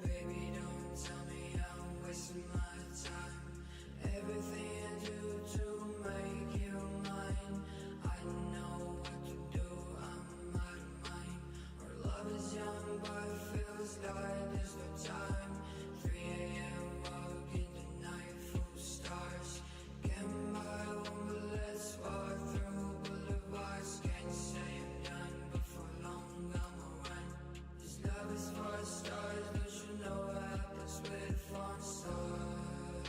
Baby, don't tell me I'm wasting my time. Everything I do to make you mine. I know what to do, I'm out of mind. Our love is young, but it feels like there's no time. 3 a.m. walk in the night full stars. Can't buy one, but let's walk through boulevards. Can't say I'm done, but for long I'ma run. This love is for stars, don't you know what happens with the fun stars?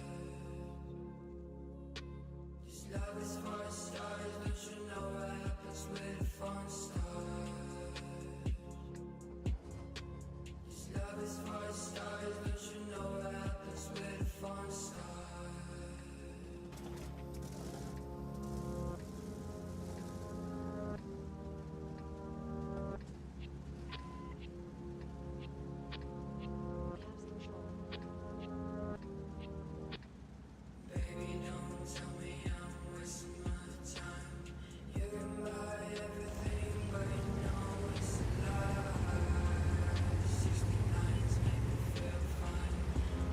This love is for stars, don't you know what happens with the fun stars? This love is for stars, don't you know what happens with the fun stars? Caps control. Baby, don't tell me I'm wasting my time. You can buy everything, but you know it's a lie. 69s make me feel fine.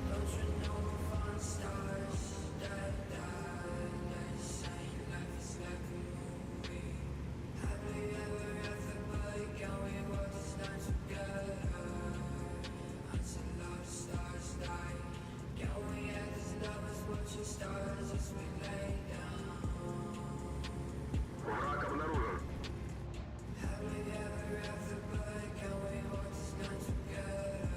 Don't you know we're fun stars that die? They say life is like a movie. Happily ever after, but can we walk this line together? Until all the stars die. Can we act as lovers watching stars as we lay down? Враг обнаружен. Happily ever after, but can we walk this line together?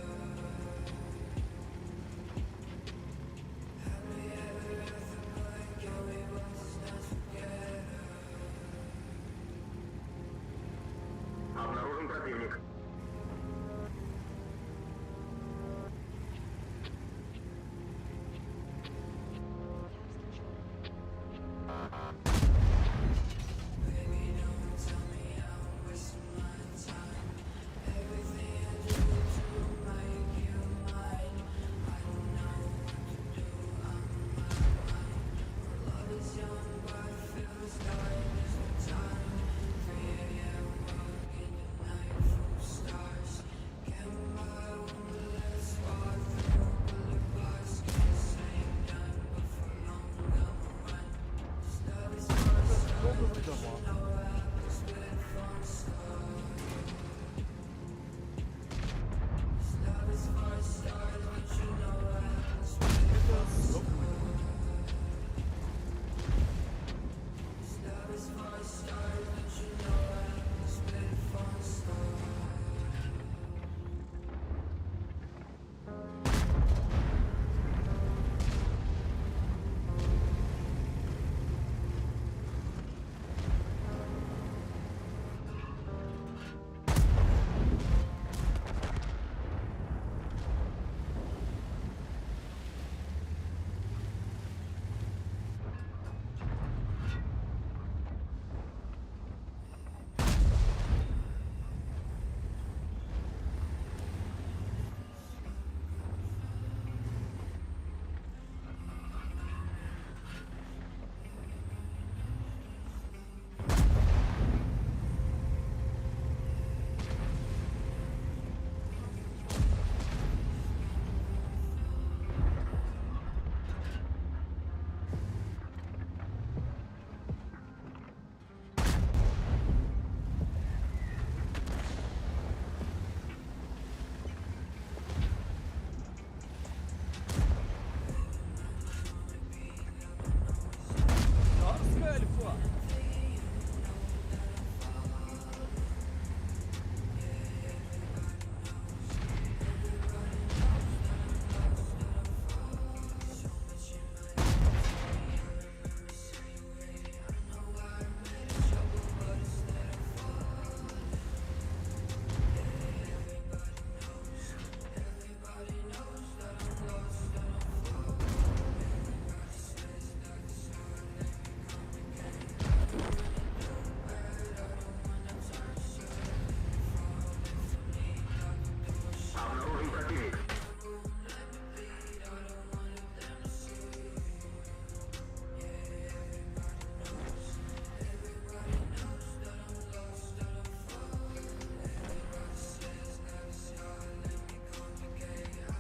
Happily ever after, but can we walk this line together? Обнаружен противник. Caps control. Baby, don't tell me I'm wasting my time. Everything I do to make you mine. I don't know what to do, I'm out of mind. Our love is young, but it feels like there's no time. 3 a.m. walk in the night full stars. Can't buy one, but let's walk through boulevards. Can't say I'm done, but for long I'ma run. This love is for stars, Добрый don't you дома. know what happens with fun stars? This love is for stars, don't you know what happens with Это fun добрый stars? This love is for stars, don't you know what happens with fun stars? Caps control. Царская альфа! Everybody knows that I'm lost and I'm falling. Everybody says that it's hard, let me complicate. I don't wanna do bad, I don't wanna turn so. Let me fall if you need, I can do a shit. Обнаружен противник. Let me bleed, I don't want them to see. Yeah, everybody knows. Everybody knows that I'm lost and I'm falling. Everybody says that it's hard, let me complicate.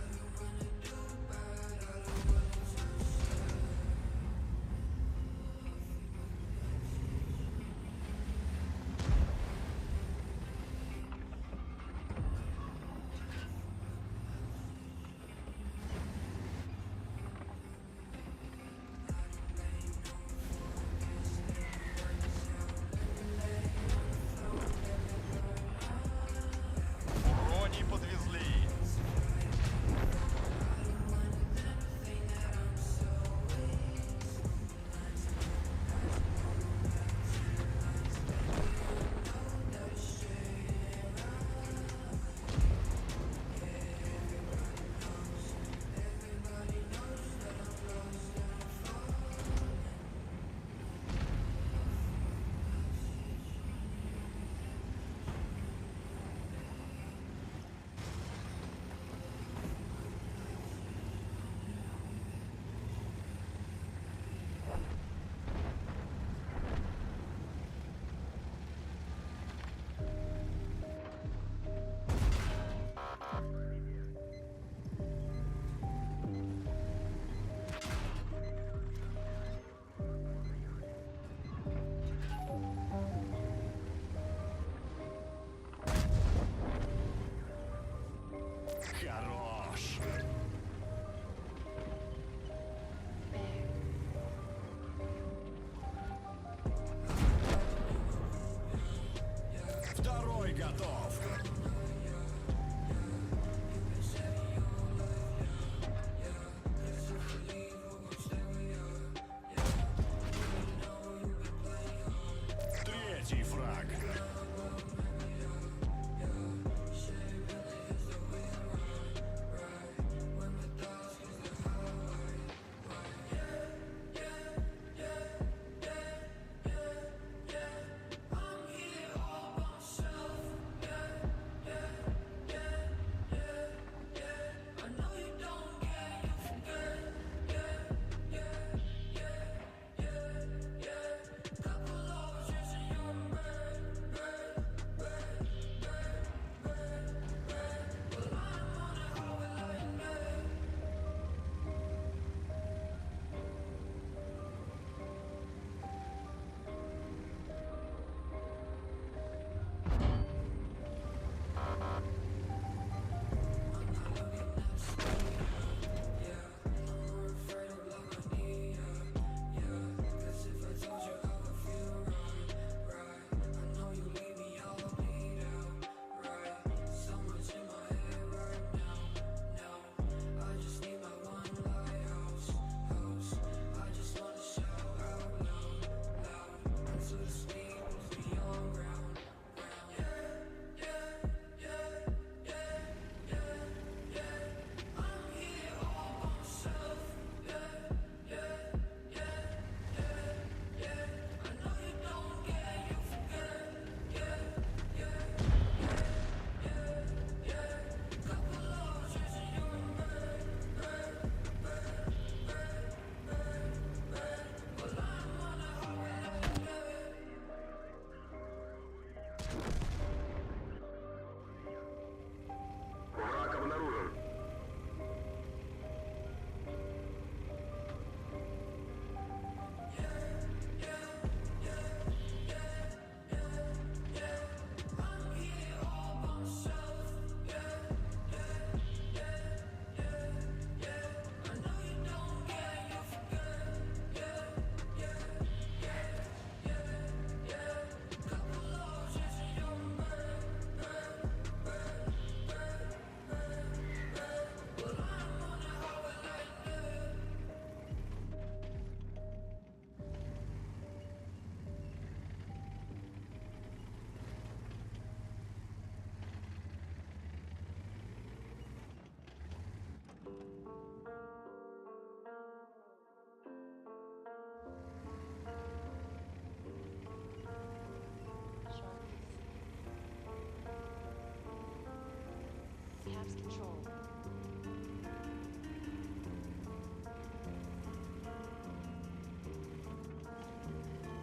control.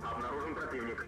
Обнаружен противник.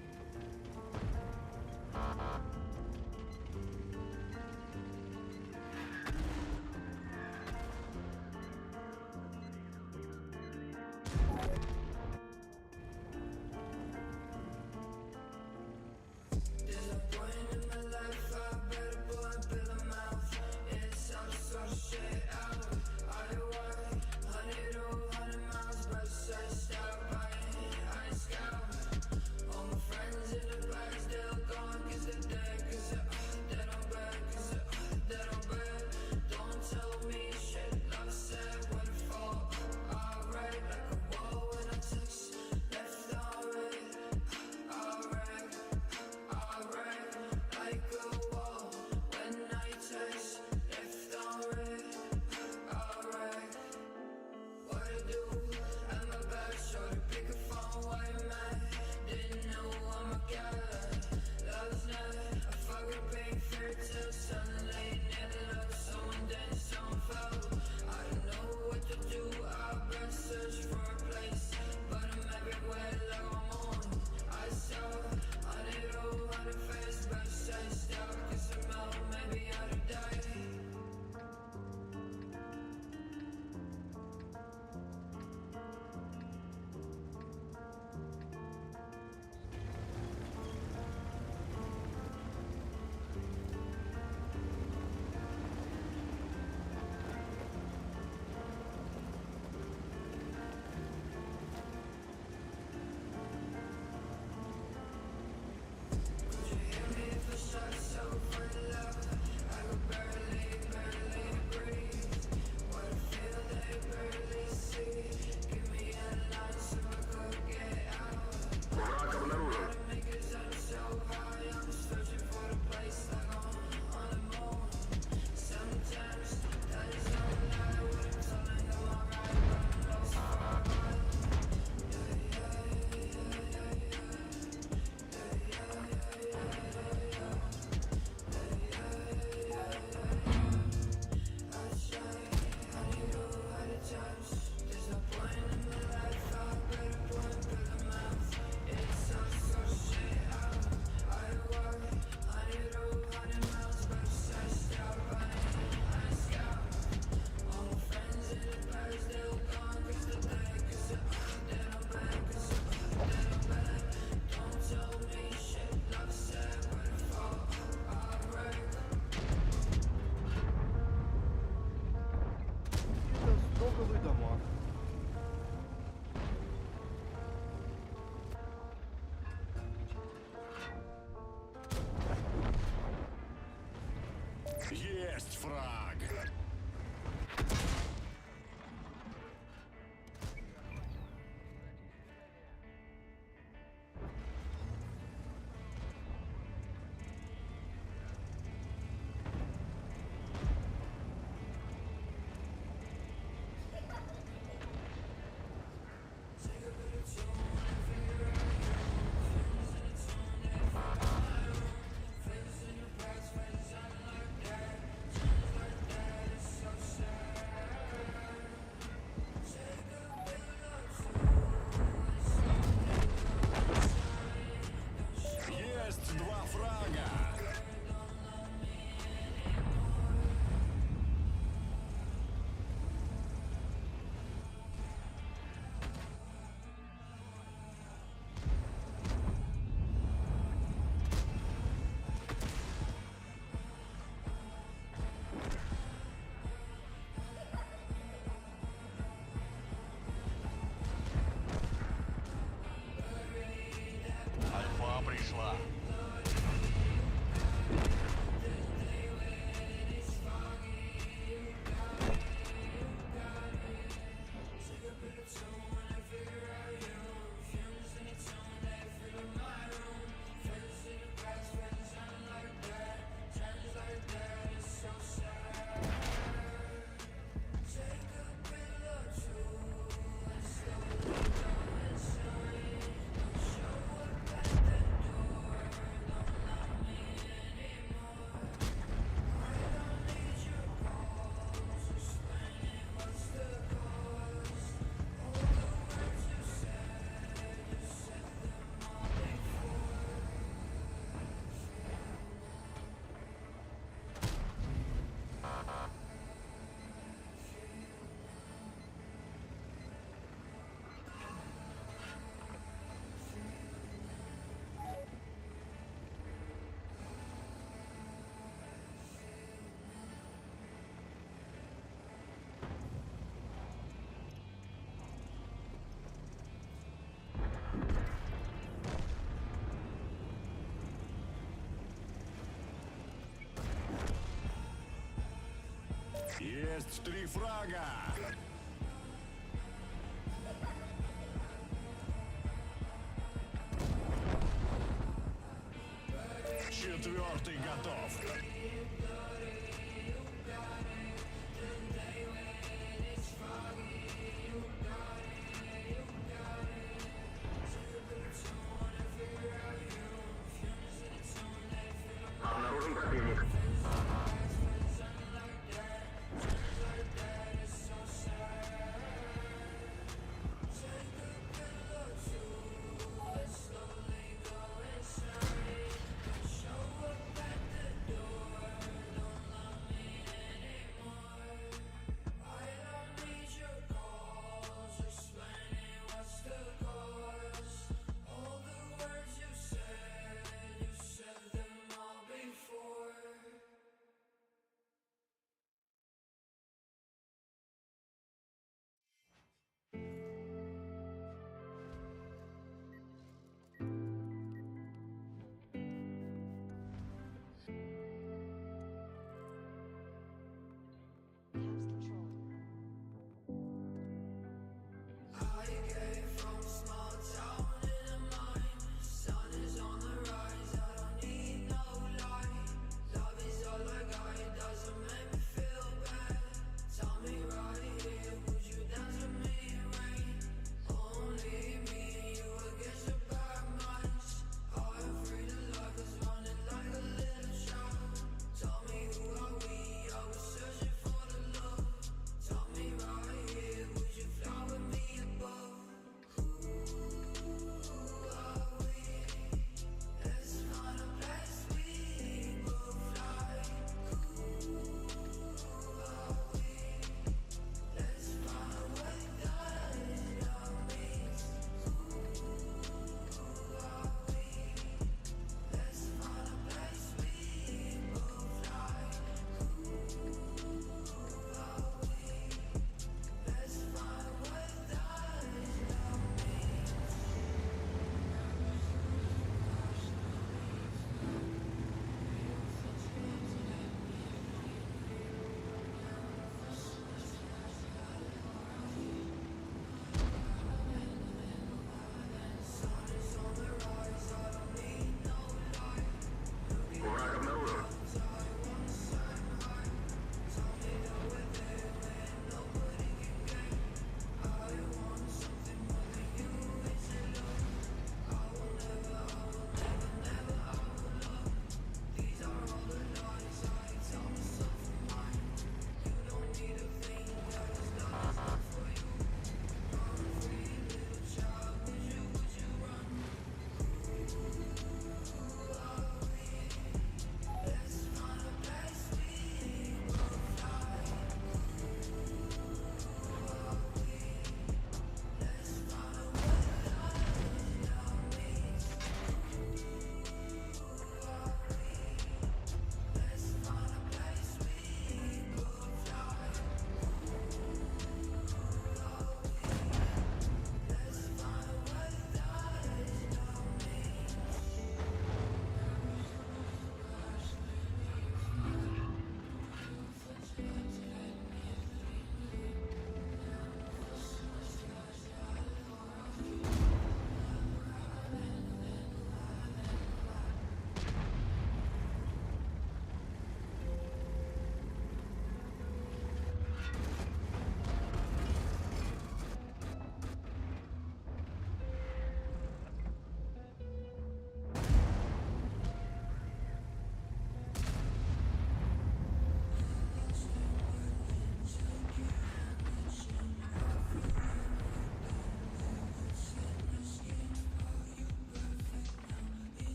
Враг обнаружен. Это стоковые дома. Есть фраг! Есть три фрага! Четвертый готов. Обнаружен противник.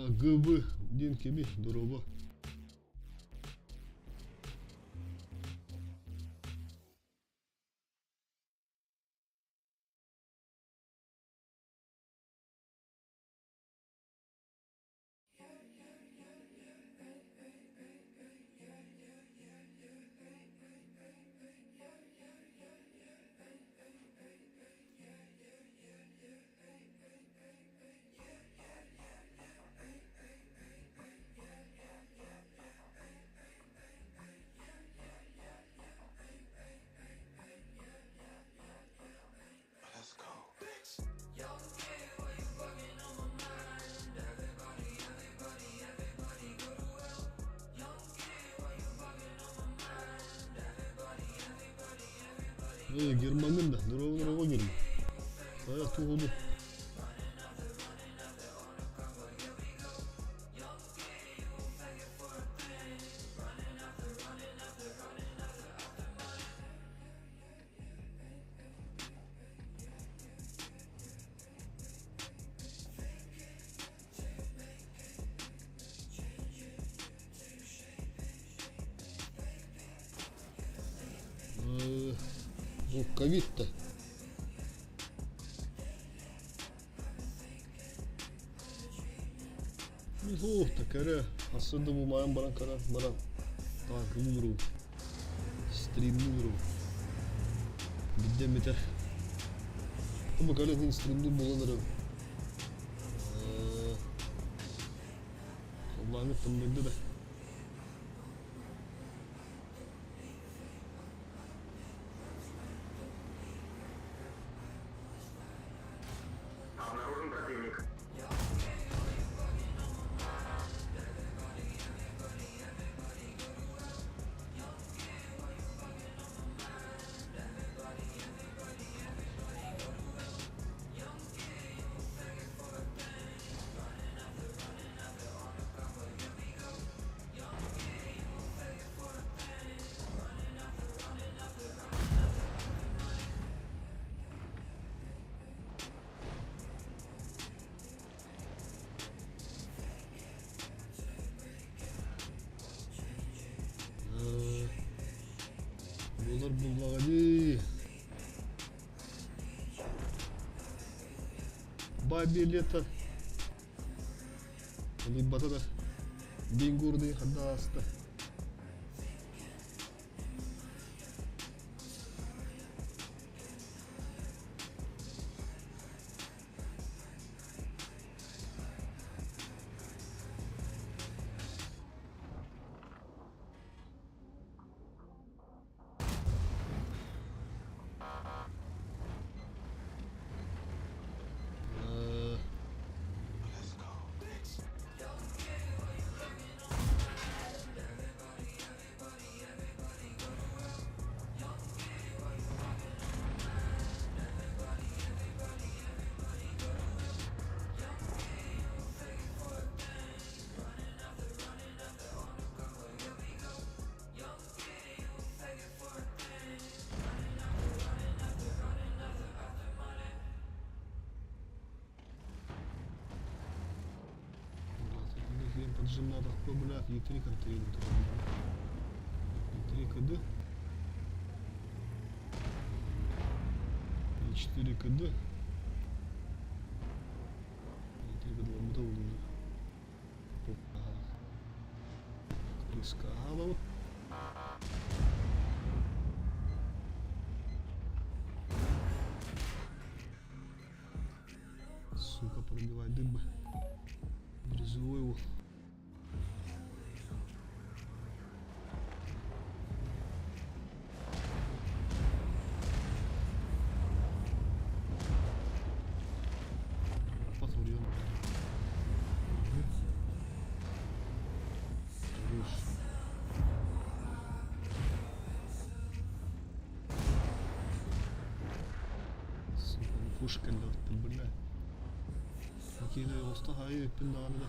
ГБ диэн кими дорообо. Эй, Германын да, дорообо Герман. Тайах туһуну. Звуковик-то. Ух, кэрэ. Ассында бу маан баран кара баран таанкылыыру. Стримнииру. Бидде мете. Бу кэлин стримнир буолан эрэ. Халлааҥҥа тымныйда да. Обнаружен противник. Буолар буллаҕа дии. Бабье лето. Улуйбата да. Бингурный ханна ааста. Поджимнатахпа блядь, Е3 контроль Е3 КД. Е4 КД. Е3 КД ламда Криска голову. Сука, пробивай дыбы. Грязевой его. Потурьем. Хорош. Сука, ну пушка, бля. Макина оста хайы өппін даҕаны да.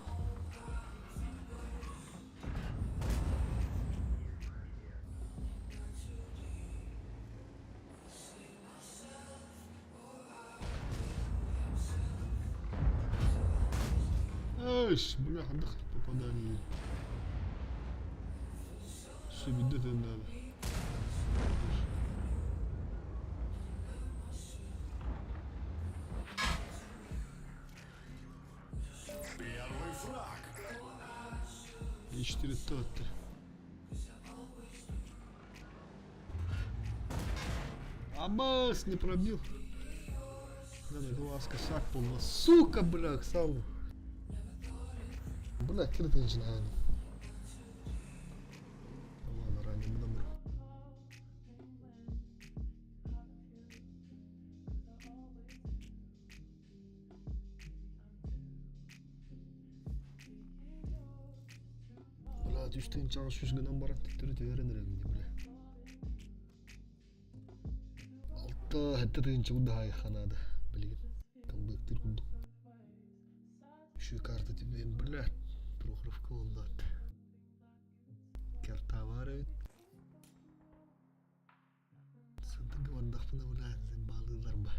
Эш, бля, ханнык попадание. Сүбүдэ төннөбө. Первый фраг. И4 тотты. Абас не пробил. Надо глазка сак полна. Сука, бля, сам. Бля, кирит начинаем. Ладно, ранее номер. Бля, үс тыһыынчаҕа сүүс гынан баран төттөрү түһэрэн эрэбин дии, бля. Алта сэттэ тыһыынча курдук наада билигин. Камбыктыыр курдук. Үчүгэй карта түбэһин, бля, Прохоровка буоллаат. Карта баар эбит. Сырдык бардахпына, бля, баалыылар ба.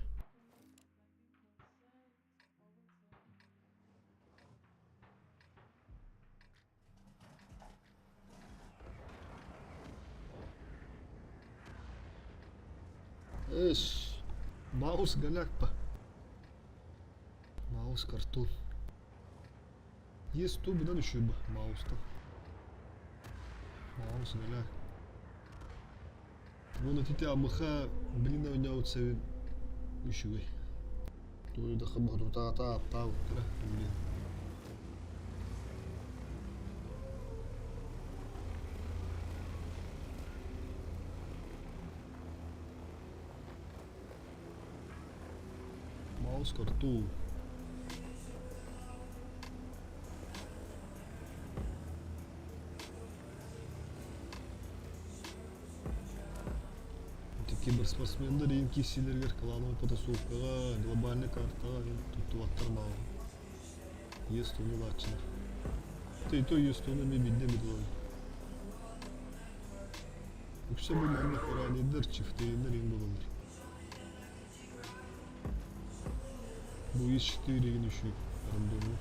Эс, маус галякпа. Маус картон. Есть тубдан еще бы маус-то. Маус галяк. Вон ити амыха блин оонньообут сэбин үчүгэй. Туйдахха боһутутаата аптаабыттара блин. Маус карту. Киберспортсмендар иин киирсиилэригэр клановай потасовкаҕа, глобальнай картаҕа туттубаттар мааҕын. Иэс туону ылааччылар. Ты то иэс туону эмиэ биирдэ эмит ылабын. Үксэ бу маннык ранейдар, чифтейнер иҥ буолаллар. Бу ис 4 игин үчүгэй рандомҥа.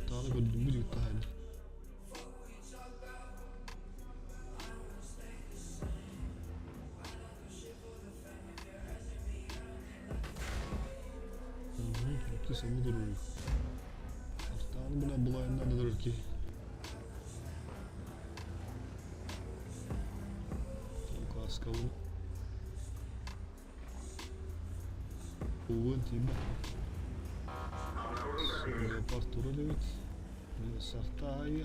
Артааны көрдүммүт ыыттаһайда. Ты сама дурак. Артааны бына булайынан да турар киһи. Каскабын. Угун тиийбэт. Леопард турар эбит. Сартаайы.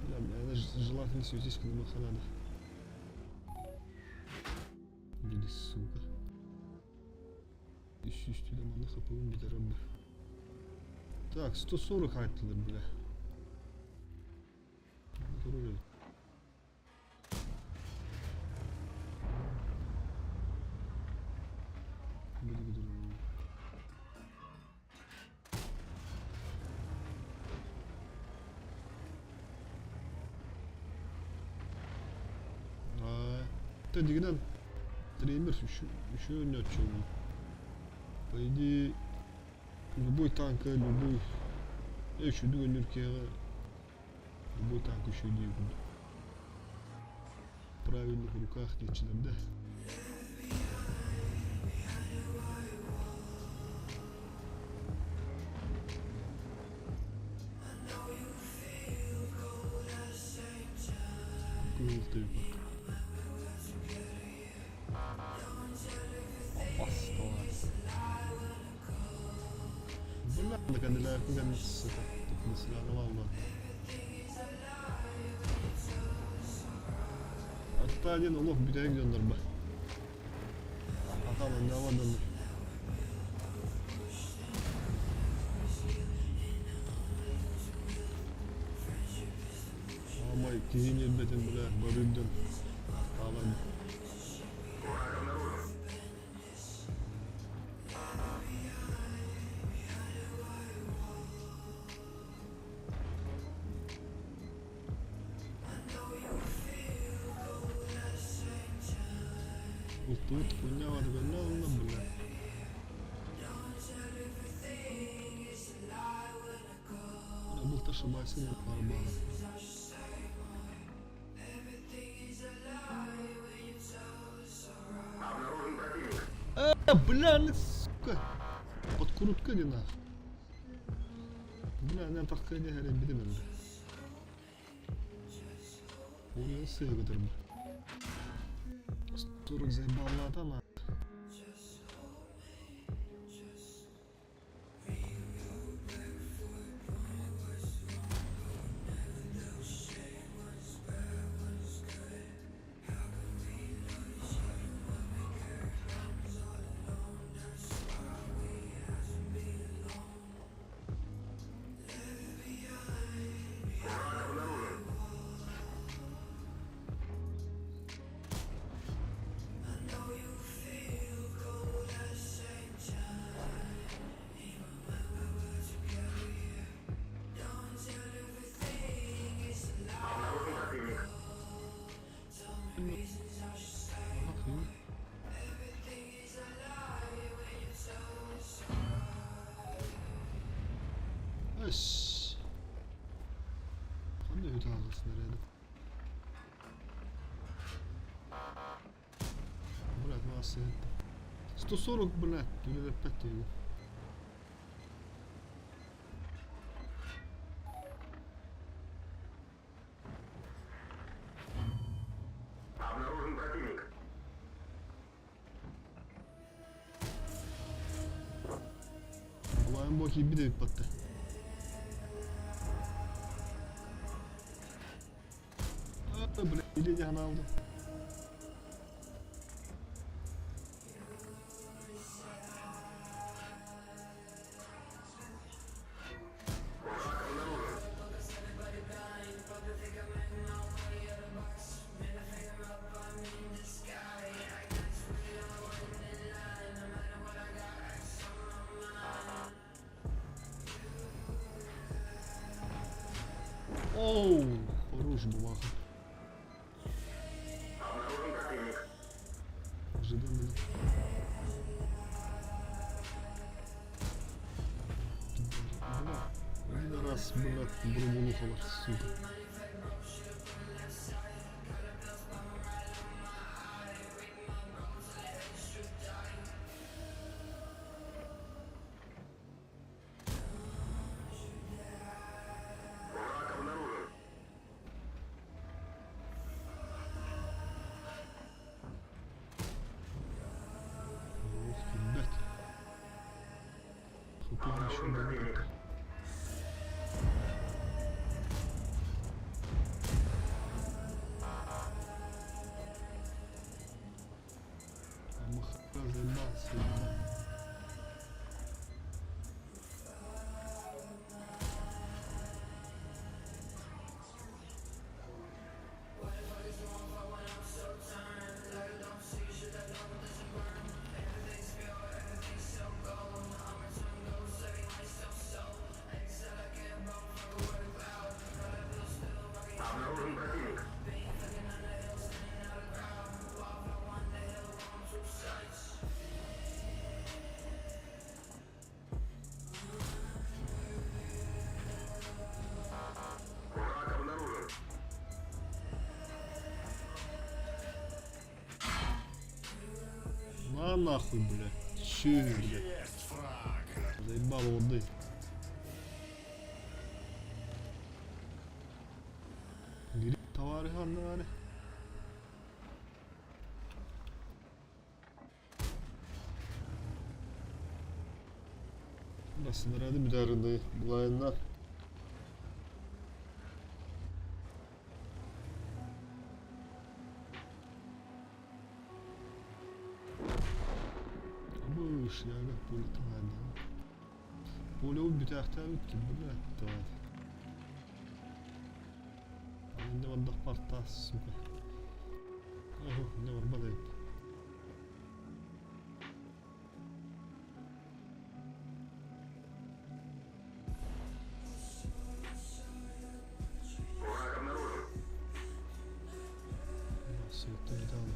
Бля, бля, желательно светись, когда надо. Били, сука. Үс үстүлэ манна хапыбын бүтэрэр б. Так, 140 айттылар, бля. Турар эбит. Били турар. Та дигинэн триммер еще не отчего. По идее, любой танк, любой... Еще дүгөнүр любой танк еще не в правильных руках диэччилэр да. Кыыл тыйпа. Бля, канделяр сука. Тут не сляновал, Атта один олох бүтэйик дьоннор ба. Атам оннооҕор дьоннор. Киирбэтин, бля, барыырдан хаалан. Враг обнаружен. Бултубут хуйня барыгына ылла, бля. Булт ошибайся, не барбара. Обнаружен противник. Э, бля, ну, сука. Подкрутка не нах. Бля, не тахка не хэрэ бидем эмбе. Уйын сыгыдыр. 40 заебала на. Враг обнаружен. Обнаружен противник. Ага, хуй. Эс. Ханна үт ағасын әрәді. Блядь, масса это. 140, блядь, 95 его. Обнаружен противник. Allah'ın bok gibi de battı. А, бля, или не алды. Враг обнаружен. Оу, хорош бумага. Обнаружен противник. Ожидан меня. Бля, один раз, блядь, бурбулухалар, сука. Враг обнаружен. Ох, ебать. Хп еще Обнаружен не противник. А махра заебался, ебать. Обнаружен противник. Враг обнаружен. На нахуй, блядь. Че, блядь. Есть фраг. Заебало воды. Гири товары ханнары. Басын рады müdarında bulayınlar. Быш, яга пулетанады. Поле бүтәхтә үтки, блядь, давай. Иннэ бардах партаас, сука. Охо, иннэ барбат эбит. Враг обнаружен. Светтен металлы.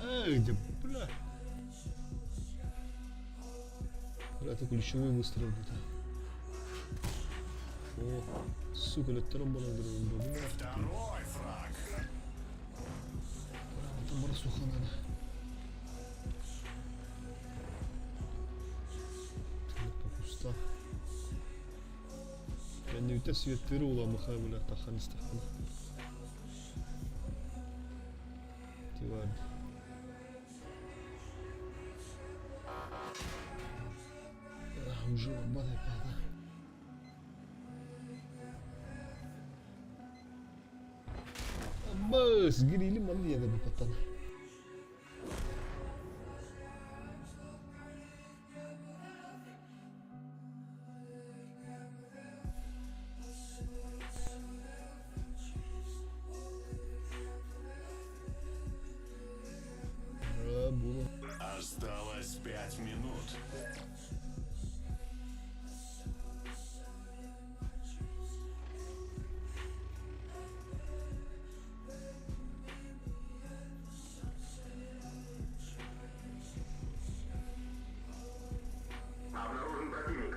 Эй, где, бля. Бля, это ключевой выстрел где-то. О, сука, леттером баран бля. Второй фраг. Бля, там барсуха надо. По кустах. Кэннибиттэн светтыыры уламыха бля тахан истэхпинэ. Тивар. Уже барбат эппаата. Аббас, гирили маны диэн эбиппаттан. Осталось 5 минут. Обнаружен противник.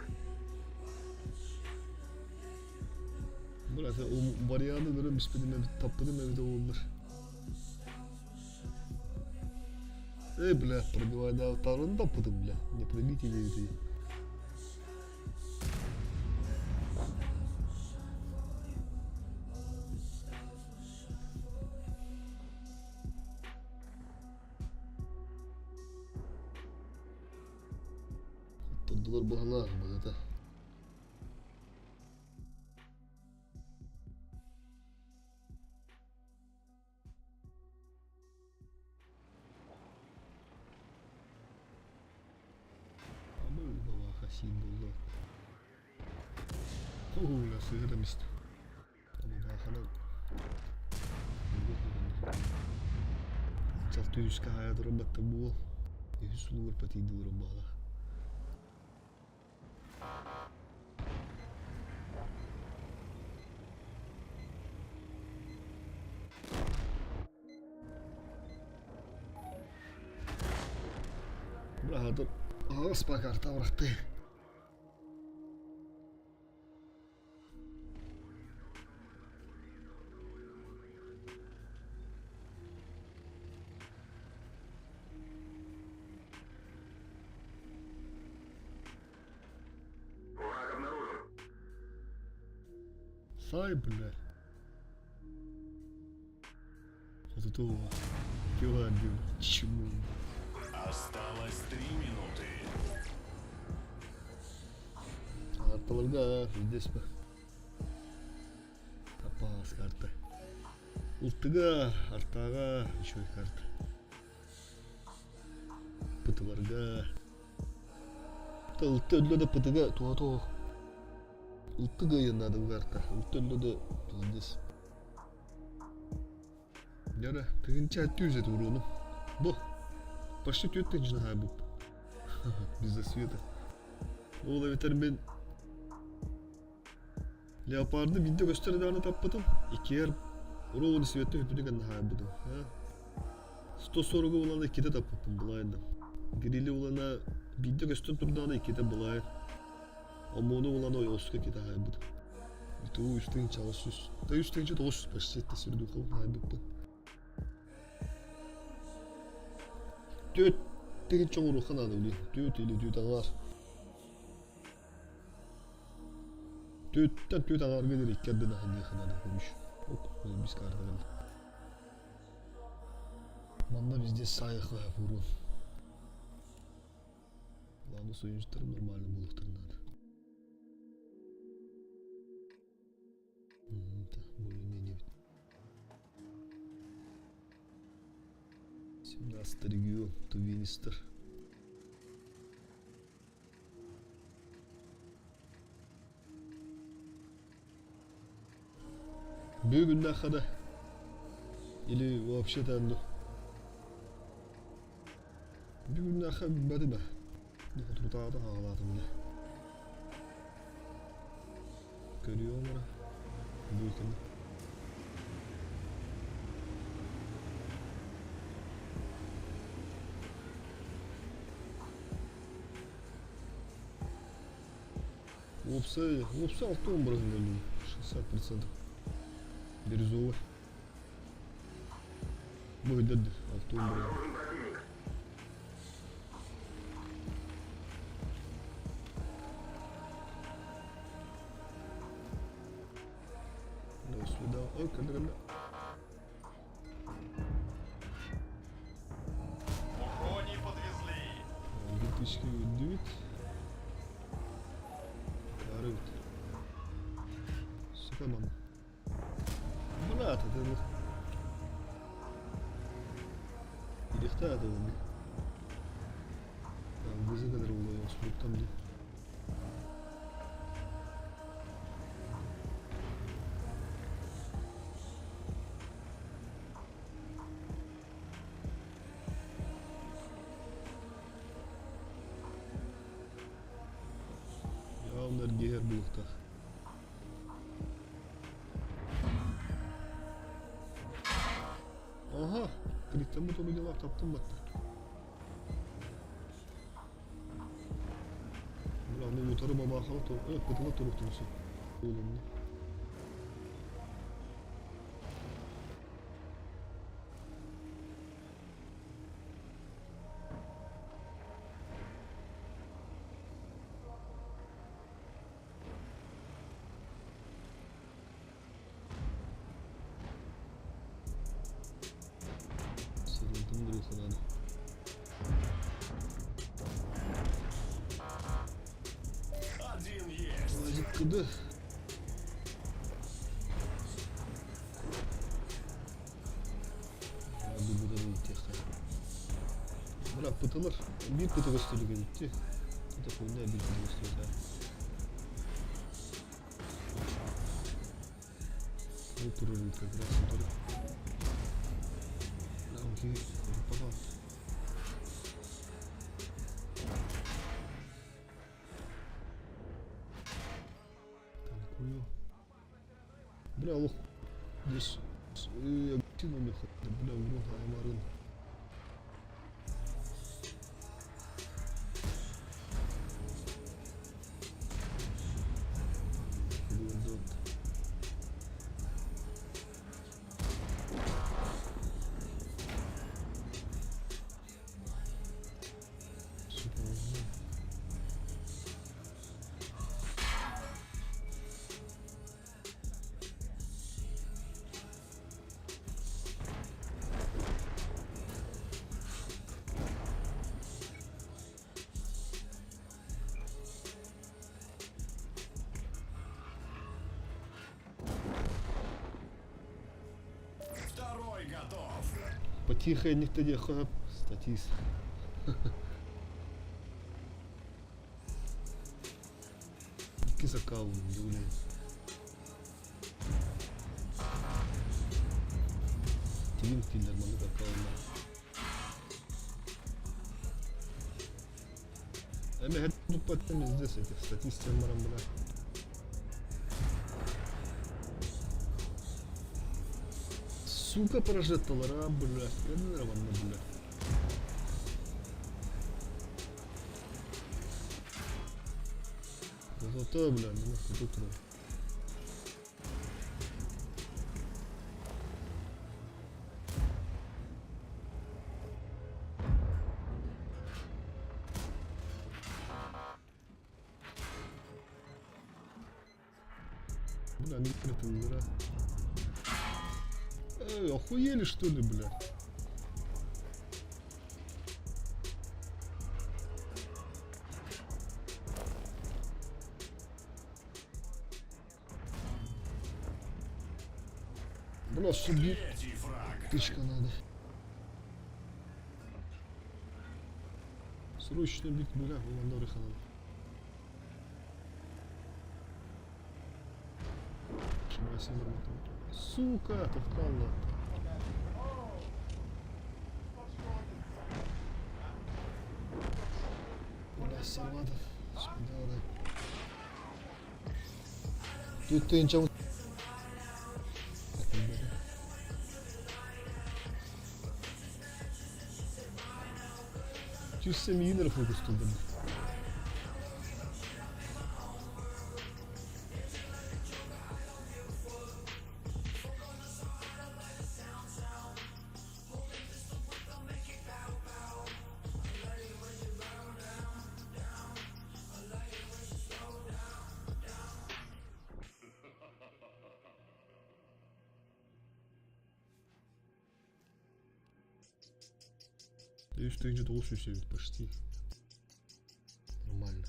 Бля, ол варианты көрөн испитим эбит, таппытым эбит буоллар. Эй, бля, пробивай, да, тарын таппытым, бля. Не пробить или это. Тоддулар баһалаах быһыта. Абы бабаха сиин буолла. Оо, сыһыра мист. Бабаханан. Чалты үскэ хаайа турар батта буол. Үһүс сулугар патийдылар баалах. Быраһатын аҕыс карта бырахты. Враг обнаружен. Сай, бля. Хотутуга. Килабил. Чему? Осталось 3 минуты. Карталарга здесь бы. Тапаас карта. Ултыга, артага, еще и карта. Пытыларга. Ылты өллө да пытыга туа туох. Ылтыга надо карта. Ылты өллө да пиздец. Яра, тыгынча түзет урону. Бу. Почти түөт тыгынча бу. Без засвета. Ол эбэтэр мен Леопарды биирдэ көстөр даҕаны таппытым. Иккиэр уровень света үпүнү гынна хаайбытым. 140 улана иккитэ таппыппын былайын. Грили улана биирдэ көстөн турдаҕына иккитэ былайын. Омуону улана ойоҕоско иккитэ хаайбытым. Итого 3 800. Да 3 900 почти это сердухов хаайбыппын. Түөт тыһыынча оҥоруохха наада блин. Түөт или түөт аҥаар. Түөттэн түөт аҥаарга диэри икки ардына аһыныахха наада көрүш. Ок, бис карта кэллэ. Манна везде сайхы урон. Ладно, союзниктарым нормально буолуохтарын наада. Да, более-менее. 12 регион, тувинистар. Бүгүннэххэ да или вообще-то бүгүннэххэ билбэтим ээ. Хотурутаата хаалаатым дии. Көрүөм эрэ. Бу Уопсай, уопсай 60 бырыһын 60%. Бирюзовый. Бу өйдөдү, 60 бырыһын. Обнаружен противник. До сюда. Ой, кэллэ кэллэ. Урони подвезли. Биир үрдүбүт. Арыбыт. Сука манна. Брат, это Илихтэ атылын. Бызы кадр булуйон суруктан ди. Явно эргиһэр булуктаах. Ага, криттаммыт омигелаах таптым батта. Бля, утары бабаахала пытыла туруктун Улунну. Сырылдым дырыхананы. Один есть. Ажыккыды. Бу будан ийтиэххэ. Бля, пытылар. Биир пыты көстөлүгө бүттү. Это хуйня биир пыты көстүбүт Бу турар как раз утары. Бля, попал. Танкую. Бля, лох. Здесь бля, урон аймарын. Второй готов. Потихо никто не хап, статист. Икки аккаунт, блин. Твин киллер маннык аккаунна. Эми тупо здесь этих статистик баран бля. Сука прожекталара, бля. Кэннер манна, бля. Зато, бля, ну тут турар. Бля, не это Эй, охуели что ли, бля? Бля, суби. Третий фраг. Тычка надо. Срочно бит бля, уланда орыханан. Сука, тохталла. Бля, Сарватов. Спидала. Түттүнчэ Түссем иинэр фокустулдum. 3 900 эбит почти. Нормально.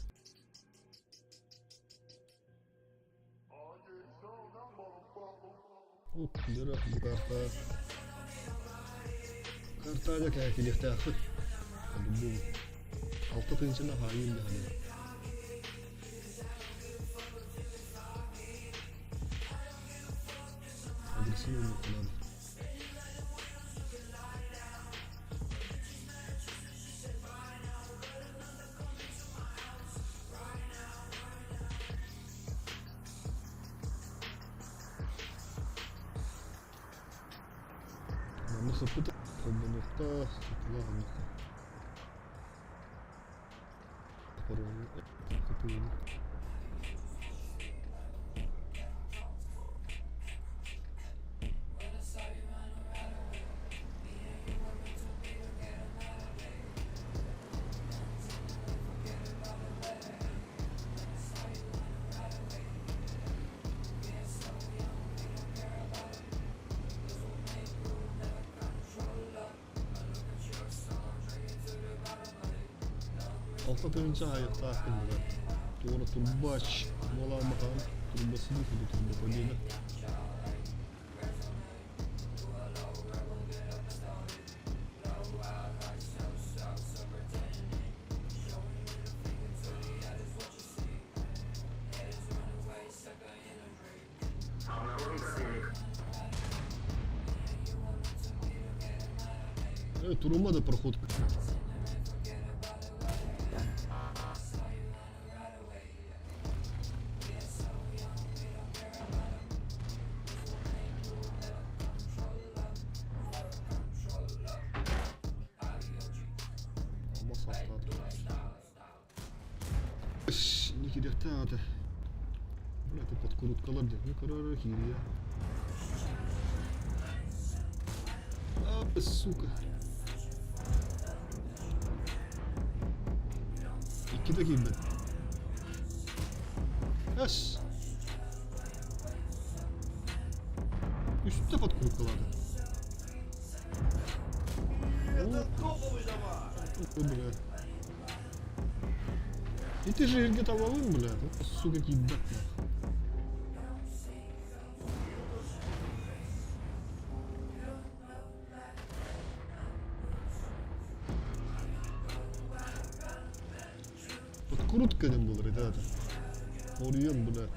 Оп, дыра, бу карта. Картага кээкилиэхтээхпит. По-любому. Алта тыһыынчаны хаайыым даҕаны. Агрессивный надо. Манна хаппыт холбонуохтаах, сутулаах оннук. Хапыыны. Алта тыһыынча аайыахтаахпын быга. Туора турбач буолаамматаҕым турбасыны курдук турба победа. Обнаружен противник. Турума да проходка. Ама састаатыр. Не кириэхтээх ата. Бля, это подкруткалар диэн. Ну, көрөр киириэ. А, сука. Иккитэ киирбэт. Эс. Үстэ подкруткалаата. Это топовый дамаг! Бля. И ты же где-то волын, бля. Сука, киирбэт нах. Подкрутка диэн буолар это. Орион, бля.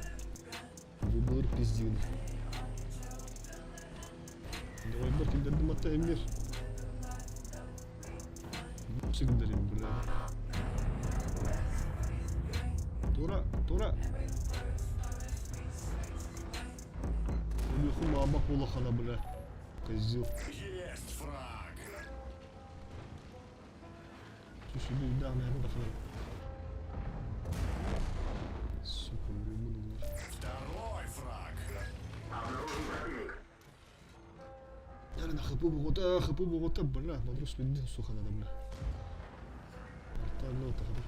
Выбор пиздин. Давай бар киллэрдим атта эмир. Сигдерим, бля. Тура, тура. Улюху мама кулахана, бля. Козел. Есть фраг. Слушай, да, наверное, дахана. Сука, уймунулар. Второй фраг. Обнаружен противник. Наверное, хапу боҕото, хапу боҕото, бля, мадрус биддин сухана да, бля. Портально тахада.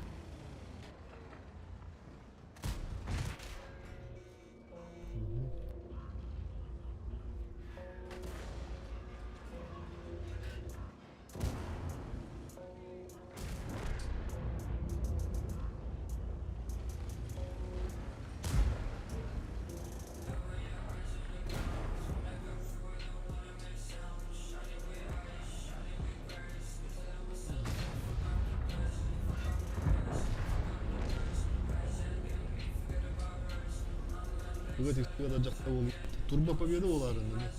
ХП-га тикпигэ да дьахта буолбут. Турбо победа буолаарын да.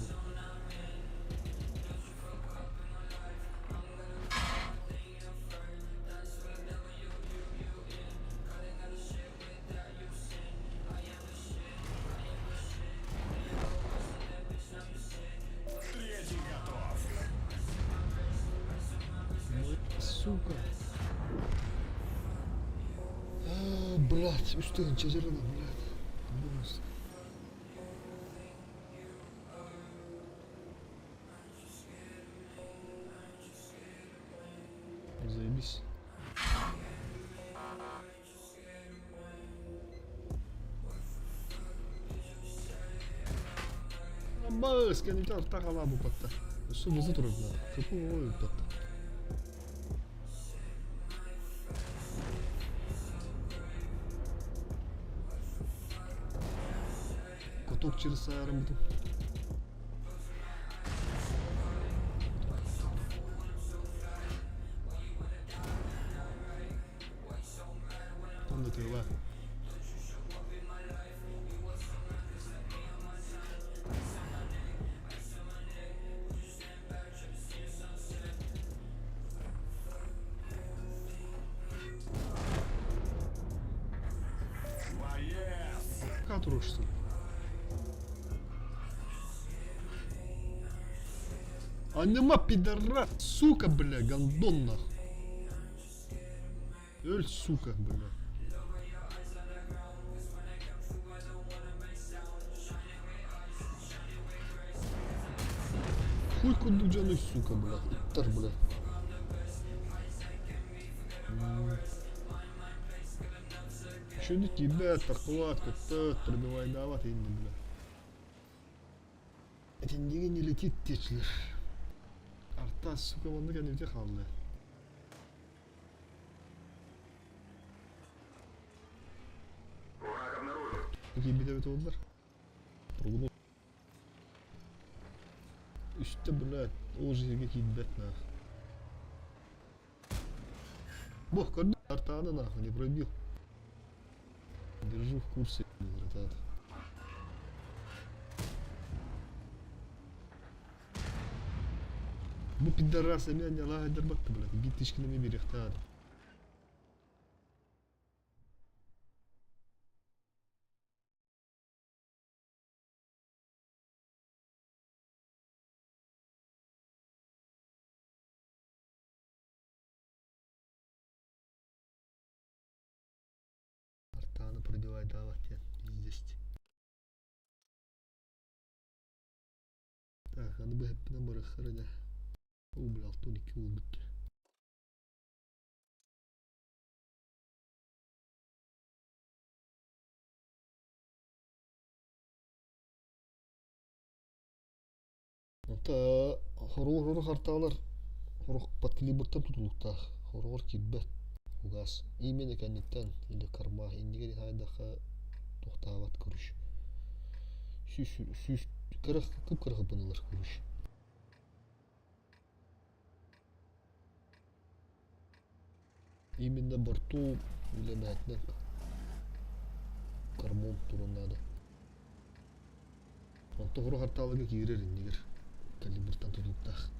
Третий готов. Сука. А, блядь, үстүгүн чэжэрэнэ, блядь. Бонус. Заебись. Аббас, кэнники арта халаа бупатта. Өссө бузу турар да. Кыпы ой ыппатта. Кутук через саарым бутум. Онно тыала. Боец! Катурушсун. Анима пидорас, сука, бля, гондон нахуй. Өль, сука, бля. Хуй курдук дьону, сука, бля. Ыттар, бля. Еще тебя, таркуат, көттөт, пробивайдаабат инде, бля. Этиндиги не летит диэчилэр. Арта, сука, маннык кэннибитэ хаалла. Враг обнаружен. Киирбит эбит буоллар. Прогноз. Үстэ, блядь, ол жиһигэ киирбэт нах. Бог, көрдө, артааны нахуй не пробил. Держу в курсе, братан. Бу пидорас эмиэ анньалаах айдарбатта, блядь, биир тишкин эмиэ биэриэхтээх. Артааны пробивайдаабат диэн пиздец. Так, аны быһыппынан барыахтара да. Оо, бля, 62 буолбут. Онто хоругар хартаалар хорук подкалибртан тутулуктаах. Хоругар киирбэт угаас. Именно кэнниттэн или корма иннигэр хаайдахха туохтаабат короче. Сүүс сүүс кыра кып-кыра ылар короче. Именно борту үлэмээтинэн кормом турун надо. Онто хорук хартааларга киирэр иннигэр калибртан тутулуктаах.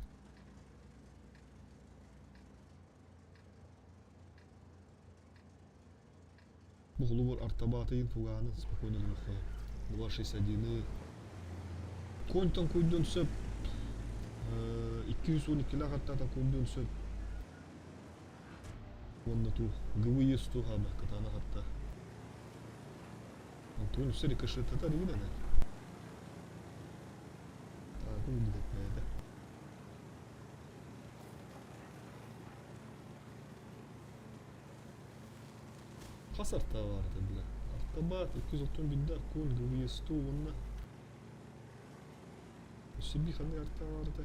Бу холобур артабаатыйын фугааны спокойно дурухха. 2.61-ы контон куйдун сөп 212 хаттаатан куйдун сөп уонна туу ГВЕ туһаба кытаана хатта. Антон үссе рикошеттата дигин ана. Таакы билбэт Хас арта баар этэ бile. Артабаат 231 кун ГВЕ уонна өссө би ханнык арта баар этэ?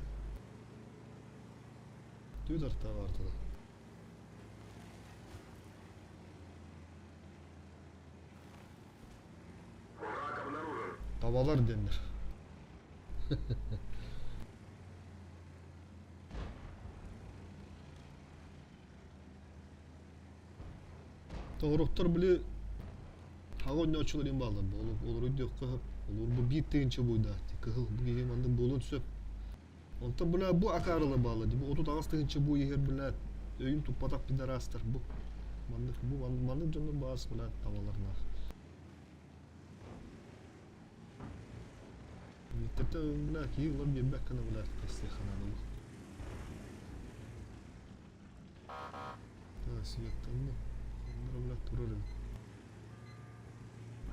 Түөрт арта баар этэ. Враг обнаружен. Табалар диэннэр. Тоҕуруктар били Хаҕа оонньооччулар диэн бааллар бу. Олору өйдүөххэ сөп. Олор бу биир тыһыынча буойдаах дии. Кыһыл бу киһи маннык буолуон сөп. Онтон бля бу акаарылар бааллар дии. Бу 38 тыһыынча буой иһэр бля өйүн туппатах пидорастар бу. Маннык бу маннык дьоннор баас бля табаларнаах. Миттэртэ бля киһи ылан биэрбэт гына бля кэстиэххэ наада бу. Так, светтанна. Оннура бля турар эбит.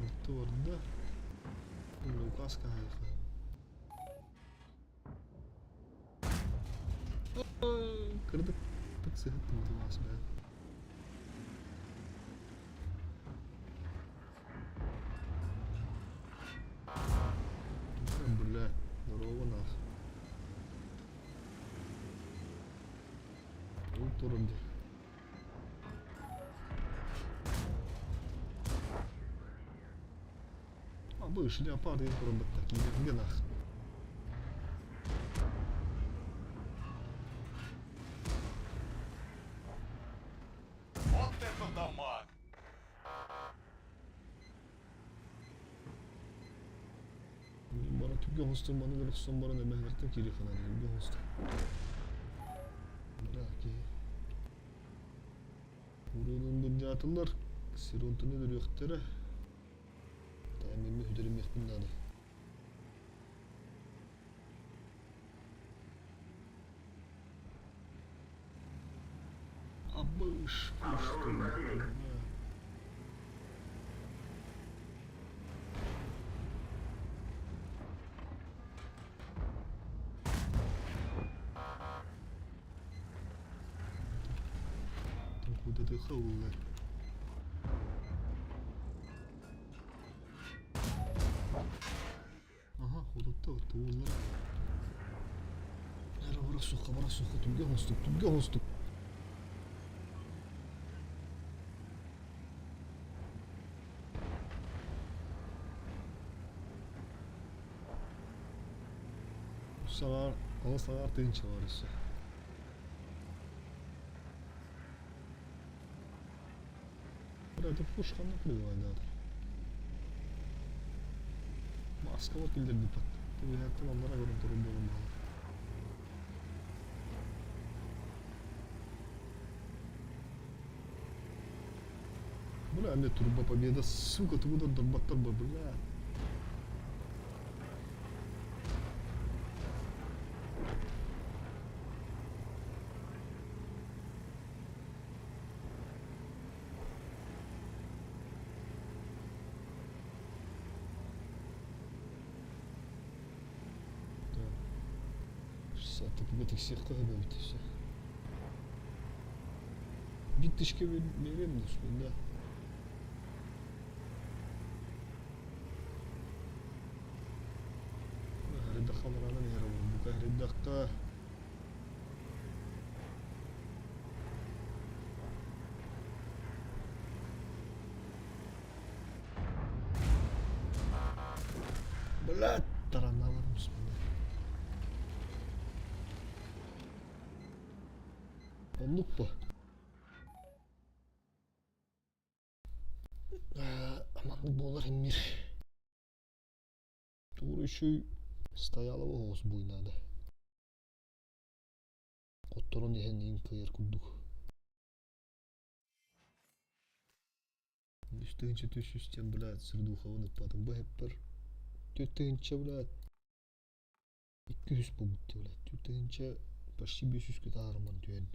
Отто барда. Лукас хаһайха. Кырдык тык сыһыттым тылаас бээ. Бля, здорово нах. Ол турар дии. А бу шляпа диэн туран батта киирэргэ нах. Вот это дамаг! Бара түгге хостон маны да охсон баран эмэһэлэртэн киириэххэ наада түгге хостон. Бара киһи. Уруунун былдьаатылар, Сиронтаны өлөрүөхтэрэ. Таамиммин сүтэримиэхпин наада. Абыш, Куда-то ыллар. Аха, хотутта тууллар. Эра бара суха, бара суха, түгге хостук, түгге хостук. Саҕар, алыс аҕар тыынча бар өссө. Это пуш ханна прибывает Москва киллэрбиппит. Түбүһээттэн аллара көрөн турар буолан баалар. Бля, мне турбо победа, сука, тугу да дорбаттар ба, бля. Сатып тиксиэххэ сөп эбит өссө. Биир тишкэ биэриэм да. Арыйдахха баранан иһэр бука арыйдахха Блядь, тараналарым Оннук бу. Маннык буолар иммир. Тугур үчүй стоялого оҕус буйнаада. Хотторон иһэн иин кыайар курдук. Үс тыһыынча 400 диэн, блядь, сырдухабын ыппатым. Бу эппэр 4 тыһыынча, блядь, 200 буолбут дии, блядь. 4 тыһыынча почти 500 таһаарыммын түһэн.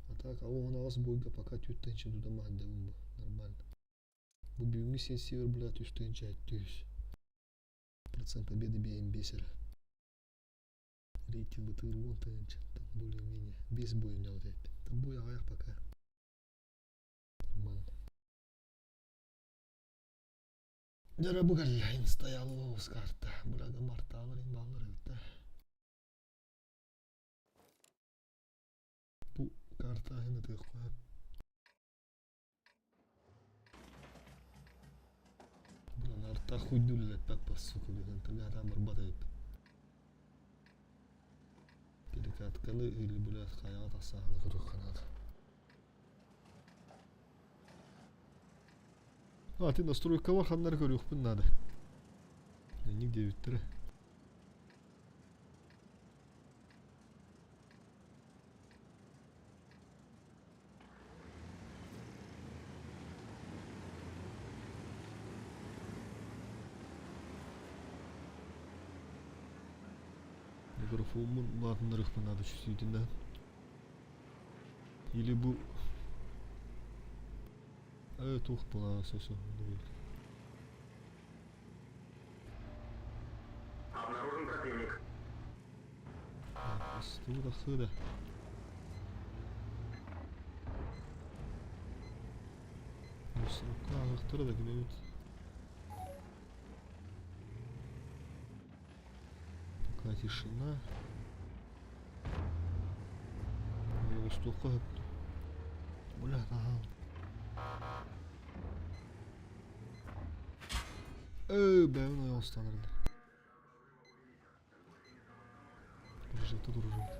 А так, 88 бойга пока 4 тыһыынча тутан баһандабын бу. Нормально. Бу бүгүҥҥү сессиябар, блядь, 3 тыһыынча 700. Процент победы биэһин биэс эрэ. Рейтинг бытыыр 10 тыһыынча, там более-менее. Биэс бой ойнообут эбиппин. Там бой аҕыйах пока. Нормально. Дьэ бу кэллэһин стояло карта. Бляга мартаалар бааллар эбит да. Бу карта аһын ытыахха Блин, арта хуйду үлэлэппэт по сука, блин, тыгаатаан барбат эбиппин. Перекатканы или, блядь, хайаҕа тахсааһыны көрүөххэ наада. Атын настройкалар ханнары көрүөхпүн наада. Инник диэбиттэрэ. Микрофоммун улаатыннарыахпын наада чувствительно. Или бу туох буолаа сосо Обнаружен противник. Стуу тахсыы да. Срокка ааһыахтара да ким эбит. Пока тишина. Оҕустуохха сөп. Бля, аһаа. Ээ, бэйэбин ойоҕостон эрдэ. Прожекта дружит.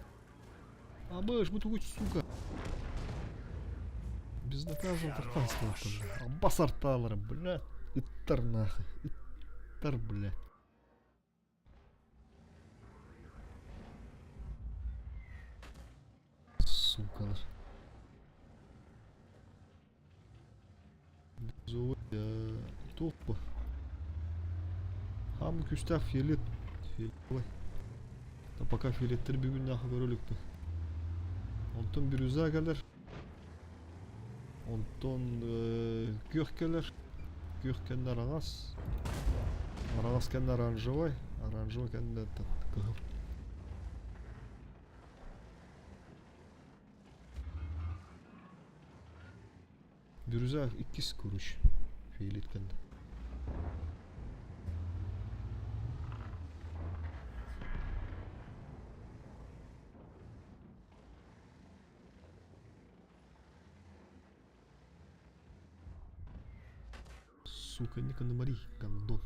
А мыш, мы тугу, сука. Безнаказанно тартанского Абас арталары, бля. Ыттар нахуй. Ыттар, бля. Сукалар. Туох бу? Хаамы күүстээх фиолет. Фиолетовый. Да пока фиолеттер бүгүн нахуй көрө иликпин. Онтон бирюза кэлэр. Онтон күөх кэлэр. Күөх кэннэ араҥас. Араҥас кэннэ оранжевый. Оранжевый кэннэ кыһыл. Бирюза иккис короче. Фиолет кэннэ. Сука, Ника Мари, гандон.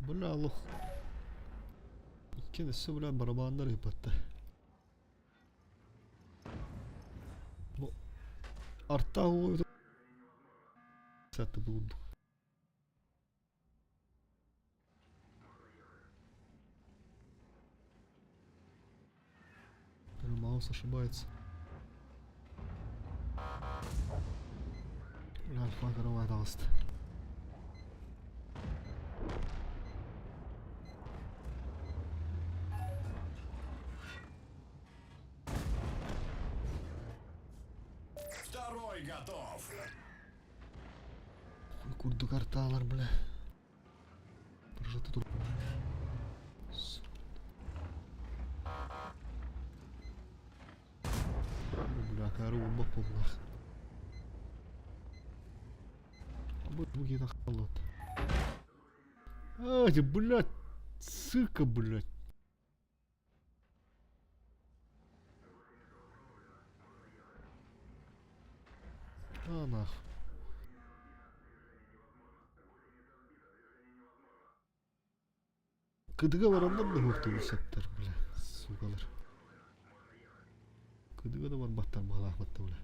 Бля, лох. Иккиэн өссө бля барабаннар ыыппатта. Бу артаах уол сатты булдук. Маус ошибается. Бля, альфа каравай таҕыста. Второй готов. Хуй курдук артаалар, бля. Прожаты тур. Бля, акары уурбат буоллах. Бу киһи халлат. А, блядь, сука, блядь. А, нах. Кыдыга бараннар да хуохтуур саттар, бля, сукалар. Кыдыга да барбаттар баҕалаахпатта, бля.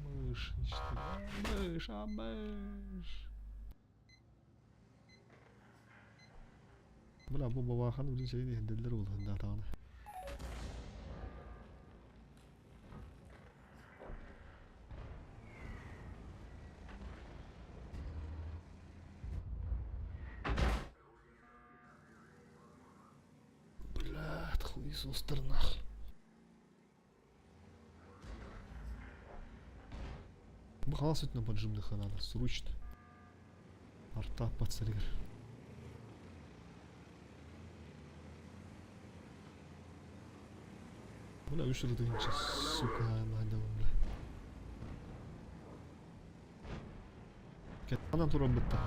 Мышь, мышь, а мышь. Бля, бу бабахан билин сэрин иһэрдэллэр буолуон Блядь, хуесостар нах. Бу хаҥас өттүнэн поджимныха надо, срочно. Арта пацаригар. Бля, үс ырытыгынча, сука, надо, бля. Кэтанан туран бытта.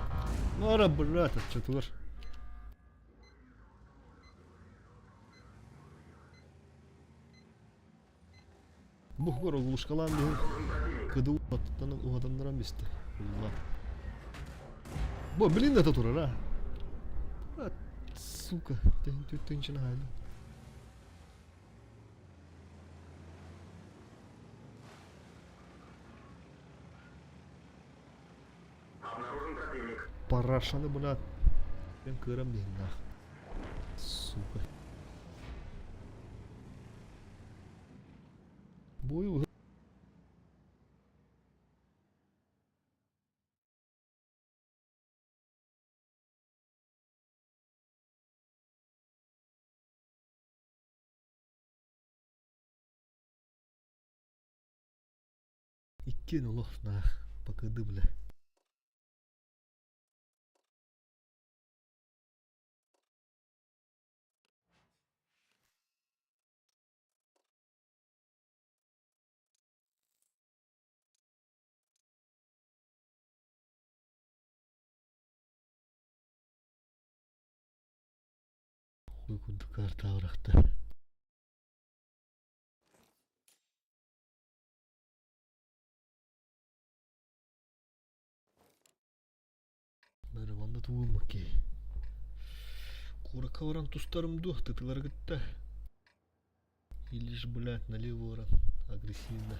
Ара, блядь, отчетылар. Буһугар оглушкалаан биһин кыды уһатаннаран бистэ. Улла. Бу билин да турар а. Сука, тынчын хайды. Обнаружен противник. Парашаны бына мен кыырам диэн нах. Сука. Бою Иккиэн олох наах бакыды бля. Хуй курдук картаабырахта. Бары манна тугум окей. Куоракка баран тустарым дуо тытылары кытта. Или ж, блядь, налево баран агрессивно.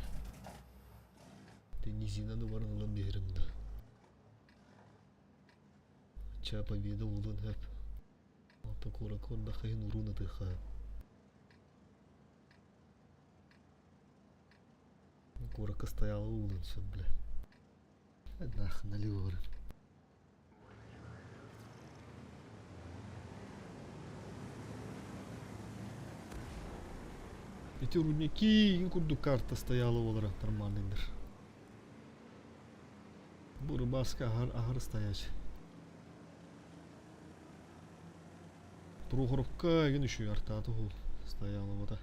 Ты низинаны баран ылан биэрим да. Ча победа буолуон сөп. Онтон куоракка бардахха иһин уруун ытыахха. Куоракка стояла буолуон сөп, бля. Нахуй налево баран. Ити рудники игин курдук карта стояла буолара нормальныйдыр. Бу рыбацка аһар аһар стоять. Прохоровка игин үчүгэй артааты уһул стояла бота.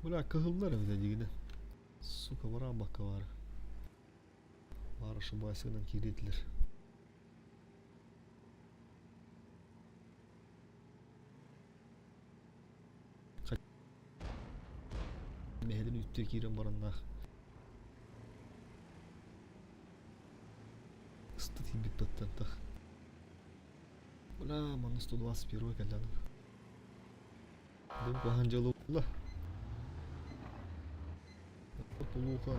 Бля кыһыллар эбитэ дигинэ. Сука бараан бакка баара. Баар ошибайсыгынан киириэтилэр. Мэһэдин үттүө киирэн бараннаах ыста тиийбит баттантах. Бля, манна 121 кэллэ. Бу куһаҕан дьыала буолла. Плохо.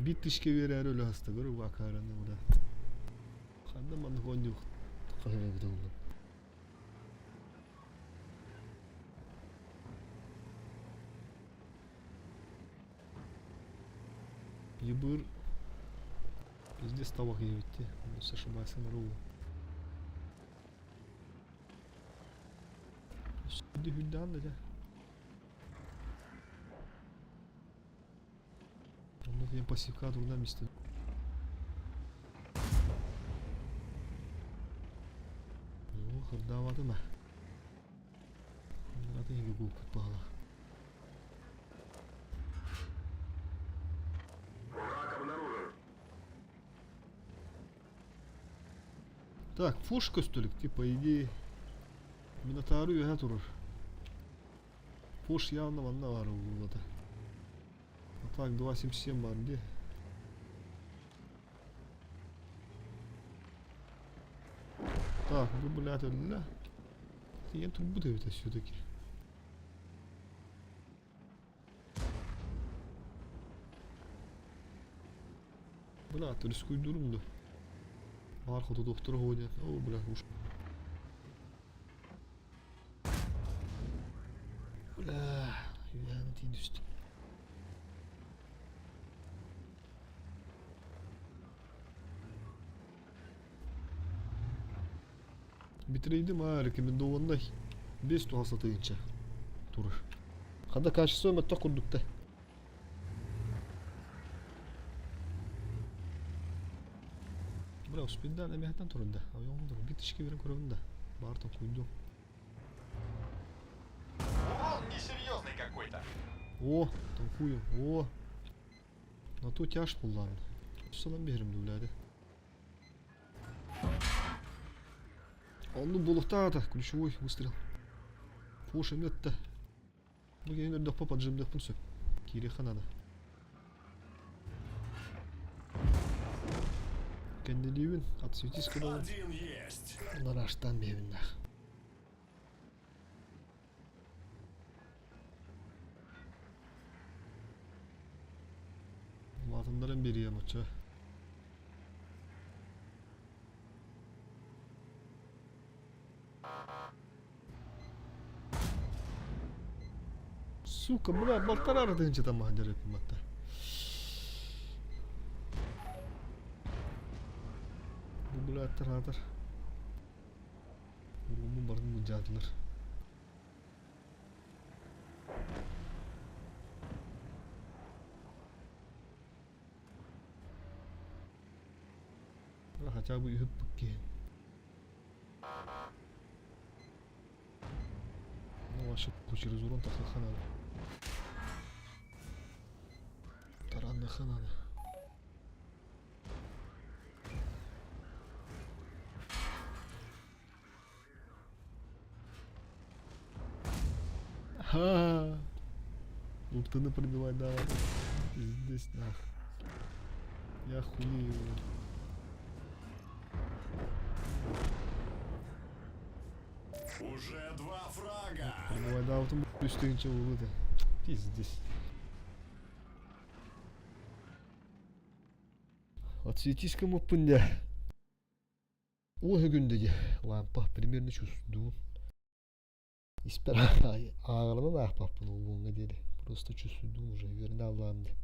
Биир тишке биэрээри өлө хаста көрө акаараны буда. Ханна маннык оонньуу хаһыҥҥыта буолла. Ебыр пиздец табах диэбиттии. Ошибайся нарулу. Сүрдү да дьэ. Онно диэн пассивка турда мистен. Оо, кырдаабатым а. Атын иһигэ кууппут баҕалаах. Враг обнаружен. Так, фош көстөлүк, по идее, Минотавры үөһэ турар. Фош явно манна баар буолуо А так, 2.77 бар дии. Так, бу, блядь, өллө. Тиийэн турбут эбит все-таки. Бля, рискуйдурум да. Баар хоту доктор ходят. О, бля, уж. Бля, үөһэни тиийэн түстүм. Битрейдим аа рекомендованнай 5 туһа сатыынча турар. Ханда качество мөттөх курдукта. Бля, успейдан эмэһэтэн турда. Ойоҕум турар. Бит ишке берен көрөбүн да. Баартан куйдум. Урон несерьезный какой-то. О, танкую. О. На то тяж буллаан. Салам биһирим дуулаады. Онну булуктаата ключевой выстрел. Фош эметте. Бу киһини өрдөхпө поджимдыахпын сөп. Киириэххэ наада. Кэннилиибин, отсветись куда Один есть. Нараштан биэбиннээх. Улаатыннаран биэриэм оччо. Сука, бля, полтора тысячи там дьарыппын Бу бля аатар. Уруммун барын былдьаатылар. Хотя бы үһүп киһи. Ну, вообще через урон тахсыахха наада. Таранныахха наада. Ха! Уптаны пробивать давай. Здесь нах. Я хуею. Уже два фрага. Пробивать да, үстүгүнчэ буолуо Пиздец. Отсветись кымыппын дьэ. Уоһа күндэ дьэ лампа примерно чувствую. Испэр ааҕарынан аахпаппын ол уоҥҥа диэри. Просто чувствую уже верно аллаам дии.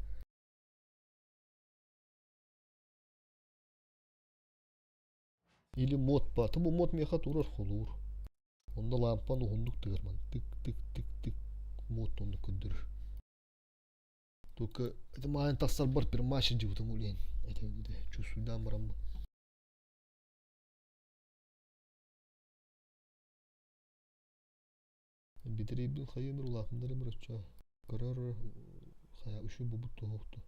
Или мод ба. Бу мод миэхэ турар холуур. Онно лампан уһуннук тыгырман. Тык-тык-тык-тык мод оннук көрдөрөр. Только это маайын тахсарбар пермач дьыбытым улиэн. Это чувствуйдаан бараммын. Битэрэйбин хайыамыр улаатыннарым ырычча. Көрөр хайа үчү бубут туһуохту.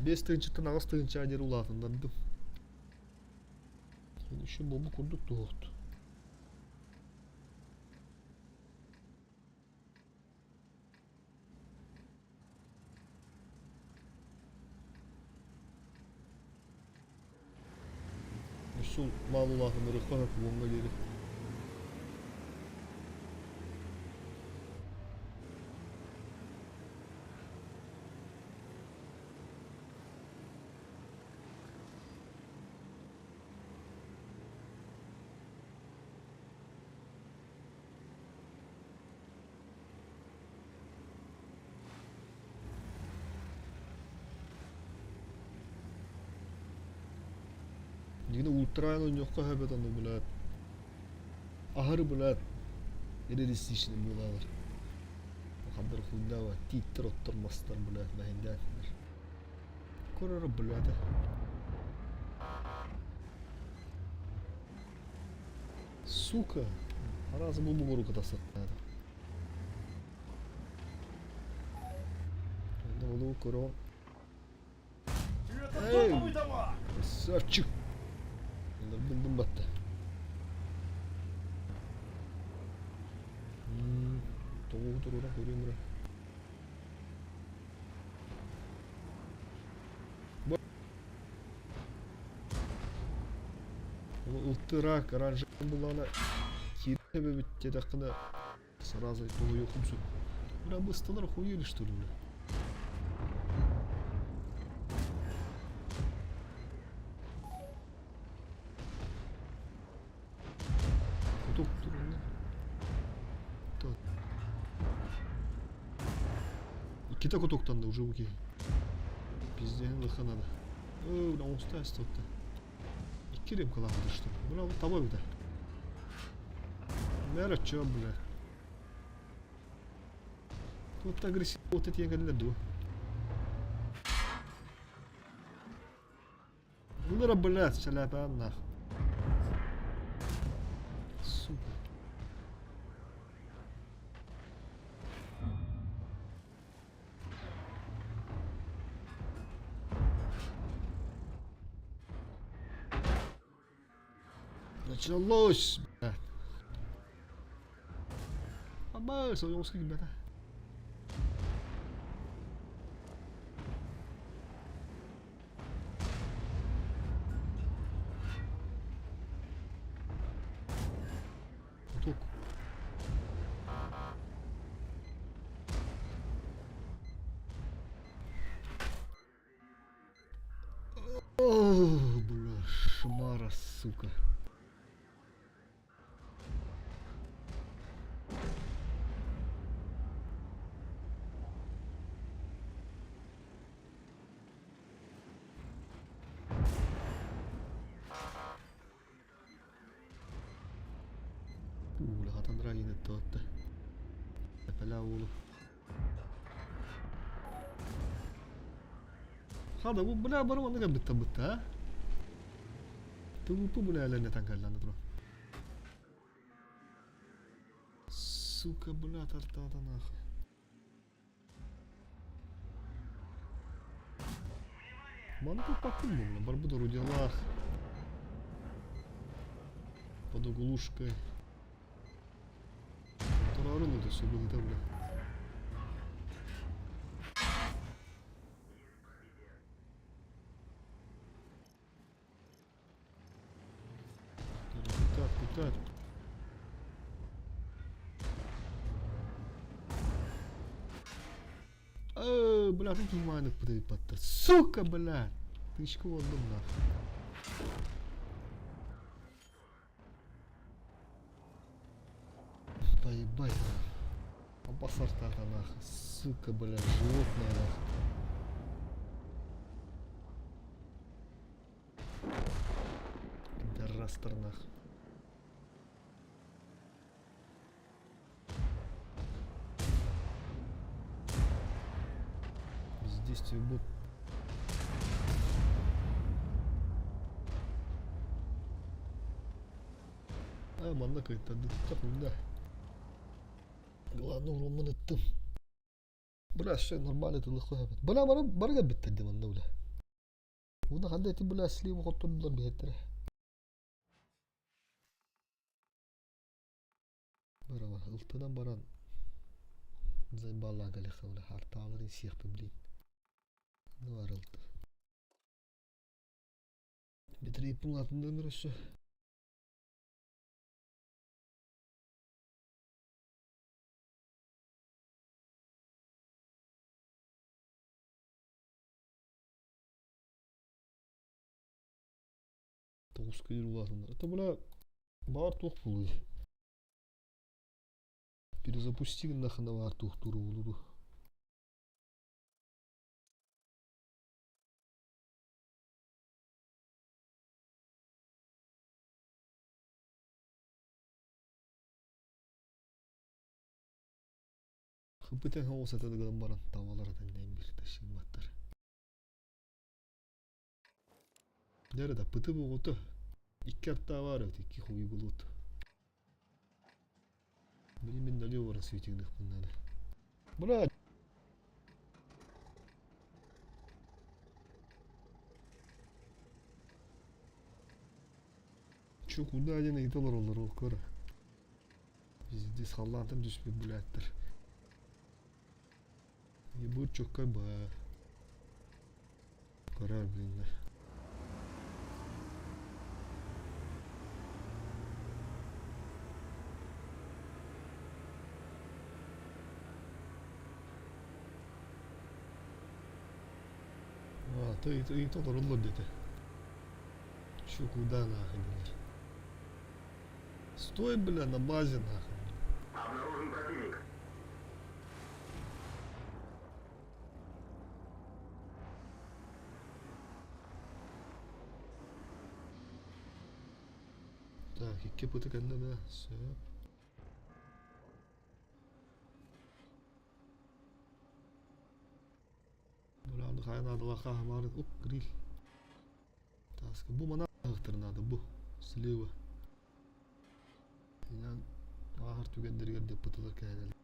Биэс тыһыынчаттан аҕыс тыһыынчаҕа диэри улаатыннардым. Еще буолбут курдук туһуохту. Өссө мал улаатыннарыахха сөп уоҥҥа диэри. Дьиҥэ ультраан оонньуохха сөп этэ ону блядь. Аһары блядь реалистичный буолалар. Хандар хуйдаба тииттэр оттор мастар блядь мэһэйдээтилэр. Көрөрө блядь. Сука! Араас булбугуру кытасаттаата. Онно көрөҕүн. Это Эй! топовый дамаг! Красавчик! Булдум батта. Тоҕу туруора көрүөм эрэ. Ылтыраак оранжевый буллаҕына киирэ эбит диэтэххинэ сразу тоһуйуоххун сөп. Бля, быстылар охуели что ли, бля? Иккитэ кутуктанна уже бу киһи. Пиздеһин ылыахха надо. Өө, бля, оҥосто эстэ Икки ремкалаах что ли? Бля, таба эбитэ. Мэр чё, бля. Тут агрессив вот эти кэллэр дуо? Ылара, блядь, шаляпаан нах. Сука. Началось, блядь. Абаас, ойоҕоско киирбэтэ. Кутук. О, бля, шмара, сука. Улахатан драгины тотта. Пэля уолу. Хада бу бля бары маннык кэлбиттэр бытта а? Тылыппы бля элэннэтэн кэллэни туран. Сука, бля, тартаата нахуй. Маны туппаккын буолла, барбыт орудиялаах. Под углушкой. Тураарын ыты сөбүлүтэ бля. Кутат, кутат. Э, бля, тут внимание пытает Сука, бля! Тычку отдам нахуй. Поебать нахуй. Обосартата нахуй. Сука, бля, животное нахуй. Пидорастер нахуй. Бездействие бот. А, манна кыттардыттах да. Главное, уроммун ыттым. Бля, все нормально тылых эбит. Бля, бары барыга биттэрди манна бля. Уна ханда эти бля сливу хоттордулар биһэттэрэ. Бара ылтынан баран зайбаллаан кэлиэххэ бля хартааларын сиэхпин блин. Ну арылты. Битрейпин улаатыннарым өссө. Тоҕус кыйыр улаатыннар. Это бля баар туох буолуой? Перезапусти гыннахына баар туохтуура буолуо. Хыппытын оҕус этэ гынан баран табалар этэннээн биир тащыымматтар. Дьэ да пыты буоҕута икки артаа баар эбит икки хуйгулуут. Билин налево рассветигныхпын надо. Бля! Чё, куда диэн ыйыта олороллор ол көр. Пиздец, халлаантан түспүт блядтар. Ебут чоккай ба. Көрөр блин. А, то и то олороллор диэтэ. Чё, куда нахуй, блядь? Стой, бля, на базе нахуй. Обнаружен противник. Так, икки пыты кэннэ да сөп. Бырааны хайа наадалаах хаамаары оп гриль. Таска бу мана аһыктар наада бу слева. Инан ааһар түгэннэригэр деппытылар кэһэнэллэр.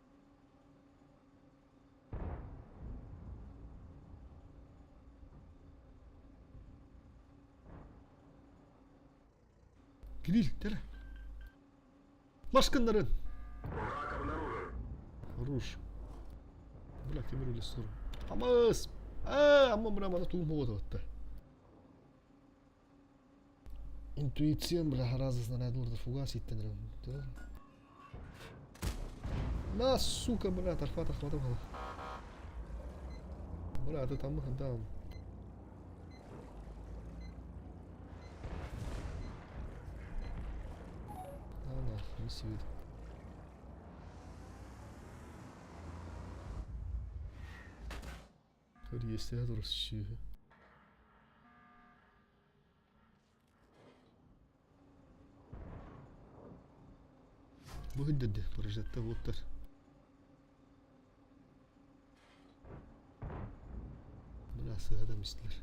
Кирилл, кэлэ. Машкыннарын! Враг обнаружен. Хорош. Бля, тимир үлэ сур. Амыс! Ээ, амма бля, мана туум буолуотта. Интуициям, бля, раза снаряд фугас иттен На, сука, бля, тарфа тахматым хала. Бля, ты там да. А, нахуй, не свет. Есть Россию. Бу үрдэрдэ прожекта уоттар. Бля сыһа мистилэр.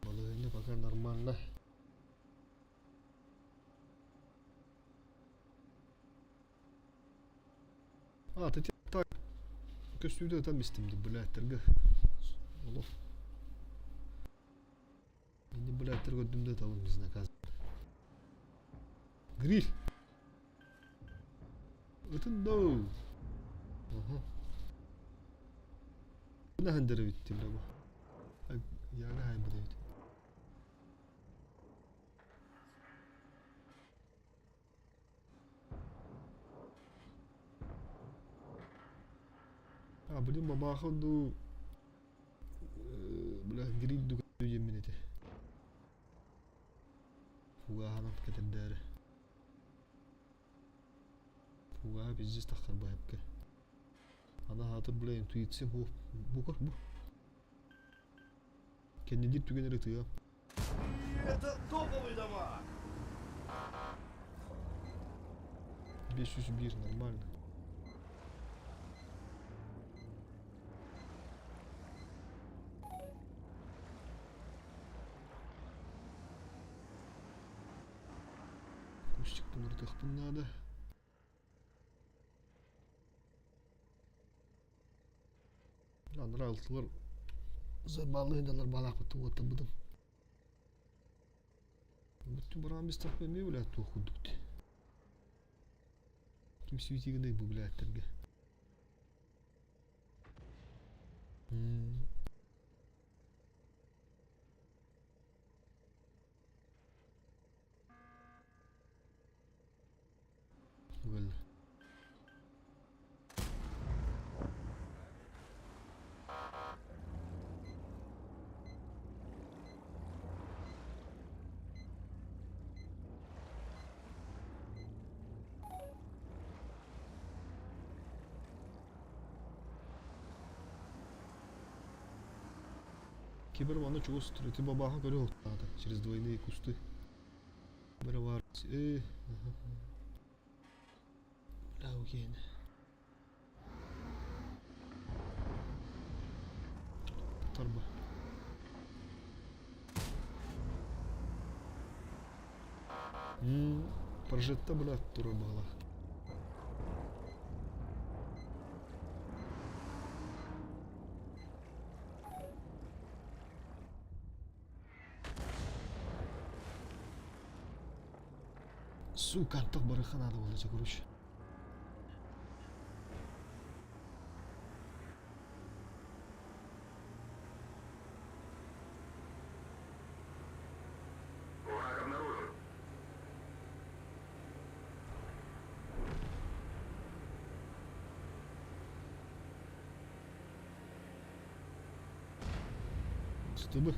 Балаһыанньа пока нормально. А, ты так көстүүтэ ытан бистим ди, блядьтарга. Олох. Мини блядьтар көрдүм да табын безнаказанно. Гриль. Ытын доо. Ага. Нахан дэрэ бу. Яга хайбыт эбит. А, блин, мамахан ду бля, гриль ду диэммин этэ. Фугаһанан кэтэрдээри. Фугаһа пиздец таххар баһыпка. Ана хаатыр бля интуиция бу бу көр бу. Кэннидир түгэн эрэ тыа. Это топовый дамаг! 501 нормально. Кустик ырытыахпын наада. Анараа алтылар зарбаалыы сылдьаллар баалаахпыттан уоттарбытым. Бүттүм бараан бистахпа эмиэ блядь туох курдук дии. Ким сүүтигинэй бу блядьтэргэ. Well. Кибер манна чугас ити бабааха көрө охтаата через двойные кусты. Бара э Бля, окей. Тарба. Прожетта, бля, тура была. Сука, антох барыха надо было, короче. Враг обнаружен. Чтобы.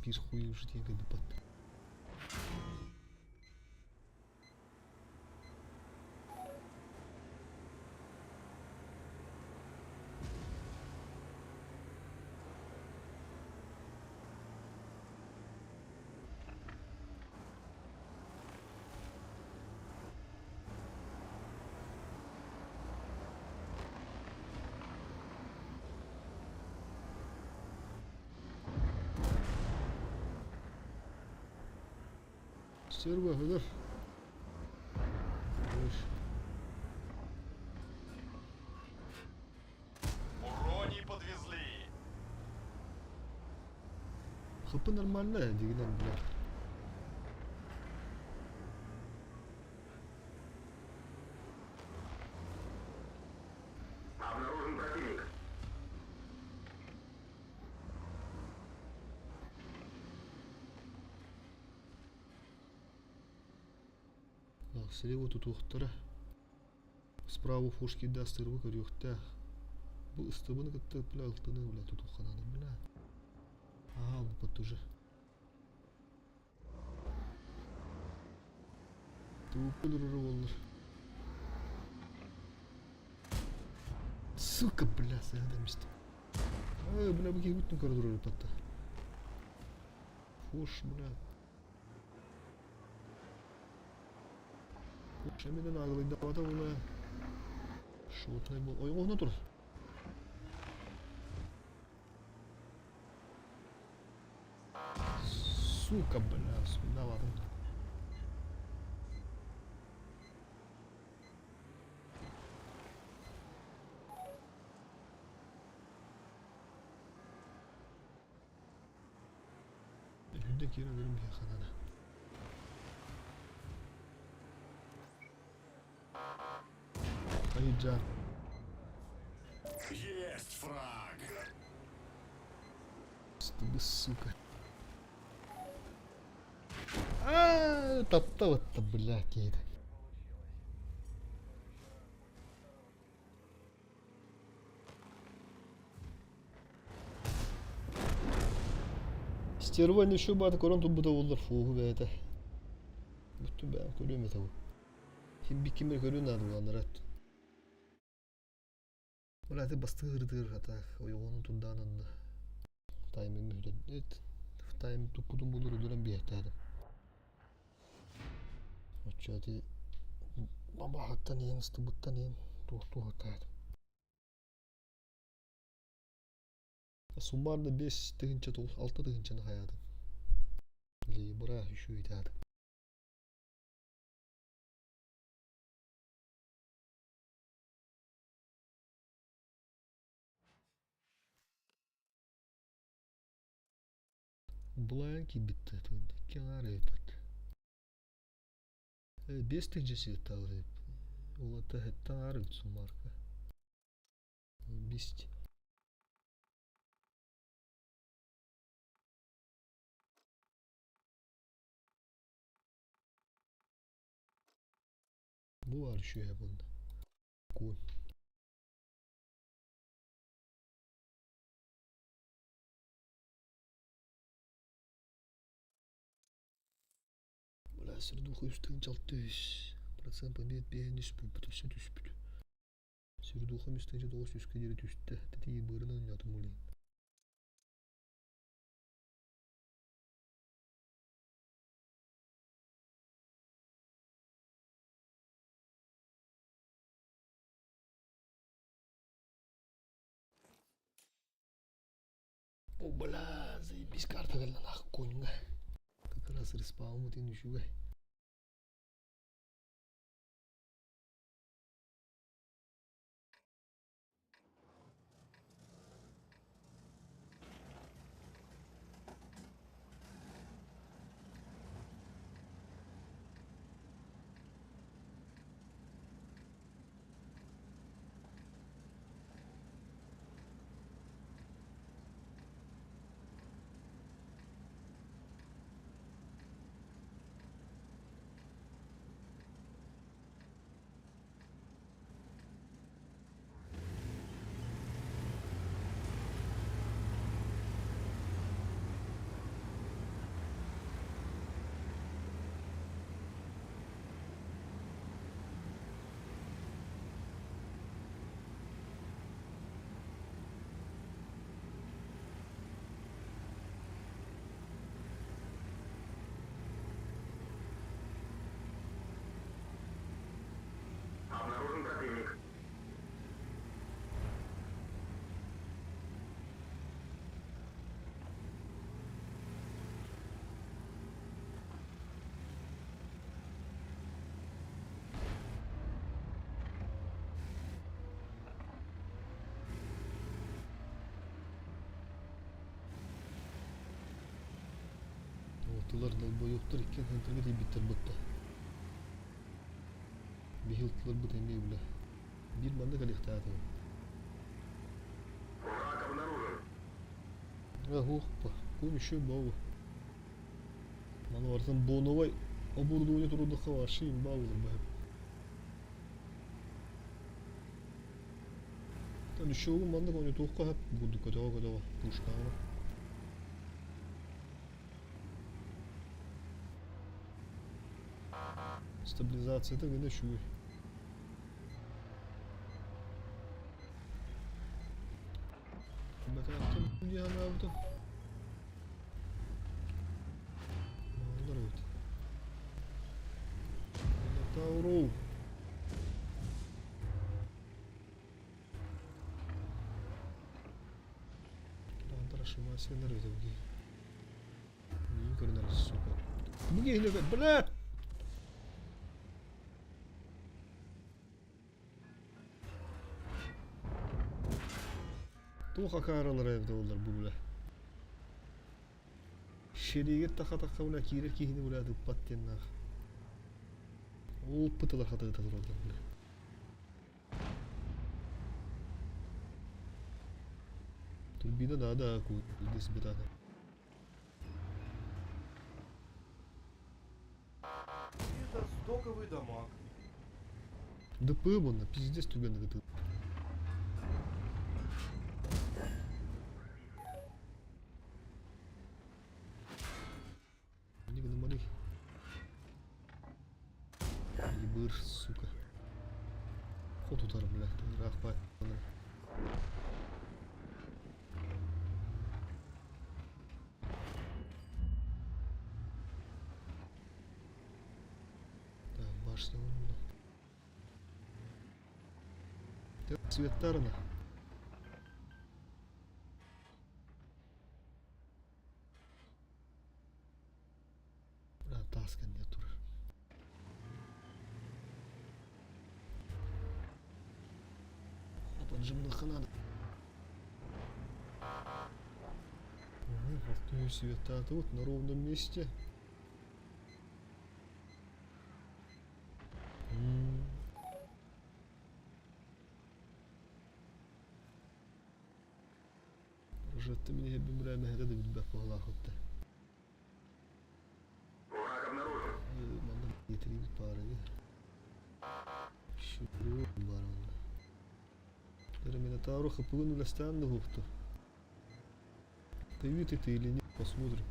Биир хуй уже диэн кэлбиппат. Серва өлөр. Урони подвезли. ХП нормально, дигинен, бля. Обнаружен противник. Так, слева тутуохтара. Справа фошки да сырбы көрүөхтээх. Бу ыстыбыны кытта бля ылтыны бля тутуоххананы бля. Аа, бу уже. Тууппун боллар. Сука, бля, сыһа Ай, бля, бу киһи көрө турар патта. Фош, бля. Фош, эминен агылайдабата була. Шотный был. Ой, он тур. Сука, бля, сюда ладно. Үрдэ киирэн өлөрүм биһиэхэ Айджа. Есть фраг. Стыбы, сука. А, таптал это, бля, кейт. Стерва еще бат корон тут бута олар фугу бәйті. Бүтін бәм көрөм ете бу. Хим бикимер көрүү надо буланырат. Бля, ты бастыр хата ойгонун тундаанын таймин мүһдөт. Тайм туппутун булur өлөрөн биэхтээдим. Оччоти баба хаттан иин ыстыбыттан иин туохтуу хаттаадым. Суммарно 5 тыгынча 6 тыгынчаны хаядым. Либра еще итаадым. Булайын битте туйда. Кеңар эпат. 5 тыгынча ситталыр. Олата хеттан ар суммарка. Бист. Бу бар еще бunda. Кун. Бля, сердуха үс тыгынча алты үс. Процент побед бэһин үс буолбут, өссө түспүт. Сердуха үс тыгынча тоҕус үскэ диэри түстэ. Тэтиги быырынан нятым улин. О, бля, заебись, карта кэллэ нах коньга. Как раз респаун тин үчүгэй. Ылтылар долбоебтар иккиэн центрга тиийбиттэр бытта. Биһи ылтыларбыт эмиэ бile. Биир манна кэлиэхтээх этим. Враг обнаружен. Ох, кун еще бау. Маны барытын боновай оборудование турудахха вообще имба буолар баһып. Там еще маннык оны туохха хап курдук көтөҕө көтөҕө пушкаҕа. Стабилизацията гына үчүгэй. Бэтээхтэн дии санаабытым. Бааллар эбит. Минотавру. Баандар ошибайся эбит бу киһи. Миигин көрүнэр сука. Бу киһини блядь! Туох акааралара эбитэ буоллар бу бля. Шеригер таха-таха бля киирэр киһини бля тыппат диэн наах. Опытылар хатыыта тураллар бля. Турбина надо кудыс бытана. Это стоковый дамаг. ДП вон, пиздец туган это. Не гномари. Ебыр, сука. Ход удар, бля, рахпай. Так, башня вон. Цветтарна. Бля, таска нет турар. Поджимных надо. Угу, света тут на ровном месте. Рожетты меня бимрәмә һәдә билбәк була хатта. Враг обнаружен. Манна getireyim bari. Şu бар онда. Минотавру хапыгын үләстән ухту. Ты вид это или нет, посмотрим.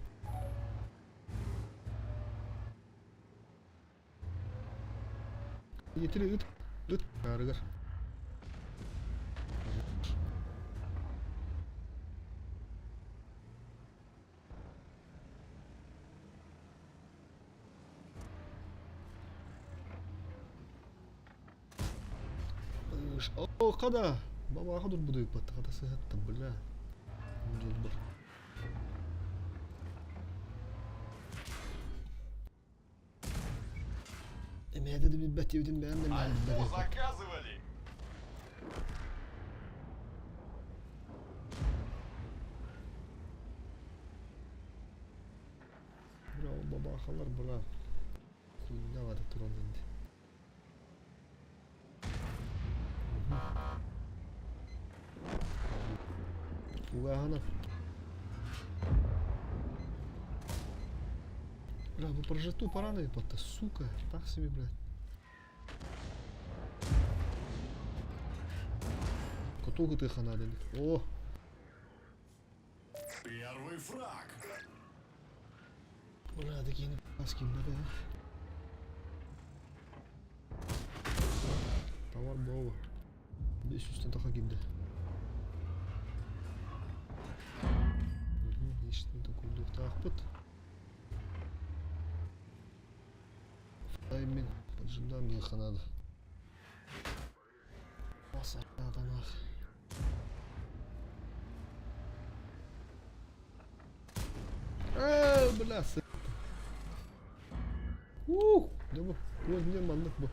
Getiri ыт, ыт арыгар. О, када! Баба хадур буду патта, када сыхатта, бля. Жол бар. Эмээде де билбэт ебидин бээн да Альфу заказывали! Браво, бабахалар, бра. Хуйня вада туран инде. Угахана. Бля, вы прожиту пораны патта, сука. Так себе, блядь. Котугу ты хана О, Первый фраг! бля, такие не да? Товар бова. 500 таха килде. Нечтен такой тахпыт. Тайминг поджимдан быха надо. Басаданах. Э, бля, сы. Ух, да бу, вот не маннык бу.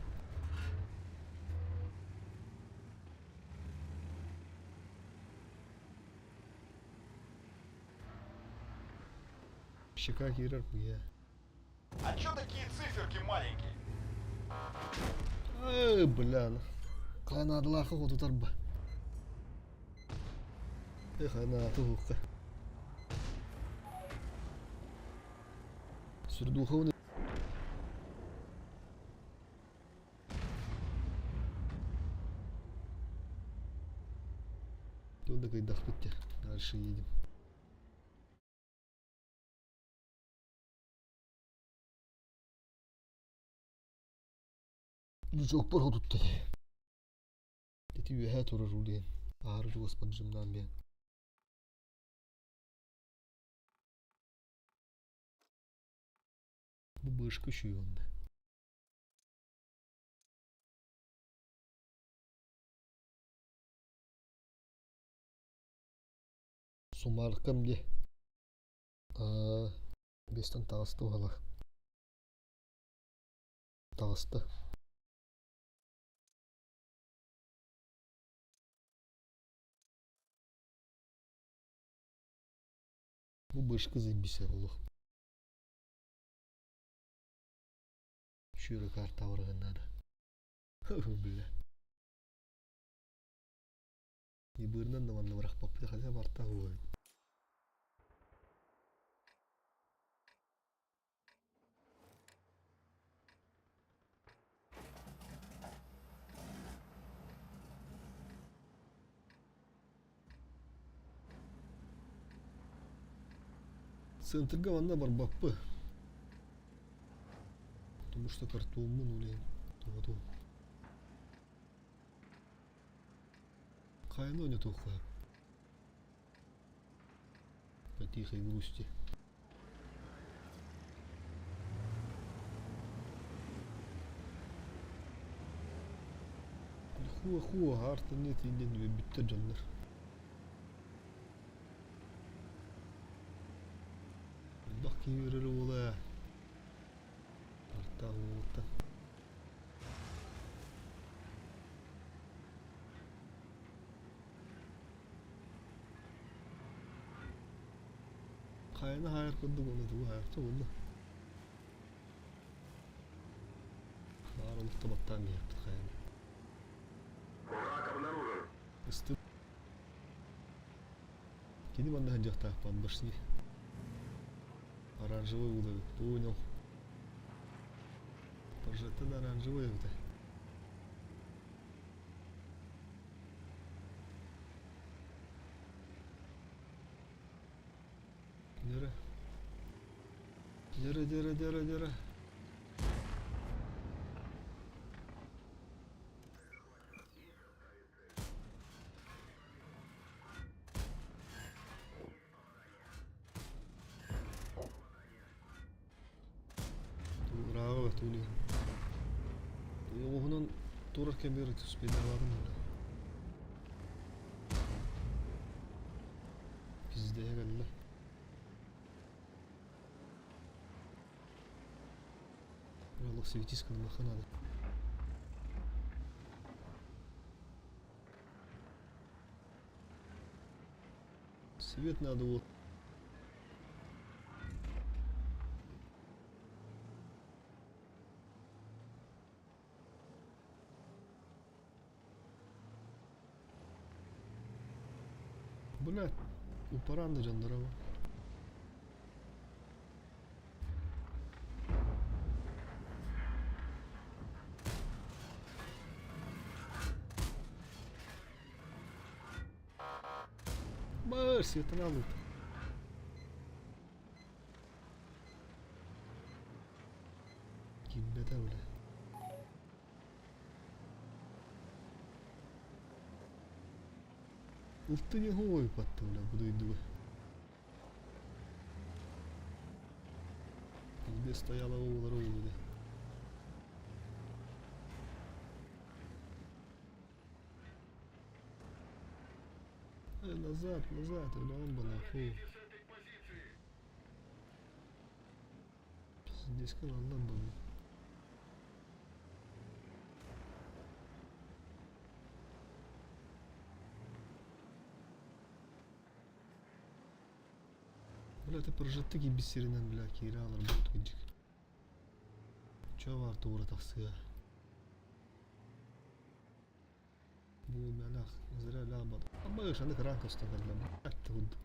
Щека кирер бу я. А чё такие циферки маленькие? Эй, бля. Канадалаахха хотутарба. Эх, анааты уһукка. Сүрдуховны Туох да кыйдахпыт дьэ. Дальше едем. Лючокпор хотутта Ити үөһээ турар диэн аһары чугас поджимнаан биэн. Бу бышка үчүгэй онно. Сумааркам дии. Аа, биэстэн таҕыста уһалар. Таҕыста. Бу бышка заебись олох. Шүөрэ карта барыан наада. Бля. Ибырынан да манна бырахпаппыт хотя бартаах буолуо. Центрга манна барбаппы. Потому что картоммун улейм. Тоҕоту. Хайаны ойнотуохха. По тихой грусти. Хуа-хуа, артын нет инден бүттер дьоннор. Элбэх киһи үөрэр уола. Артаах уолуттан. Хайаны хаайар курдук уонна тугу хаайарча буолла. Баар олохто баттаан биһиэхпит хайаны. Враг обнаружен. Ыстык. Кини манна сылдьыахтаахпын башни. Оранжевый удавит. Понял. Прожектор оранжевый эбитэ. Дьэрэ. Дьэрэ, дьэрэ, дьэрэ, дьэрэ. Ырааҕа бэрт Оҕуһунан турар кэмигэр түспэйдээбатым бля. Пиздэһэ кэллэ. Олох светись гынмаха надо. Свет надо вот. Бля, упаран да дьонноро бу. Бар, светана алыт. Кимбэтэ бля. Ылты не хой патты бля, буду иду. Где стояла оҕолор оҕолу Э, назад, назад, бля, он бы нахуй. Пиздец, ладно был. Бля, ты прожитыки бессеринен, бля, киирэ алар буттугунчик. Чё баар туора тахсыа. Бу мэлэх зря лаабат. Амма ышаны кыраан көстөн кэллэ. Атты курдук.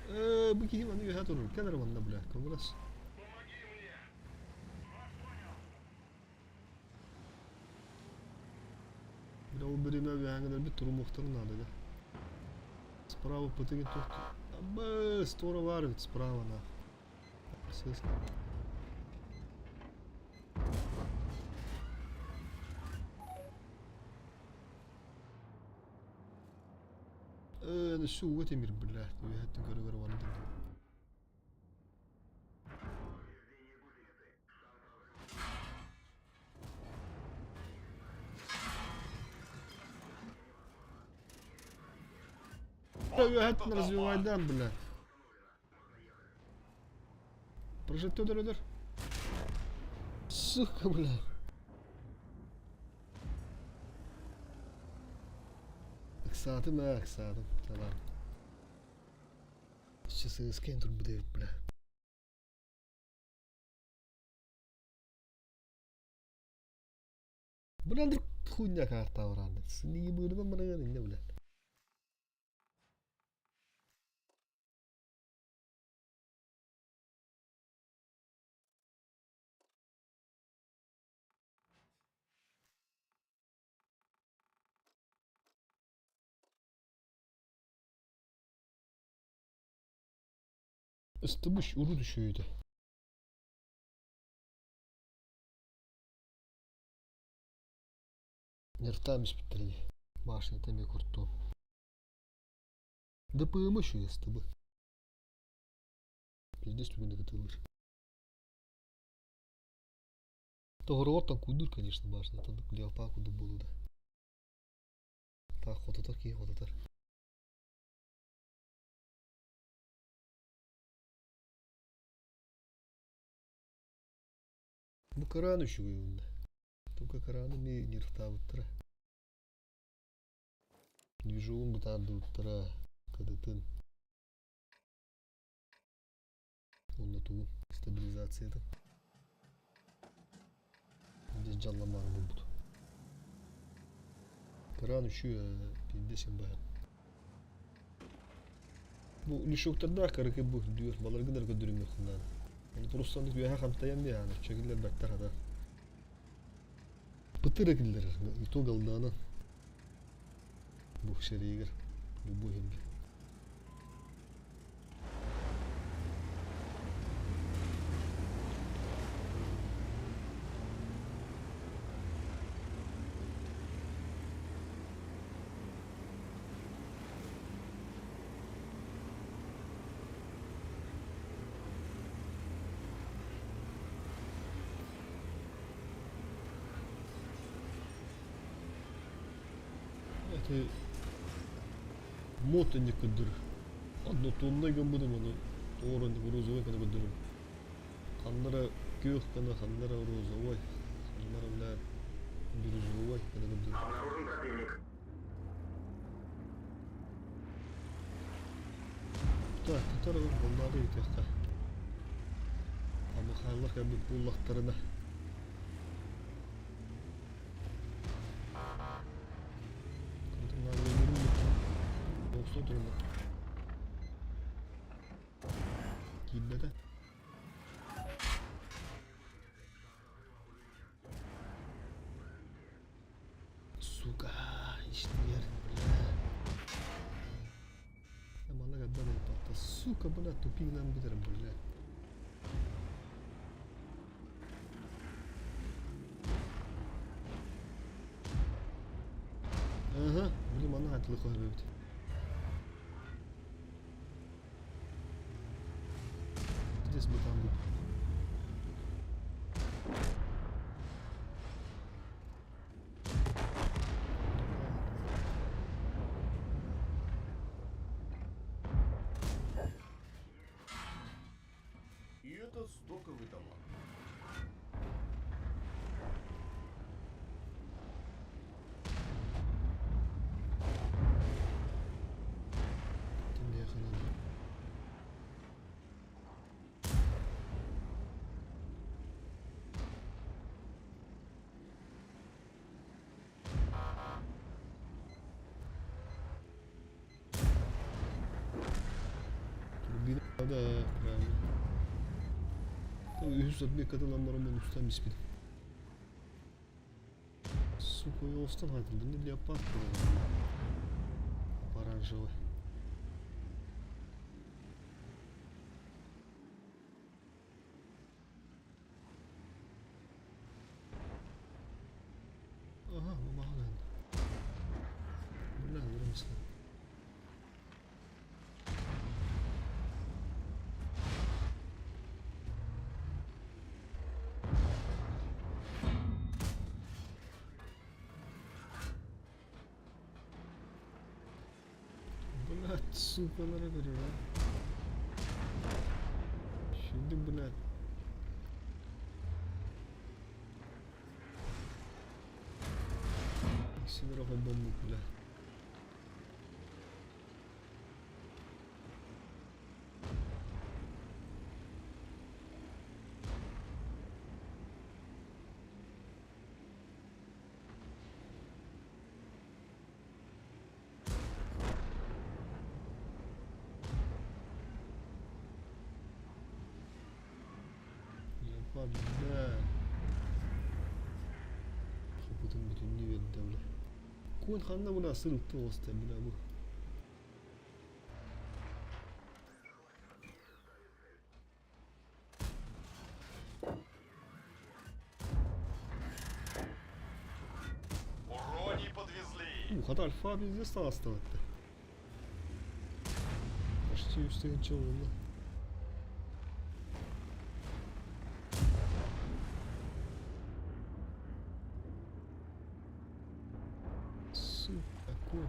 Э, бу киһи маны үөһэ турар. Кэл эрэ манна, бля, көҥүлэс. Бля, ол биримэ үөһээҥҥилэрбит турумуохтарын наада да. Справа пытыгын туох Абыс, туора баар эбит справа на. Сыс. Э, өссө ууга тимир, бля, үөһэттэн көрө-көрө бардым. Үөһэттэн развивайдаан, бля. Прожектор өлөр. Сука, бля. Ыксаатым ээ, ыксаатым. Талаан. Часы ыскайын турбут эбит, бля. Бля, хуйня карта бараан. Синии быырынан барыган инне, бля. Ыстыбыш урут үчүгэйдэ. Нертаам испиттэр дии. Башнята эмиэ куртуом. ДПМ үчүгэй СТБ. Пиздец түгэнэ кытылыр. Тоһороҕор куйдуур, конечно, башнятан леопа курдук буолуо да. Так хототор киһи хототор. Бу кыраан үчүгэй уонна. Только кырааны эмиэ нервтаабыттара. Движугун бытаардыбыттара, кадытын. Уонна тугун стабилизациятын. Здесь дьалламаары буолбут. Кыраан үчү пиздец баһан. Бу лишоктардаах каракы бу дүөр баларгы да көрдөрүмүөххүн Оны просто үөһэ хамтайан биһааны чөгүллэр баттар хата. Пытыр экиллер и то галдаанан. Бу шеригер любой хилге. Это мод инник көрдөрөр. Однотоннай гыммытым ону тоҕор оннук розовай гына көрдөрөр. Ханнара күөх гына, ханнара розовай, ханнара бля бирюзовай гына көрдөрөр. Обнаружен противник. Так, который буллары итиэххэ. Амахааллар кэлбит буллахтарына. Olsun durumda. Киирбэтэ. Сука, иштиер, бля. Манна когда патта. Сука, бля, тупигынан бүтэр, бля. Ага, блин, манна хатылы көбүт. Здесь бы там был. И это стоковый дамаг. да, правильно. Үһүс отметкатын ылан баран устан биспитим. Сука, ойоҕостон хатыллын леопард оранжевый. Ага, мамаҕын. Бля, выросла. Блядь, сука, надо говорю, а. Şimdi, блядь. Синер бомбук, бля. Леопард, бля. Хопутун бүтүннүү берди, бля. Куон ханна бля сырытты оста, бля, бу. Уроний подвезли. Ух, хата альфа пиздец астабатты. Почти үстегенче болду. Сука, ко.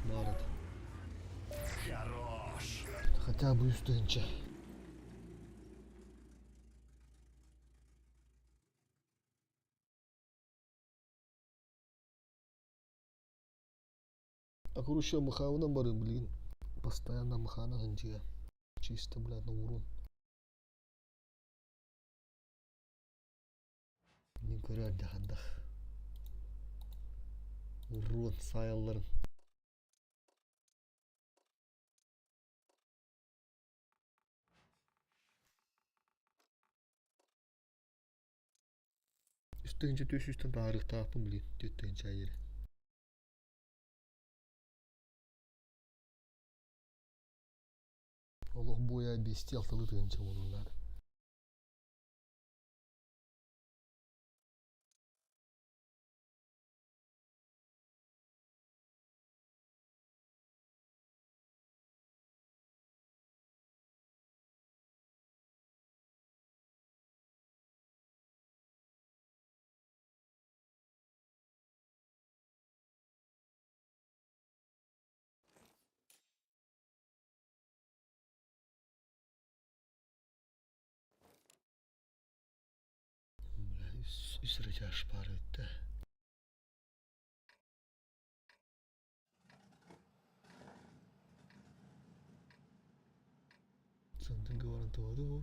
Народ. Хорош. Хотя бы үстегенче. А короче, махавынан бары, блин. Постоянно махана гандия. Чисто, блядь, на урон. Не көрөр дахандах. Урон сайалларын. Үстігінче төс үстін таарыктааппын, блин. Төттігінче айыры. Олох боя бести алтылы тыгынча болунар. Бля, үс рычаж пар өттө. Сандын баран туоду.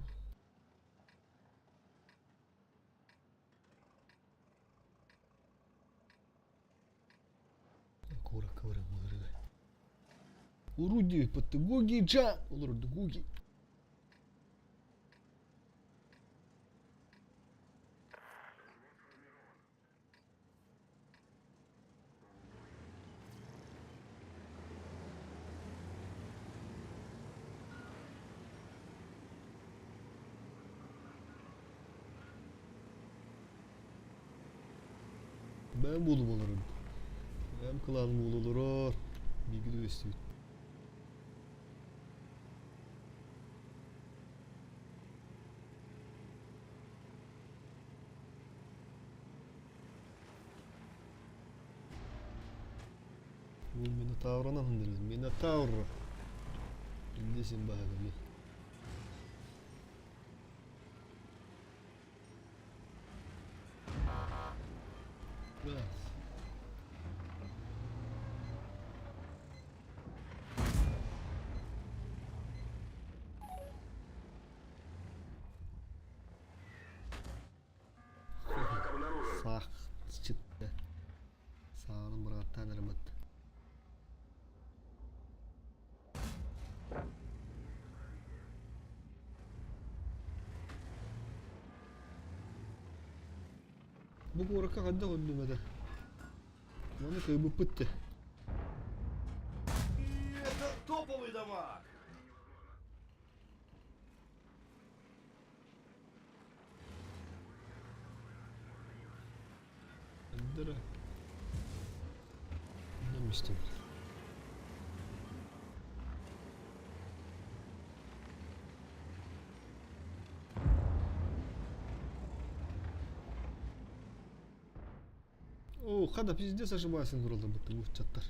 Кура квара мудрыга. Уруди подтыгуги джа. Улурдугуги. Ben buldum olurum. Ben klanım olur. Bilgi de üstü. Bu Minotaur'una hındırız. Minotaur. Bildesin bakalım. Evet. Враг обнаружен. Саах читте. Саанын бырағаттаан эрэ бат. Бу куоракка хайдах өллүм этэ? Маны кыайбыппыт дии. И это топовый дамаг! Дыра. Demiştim. О, хада пиздец ошибайсың туралда бытты чаттар.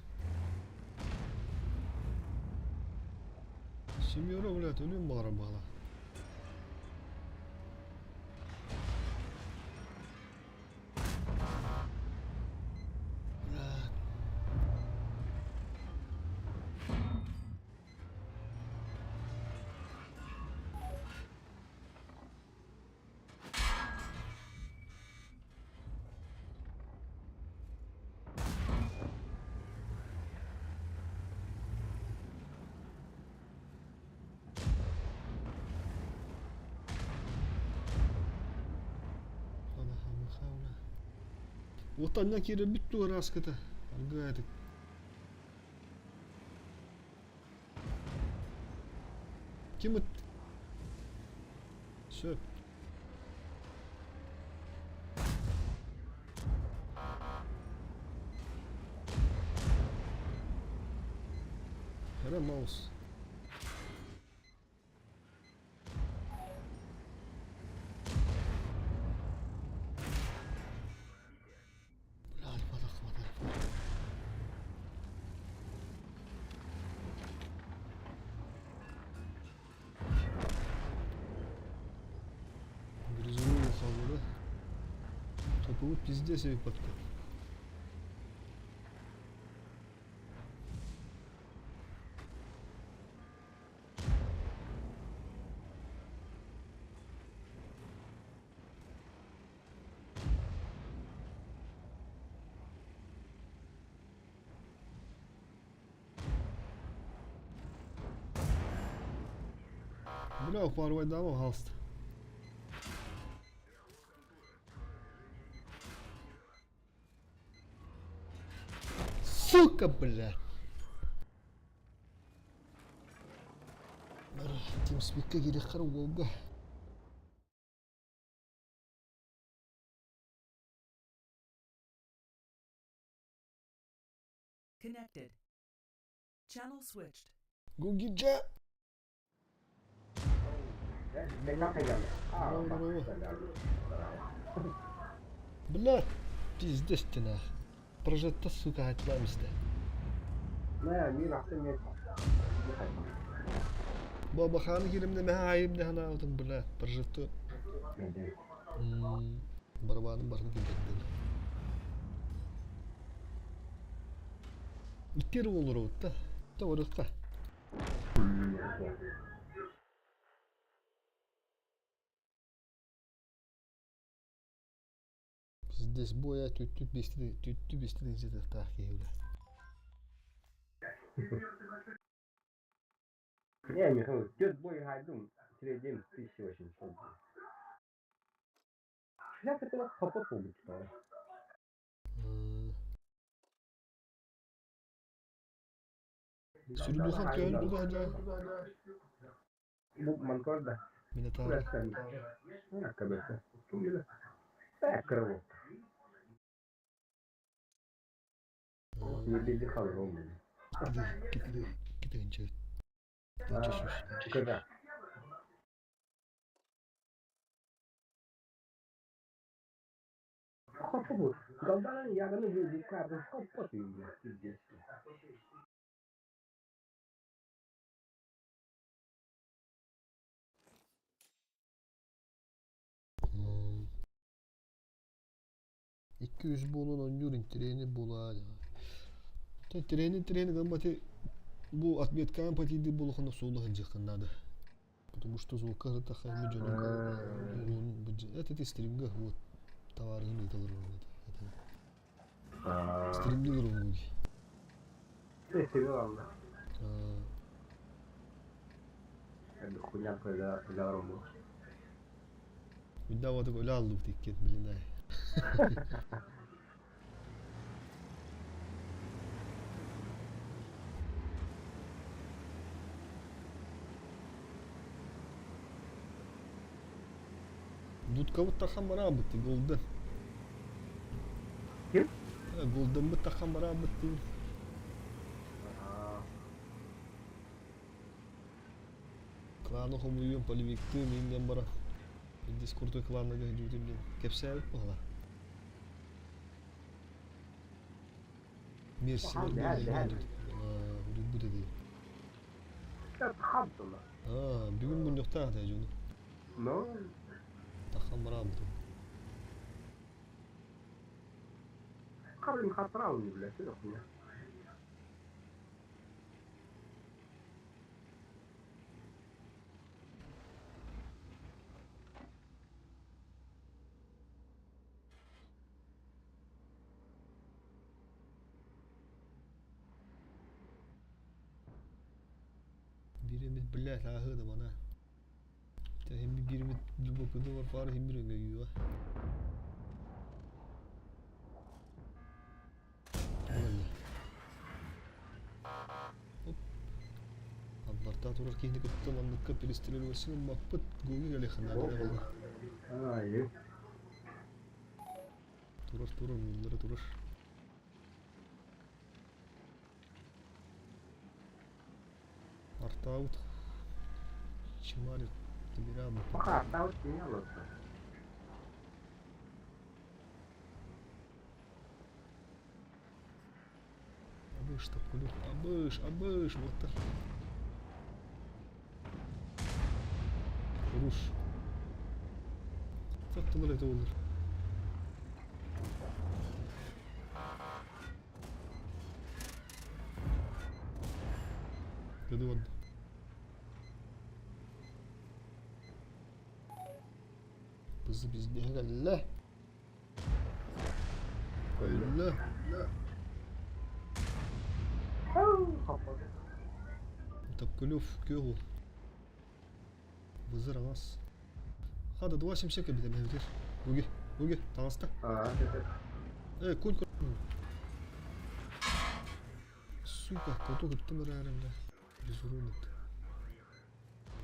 Семеро, блядь, өлүм баара бала. Блядь. Вот анна киирбит туораскыта. Аргы Ким ыт? Сөп. Эрэ маус. Бля, альфа захват, альфа. Грызунул хаалла да. Топубут пиздец эбиппатта. Бля, парвайдаама хаалыста. Сука, бля! Тимспикка киириэххэ уолга. Connected. Channel switched. Гугиджа! Бля, пиздец ты нах. Прожетта, сука, хатлаамиста. Бабаханы киримне мэһэ айымне ханаабытым бля, прожетты барабаным барытын киллэрдин. Икки эрэ олоробут да. Да барыахха. Пиздец, буойа түттү биэсти түттү биэсти тыһыынча киһи бля. Не, Михаил, тет бой гайдум, среднем 1800. Шляпа это капот побыть. Сүрдухан көөн дуга да. Бу манкорда. Минотавр. Крыло. Не халром. Китинче. Когда? Хоппу. Галдан яганы bu kardı хоппу пиздец. Икки үс буолан оонньуур интэриэһинэй буолаа. Тренин тренин гаммати бу отметкаан патиды буолухана суолу сылдьыаххын наада. Потому что звука это хайми дьонун это ты стримга вот. Табаарыһым ыыта олорор этэ. Стримдии олоробун дии. Үндэ өлө аллыбыт иккиэн билин ээ. Дудкабыт тахан бараабыт Голден. Ким? Голденмыт тахан бараабыт дии. Кланы хомуйуом, полевиктыым, иҥнэн баран. Дискурдуй кланныга дьүүтүм диэн кэпсээбит буолар. Мерсилер Үрүбүт эди. Бүгүн мунньахтаах да дьону. Тахан бараабытым. Биремит блядь ааһыа да мана. Хим биремит глубоко бар фары хим бир өҥөйүүэ. Оп. Аббарта турар киһини кытта манныкка перестрелювасин маппыт гуги галехана Турар турар муннара турар. Артаут Чимарит Тимирян. Пока артаут не лучше. Абыш тапкулю. Абыш, абыш, вот так. Руш. Саттылар это olur. Dedi vardı. Bizi biz ne Öyle. Тапкулев кёгу. Бызыр аңас. Хада 2,7 бите битер. Уги, уги, таҥаста. Э, конь кон. Сука, кото кыттым эрээрим да. Безурунут.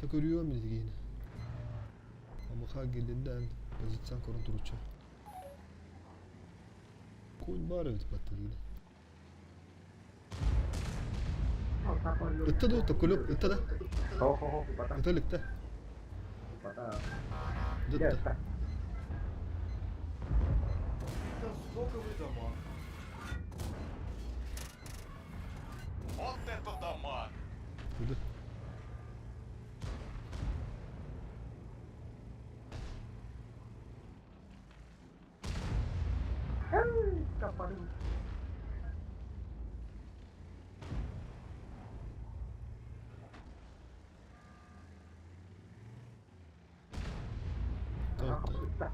Та көрүөм билигин. Амаха келден позициያን көрөн туручу. Конь бар эбит баттыгын. Ытта дуу, Токулев, ытта да? Ыта иликтэ. Ытта. Это стоковый дамаг. Вот это дамаг! Ыды. Ытта.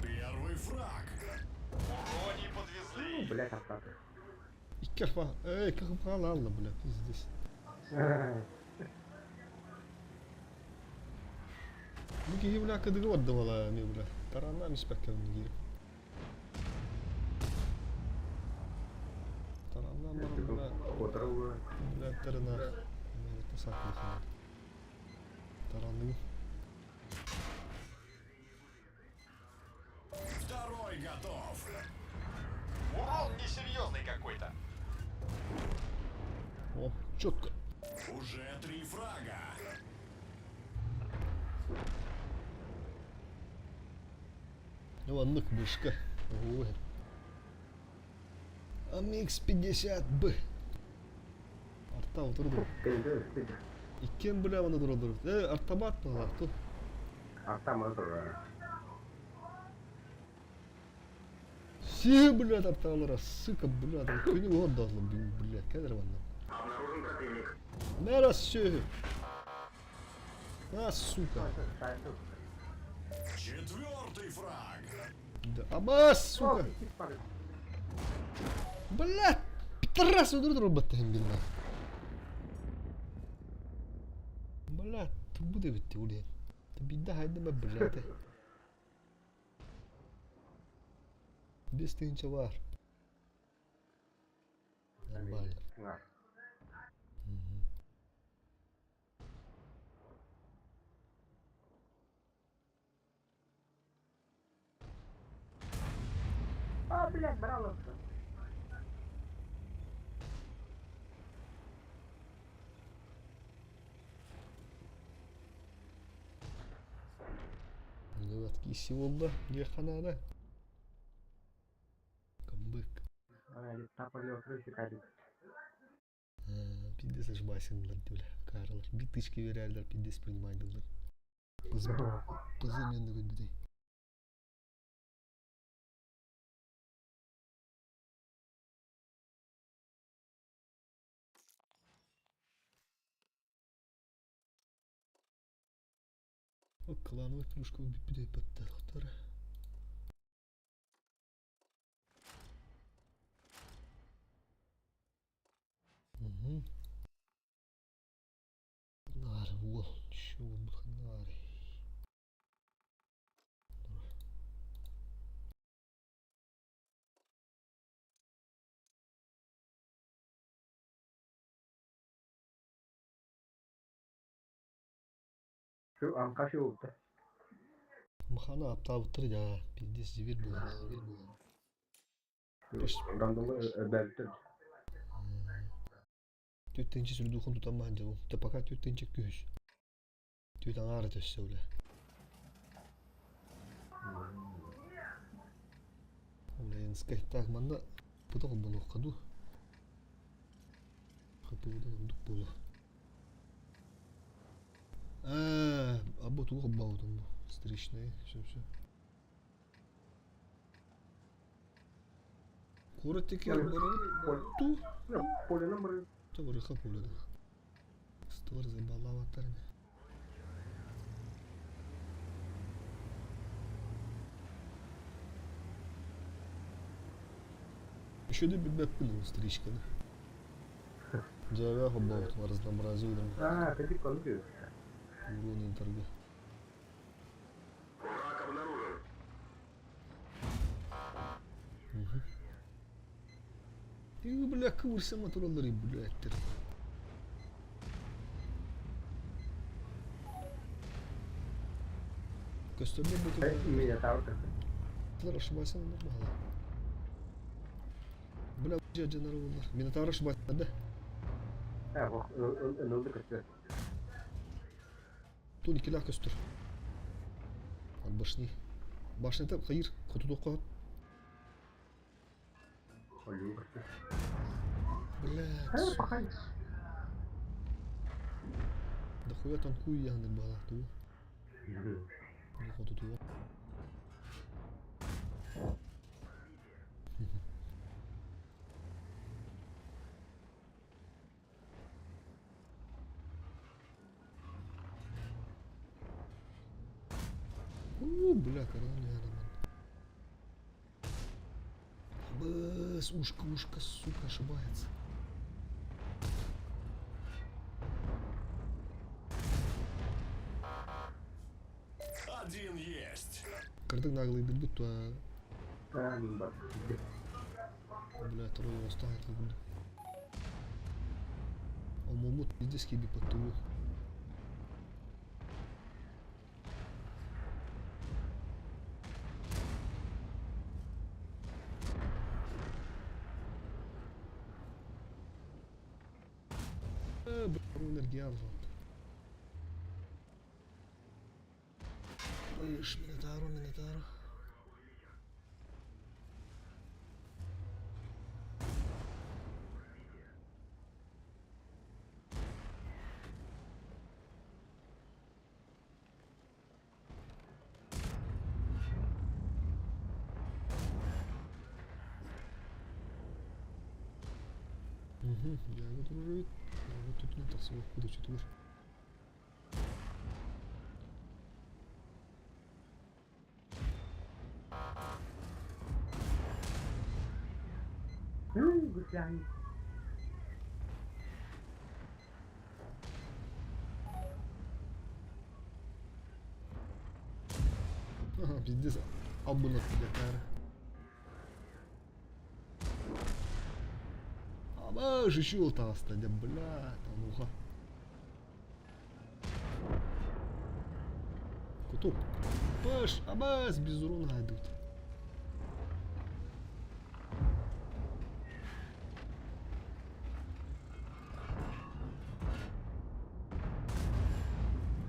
Первый фраг! Урони подвезли! Блять, остаток. Икки арфа. Эй, как алла, бля, пиздец. Бу киһи бля кыдыгы барда ми бля. Таранна миспекке киир. Таранна баран бля. Бля тарана. Мен сакlı Таранны. Второй готов! Урон несерьезный какой-то. О, четко. Уже три фрага! Ну, аннык бышка. Ой. АМХ-50Б. Арта отырды. Иккен бля маны тураллар. Э, артабат балар ту. Все, блядь, арталара, сука, блядь, күнү уһун блядь, кэлэр манна. Мэра сүөһү. А, сука. Четвертый фраг. Да, аба, сука. Блядь, пидорас удур турбаттаһын билла. Блядь, турбут эбитти улиэн. Бидда хайдыма, блядь. 5000 бар. Нормально. А, блядь, браловка. Вот киси буолла, диэххэ наада. Камбэк. Пиздец ошибайсыңдар бля, каралар. Биточки берерлер, пиздец принимайдылар. Пызы мен бүтей. О, клановый кружка бүтей паттар. Угу. Нар, уол, чё нар. Şu Anka şu oldu. Махана аптаабыттар дьаа, пиздец зибир буолар. Рандомы бәлтер. Түттенчи сүрдухан тутамаан дьабым. Та пока түттенчи күһүс. Түт аҥаара төссө үлэ. Ленскай. Так, манна пыта холбонуохха дуу. Хапыбыдан ордук буолуо. Аа, або тугу холбообутум бу. Встречный, все все. Куорат диэки барабыт туу. Поленан барар. Торыха поледа. Створ забалаватарны. Еще да билбэппин ол встречканы. Дьээбэ холбообутум разнообразие Аа, кадик конук. урон интерге. Враг обнаружен. И, бля, курса мотороллары, блядь. Көстөрдө бу Меня тавр. ошибайсың нормально. Бля, жанары болар. Минотавр ошибайсың да? А, ынылды көстөр. Тун икилээх көстөр. От башни. Башня хайыр, хотудуққа. Олю көстөр. Блядь. Пахай. Да хуя танкую яны бала ту. Хотудуға. У, бля, корона не надо, Быс, ушко, ушко, сука, ошибается. Один есть. Кырдык наглый будто, а, Аа, мин бар. бля, второй останет как будто. А момут пиздец киби под тулу. Бля, энергия вот. Ой, Минотавру, Минотавру. Яга турар Яга түтүнэн тахсыбаппыт оччотугар. Гусяй. Пиздец, албын отпадатаары. Абаш, еще таҕыста дьэ, бля, тануха. Кутук. Паш, абас, без урона идут.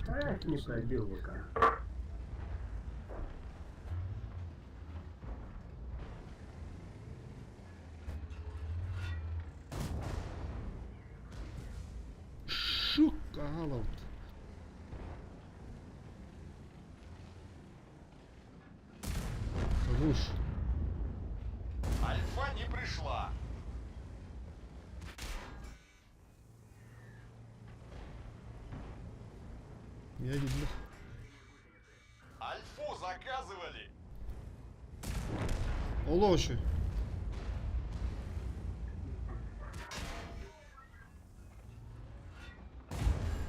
Эх, не пробил ВК. Шук, аҕалабыт. Хорош. Альфа не пришла. Я видно. Альфу заказывали. Олошу.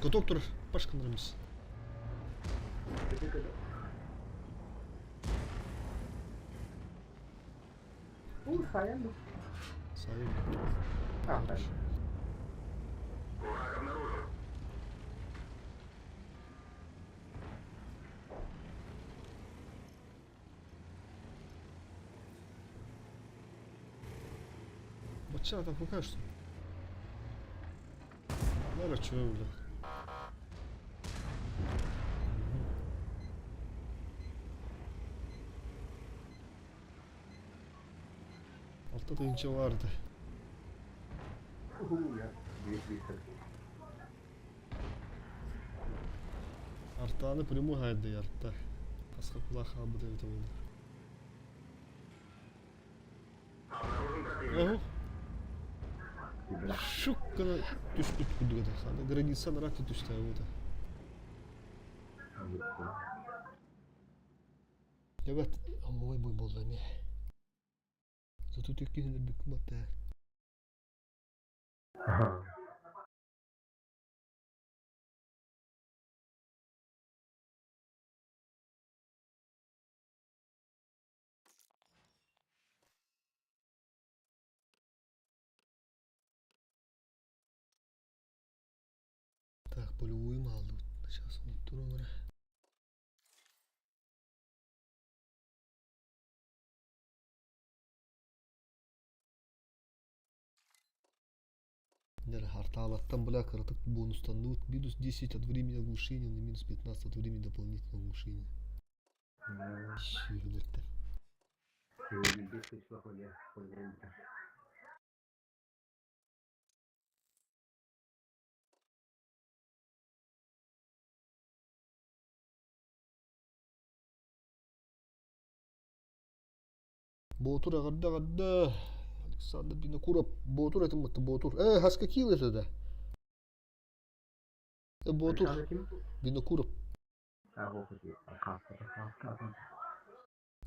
Каток турар, пашканарымыз. У, сайын. Сайын. А, сайын. Бачча там пока что. Наверное, чё, бля. Алта тыһыынча баар этэ. Ух, я. 200. Артааны прямой хайдый арта. Хаска кулаах хаалбыт эбитэ буоллар. Оһо. Шук гына түспүт курдук этэ. Ханна граница нараат түстэ буолта. Эбэт, ой бой буолла эмиэ. Зато түккүһүн үрдүккү батта. Так, полевойум хааллыбыт. Сейчас оҥотторон эрэ. Дьэ, артаалаттан бля кыратык бонустанныбыт. Минус 10 от времени оглушения на минус 15 от времени дополнительного оглушения. Сүһүлэртэн. Боотур эҕэрдэ эҕэрдэ Александр Винокуров Боотур этим бытта Боотур э хаска киил этэ да э Боотур Винокуров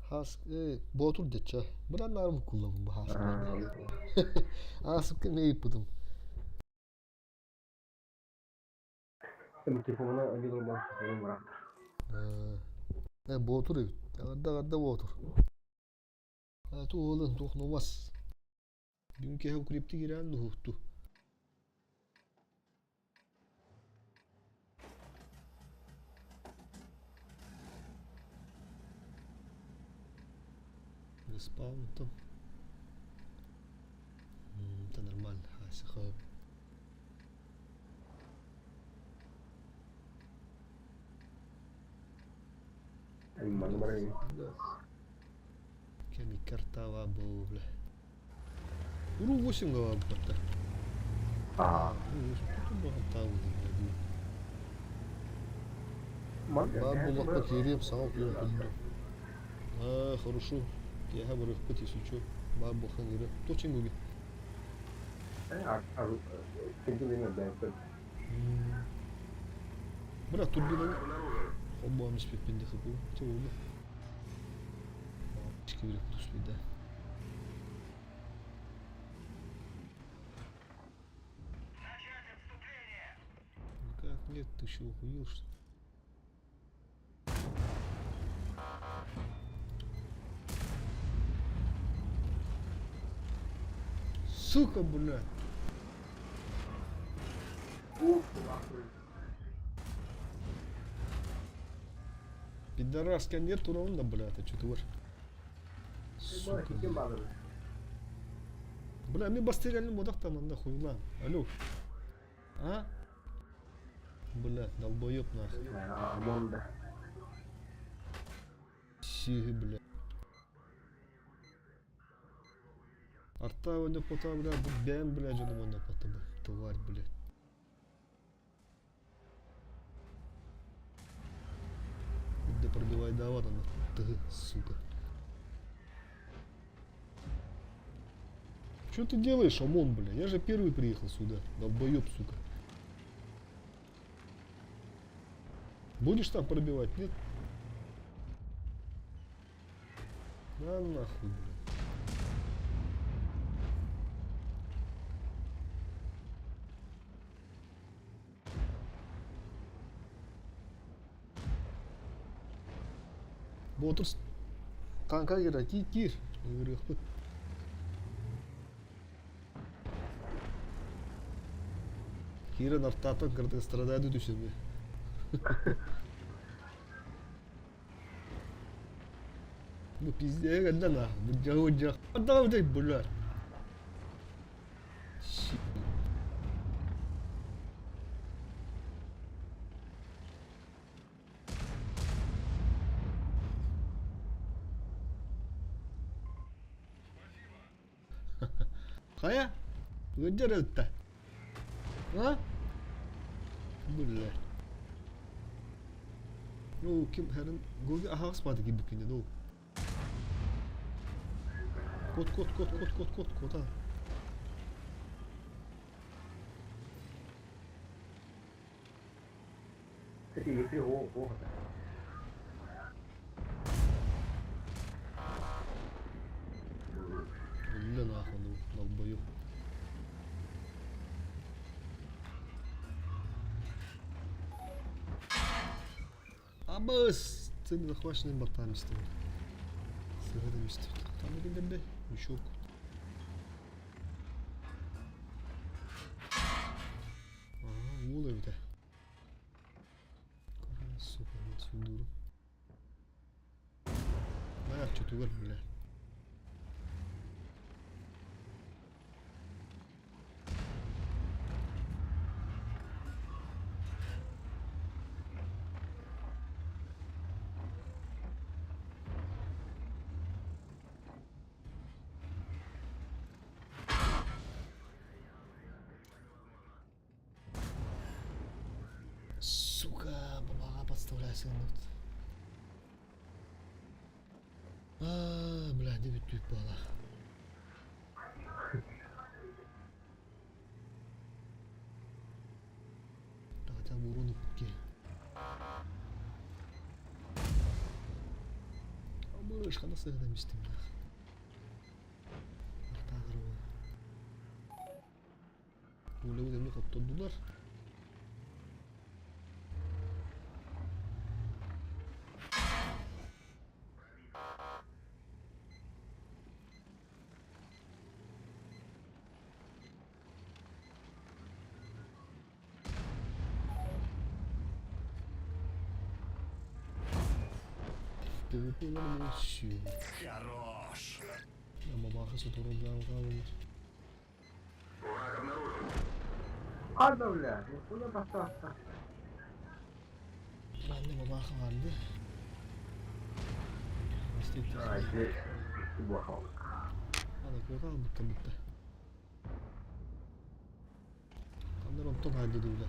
Хас э Боотур деччэ быран наарым куллабын бу хааскаларга аасыкка эмиэ ыйыппытым Телефона один э Боотур эбит эҕэрдэ эҕэрдэ Боотур Туох туох нуомас Бүгүн киэһэ укрептик ирээн уһукту. Респаун там. Это нормально. Асиха. Кэм икки артаава буолла. Уруу 8 галаабыттар. Баар буоллахха киириэм саҥа утуйан күндү. Аа, хорошо. Киэһэ барыахпыт если чё. Баар буолхан киириэм. Туох чиҥ Тигилин Бля, турбина холбоон испиппин да хыпу. Чэ буолла. Киирэ түспүтэ. Никак нет, ты еще охуел, что ли? Сука, блядь! Пидораска нет урона, блядь, а что ты вор? Сука. Бля, мне бастыряльный модах там нахуй, ла. Алло. А? Бля, долбоеб нахуй. Сиги, бля. Арта уонна пота, бля, бу бэм, бля, дьонум уонна пота, бля, тварь, бля. Да пробивай дават она, ты, сука. Что ты делаешь, ОМОН, бля? Я же первый приехал сюда, долбоеб, сука. Будешь там пробивать, нет? Да нахуй, бля. Боотур тааҥка киирэ киир киир ыҥырыахпыт. Киирэн артаатан кырдык страдайды түсөмү. Бу пиздец кэллэ на. Бу дьах бля. Хайа? Ыалдьар ытта. А? Бля. Ну, ким хэрин гоги аһаҕас баата киирбиккин ну. Кот, кот, кот, кот, кот, кот, кота. Бля нахуй, ну, долбоёб. Абыс! Цель захвачена бортами стоит. Сыгадами стоит. Там или Мешок. Ага, уол эбитэ. Сука, вот сундуру. Бля, что ты бля. Сука, бабаҕа подставляйся Аа, бля, дебит бүттүүт буола. Хотя бы урон упки. Абыш, хана сыгына мистим. Артагыр Улы демне хоттордулар. Хорош! Бабаха сотору Ханна бля, нихуя бастаста. Манна бабаха барды. Ай, буахал. Ана куотаах бутта бутта. Ханнар онтон хайды дуула.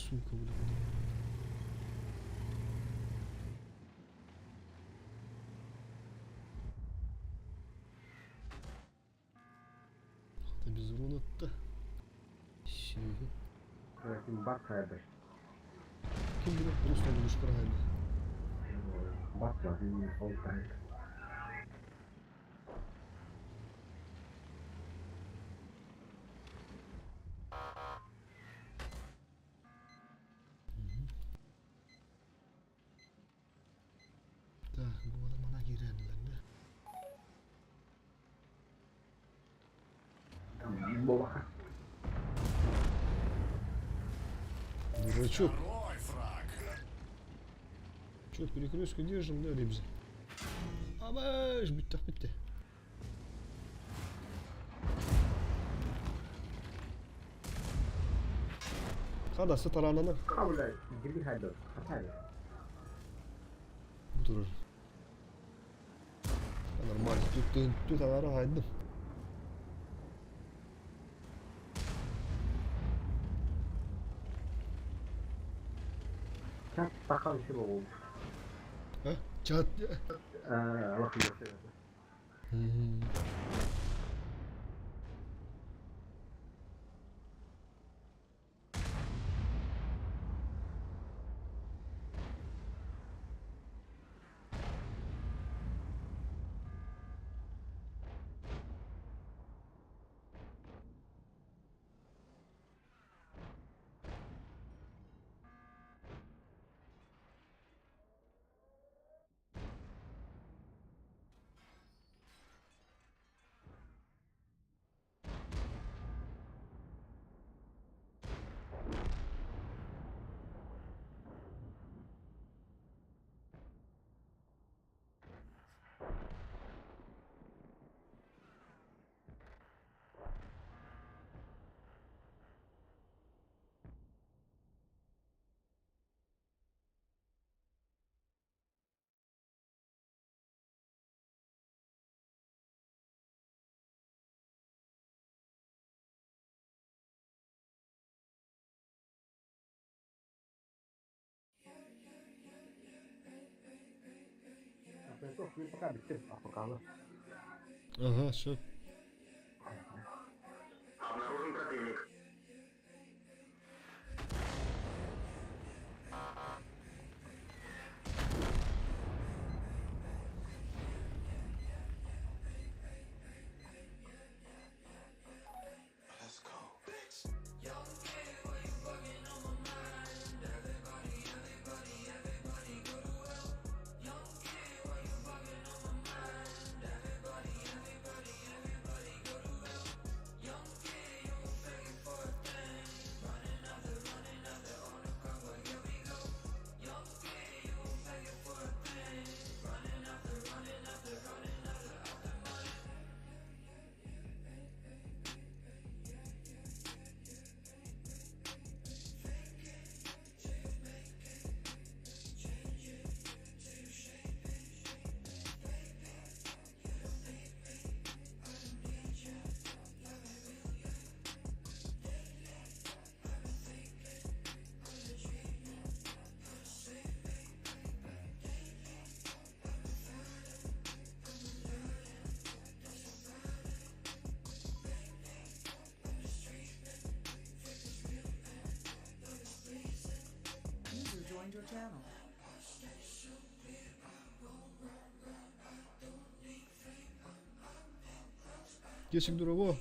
Сука, блядь. Хата без урона-то. Сиһи. Ким бат хайдыр. Ким билэр просто булуштар хайда. Бат ол тайк. Так, бу мана киирэнилэр Бобаха. Дурачок. Второй фраг. Че, перекрестку держим, да, Ребзя? Абаш, бүттэх бүтте. Хадасы тарананы. Кабля, гиби хайдыр. Хатайдыр. Турар. Нормально. Тут тут анара хайдым. Чат тақал işi bu. А? Чат. Allah bilir. Пока биттим. Апокалы. Ага, все. Обнаружен противник. User joined your channel. Кесик дурого.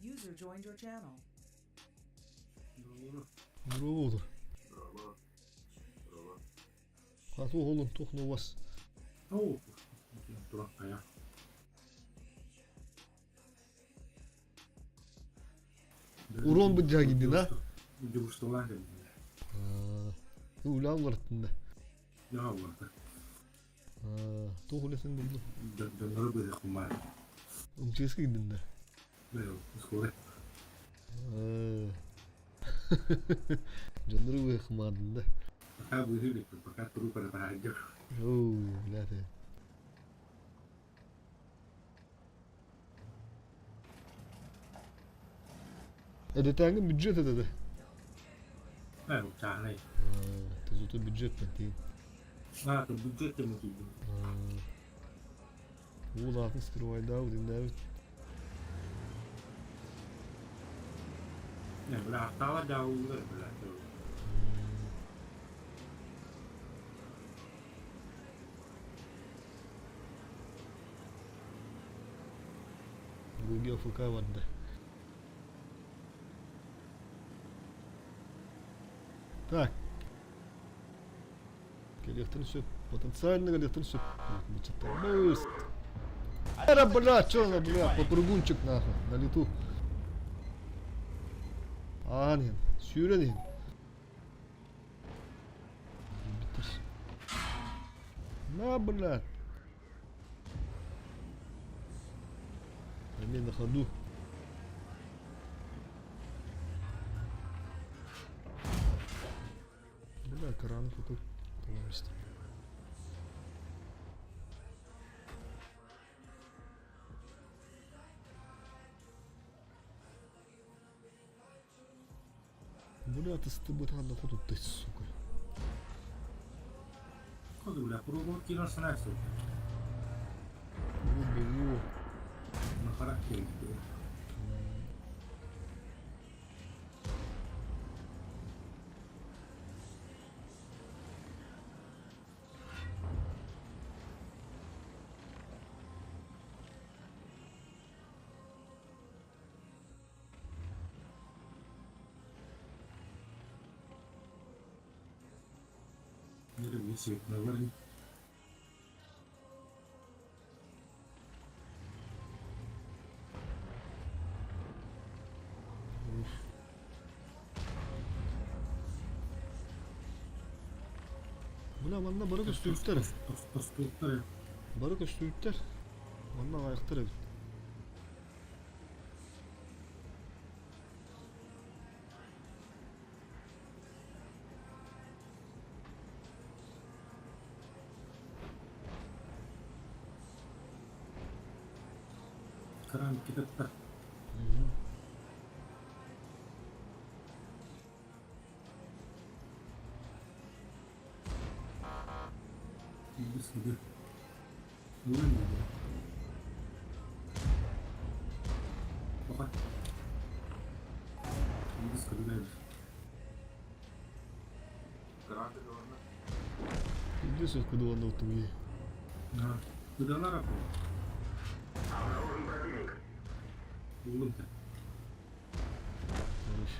User joined your channel. Дурого. А то голон тухну вас. Оу, дурак я. Урон быдьаа киирдин а? Дьулусталаан кэллилэр. Үлэ уларыттын да. Дьаҕа уларыта. Туох үлэтин булду? Дьоннору быһыахпын МЧС киирдин да? Скорый. Дьоннору быһыахмаадын да. Пока быыһыы иликпин, пока турук эрэ таһаайдым. Оу, блядь. Эдэтээҥҥи бюджет этэ да? Ээ, чааһынай. Ты зато бюджет тиин. А, то бюджет кэмэ киирдим. Уулаатын скрывайдаабыт, иннээбит. Э, бля, ахтаалар дьаабыллар, бля. Гуги АФК барда. Так. Кэлиэхтэрин сөп. Потенциально кэлиэхтэрин сөп. Быс. Эра, бля, чё она, бля, попрыгунчик нахуй, на лету. Аан иһин, сүүрэн иһин. На, бля. Амин на ходу. Бля, кран какой полностью. Бля, ты с тобой на ходу ты, сука. Cosa, бля, пробовал кино сразу. Ну, бегу. На характере. Висит на варне. Бля, манна бары көстүүттэр. Тостууттар. Бары көстүүттэр. Манна аяқтар эбит. Кран китаттар. Иди сюда. Пока. Иди сюда. Иди сюда, куда он утуи. Куда на Обнаружен противник. Улыбка. Хорош.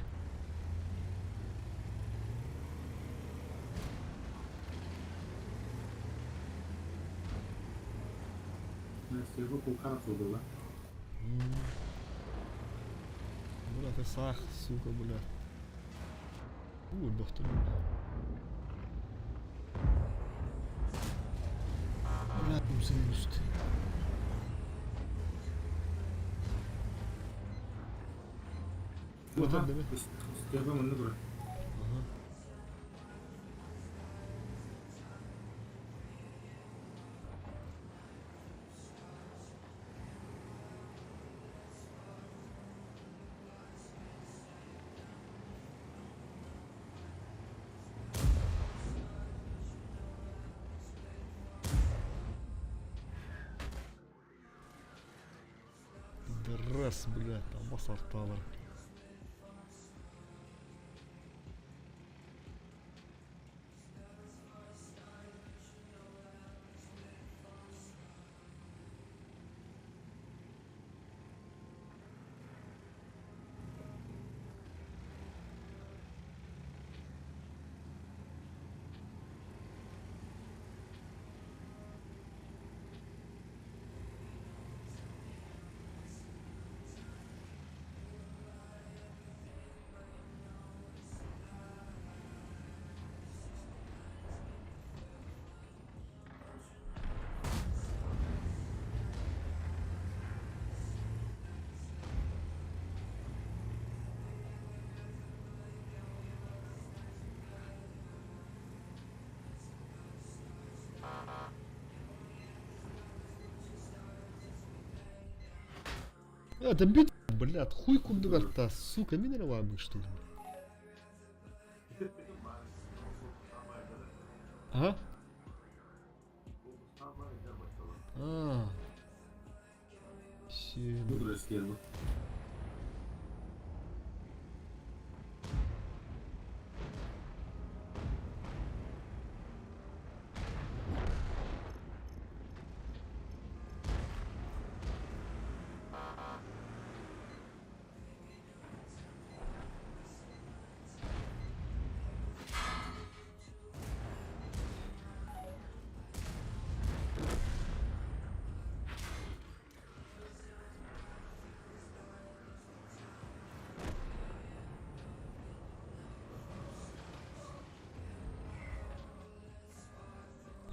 Его полкара было. Бля, ты сах, сука, бля. Ой, бах ты. Бля, там үст. Вот это, да? Стеба манна бра. Ага. Пидорас, блядь, там басарталар. Это бит, блядь, хуй курдугар сука, мин эрэ баарбын что ли? А? А. Все. Мудрое.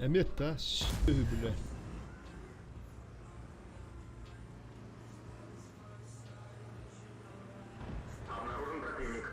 Эмиэ да, сүөһү бля. Обнаружен противник.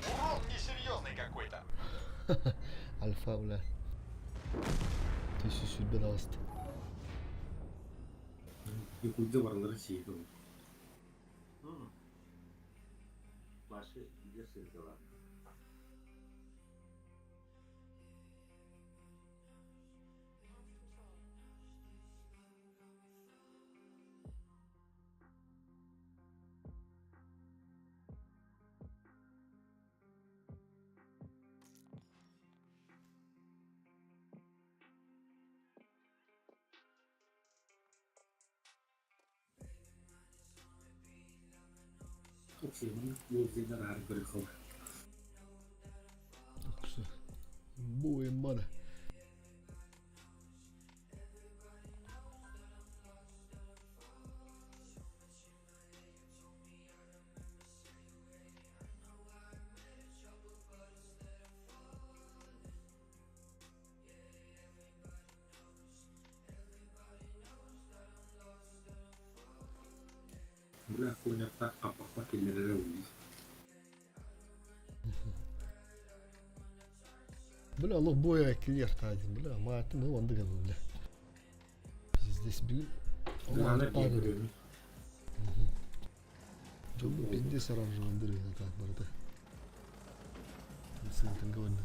Урон несерьезный какой-то. Альфа, бля. Тысячу даст. Якудза баралара сиэхэ. House control. Оксимын уолзинар аһар көрөхөр. Укса. Буем мана. Бля, хуйнята аппапа киллерere уллар. Бля, лох боя килер таадин, бля, маатын ну андыга бля. Здесь бил. Грана биэ. Жолу пиздец оранжевый так барда. Сын говорит.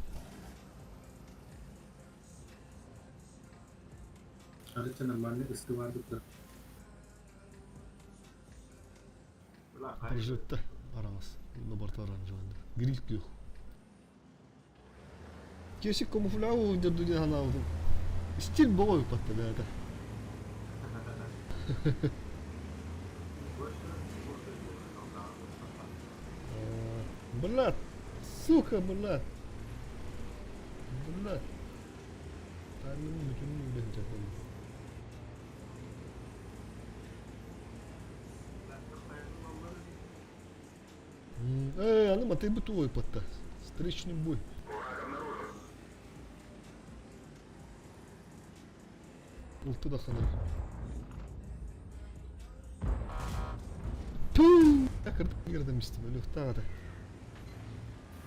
Арыча нормальный ыстыбардык да. Прожекта арамас. Ну барта оранжевый. Гриль күх. Кесик камуфляу дедуди хана. Стиль бой под тебя это. Блядь, сука, блядь. Блядь. Таймын бүтүн бен жакын. Эй, аны матай бутуой потта. Встречный бой. Улты да ханар. Ту! Кырдык кирдим истим, өлүктагы.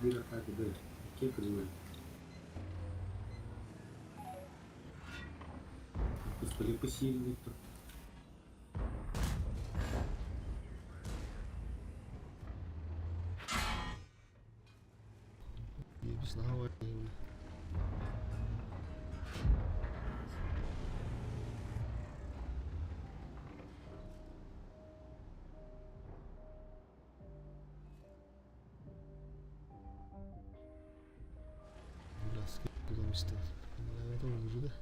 Бир атака да. Кем кырдыбы. Пистолет посильный. Ебись нахуй. Бля, сколько там Бля, это уже, да? Bag.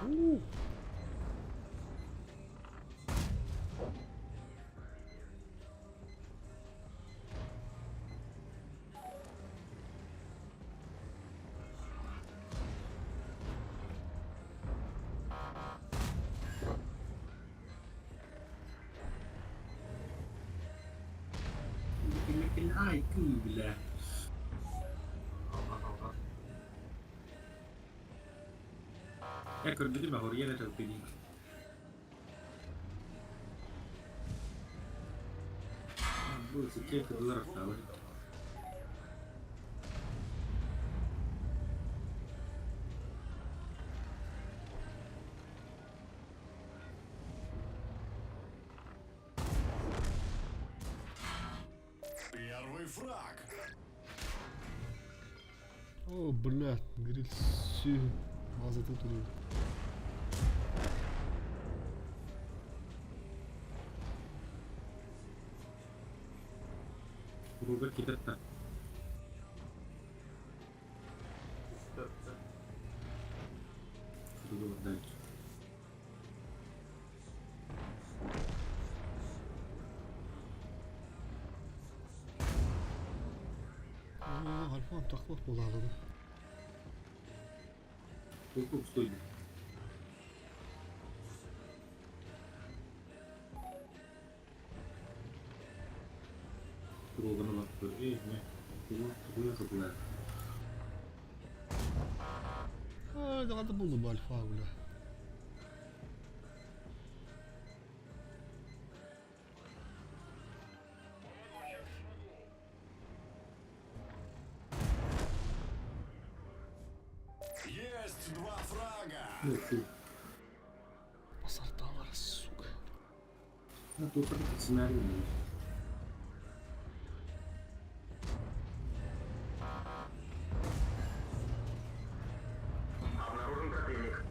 У. Ай, бля. Я көрбүтүм ахурьян это пили. Бу сикке доллар стало. Первый фраг. О, блядь, гриль сүү мазаты турur. Круга китетта. Круга дальше. О, Альфа тахлах буолаалады. Круг стой. Круга на лапку. Эй, не. Круга, круга, бля. А, надо было бы Альфа, бля. Есть два фрага. Ну, фу. Басарталар, сука. А тут это сценарий. Обнаружен противник.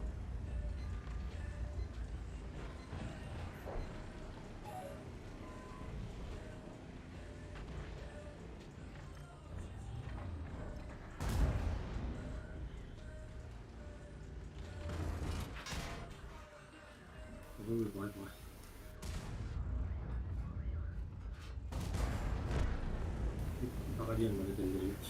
Ой, бай, бай. Погоди, надо это сделать.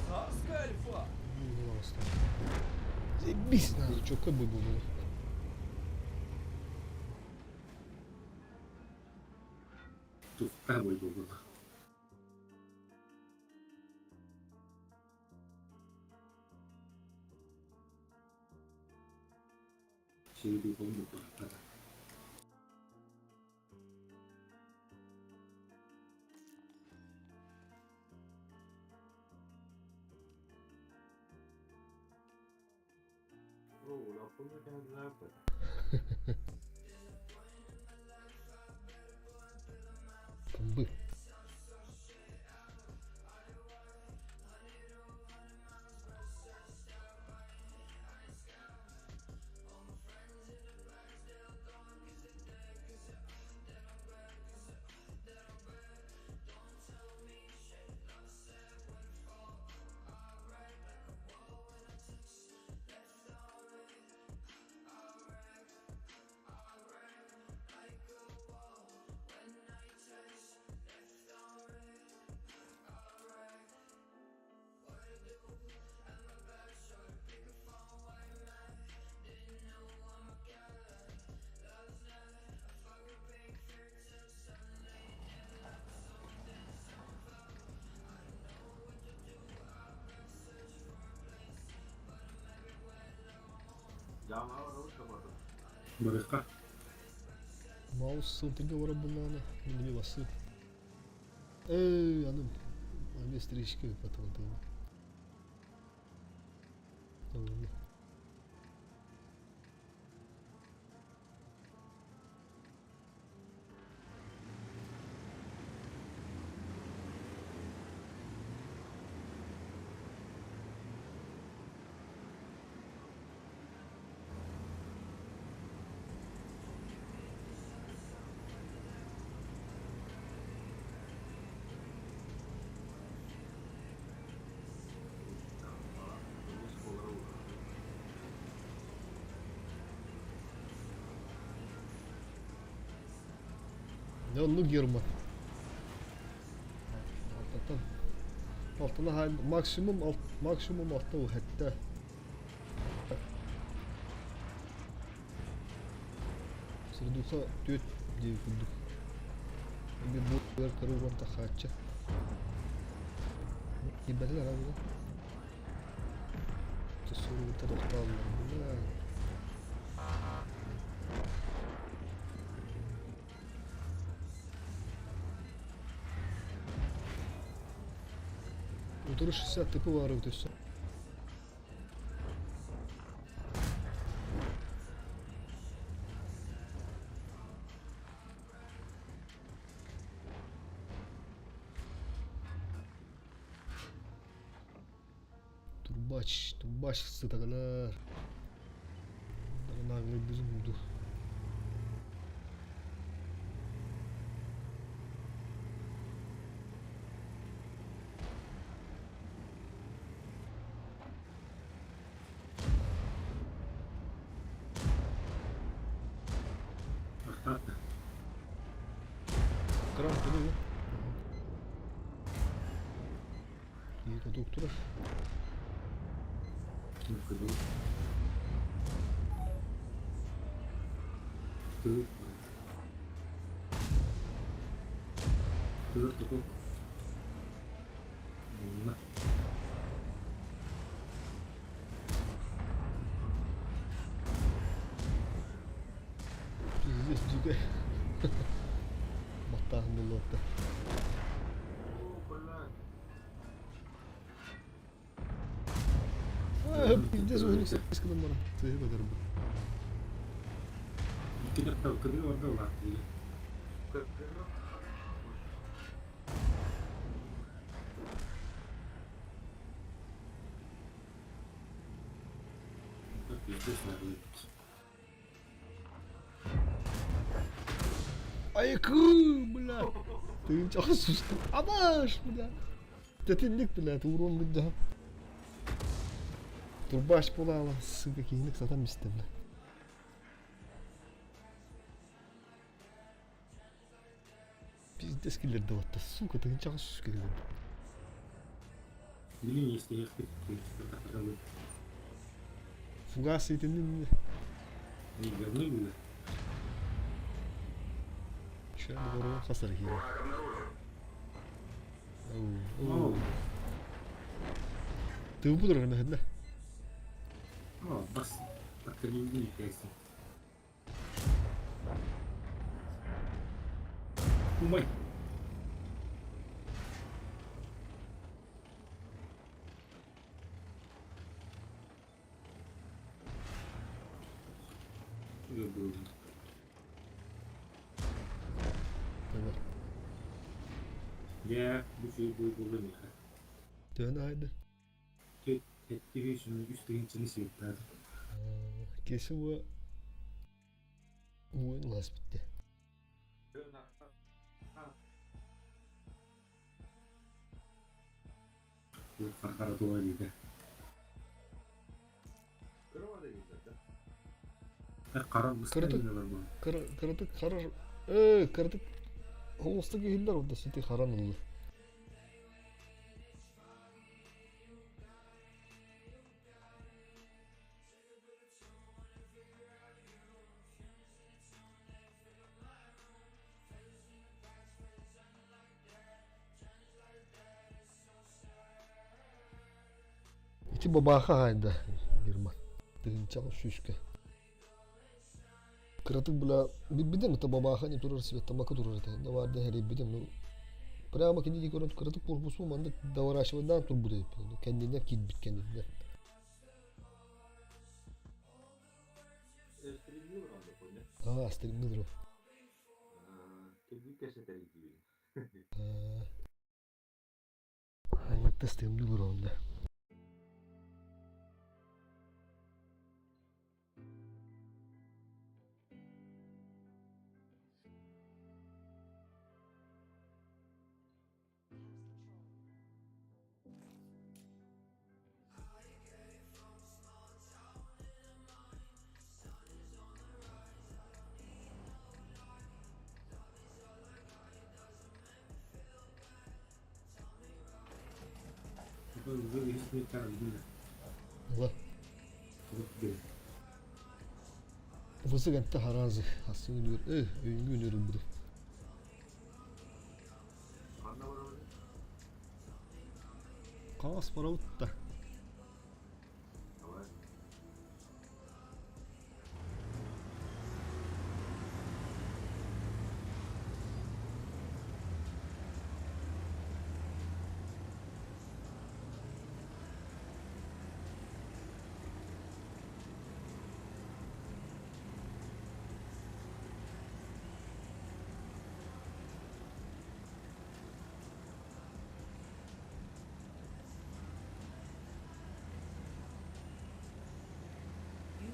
Царская альфа. Заебись, надо, чё, какой бой был? Тут второй был. Сиди бомбу пара. Комбы. Барыха. Маус сылтыга бара буллаана. Мен неме басы. Эй, аны аны стрижка потом ты. Ладно. Дьэ оннук Герман. Алтаттан. Алтана хаайбыт. Максимум, максимум алта сэттэ. Средуха түөрт диэби курдук. Эми бу ыар кыра уон тахааччы. Киирбэтилэр аа була. Суруйта тохтооллор була. Утары 60 тыпы баар эбит өссө. Турбач, турбач сытагылар. Наглый буду. Грамм тугу? Киһи доктора. Пиздец, дикая. Баттааһын буолуотта. Пиздец, уһунук сыскынан баран. Сыһы көтөр бу. Айкы, бля. Тыынчаҕа сусту. Абаш, бля. Тэтинник, бля, туурун быдьаһа. Турбаш буолаала, сука, киһиник сатан бистэ, бля. Пиздец киллэрдэ батта, сука, тыынчаҕа сус киллэрдэ. Фугас итиннин Şu an doğru hasar giriyor. Oo. Тыыбыт эрэ Төһөнү аһайда? Кеси бу уон лас бүттэ. Кыратык кыратык харар кыратык холостук иһиллэр онда сити харан ылла. Ити бабааха хаайда Герман. Тыһыынчаҕа сүүскэ. Кыратык бля билбитим это бабааха не турар светтамака турар этэ. Наварда хэрийбитим ну прямо киниги көрөн кыратык корпусу маннык доворачивайдаан турбут эбиппин. Кэннинэн киирбит кэннинэн. Аа, стримныр. Аа, стримныр онда. House control. Уже үһүс мүнүүттэн ылбын да. Ыла. Высык энтэ хараазы асын үнүгөр э өйүнгү үнүр ылбытым. Хаҥас барабыт да.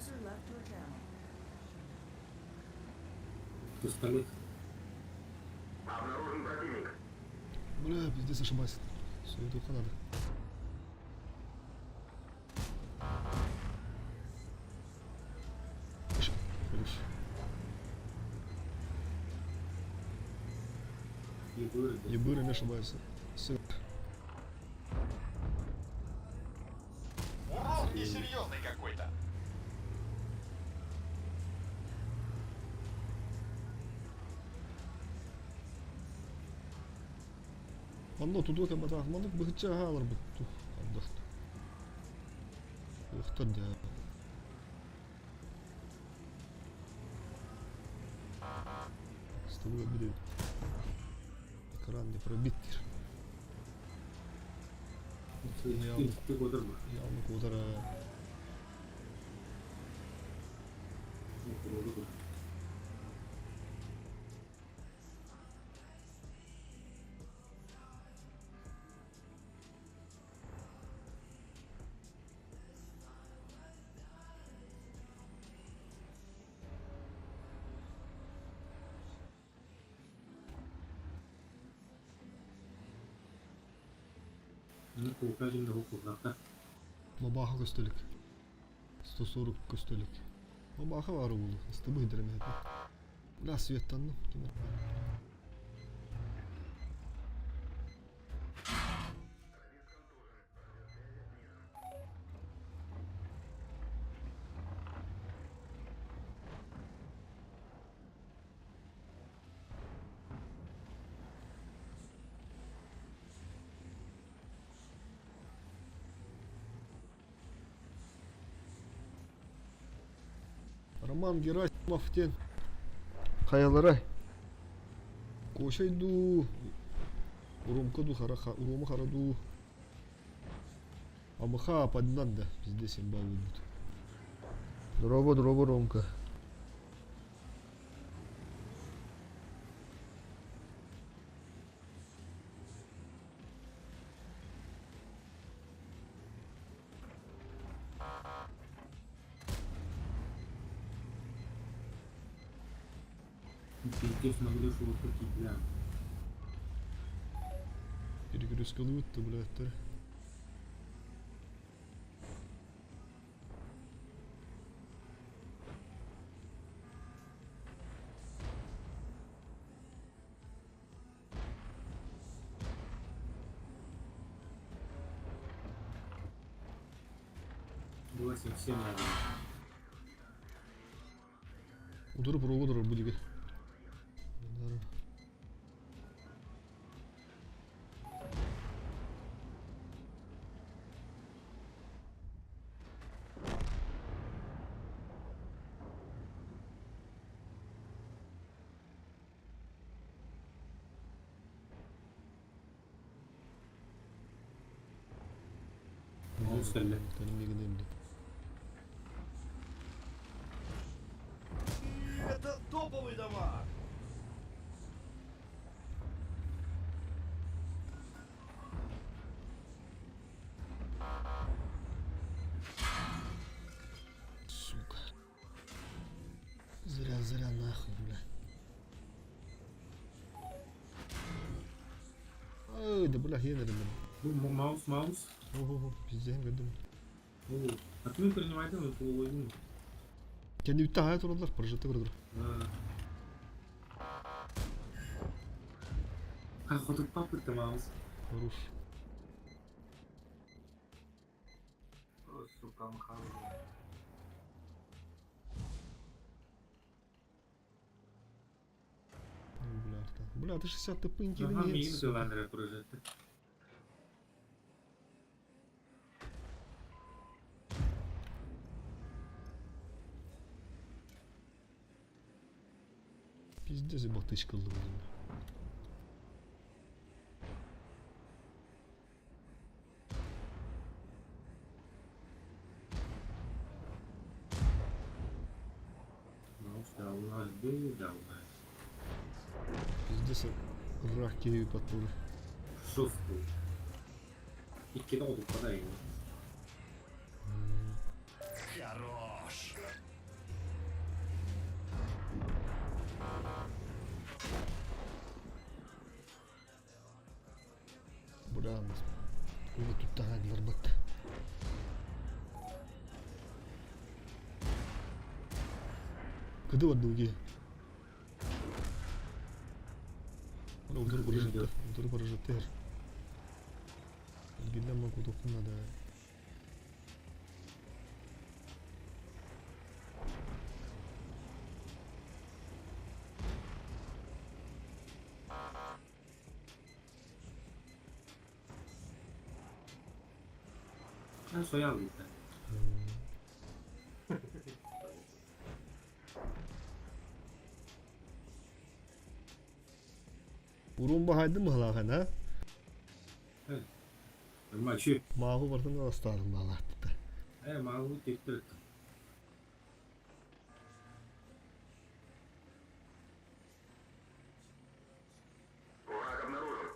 User left your channel. Пистолет. Обнаружен противник. Бля, пиздец, ошибаюсь. Суетуха надо. Хорош. Егор, Ебыр не ошибается. Сы. Урон несерьезный какой-то. Онно тутуу кэмэтэх маннык быһычча аһааларбыт тух ардахт. Уохтар даа. Столы обидели. Экран не пробит. Ты куотар Явно куотара. Ну, куукажин да хукурната. Мабаха көстөлүк. 140 көстөлүк. Мабаха бар уулу. Ыстыбы хидреме. Да, светтанны. Роман Герасимов диэн хайалара Кошай дуу, Урумка дуу, хара, Урума хара дуу. Амыха падынан да, пиздец имба буолбут. Дорообо, дорообо, Ромка. Пиздец, могу шелуху бля. Перегрузкалыбыт да, блядь. Было совсем надо. Удары про будет. Маус кэллэ. Это топовый дамаг! Сука. Зря, зря нахуй, бля. Ой, да бля, хер бля. Бу маус, маус. Ого, пиздец, гадым. Оо, а ты принимай там половину. Кэнниттэн хайа тураллар, прожекты көрдөр. А хотут папы маус. Хорош. Султан хаалла. Бля, бля, ты 60 тыпыньки или Ага, нет? миигин сука? ытыалаан эрэр прожектор. Пиздец, ебать, тычка ловили. Пиздец, рак киви потур. Шосту. Иккитэ хотуппата эҥин. Хорош. Бля, Ула тут барбат. Кыды бар дуги. Удары прожектор, удары прожектор. Гидля могу только надо. Эн соял диттэ. Урун бахайдын мыһылаахан, а? Нормально. Мааҕы бартын аластаарын баалааттыта. Э, мааҕы тектер. Враг обнаружен.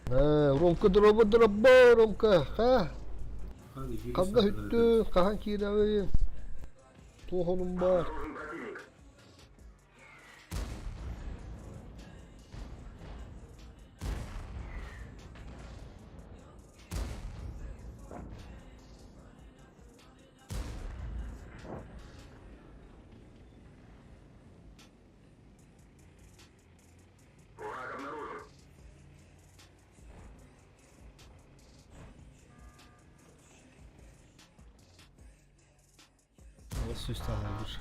Э, Ромка дроба дроба, Ромка, ха? Ханна хүттү, хаһан киирэбин? Туох бар. Обнаружен противник. Враг обнаружен. Ала сүз таһаарбыт.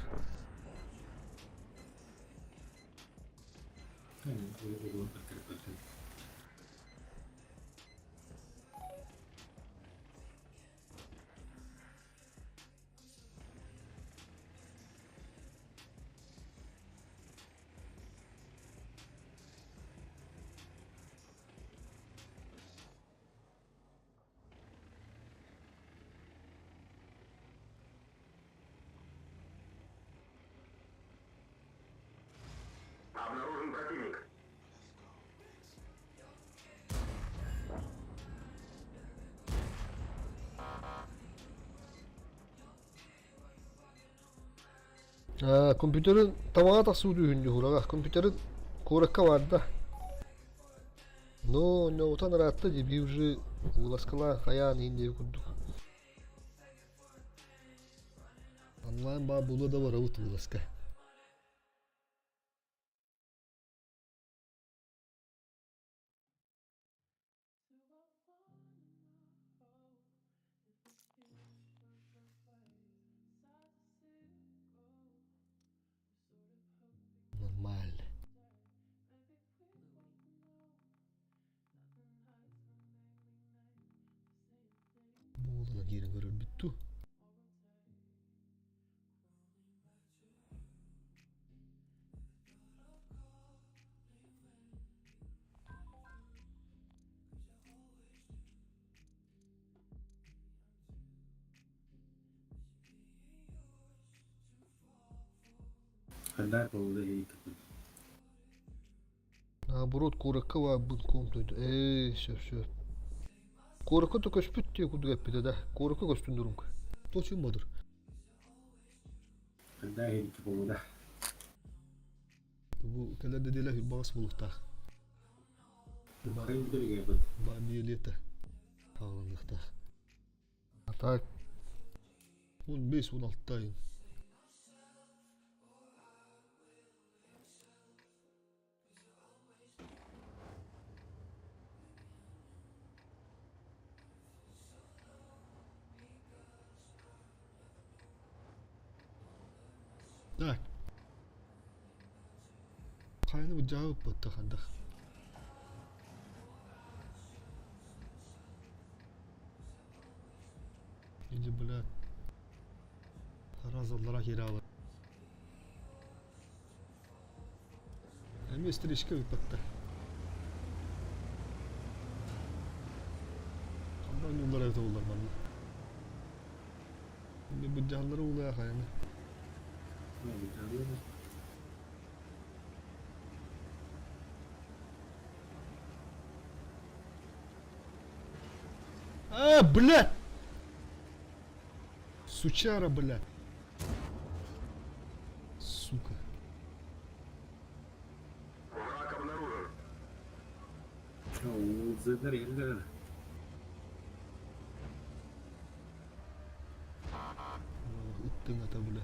Обнаружен противник. Компьютерин тамаға тахсыы түүһүн дьуһураҕа. Компьютерин куоракка барда. Но, но утан ыраатта дии, бии уже уласкалаан хайаан иһин диэби курдук. Онлайн баа буолуо да барабыт уласка. Нормально. Буолана киирэн көрөрбүт дуу. Хандар буолла иһит. Наоборот, куоракка баарбын комтойду. Ээ, сөп сөп. Куоракка да көспүт дии курдук эппитэ да. Куоракка көстүн дурунка. Точно бодур. Хандар иһит буолла. Бу кэлэр нэдиэлэ хүрбаҕас буолуохтаах. Барын бүтэргэ быт. Ба лето хааланыахтаах. А так 15-16 ай. Бу бытта хандах. Иди, бля. Разаллара киирэ Эмиэ стрижка ыппатта. Ханна ойууллар эбитэ буоллар манна. Эмиэ быдьааллары уулаах айаны. А, блядь! Сучара, блядь. Сука. Враг обнаружен. Уулзыдар иһиллэр Ыттыҥ ата, бля.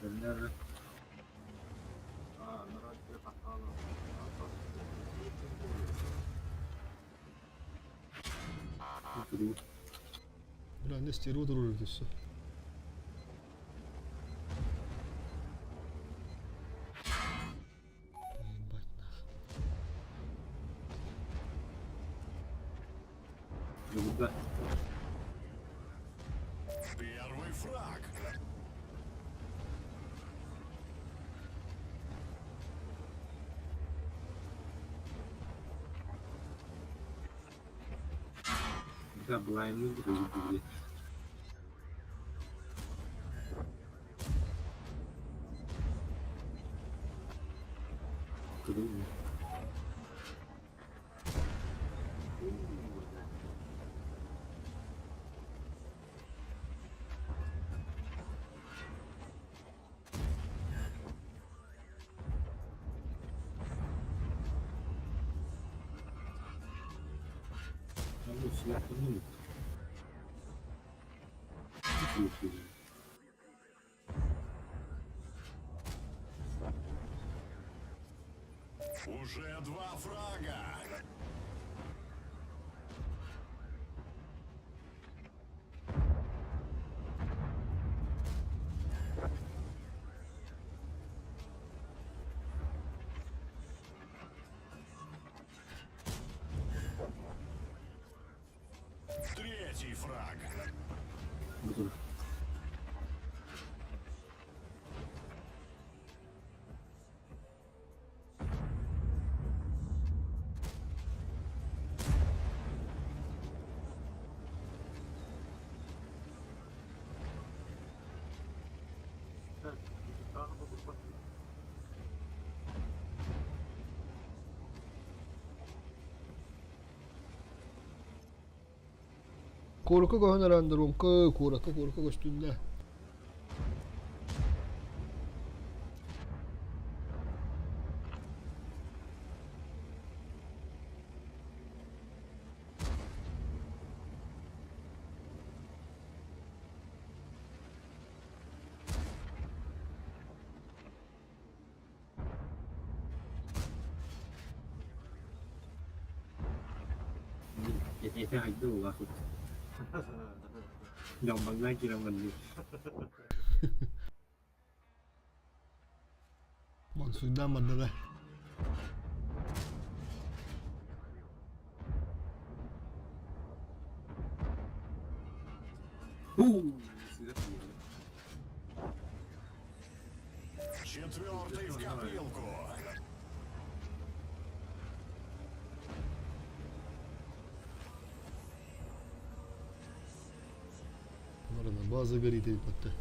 Сэрнэр Бля, не стерво турur өссө. Ебать нах. Жубда. Первый фраг. Да, блайны были. Куда? Уже два фрага. Третий фраг. Буду. Куоракка көһөн эрэн Ромка куоракка куоракка көстүннэ. Это хайду улахут. Гамбаңна кираманды. Мансуйдан барда да. Четвертый в копилку. Марана база горит и подта.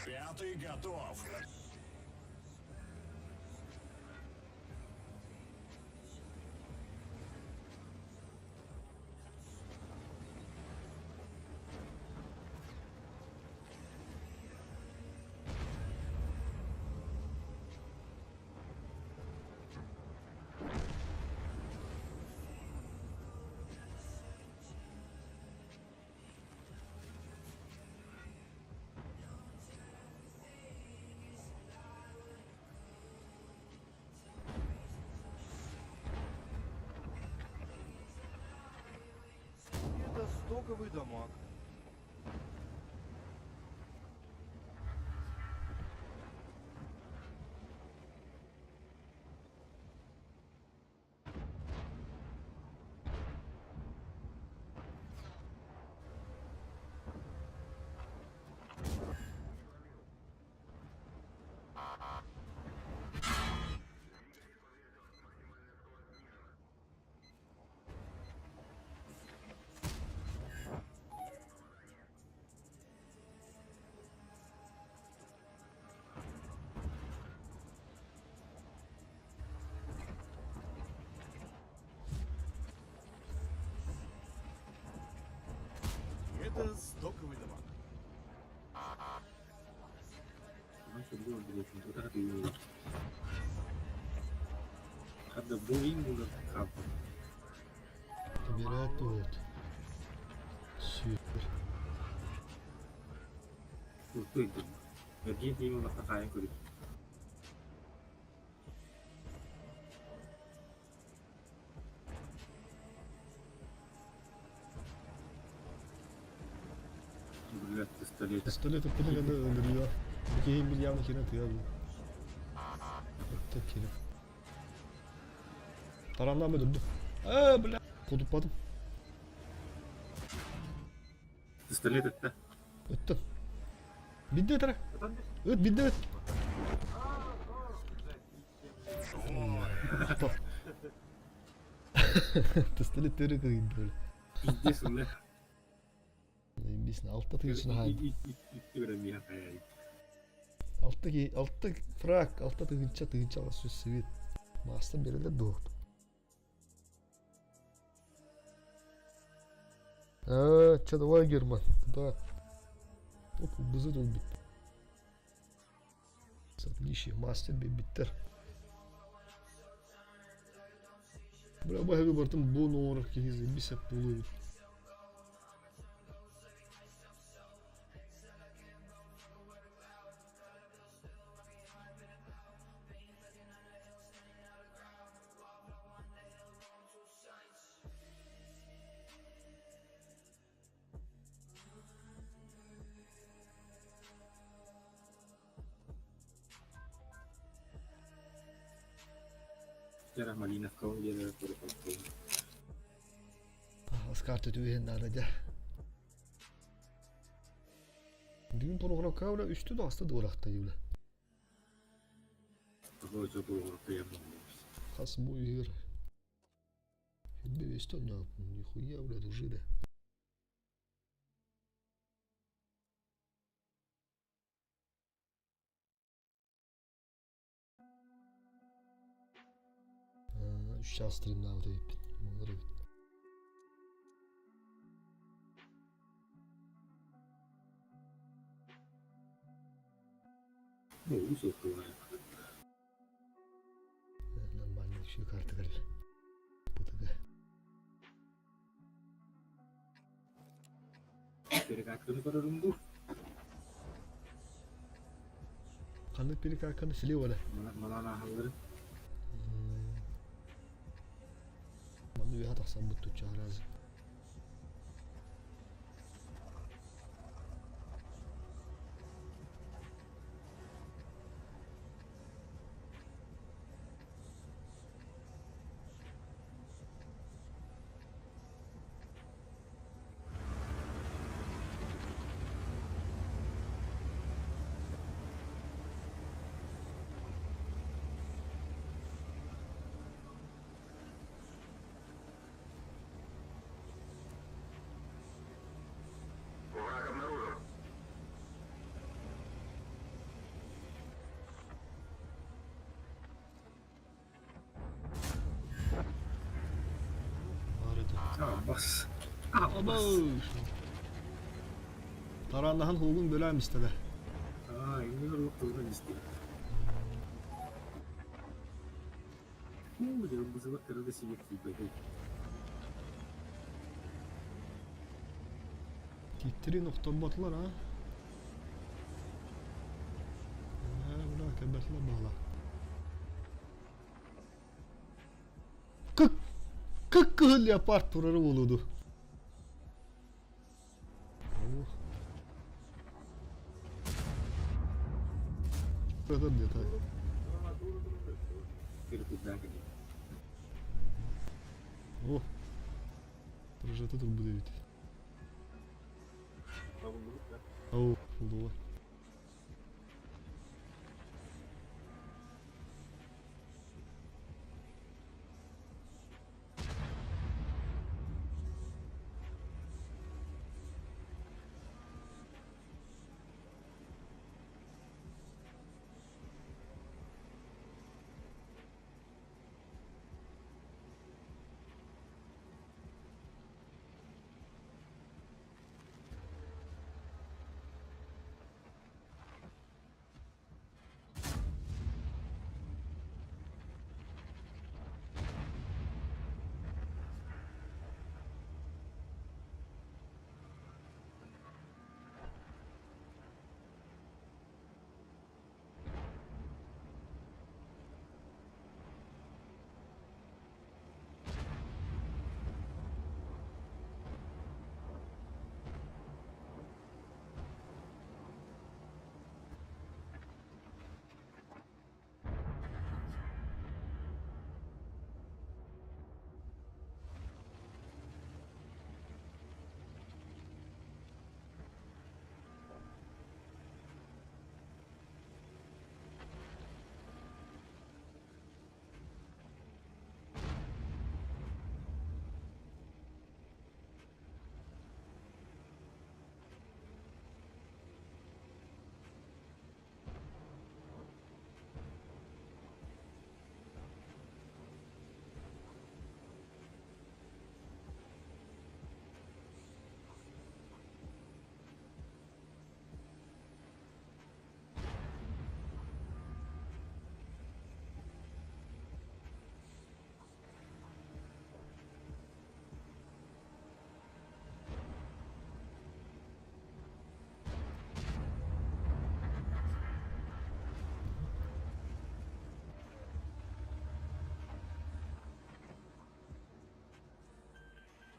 Пятый готов. Это стоковый дамаг. Это стоковый дамаг. Хадда буин булар хаалбыт. Бирээт вот. Супер. Уртуйдум. Эргиэн тиийэн ыллахха хаайан көрүө. Блядь, пистолет. Пистолет ыппытын гана өлөрүө. Бу киһи бир явно кирен тыа бу. Өттө кирен. Тараннан өлөрдү. Э, бля, кутуппатым. Пистолет ытта. Өттө. Бидде тара. Ыт, бидде ыт. Пистолет төрү кыйды. Пиздец, бля. Бисин алта тыгышына хайды. Икки бер миха хайай. Алта ки алта фраг, алта тыгынча тыгынча аласы свет. Мастан берелер дуохт. А, че давай, Герман, куда? Оп, бызыт ол бит. Отлично, мастер биттер. Бля, бу бартым бу нор киһи бисеп булу. Жара Малиновка диэн көрө Аскарты түһен нада дя. Бүгүн программа үстү да асты дуракта юле. Хас бу үйер. Хебе весто на нихуя, бля, дружина. Үч час стримнаа өтөйүппүт. Мыңыр эбит. Нормально еще карта кэллэ. Бутыга. Перекакканы көрөрүм бу. Ханнык перекакканы силе бара. Манан аһалларын. Манны үөһэ тахсан буттучча аразы. Аппас. Аппас. Тарааннаһан һуугун бөлөөн истэлэ. Аа, иннигэр олох тугунан истибит. Уу, дьэ, бузулар кыра да сибик тиийбэтий. Тииттэрин охторботулар аа. Ээ, бля, кэлбэтилэр баҕалаах. Кык, кык кыһыл леопард турары буолуду. О, прожата турбут эбит. О, булуа.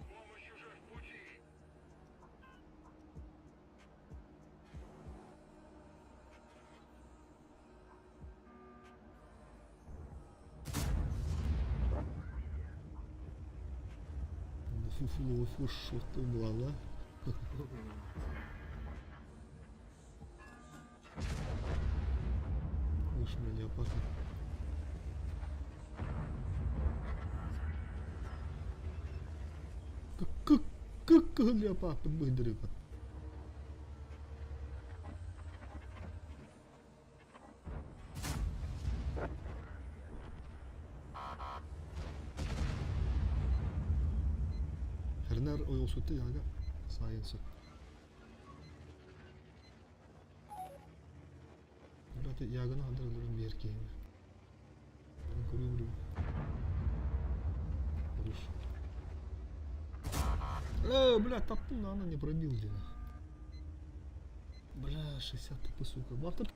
Помощь уже в пути. Фу-фу-фу, была, Уж меня пока. Как как леопард быдрыка. Хернер ойолсутты яга сайынсы. Брат, яганы хандар өлөрөн биэр киһини. Көрүү Хорош. Бля, таптым, но она не пробил, блин. Бля, 60 тп, сука. Батыр.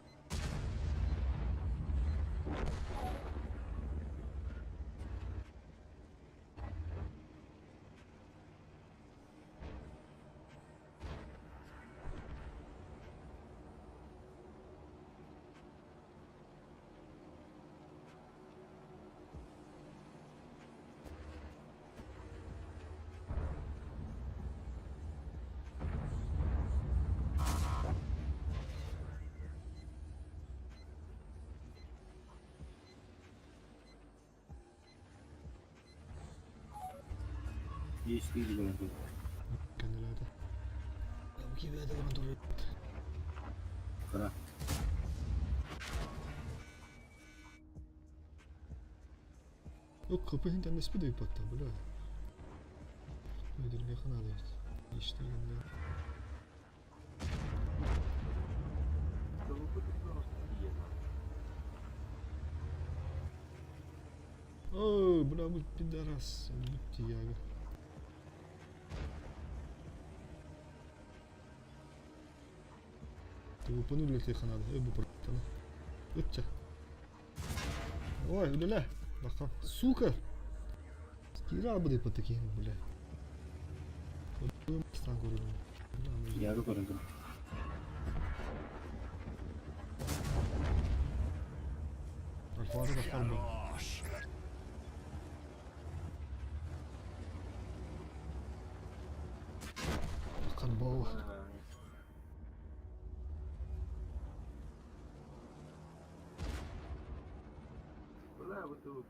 Есть или Кэннилээтэ. Кибиэтэ баран турар. Кыра. Ну, кыпыһын кэннеспит ыйпатта, бля. Өйдөрүмүөххэ наада эбит. Иштигиннэ. О, бля, бу пидорас, будь яга. Тупаны үлэлиэххэ наада. Эй, бу портаны. Ытча. Ой, үлэлээ. Баха. Сука! Киирэ албыдай по таким, бля. Стан көрүнүм. Яга көрүндүм. Альфа да kaldı. Хорош. Карбова. Бля, вот тут.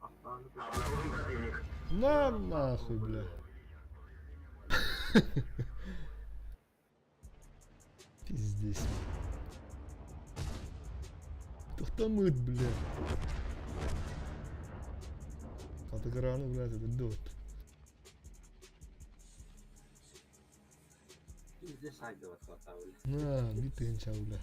Обнаружен противник. На нахуй, бля. Пиздец. Тохтамыт, бля. Катакрану, блядь, это дот. Пиздец, айдова хватали. На, битый бля.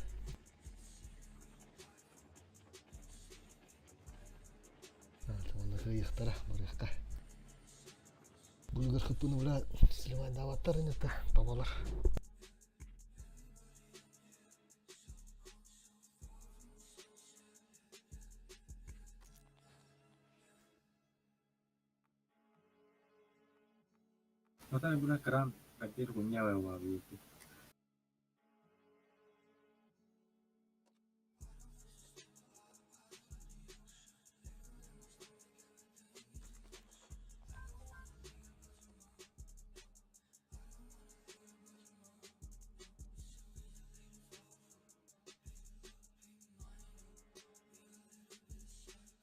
Ыйыхтара, барыахха. Булгар хыппыны, бля, сливай даваттар инете, табалар. Ота бuna кран катер гунява уавити.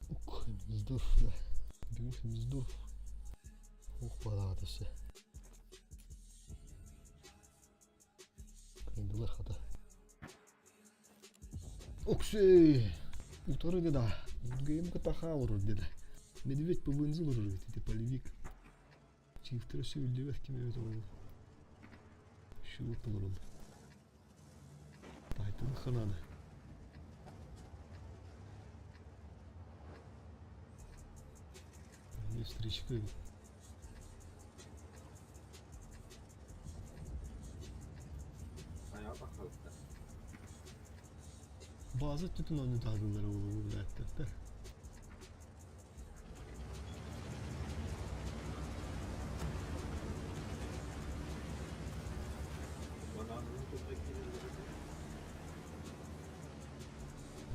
Ух, миздур, да. Бүгүн миздур. Ух, балаҕа все. Кайдылар хата. Оксей! Утары деда. Гейм катаха олорор деда. Медведь по бензину олорор эти полевик. Чифтер все үлдебет ким өт олорор. Шуут олорор. Тайтын ханады. Не встречка. Ayağa bakalım. Bazı tütün önü tadılları olur bu vilayetlerde. Bana bunu tutmak gibi.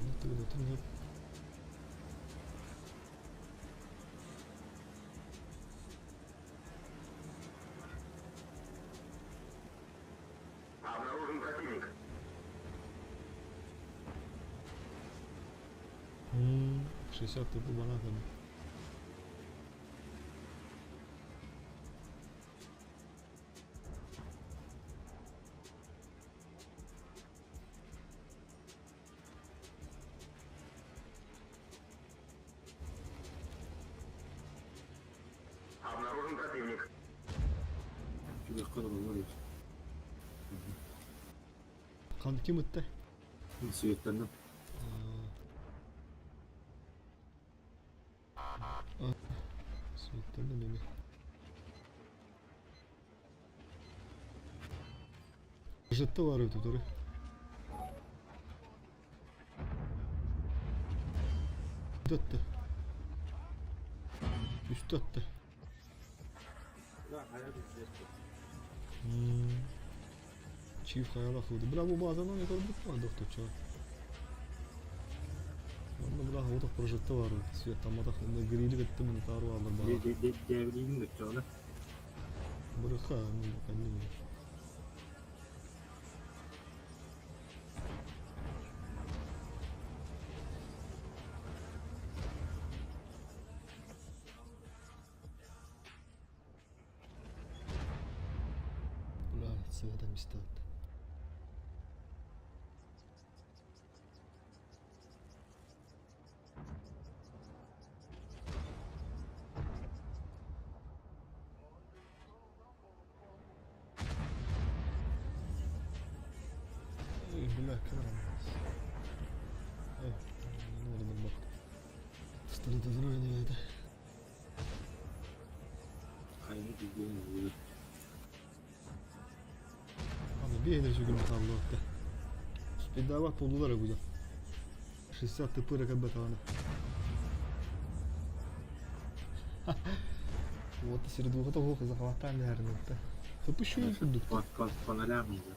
Onu tütün hep Обнаружен противник. 60 типу банатами. Обнаружен противник. Чугах кылы болор. Қан ким өтті? Светтанным. Светтанным неме. Жетті бар өтіп тұры. Үсті атты. Үсті атты. Бля, ayağa düşecek. Чиф хаялах худы. Бля, бу базанан не көрбүт ма доктор чо. Онда бля отох прожекты бар. Свет тамадах онда грили бетти мына тару алыр Де бар. де де девлигин өтчөөнө. Бырыха, ну кәдимги. Бля, света мистат. Хайны билбээн ыллыыр. Спидава полулара будет. 60 тпр как бы там. Вот середуха того захватали, наверное. Запущу их По, по, по нолям уже.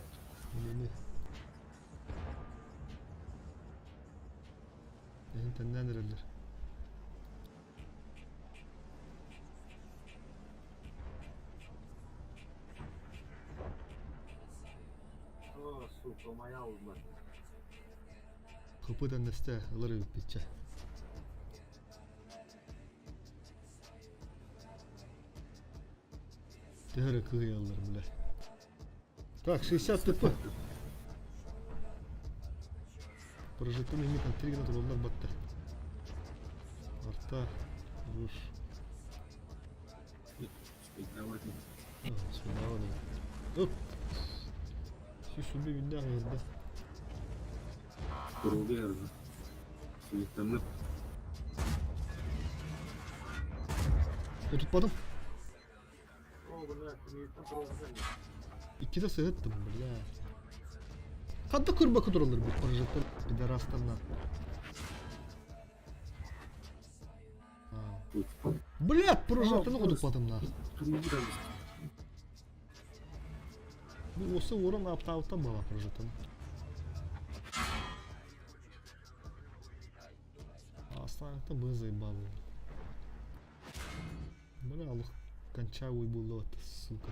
Тэннэн эрэллэр. О, сука, моя улба. Хапы тэннэстэ ылар эбиппитчэ. Төһө эрэ кыайаллар, бля. Так, 60 ТП. Прожектор имеет там 3 граната волна батта. Арта. Руш. А, сюда да. Оп. Все себе видно, да. Кругер. Светомы. Я тут падал. Иккитэ сыһыттым, бля. Ханта көрбөккө тураллар бу прожектор пидорастарна. Блядь, прожекторны кудуппатым на. Бу осы орын аптауттан бала прожектор. Астаныкта мы заебал. Бля, алых кончавый был, сука.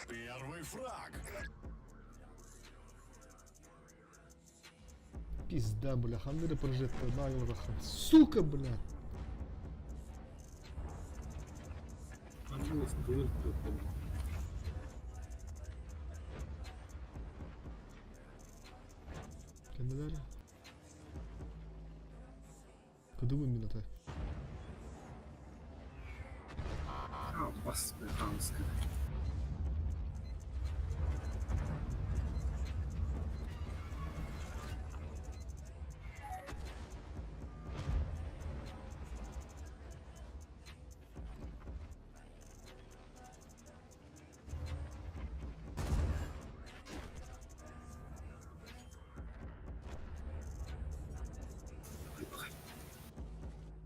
Первый фраг. Пизда, бля, хандыры прожектор, на его Сука, бля. Кэннилэр. Кыдыбын мин ата. Бас хамска.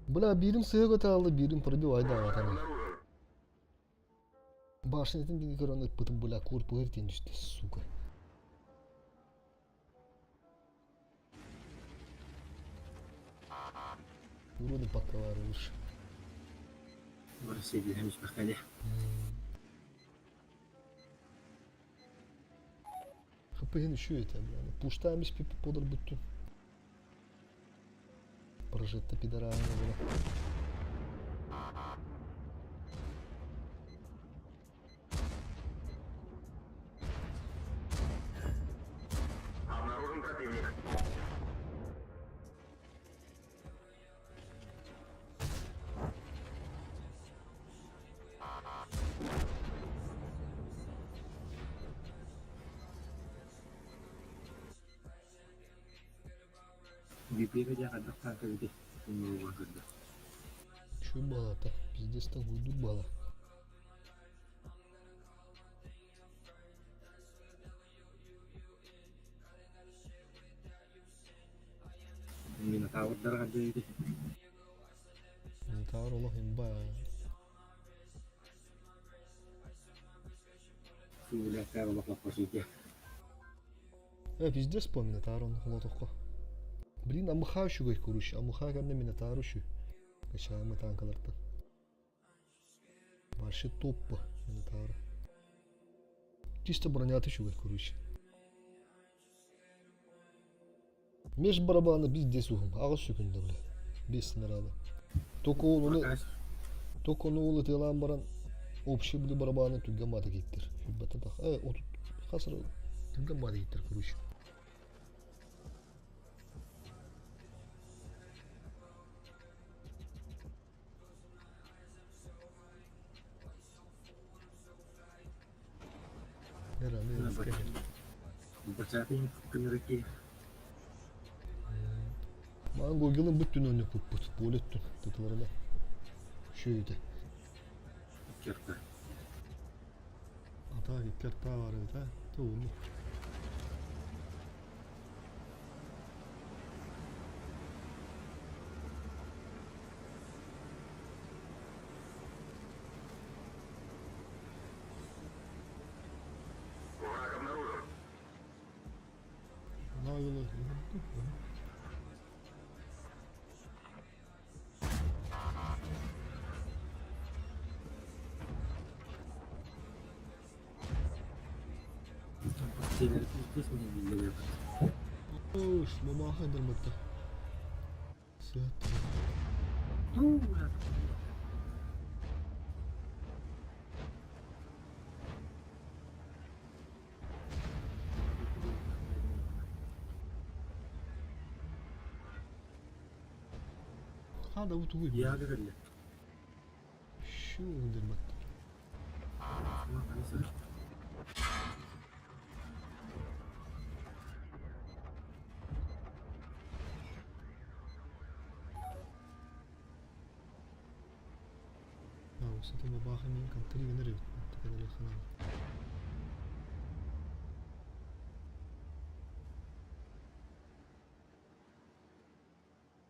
Бля, биирим сыһа көтө биирим пробил айда атаны. Башнятын диги көрөн ыппытым, бля, курпугар тиэн түстэ, сука. Уроды поковариваешь. Россия мехали. ХПГ еще это, бля. Пуштаемся подар бүттү. Прожитто пидораны, бля. Обнаружен противник. Бипига жакадак танка бити. Көрдө. Чё бала-то? Пиздец так уйду бала. Минотаврдар бити. Минотавр олох имба. Суулякка олох лаппасите. Пиздец по Минотавру холотохко. Блин, АМХ үчүгэй, короче. АМХ кэннэ Минотавр үчү. Качаемый танкалартан. Вообще топ Минотавр. Чисто броня үчүгэй, короче. Меж барабаны пиздец ухум. Аҕыс сүкүндэ, бля. Бес снаряда. Только он оны, только оны ол ытыалаан баран общий били барабаны түргэн баата киттер. Хүббата тах. Отут хасыр түргэн баата киттер, короче. Бачаатын кынырыки. Маан Гогилын бүттүн ойноппуппут, поле өттүн тутуларына. Шөйүтэ. Керта. Ата икки арта бар эбит, а? Тугуну. Враг обнаружен. Нагло. Уш, мамаха дырматта. Сыат. Хада бу тугуй. Яга кэллэ. Шу дырматта. Сата мабаха мин кантри генер текенеле ханан.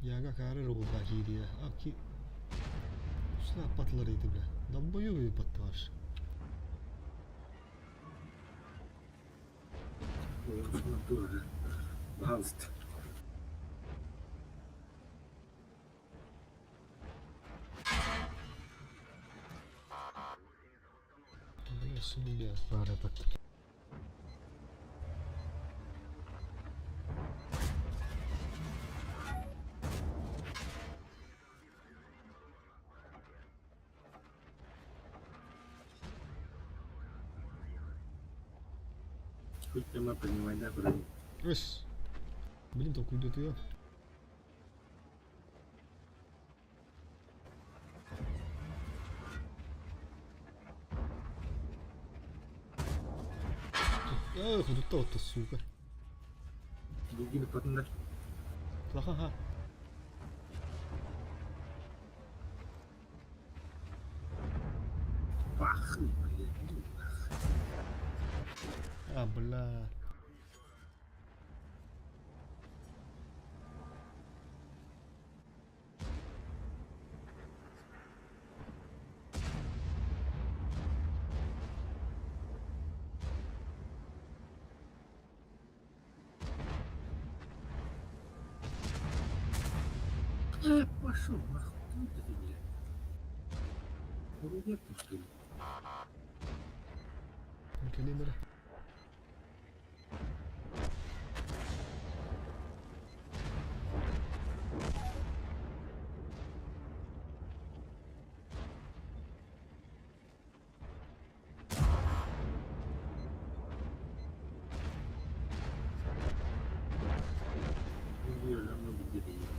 Яга кары ролда киирия. Аки Сла патлар иди бля. Долбоёбы патташ. Пожалуйста. Бля, себе пара пат. Хоть тема принимай, да, вроде. Эс. Блин, только идет я. Эх, вот это вот сука. Билгини потында. Ха-ха-ха. Пах, блядь. А, бля. Пошел нахуй, ты это, блядь. Уродец ты, что ли? Калибр. Өлөмө билдирейин.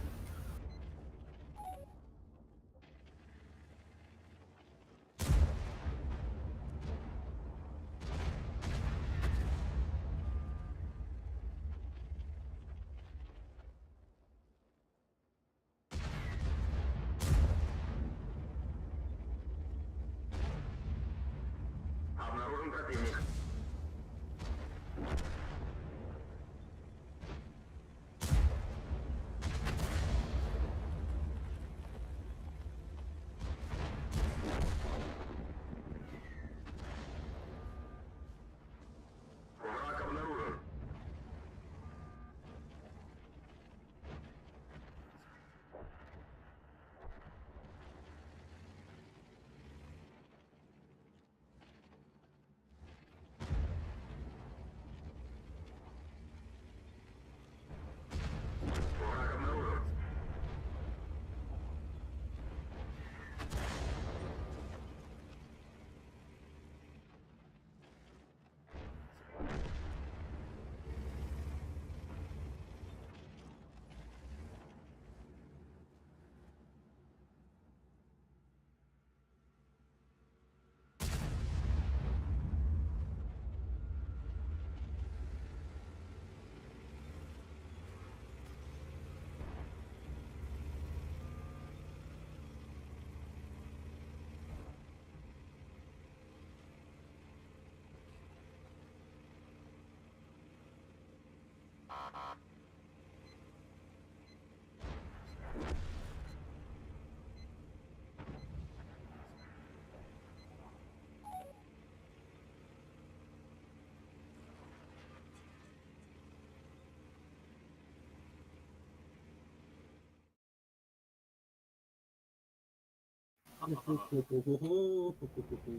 Хо-хо-хо-хо-хо-хо-хо.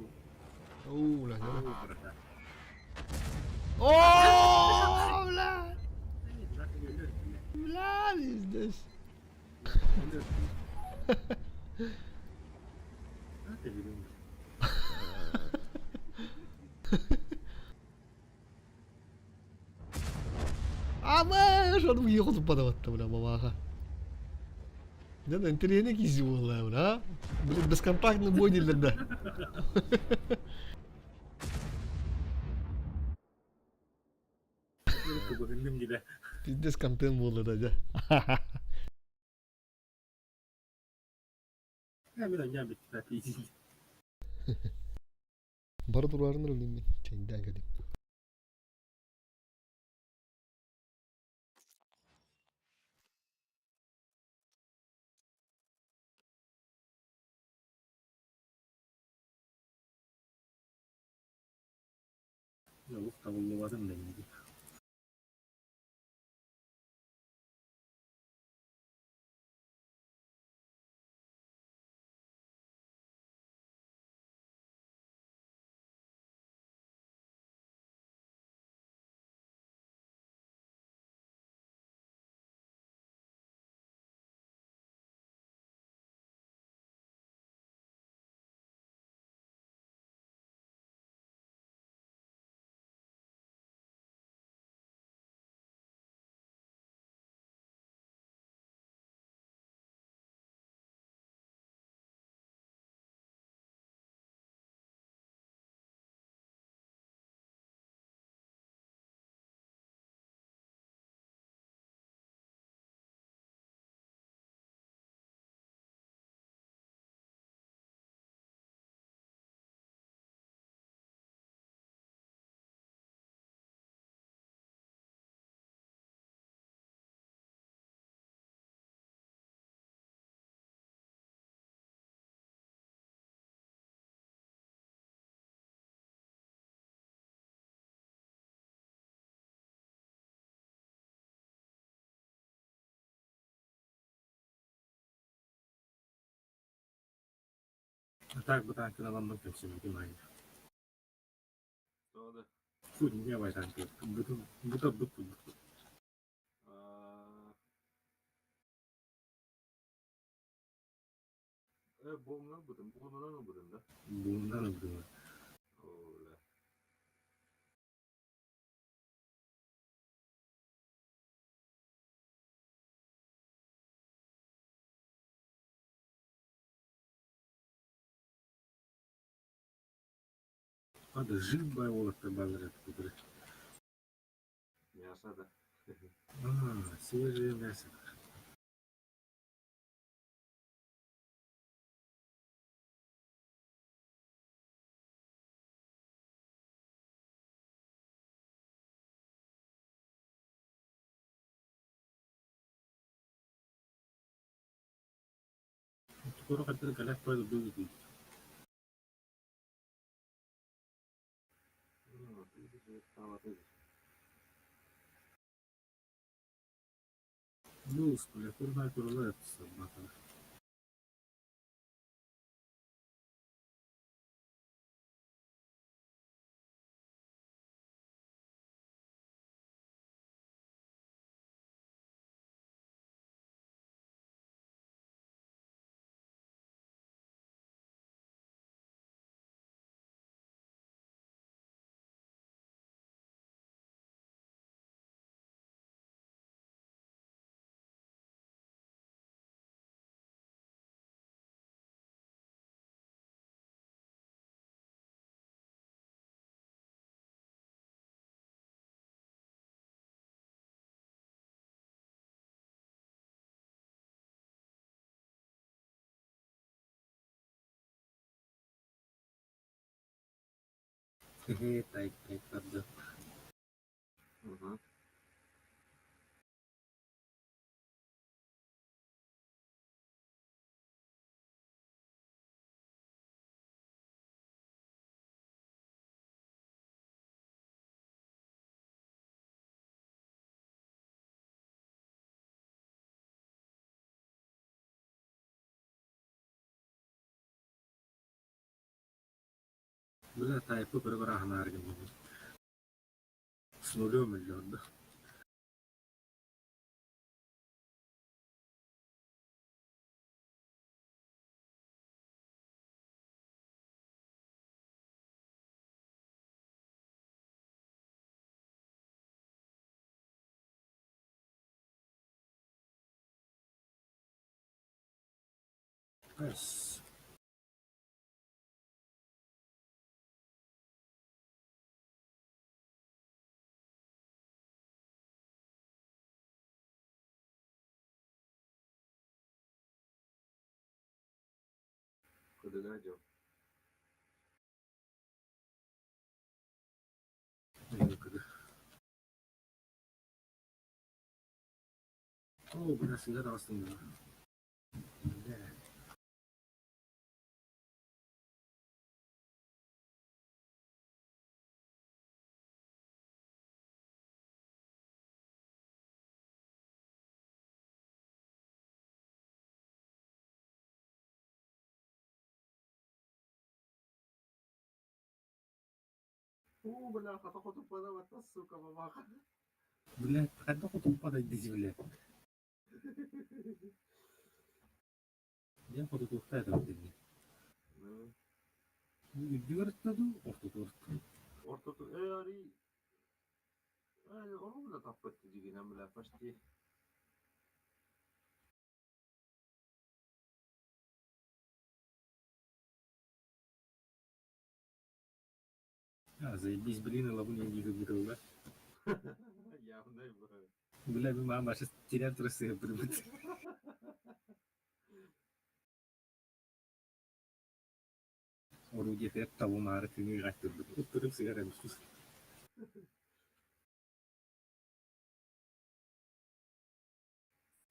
Оу, бля, О, да. братан. О, бля! Нахуй өлөр, бля. Бля, здесь. Өлөр. А ты видел? А, мы, он уехал подавать-то, бля, мамаха. Да, да, интерьерник изи буолла, бля, а? Блин, бесконтактный бой да. Көбүннүм диле. Пиздец контент буолла да, дьэ. Мен оня бит пиздец. Бары турарыныр өлүм мен. Чэйдээн кэлим. Yok табыллыбадым да инде. А так бу танкын аламмын көпсүбүтүм ай. Тода. Фу, не бай танкы. Буту бута бут бут. Буомнан бутым, буомнан бутым да. Бундан бутум. О, бля. Ада жив бай олаттар балдар это. Мясо, да. А, свежее мясо. Скоро хотел коляк пойду будет. Ну, ты стало ты. Ну, скоро курна курла это собака. Хе-хе, так, так, правда. Угу. Бля, тайпы көрө-көрө аһынаары гынныбыт. С нулем өллөөрдө. Nice. Кыдыга дьол. Оо, бля, сыыһа таҕыстым дуу. Бля. Уу, бля, хата хотуппана батта, сука, бабаха. Бля, хайдах хотуппатай дии, бля. Диэн хотутуохтай этэ дии. Ну, Үрдүгэр ытта дуу, ортотугар ытта дуу? ортоту, э, ари, э, ону, бля, таппыт дигинэн, бля, почти. А, заебись, блин, лабун я не выиграл, да? Явно, бля. Бля, мама, сейчас теряю трусы, блядь. Орудие табумаары күҥү аттырбыт. Уттурум сыгар эмис.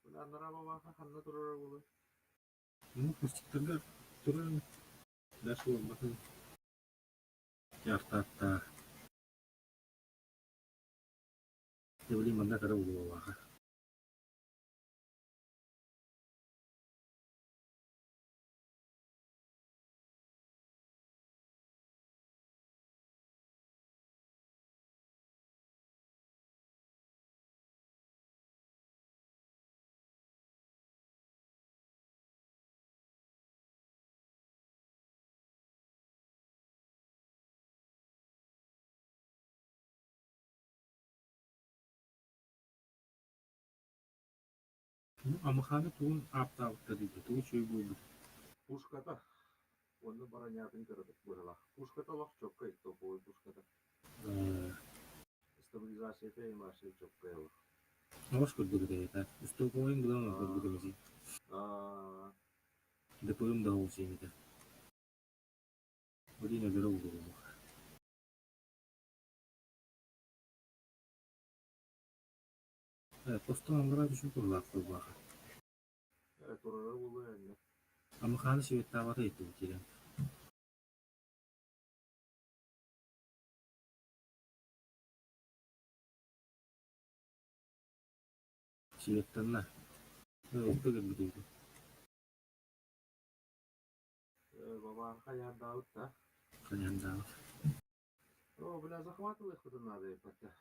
Бля, анараа бабаха ханна турара буолуой? Ну, кустиктарга туран дальше буолбатын. Яфтаатта. Дебили манна кара буолуоҕа. Ну, амаханы туун аптаабытта диибит, тугу үчүгэй буолбут. Пушката. Онно баранятын кыратык быһалаах. Пушката олох чоккай, топовой пушката. Стабилизацията имаши чоккай олох. Оҕус курдук этэ, устуопуойун булан оҥорбут эбит. Аа, ДПМ да ол сиэнитэ. Блин, өлөрө буолуох. Э, постон аллараа түшүн курлаах курбааха. э, турара буолуо эмиэ. Амаханы сибеттаабата иттибит киирэн. Сибеттанна. Э, укка кэлбит эбит. Э, бабааха яардаабыт да. Ханьяндаабыт. О, бля, захватывай надо, епата.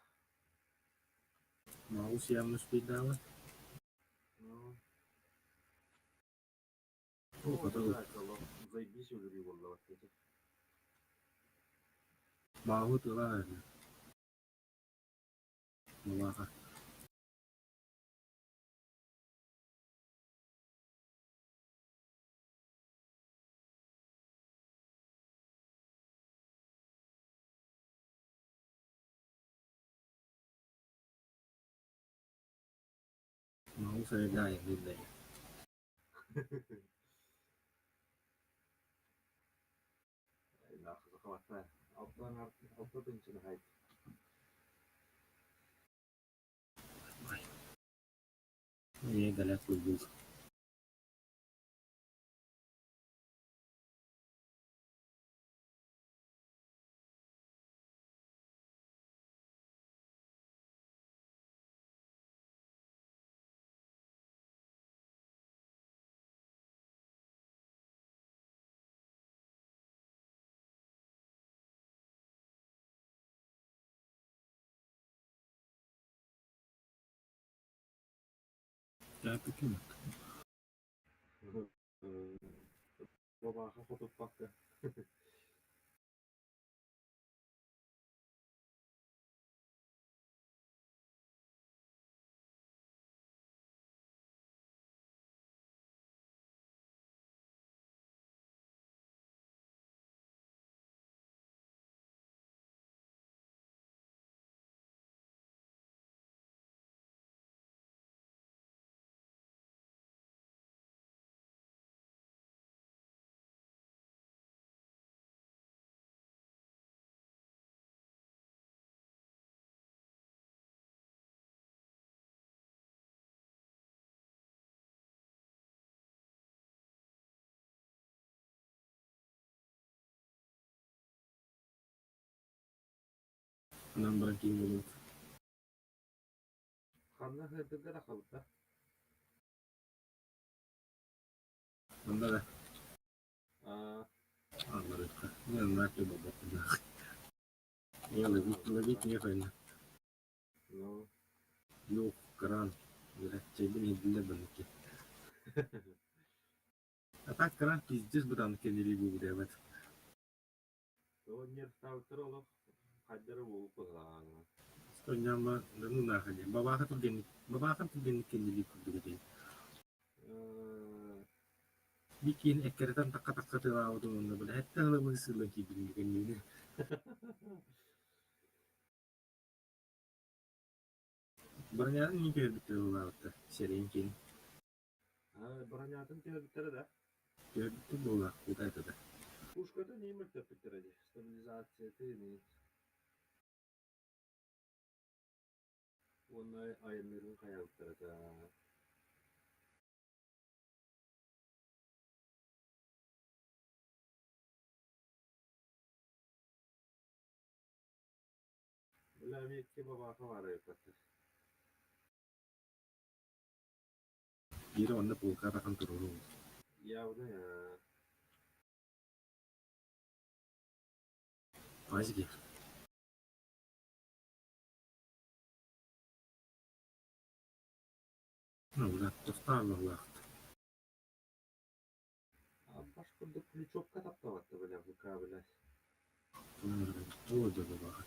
Маус явно успейдаабат. Ну, О, о, хата блядь, олох, заебись өлөрүү буолла баттата. Бааһы тыла эрэ. Бабааха. Маус эрэ биллэ. Нах, захватная. Алтан алта тынчын хайт. Ээ, галят курдук. Тээппиккин Бабааха хотуппакка. Онон баран киин буолуут. Ханна сырдыга да халта. Онно да Аа, алларыахха. Не знаю, буолбаппын. Не ловить, ловить не хайна. ну, Лук, кран. Чэйбин иһиллэр банки. А так кран пиздец бытан кэннили бугудэбэт. то нервтаабыттар олох хайдары буолуп быһылааҥҥа. Стоньяма да ну нахали. Бабаха тургенник, бабаха тургенник кэннили курдук этей. Э, Бикин эккеретен такка такка тылаабытым онно бile хэтте ылымы сыллан киирбин кэннини. Бронянын не көрбүттэр ылаабыттар. Сэрин кин. Аа, бронятын түһэрбиттэрэ да. Көрбүттэр буолаах кута это да. Пушката не мөлтөппүттэрэ дии. Стабилизацияты не. Уонна айанныырын хайаабыттара да. Бля, эмиэ бабааха баара эбиппаттар. Биирэ онно полка тахан туруору. Явно я. Пазики. Ну, бля, тохтааллаах. А баш курдук ключевка таптабатта, бля, ВК, блядь. О, да, бабаха.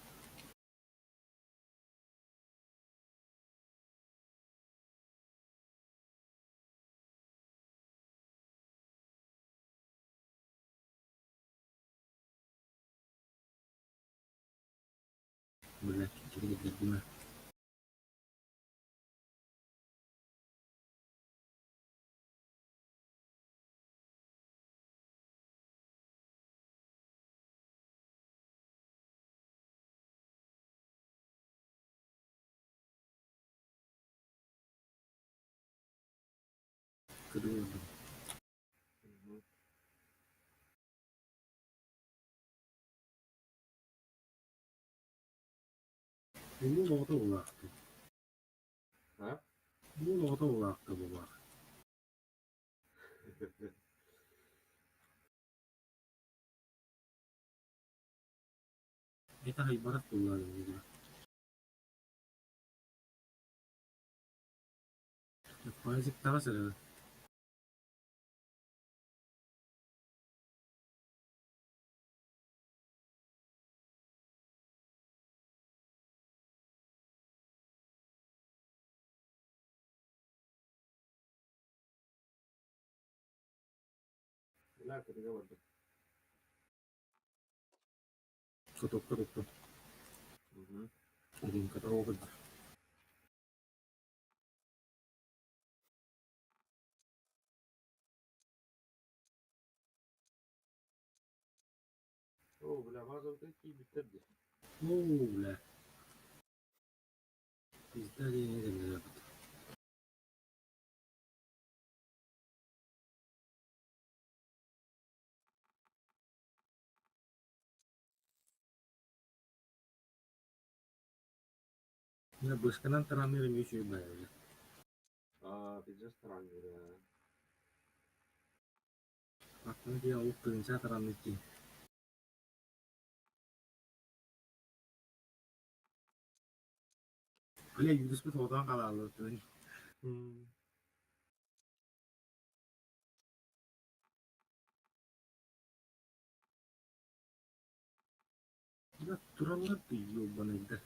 Блядь, киргизме. Кыргызды. Мгм. Бу оҕото улаахты. А? Бу оҕото улаахты бабаах. Это хайбарах буоллаҕа Пазик таҕыс эрэ. Бля, кырга барда. Катокка тутта. Мгм. Один каток. О, бля, базовый киирбиттэр дии. Оо, бля. Пизда диэн этэ Мин бысканан тараныыр эмиэ үчүгэй баайа. Аа, пиздец тараныыр ээ. Аттан киһи олус тыынча тараныыр киһи. Бля, юриспыт хотон хаалааллар. М. Тураллар дуу, ёбаныйдар.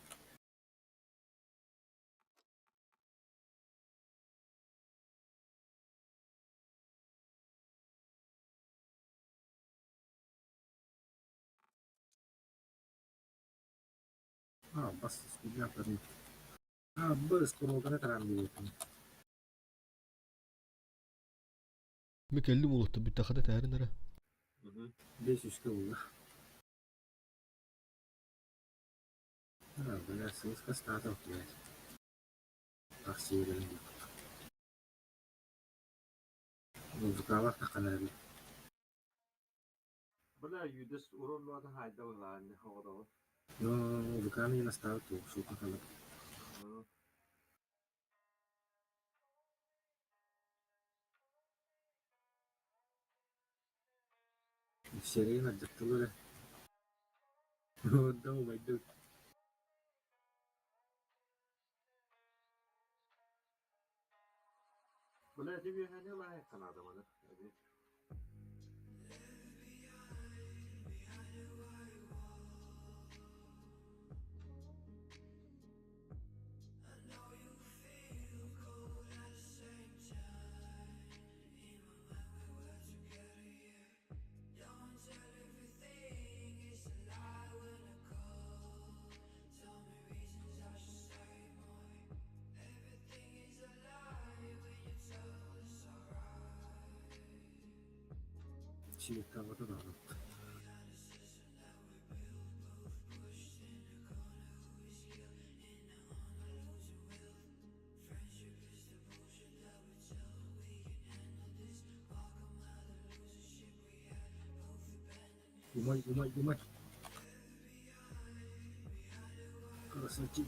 А, бас студентарын. А, быс курулганы тараан диэбиппин. Мин кэллим уолаттар бүттэххэ тээрин эрэ. Бес үскэ булла. А, бля, сылыска статов, блядь. Тахсыы кэлин. Музыкалаах таххана эбит. Бля, Юдес урон хайда быһылаан оҕодоҕун. Но музыканы не наставит, сука халат. Серейін ардьаттылар ээ. Да умайдык. Бля, ити үөһэни лаайахха наада маны. Сиэттээҕитэ даҕаны. Умай, умай, умай. Красавчик.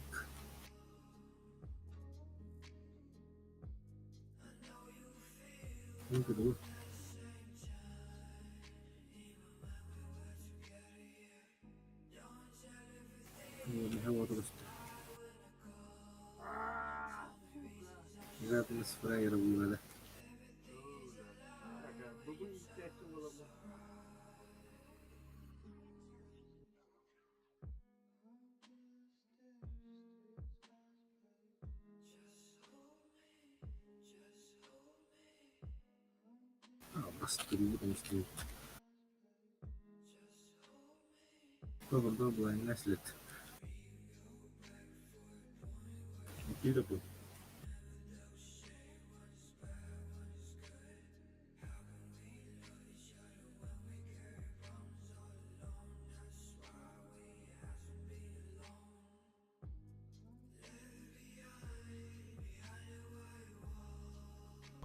Ну-ка, давай. Михаил Запись фраера вывода. А, бастырыы оҥостуу. Доброго блайннаслет. Beautiful.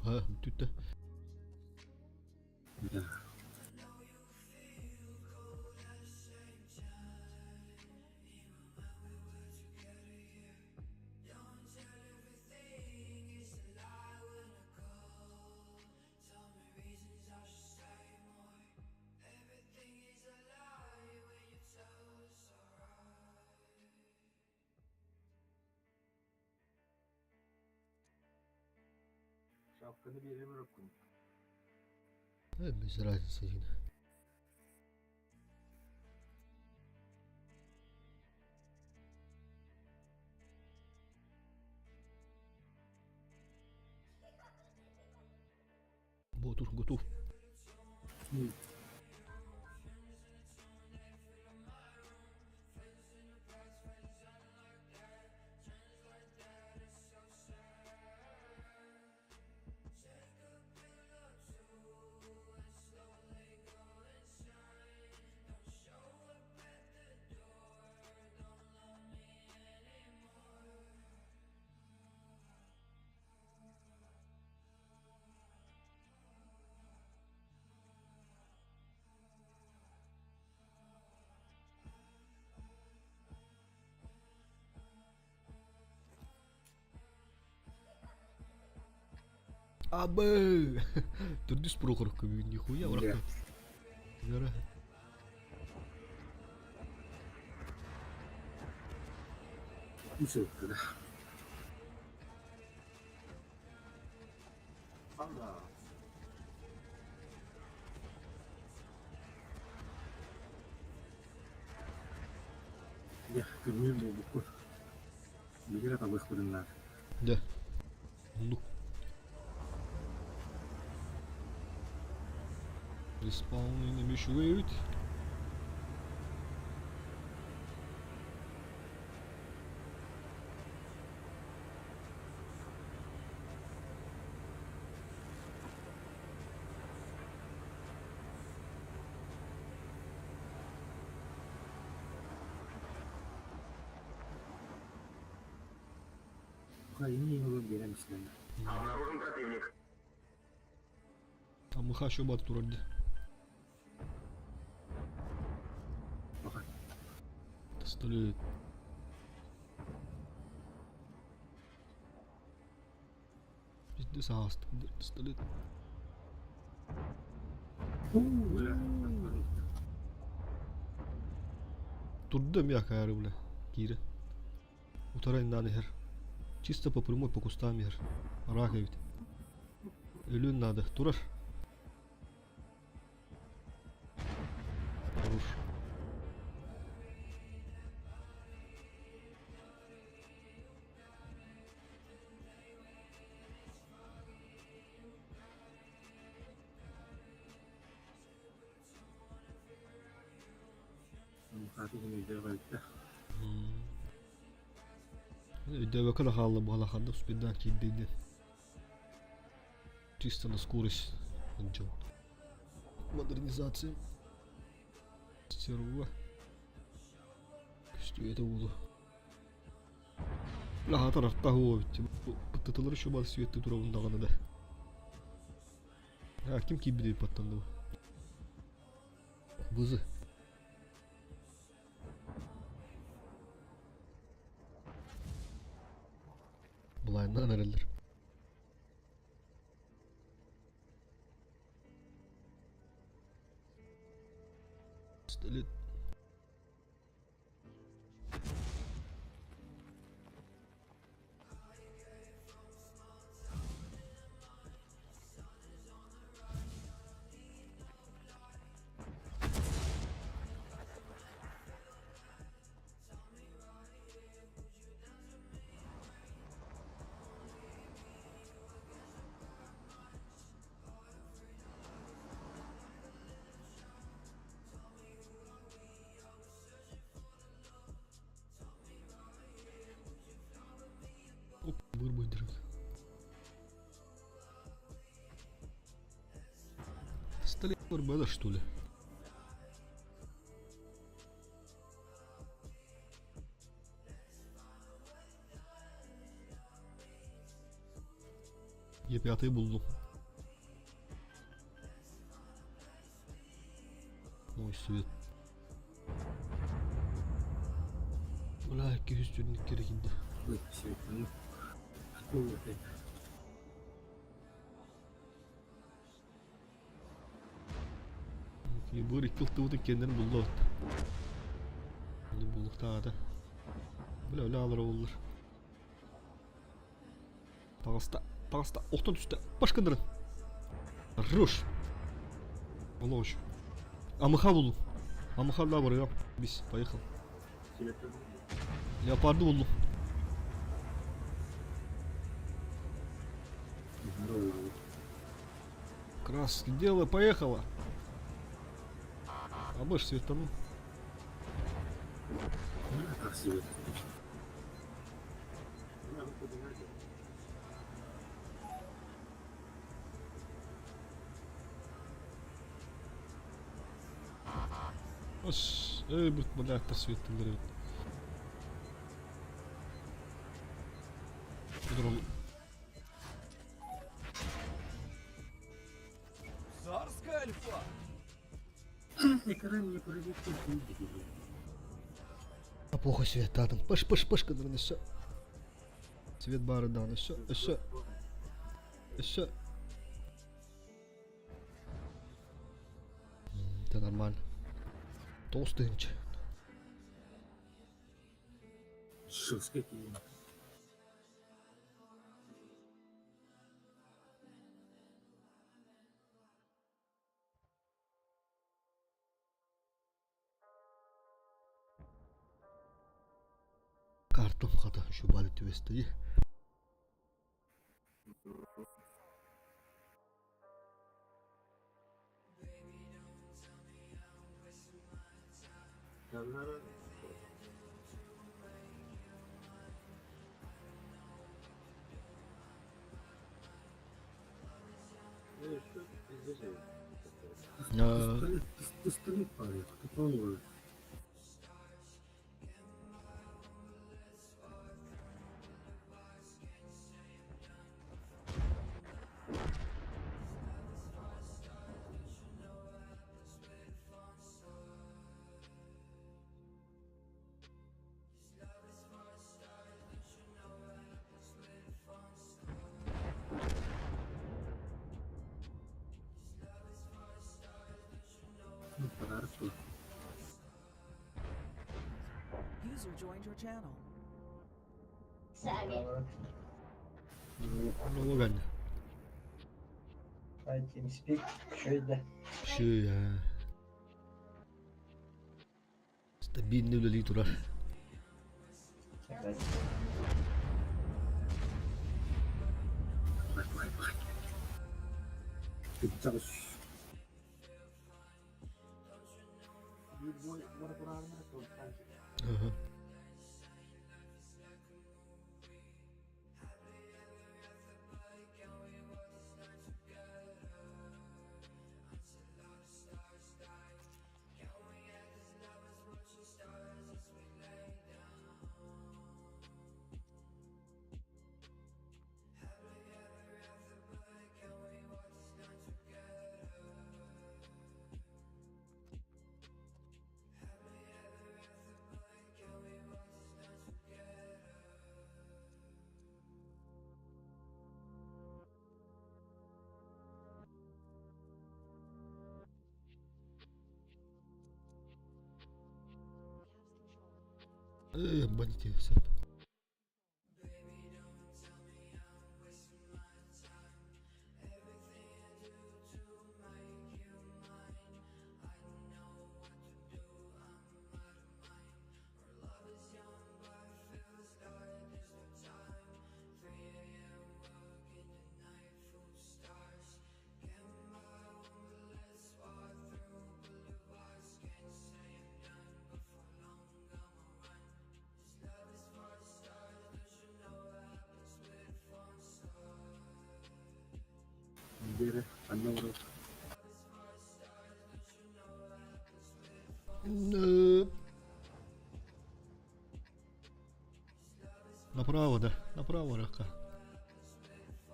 Ha, бүттэ. Да. Шапканы биэриэм өрөккүн. Без разницы диэн. Боотур готов. Абы! Төрдүс Прохоровка бүгүн нихуя Да. Гора. Үс да. Ана. Күннүүр буолбуккут. Биһиги эрэ табыахпытын наада. Дьэ, оннук. Респаун эмиэ үчүгэй эбит. Обнаружен противник. Амыха еще бар турар дии. Пистолет. Пиздец ааста пистолет. Турда эмиэ акаары бля киирэн. Утары айаннаан иһэр. Чисто по прямой по кустам иһэр. Араак эбит. Өлүөн наада. Турар. Хорош. Өйдөөбөккө да хаалла бу халаханнык спиддаан киирдэ диэн. Чисто на скорость дьон. Модернизация. Стерва. Көстүбэтэ уулу. Лаһатар артаһы эбит. Быттатылар еще бар светті турабын даҕаны да. А ким киирбит баттанды Бызы. Былайынан эрэллэр. Пистолет. Оп, быр-быдырык. Столе было, что ли? Е5 булдум. Мой свет. Бля, 200 керек инде. Быр икки ылтыбытын кэннэрин булла от. Буллуктаата. Бля, өлө алар оллар. Таҕыста, таҕыста, охтон түстэ. Башкындырын. Хорош. Олош. Амыха булдум. Амыха да барыам. Бис, поехал. Леопарды булдум. Краски дело, поехала. А больше светану. Ос, эй, бут блядь, светлый. Царская альфа! А плохо свет там. Пыш, пыш, пыш, кыдырын өссө. Свет бары даҕаны өссө, өссө, өссө. Это нормально. Толстый. Жестко киин. Оттон хата еще бары түбэстэйи. Пистолет парень, попробуй. Ну, подарок был. User joined your channel. Логанна. TeamSpeak şöyle. Şu ya. Стабильный үлэлии турар. Evet. Бай, бай, бай. Ты Ага. Бандит все. Бери, одного. Направо, да. Направо, рака.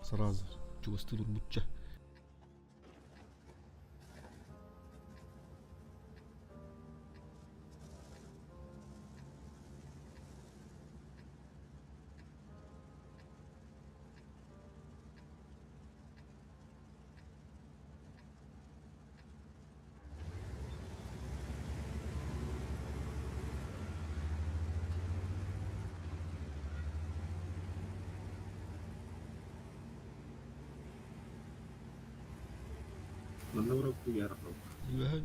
Сразу. Чувствую, буча. Манна ярхал. Үөһэн.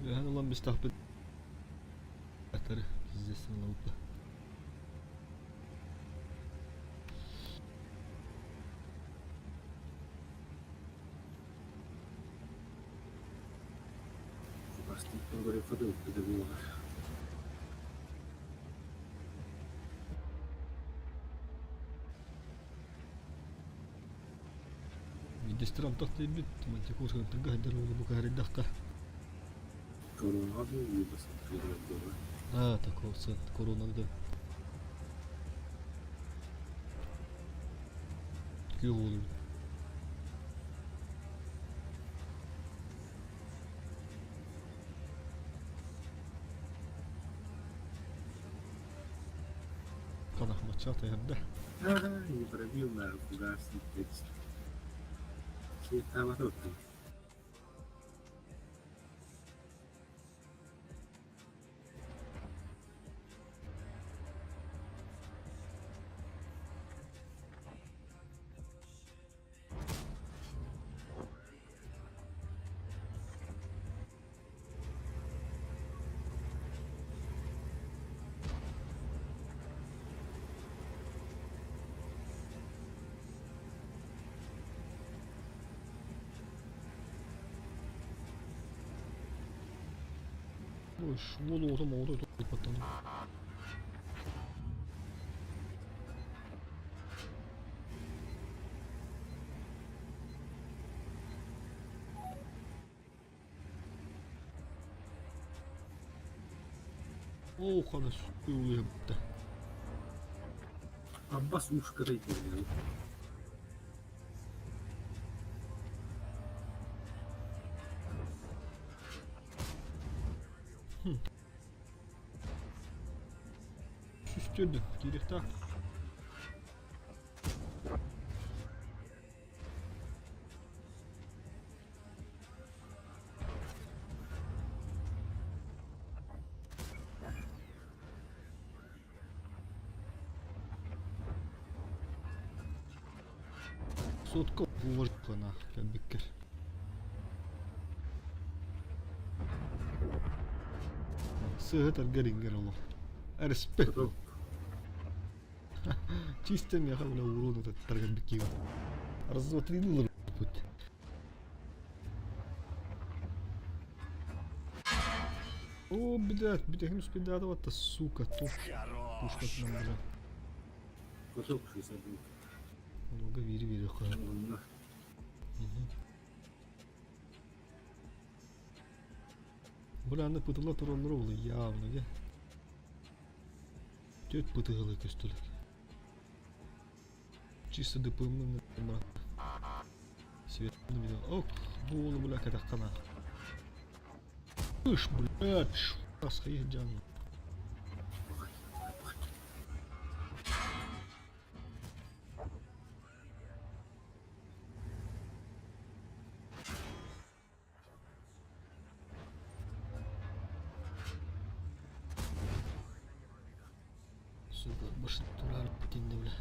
Үөһэн улам бистахпыт. Атары пиздец алабыт. Бастыктан көрө фото өттүдө буолар. Видестрам тахты бит, мантикор тыга хадыр олу бу кахридахка. Корона бу юбасы кыргыр. А, такого сын, корона да. Күйі Канахмача таярда. Ага, не пробил на фугасный текст. Там тут. Ой, уол оҕото моҕото баттан. Оо, хана сүтү Аббас ушка дойдуга. Сүстүрдүм, киириэхтээх. Сотка уважана кэлбиккэр. Сыыһа таргар иҥгэр олох. Респект. Чисто миэхэ бля урон таргар биккига. Раз, два, три, ну путь. О, блядь, бүтэһим спидадова-то, сука, тух. Пушкатынан, бля. Кусок 62. Много вири-вири хаа. Онно. Бля, аны пытыла тураллар ол явно, ге. Төт пытыгылы көстөлөк. Чисто ДПМ брат. Свет видел. Ох, булу, бля, катахкана. Ыш, блядь, асхайы жан. Сука, башын турар битинде, бля.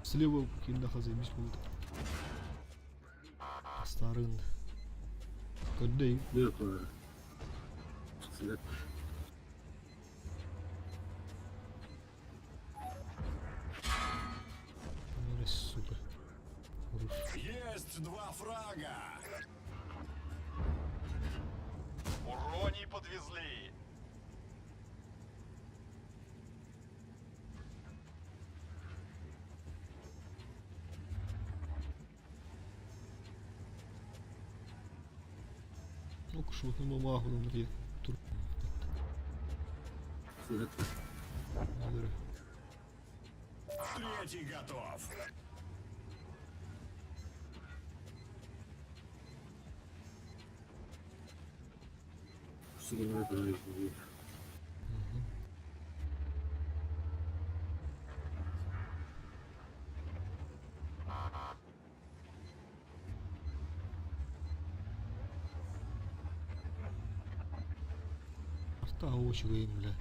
Слева кимде хазайбис болды. Старын. Көрдөй. Свет. Сука. Есть два фрага. Урони подвезли. Ну, кушвотну мамаху на тур. Свет. Третий готов. Арта очугайым, бля.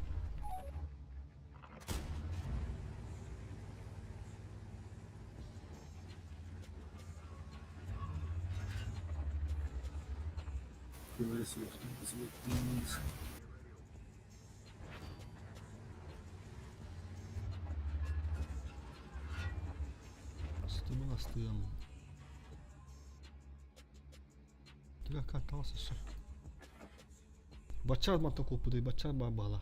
Стыбын астыам. Тыга карталасы. Бачар мата копудай, бачар бала.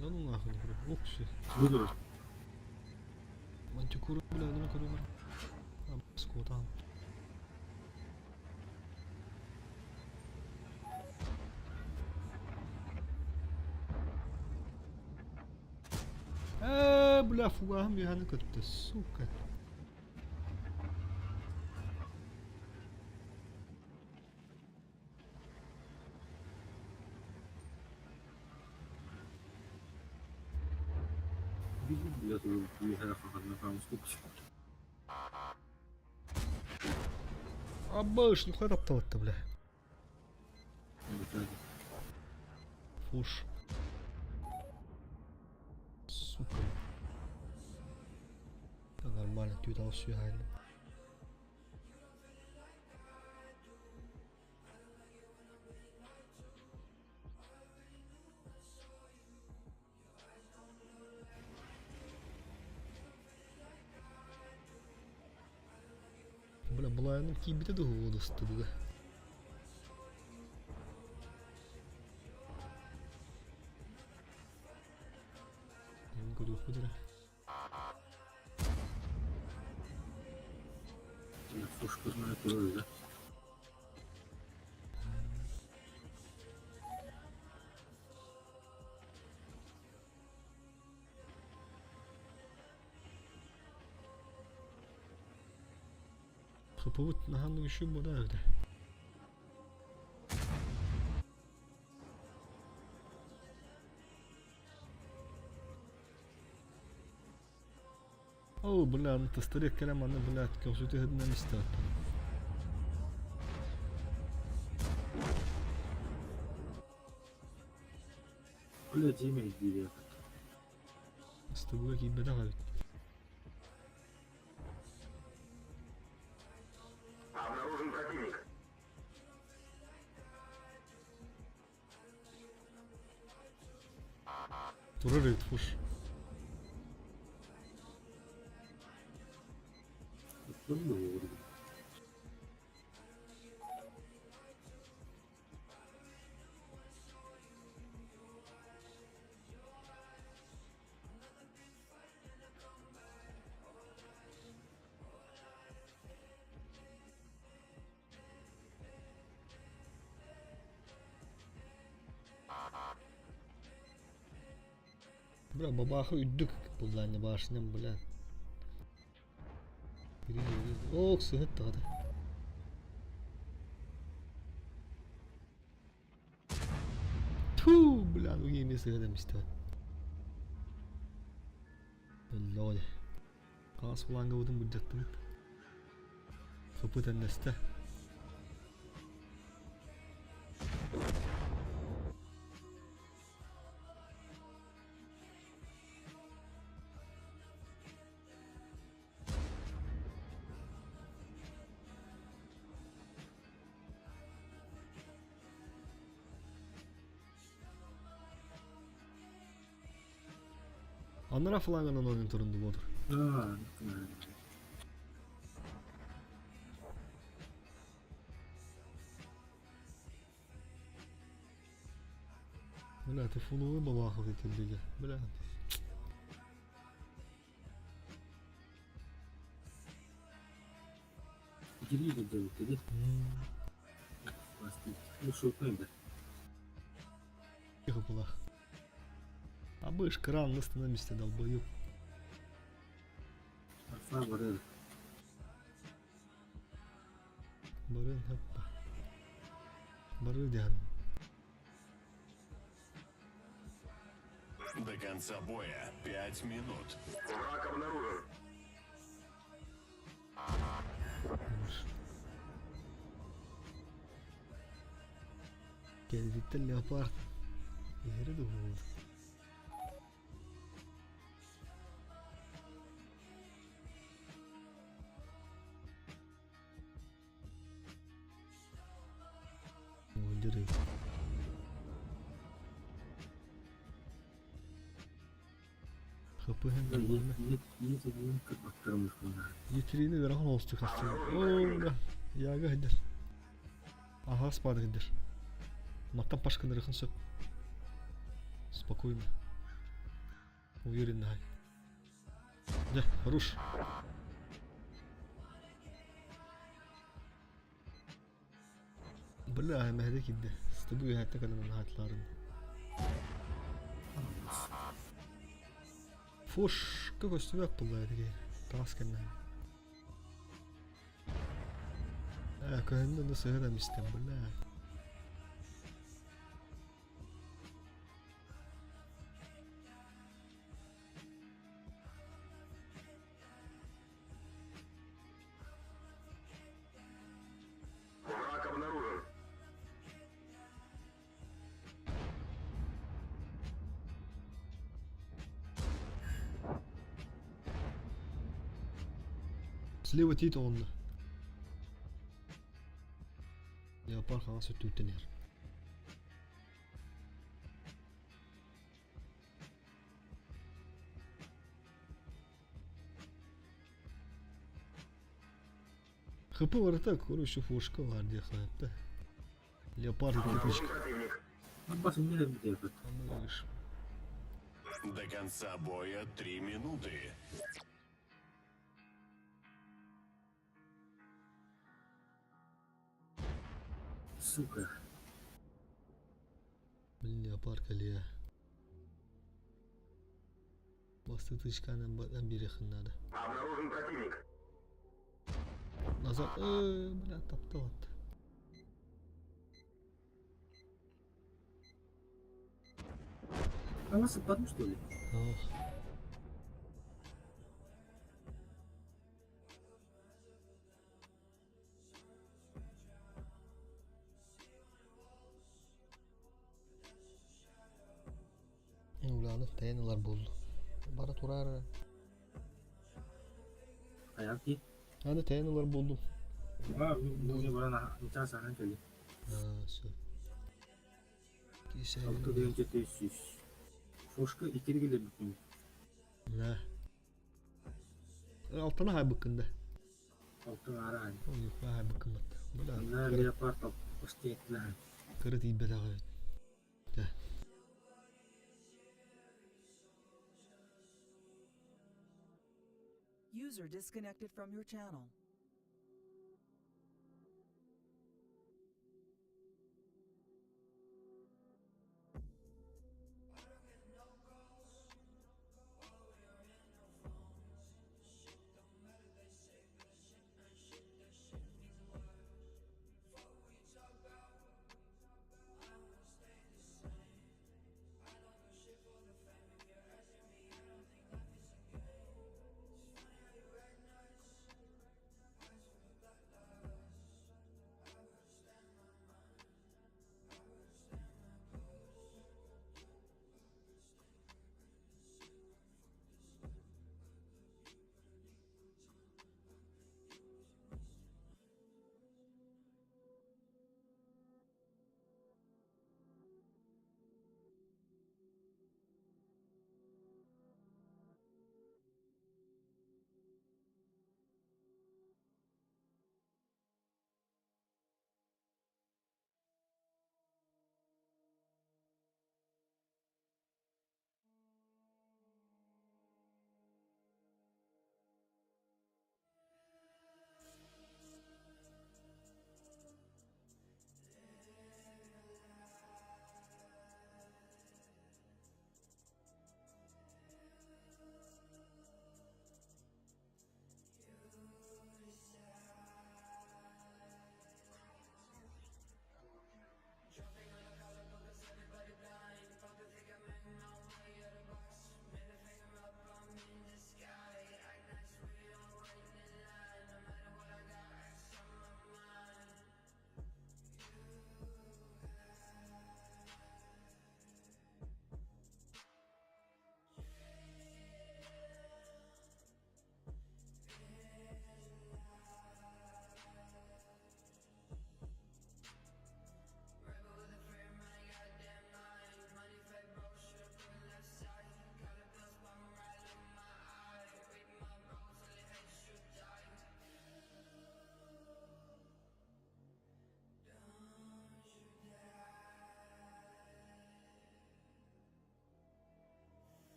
Да ну нахуй, не говорю. Ох, все. Буду. Мантикура, бля, ну короче. А, скота. Бля, фугам я көттө, сука. Бля, тут Абыш, нихуя тапталатты, бля. Фуш. Сука. Да нормально, ты дал все хайно. Былааным киирбитэ дуу ыстыбыга. Көрүөхпүт эрэ. Пушка знает да? Хапыбыт наһааннык үчүгэй буолар эбитэ. Оо, бля, аны тастарык кэлэн манна, блядь, көхсүтү ыһытынан истэ. Бля, Дима издивет. Ыстыбыга киирбэтэх эбит. Обнаружен противник. Турар эбит фуш. Бля, бабаха үрдүк буллаанньа башням, бля. Ох, сыһыт даҕаны. Туу, бля, ну эмиэ сыһыт эмистэ. Өллөҕө Хаас флангабытын былдьаттыбыт. Хапы тэннэстэ. Анараа фланганан ойон турунду Боотур. Аа, Бля, ты фуловый бабахов этилдиге. Бля. Гирида дают, Ну, шутный, да. Тихо была. А быш кран на становимся, долбоёб. Арфа барыр. Барын хаппа. Бары диэн. До конца боя 5 минут. Враг обнаружен. Кэлбиттэр леопард. Иһэрэ да буолар. Öldürüyor. Хапы Етерини ыарахан оҕустук хастыы. Оо, яга сылдьар. Аһаас баар сылдьар. Маттан пашканырыхын сөп. Спокойно. Уверенно. Дьэ, хорош. Бля, мэһэдэ киирдэ. Стыбы үөһээттэ кэлэн наһаатылаарын. Фошка көстүбэт буолла этиги. Таас кэннэ. Ээ, көһүннэ да сыһан эмистэн, бля. Враг обнаружен. Слева тиит оҕунна. Леопард хаҥас өттүттэн иһэр. ХП барыта, короче, фошка бар диэххэ. Леопард Обнаружен кирпичка. противник. Бас эмне битепит. Аныгыш. До конца боя 3 минуты. Сука. Блин, леопард кэлиэ. Басты тычканан батан биэриэххин надо. Обнаружен противник. Назад. Бля, таптал. А вас упаду, что ли? Ох. Уланы тэйэн ылар буоллу. Бара турар. Аяк ди. Аны тэйэн ылар буоллум. А, ну баран нича сахан кели. А, все. Алты деген жети жүз. Фошка икири келе бүтүн. На. Алтана хайбыккын да. Алтын ара. Ой, хайбыккын бат. Бля, На леопард постетна. кыра тиийбэтэҕэ. Да. User disconnected from your channel.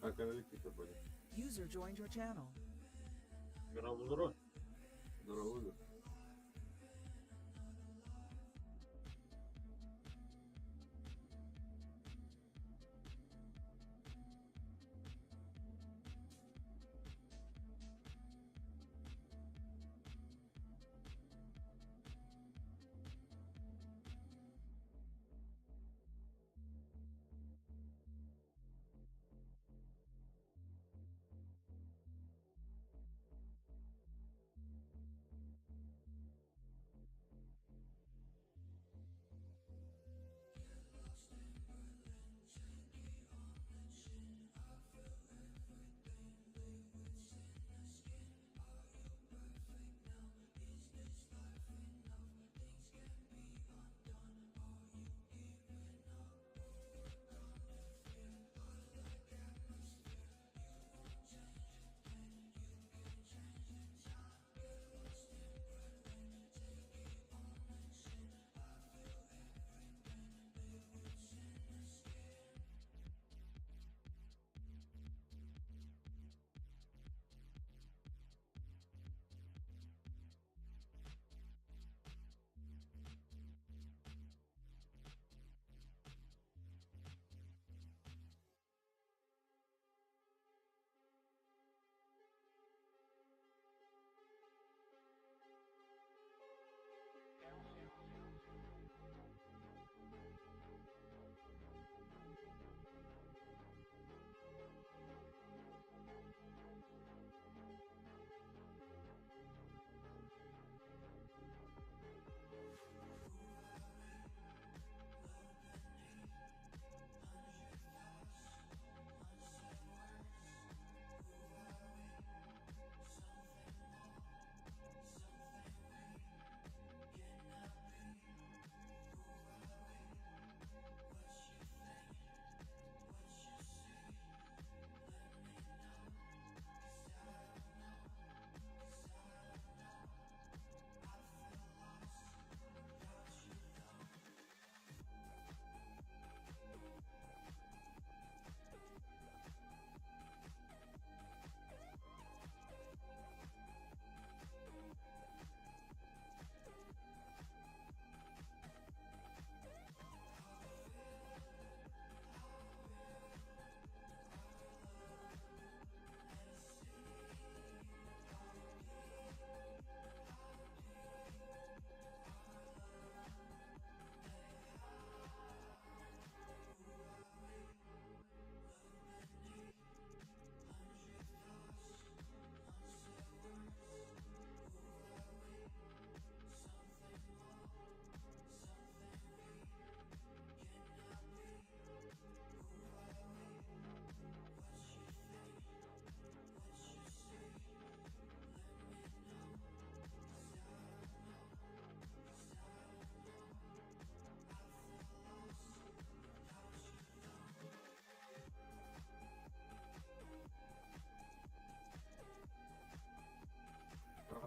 Академик были. User joined your channel. Здорово. Здорово.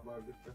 Var bitti.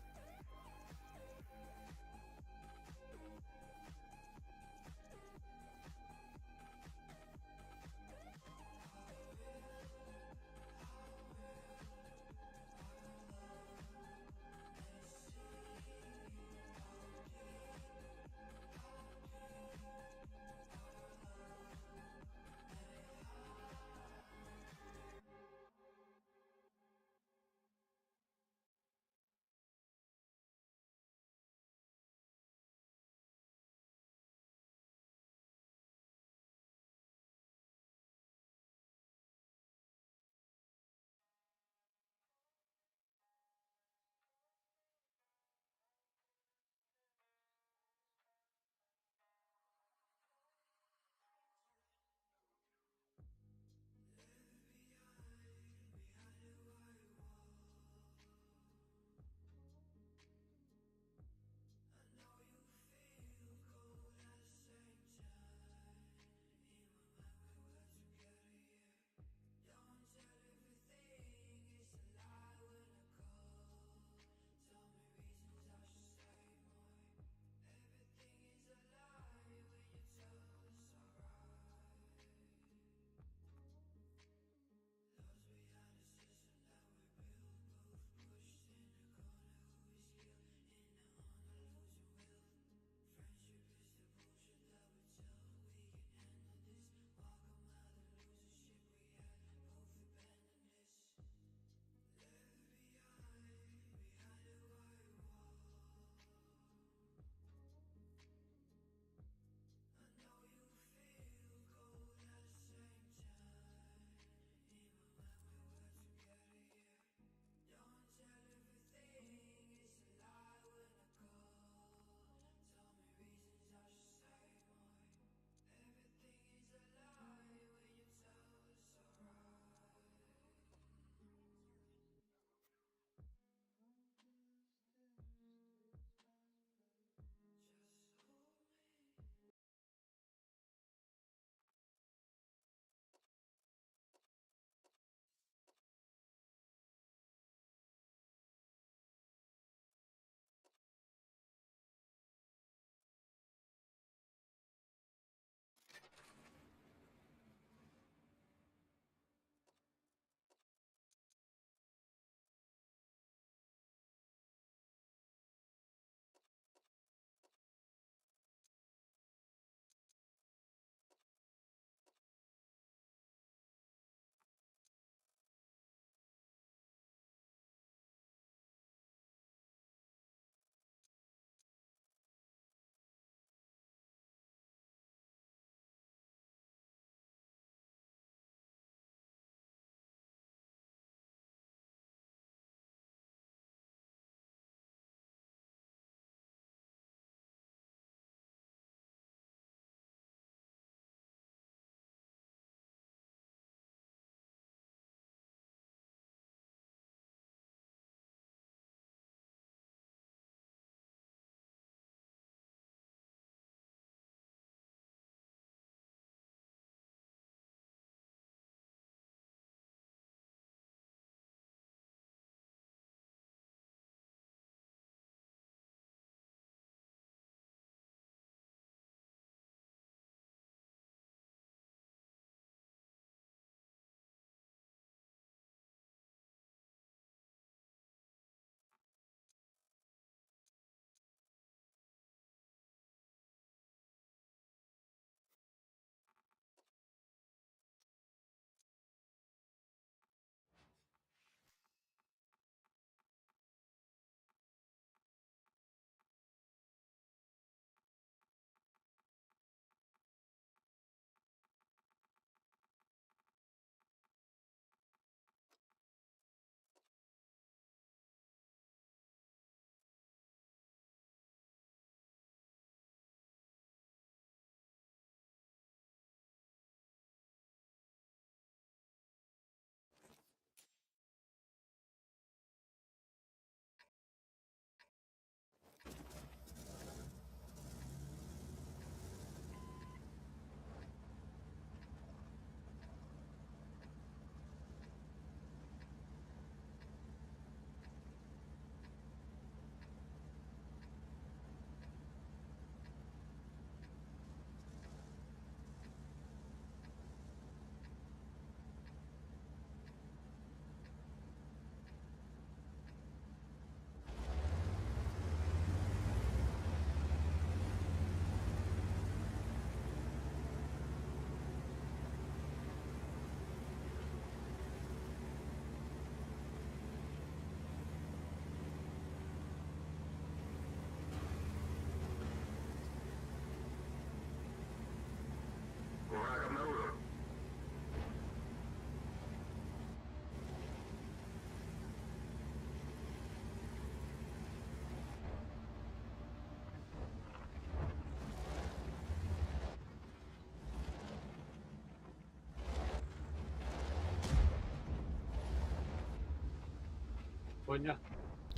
Коня,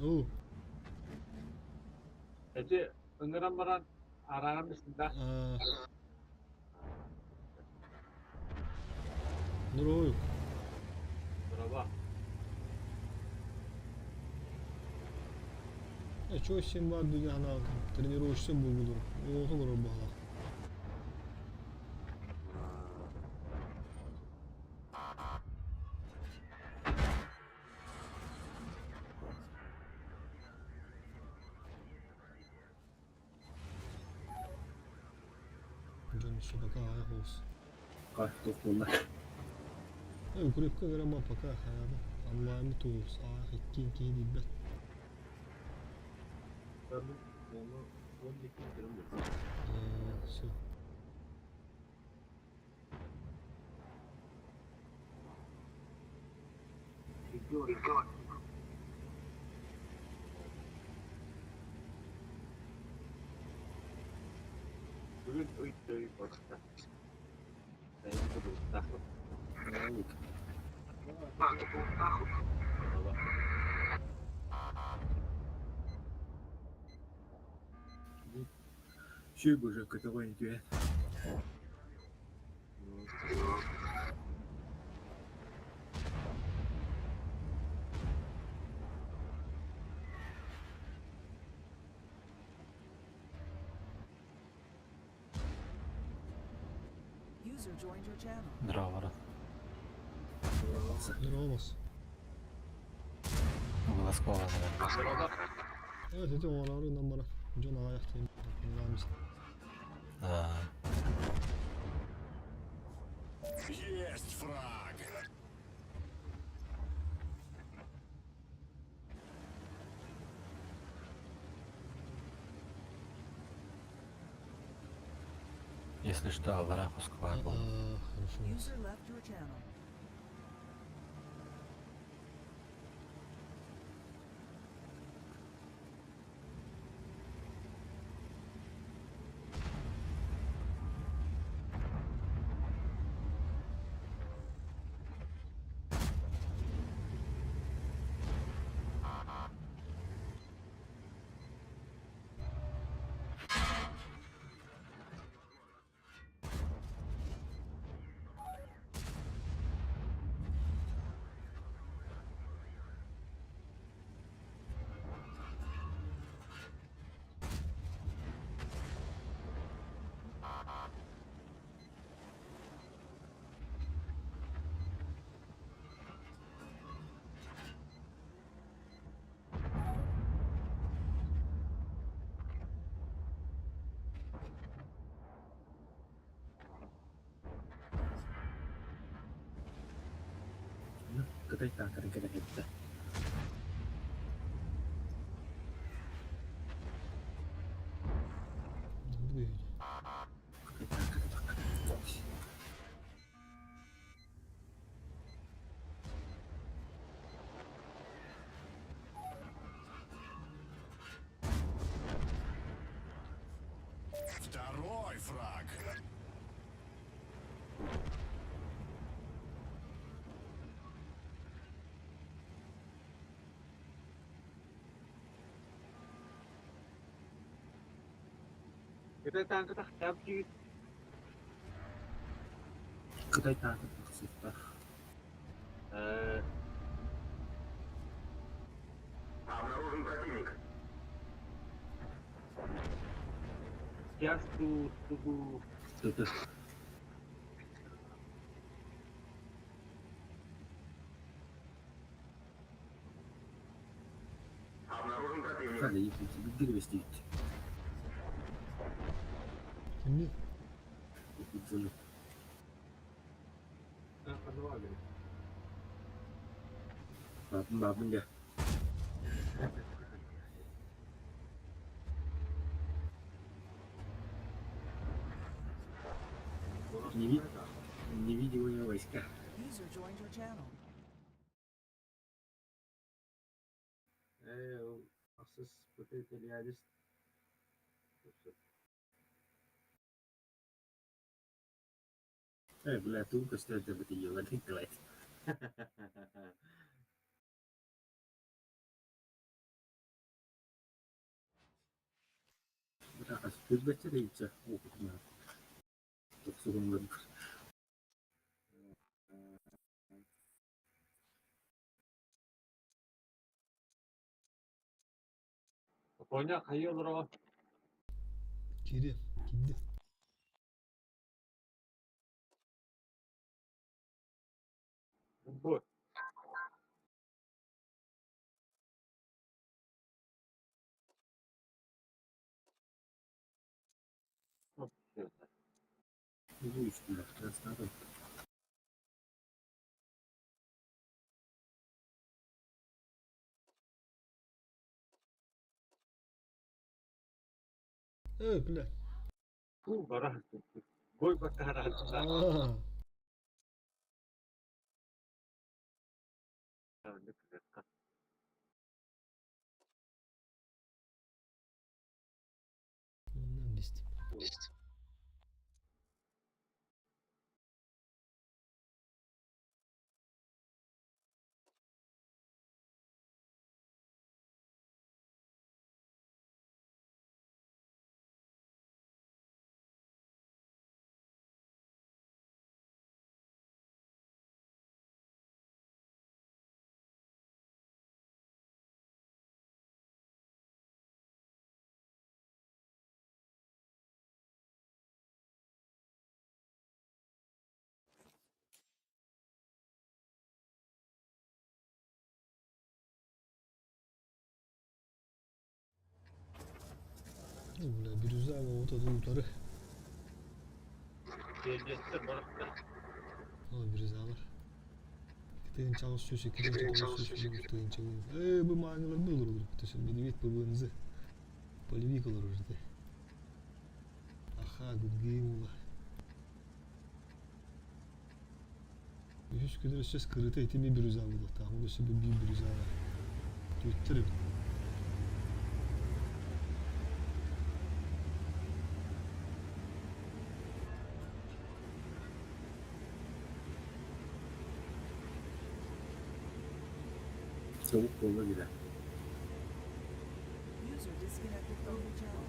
Оо. Эти ыҥыран баран арааран бистим да. Аа. Нурой. Браво. Э, чё син бар деген анаабытым. Тренировочный буолбутум. Оҕото олорор баҕалаах. Дьон өссө пока аҕыйах оҕус. Туох буолла? Э, укрепка грамма пока хайаата. Онлайнмыт оҕус аах иккиэн киһи билбэт. Э, все. Бүгүн ый барда. Бэйэм бултаах. Браво. Сүй боже, көтөҕөн үтүө. User joined your channel. Здорово. Здорово. Голоскова, наверное. Evet, ити оҥороору баран дьон аҕыйах диэн Да. Есть фраг! Если что, Алларах Москва был. А, хорошо. User left your channel. Кытай таакарын кэтэһэттэ. Бу Кытай таакары тахха. Второй фраг! Кытай танката хапчы Кытай таакары тахсыттах. Э, Обнаружен противник. сейчас ту тугу Тыты. Обнаружен противник. Хада ипити билбестийт. Кимни? Ипитзыны. Бабын бабын да. Невидимые войска. User joined your channel. Э, бля, тумка стоит об это ебаный клад. Билбэччэ тэйиччэ уопутунан тохсуһуннарбыт. Тоня хайыы олороҕун? Киириэ, киирдэ. Бу. Үстүлэр, Э, бля. Бу бара. Бой баккара. Аа. Ondan бистим. Бля, бирюза вот это утары. Gelgestер барахта. О, бирюзалар. 2 900, 2900, 2 Э, бу маанылар был olur. То медведь ПВНЗ. Полевик olur уже. Аха, good game ула. Үһүс күнүр өссө скрыта итими бирюза буолуохтаах. Ол өссө бу биир бирюза бар. Түөттэр эбит. Soğuk koluna girer. User disconnected from your channel.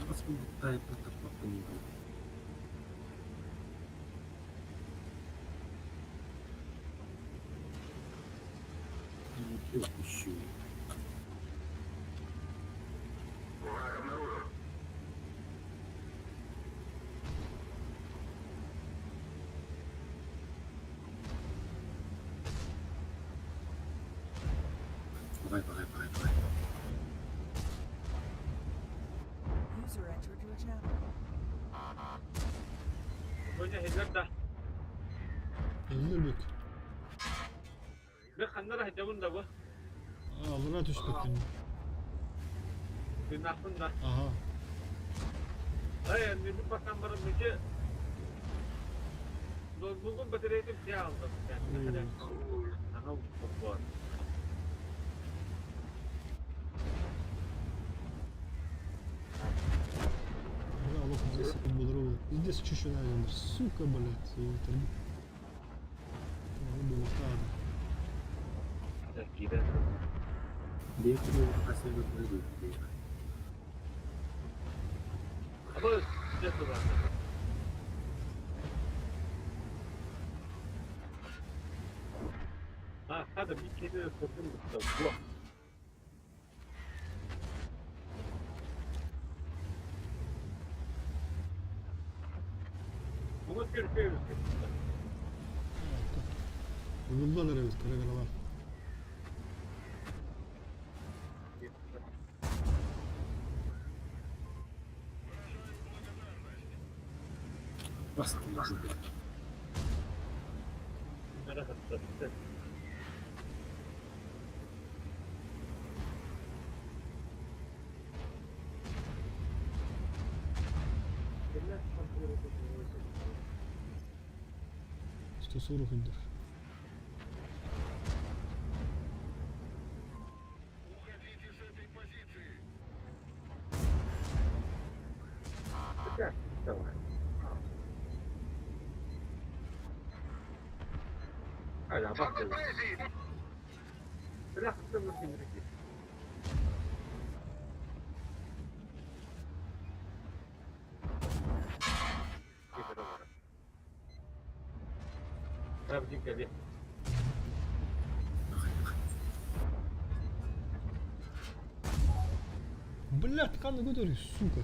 Nasıl bulduk da yapmak Yok bir şey. Враг обнаружен. Vay vay vay vay. User entered your channel. Тоня хеллер да. Эллер бүк. Мен ханнара хедебун да бу. Аа, алына түспэккин. Бинахпын да. Аха. Ай, мен бакан барып мече. Ноутбугун батареятын все алдым. Анау бар. Бля, алох здесь булар ол. Здесь чуть-чуть надо. Сука, блядь. Аны буолуохтаах. Кире. Bir türlü kasayla böyle değil. Абы жет бар. А, хада bir kere sokun da bu. Bunu görüşüyoruz. Ыгыллан эрэбит, кыра-кыралар. Bastım. Merak ettim. 140 үндер. Уходите с этой позиции. Блядь, ханна көтөрүй, сука.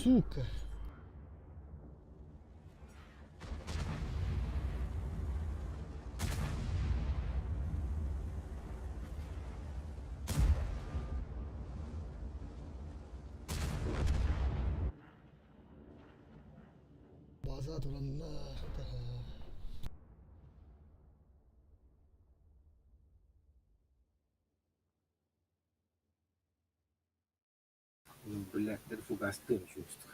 Сука. База туранна. Блядь, фугастым чувство.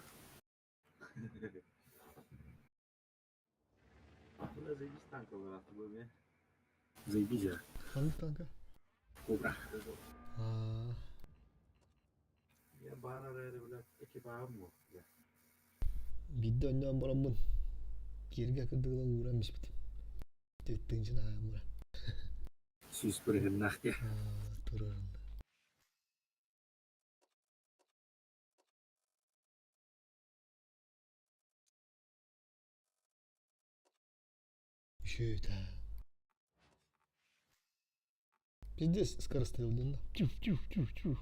Заебись, а. Ханнык танка? Кобра. Аа. Биирдэ онньоон бараммын кииргэ кырдыгынан ууран испитим. Тыттыҥчын аамыра. Сүүс бырыһыннаах диэ. Турарын. Үчүгэй Пиздец скорострел да. Тюф, тюф, тюф, тюф.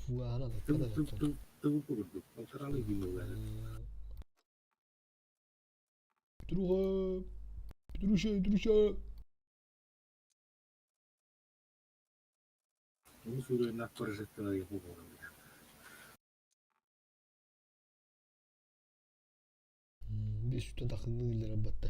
Фугана Тыл тыл тыл тыл курдук. Полторалый гимнула. Петруха! Петруша, Петруша! Ну, сүрүннэх прожекторы буолар. Бес үстэн тахсыннын иллэрэ батта.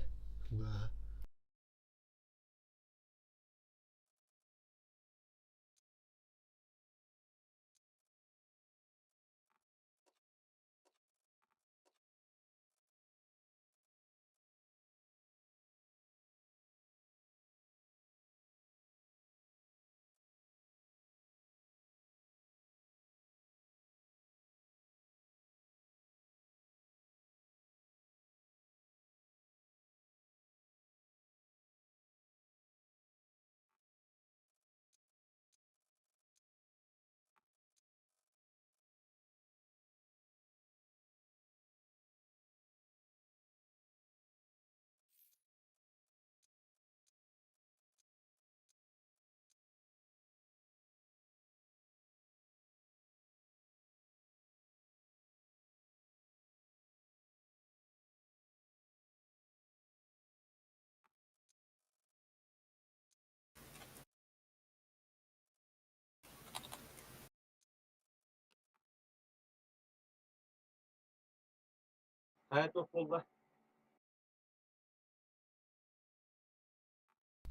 Фуга.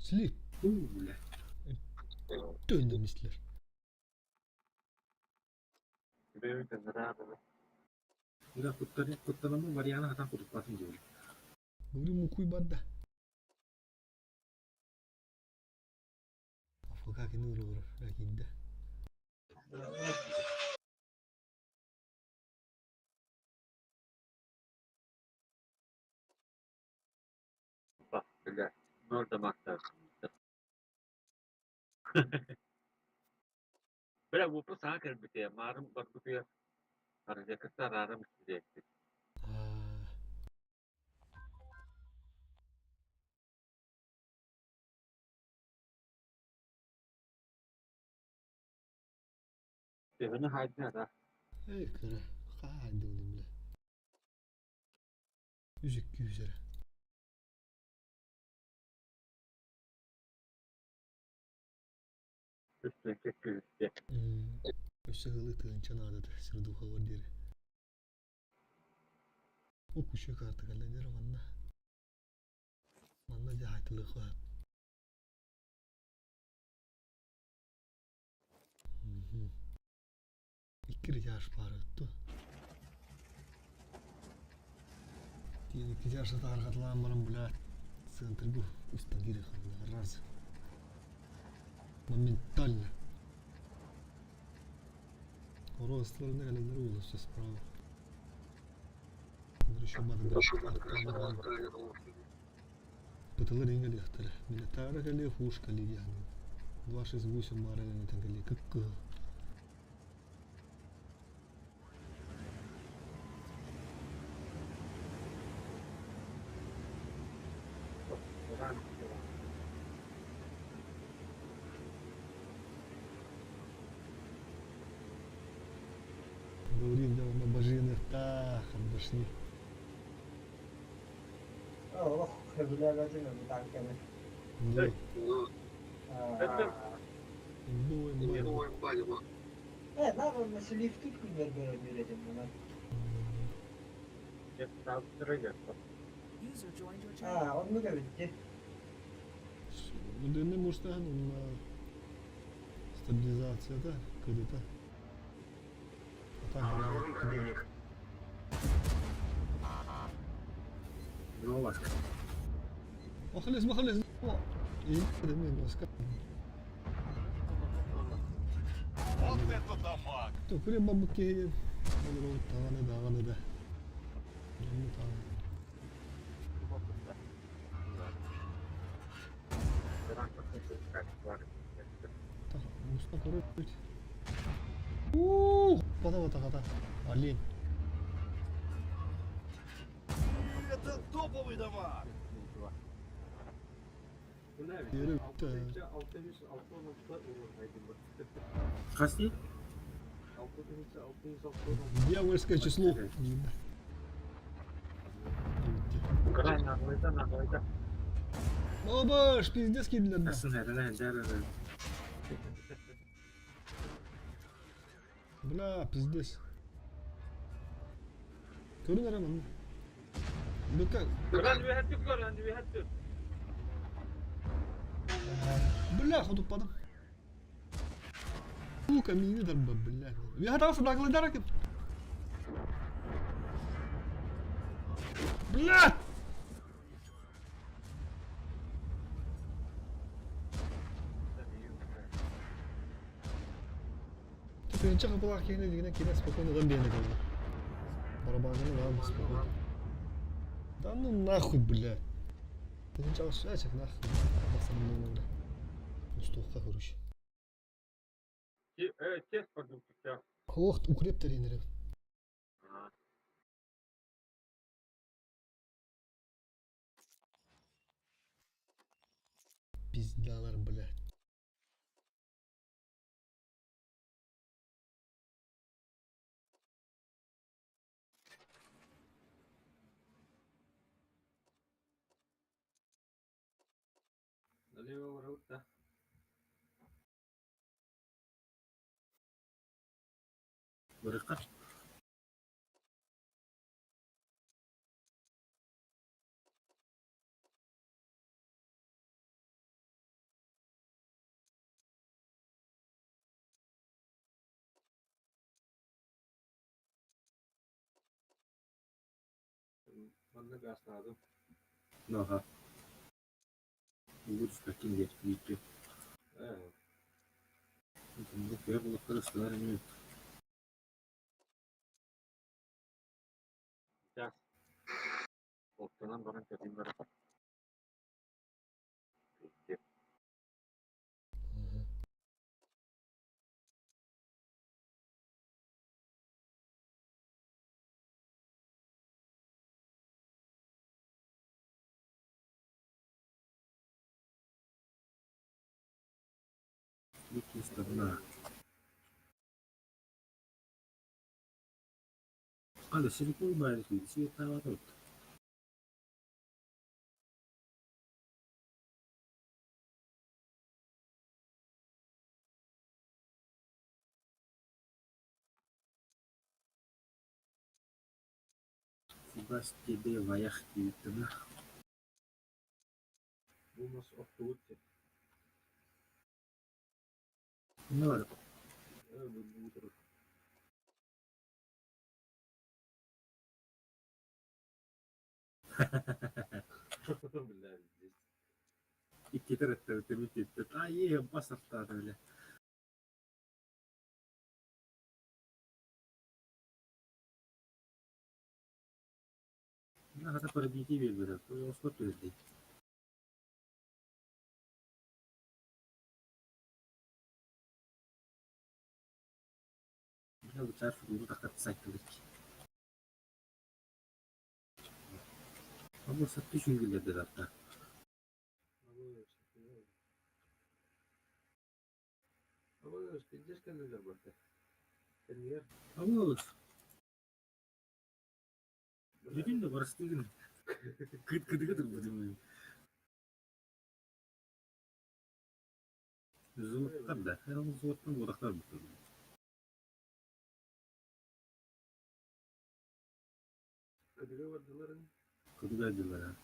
Слип. Бля. Төннөн истилэр. Да, куттанаммын Варьяна хатан кутуппатын диэбит. Говорю, мукуй барда. Афыка кини олорор киирдэ. Аа. Эй, кыра, хаайдыгын бile. 102 эрэ. Өссө ыалы тыһыынча наадата сирдухалар диэри. О күчү карта кэллэн дьэ манна. Манна дьэ хаайтылыахха сөп. Икки ритяж баар этэ. Тиэн икки чаша таарҕатылаан баран, бля, центрга устан киириэххэ раз. Моментально. Оро ыстыларына кэлэллэр уулусса справа. Еще Бытылар иҥэлиэхтэрэ. Минотавра кэлиэ, хуш кэлиэ диэн. 268 маара кэнниттэн кэлиэ кып-кыһыл. Говорим, да, онно бажыыныахтаах, башни. Олох сөбүлээбэтим бу танканы. Да. Имбовый имба. Э, надо на селифтик күннэр көрөнүр этим мунан. User joined your channel. Аа, оннук эбит. Удыны мустахан онно стабилизацията, кыдыта. А так Обнаружен противник. Ну, ласка. Махалес, махалес. И Вот это дамаг! Төкүрэ бабык киһи олору таҕаны даҕаны да. Онну таҕаны. Так, муста көрөбүт. Уу, бата бата хата. Олень. Это топовый дамаг! Yürü. 6 616 Хасти? 6616 Дьявольское число. Обаш, пиздец кидлер. Асын әріне, дәрі. Бля, пиздец. Көрін арамын. Бека. Бля, хотуппадым. Сука, мини дарба, бля. Я там наглый. Бля! Теперь капылах кихне дигине кине спокойно дам бейне kaldı. Барабанını вам спокойно. Да ну нахуй, бля. Ты çalışacak нахуй. Басамын бля. Устуққа короче. Ох, укреп тренері. Пиздалар, бля. Налево да. Барықа. Манна гастадым. Ага. Лучше каким я видео. Э, Я был хорошо, не Ага. Сторона. Ала, силикон баар света Фугас тебе ваях тииттена. бумас охтуутти. Ну, Э, бу бутер. Бля, здесь. Иккитэ ырыттабыт бүттүт. Айыы, бас артаата бile. Хата пробитие биэрбитэ. Оскор түһэрдий. Бля, бычаар футболу тахтар сайтылык. Абы сатты шүнгүллерде тарта. Абы, пиздец кэллилэр барда. Кэннигэр. Абы, бүтүн да барыстыгын. Кыт кытыгы турбутум. Зуоттар да, зуоттан буотахтар буттар. Кытыга бардыларын. Кытыга дылара.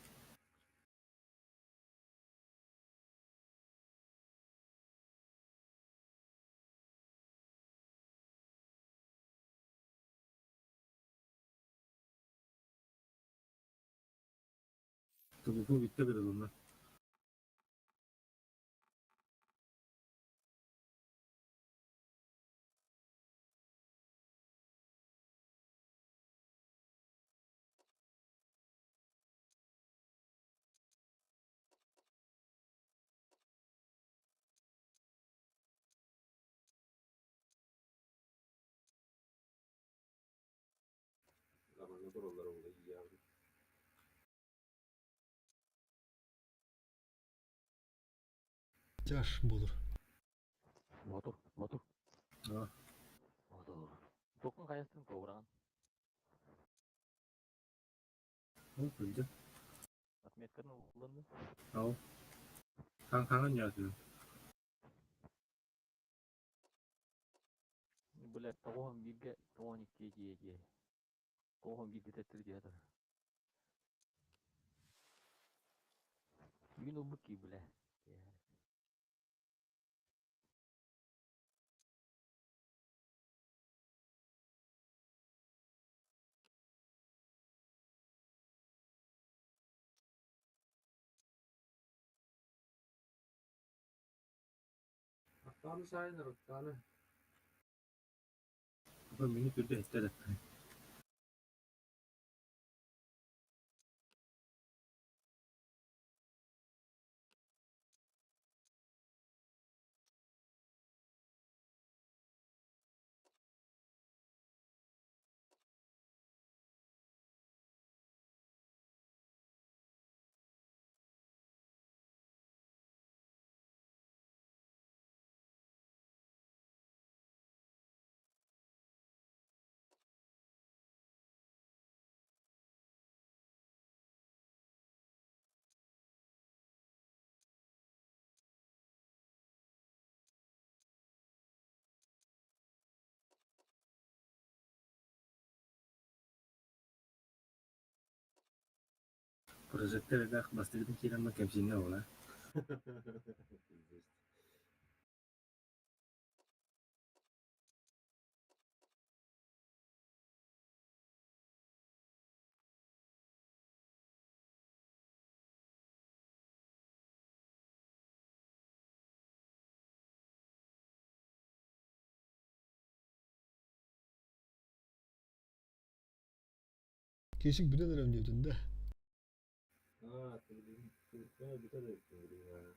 Тобуку бүттэ кырылынна. Ламанна тураллар ол иябын. Тяж болur. Мотор, мотор. А. Мотор. Токун каястын ковран. Ол кырдьык. Отметканы уланды. Ал. Хаң хаҥан яатын. Блядь, тоғон бирге, тоғон икки дие дие. Тоғон бирге теттир диятыр. Бүгүн убук ки, бля. Аттааны сайын аттааны. Апа мини түрдө этте да. Прожектор эдах бастырдын киирэн кэмсиҥҥэ ола. Пиздец. Кешик бүтэн эрем диэбитин да. А, ты блин, ты бүтэр эбиккин блин.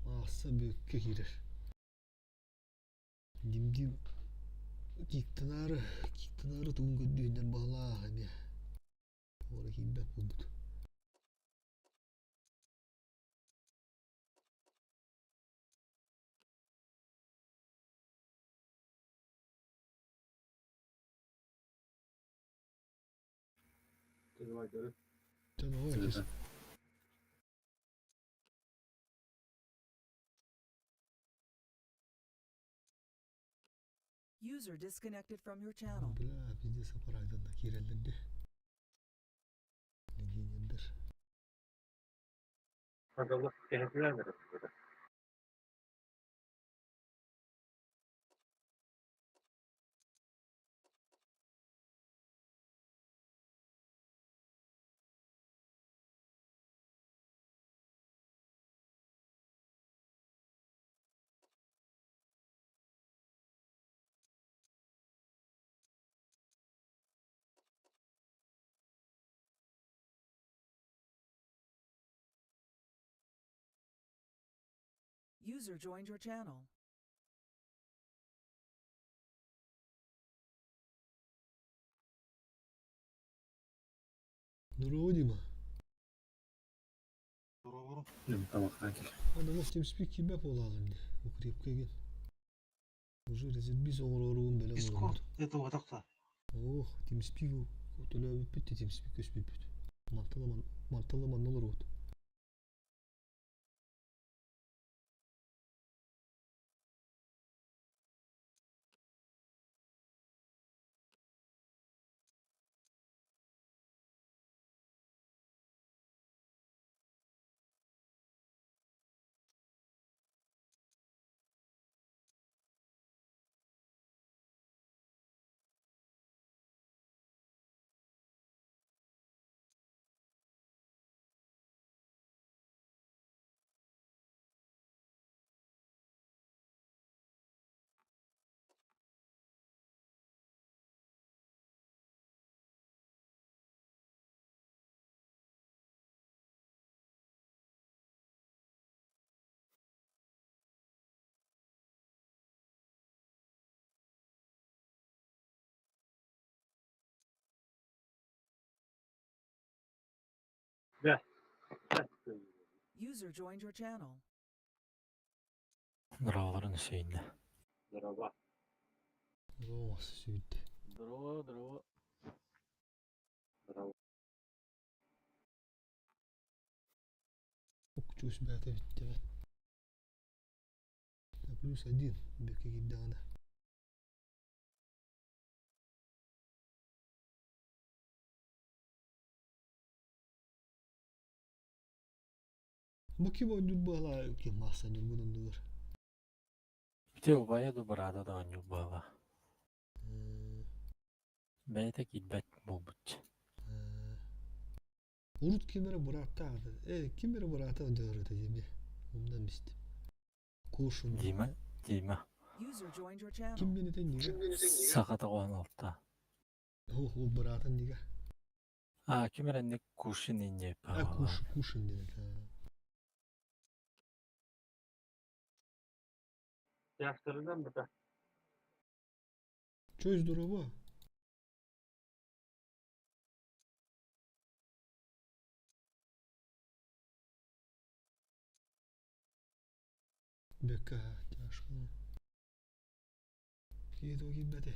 Аахса бүккэ киирэр. Димдиин киктанаары, киктанаары тугун көрдүүннэр баҕалаах эмиэ. Туора киирбэт буолбут. Ты давай, көрө. Дьон оҕо кис User disconnected from your channel. Бля, пиздец аппараттан да киирэллэр дии. Легионердэр. Агаллах кэһэтилээн эрэ. User joined your channel. Здорово, Дима. Табахтаан кэл. Аны TeamSpeak киирбэт буолаҕын дии. Укрепка игин. Уже резервиз оҥороругун бэлэм Дискорд оҥорбут. это тахса. Ох, TeamSpeak төлөөбүппүт да TeamSpeak көспүппүт. Мантан мантан манна олоробут. User joined your channel. Здраволарын үсөйүннэ. Здорово. Здорово, сүйдэ. Здорово, здорово. Здорово. Укчуус бээтэ бүттэбэт. Плюс один бэкэ киирдэҕинэ. Бу ким ойдуур баалаа ким маасан ньургун оннугар. Ити убайа ду быраата да оонньуур буолла. Бэйэтэ киирбэт буолбут. Урут ким эрэ бырааттаах ким эрэ быраата дьарыта диэми умнан бистим. Кушун. Дима, Дима. User joined your channel. Ким диэн этэн дигэ? Саха тоҕоон алта. О, ол быраатын дигэ. А, ким эрэ инник Кушин инне А, Куш, Кушин диэн этэ. Тяжтарынан бата. Чё, здорово? Бэкэ, тяжко. Киһи киирбэтэ.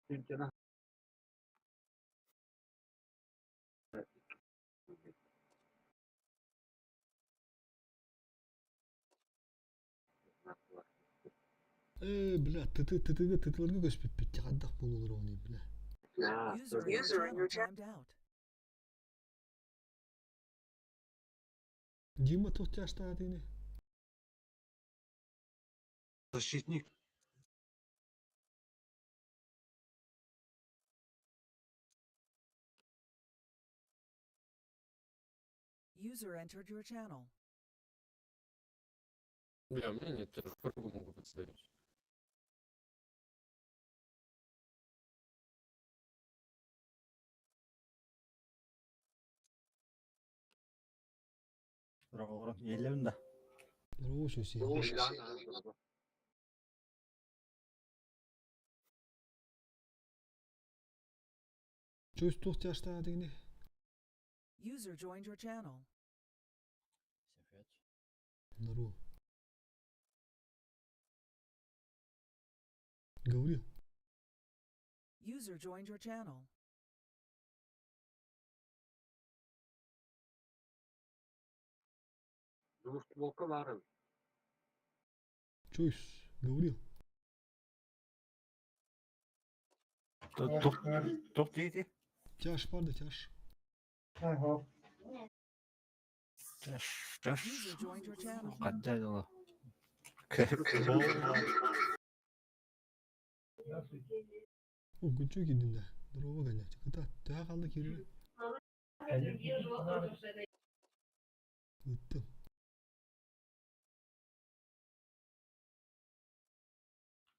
Тинтена. Э, бля, ты тытыга тытыларга көспүппүт хайдах буолулар ону, бля. User in your channel timed out. Дима туох тяжтаатыны? Защитник. User entered your channel. Бля, у меня нет, я фаргу могу подставить. Здорово, Елем да. Здорово, Сюси. Чё туох тяжтаатыны? User joined your channel. Всем привет. Здорово. Гаврил. User joined your channel. Двустволка баар. Чуйс, Гаврил. Топ дейdi. Тяж, парда, тяж. Таш, таш. User joined your channel. Қандай ола. О, күнчө кидин да. Здорово, гонять. Кыта, тя қалды кири. Ыттым.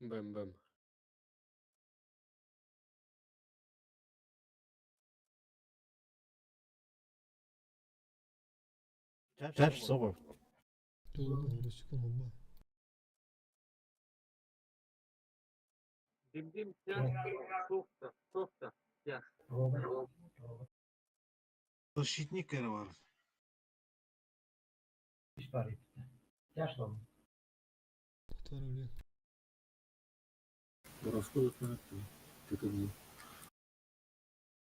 Бэм-бэм. Таш соғыр. Жолы, секунд, оба. Дим-дим, тяж, софта, софта, тяж. Защитник бар. Отварю, Воровской ты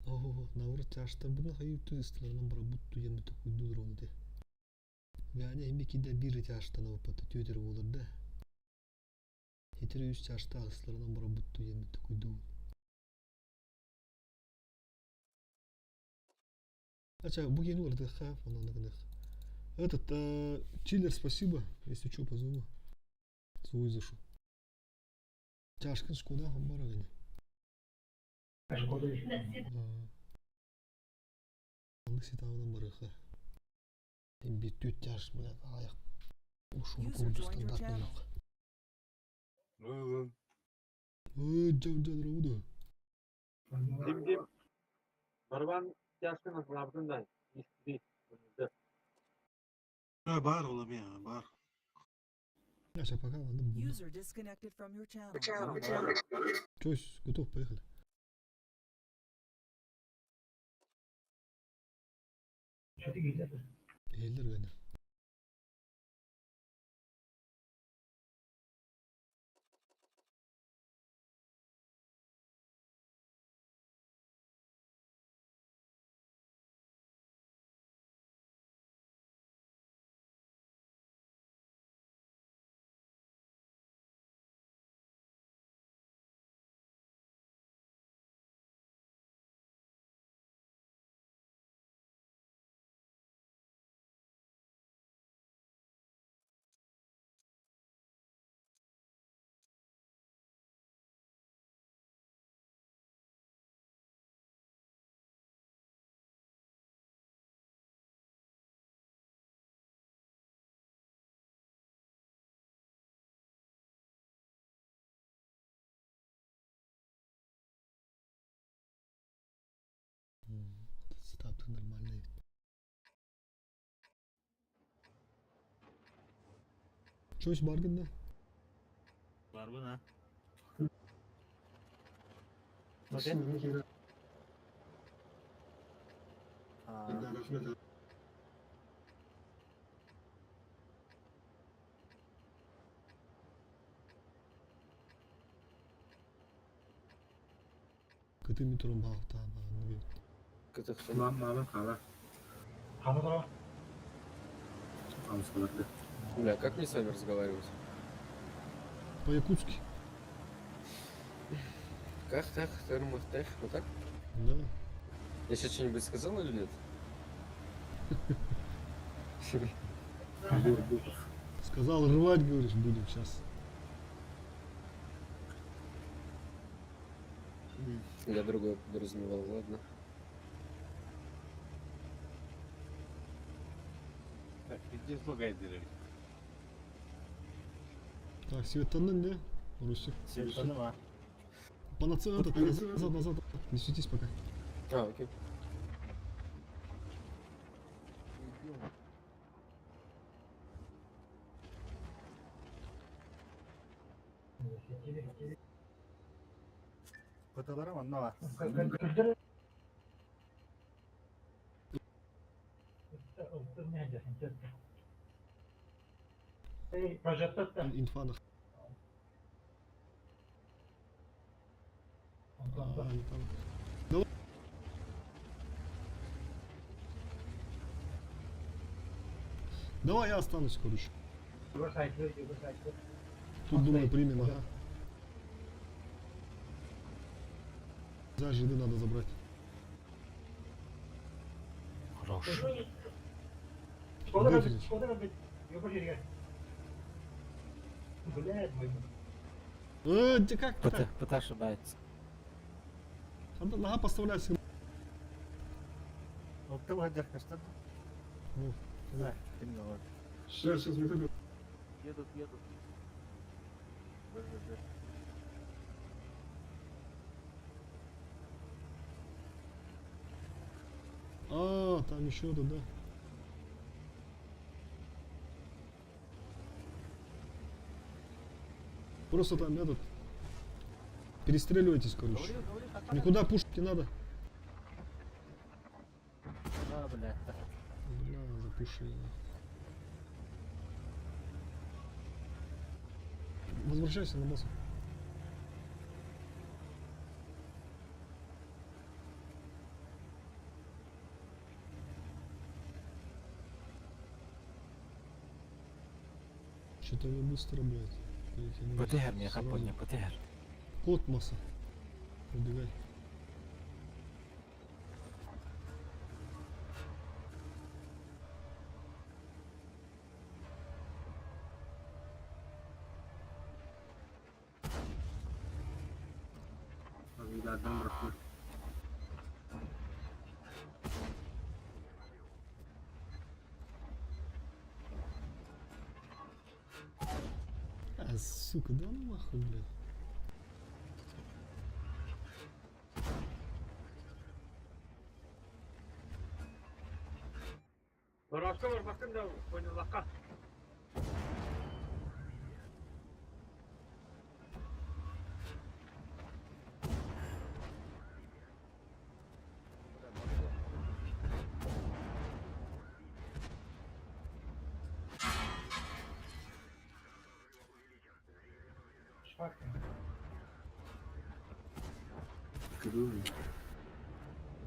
Ого, наоборот, тяжта бұны хайы үтті истларынан бара бутту енді такой дудр де. Яғни эмбекиде бир тяжтан опата төтер болар да. Хитер үс тяжта ыстыларынан бара бутту енді такой ду. Ача, бу ген олар ха, онан гынах. Этот, чиллер, спасибо, если что, позову. Свой зашу. Тяжкин шкода, бара гыне. Анны ситабынан барыха. Эм бит түт тяж, блядь, аяк. Ушул User курду joined your стандартный channel. yok. Ой, жау жау рауду. Дим-дим. Барбан тяжканы главдын исти. Бар oğlum ya, бар. Аша, пока, ладно, буду. User disconnected from your channel. Чось, готов, поехали. Эллер гана. Сетап нормальный. Чось баргын да? Бар бұна. Кыты метром бағыта бағын. Казахстан. Мама, хала. Амсаларды. Бля, как мне с вами разговаривать? По-якутски. Как так, термохтех, вот так? Да. Я сейчас что-нибудь сказал или нет? Сказал рвать, говоришь, будем сейчас. Я другое подразумевал, ладно. Так, пиздец лагает деревья. Так, Светанын, не? Русик. Светанова. Панацея, этот, назад, назад. Не светись пока. А, окей. Фотолары онна бар. Инфа на. А, они там. Давай. Давай я останусь, короче. Тут, думаю, примем, ага. За жиды надо забрать. Хорош. Выкинуть. Ты как так? ПТ ошибается. Надо нога поставлять всем. Оттого деркаштан. Ну, Да, темно. Сейчас, сейчас, выходи. Едут, едут. А, там еще да, да. Просто там этот... Перестреливайтесь, короче. Никуда пушки надо. А, бля. Бля, запушили. Возвращайся на базу. Что-то они быстро, блядь. перетянулись. ПТР мне Сразу. подня, ПТР. Кот масса. Убегай. Видно, бросил. А, сука, да ну нахуй, блядь. Барашка бар бакын да ойнолаққа.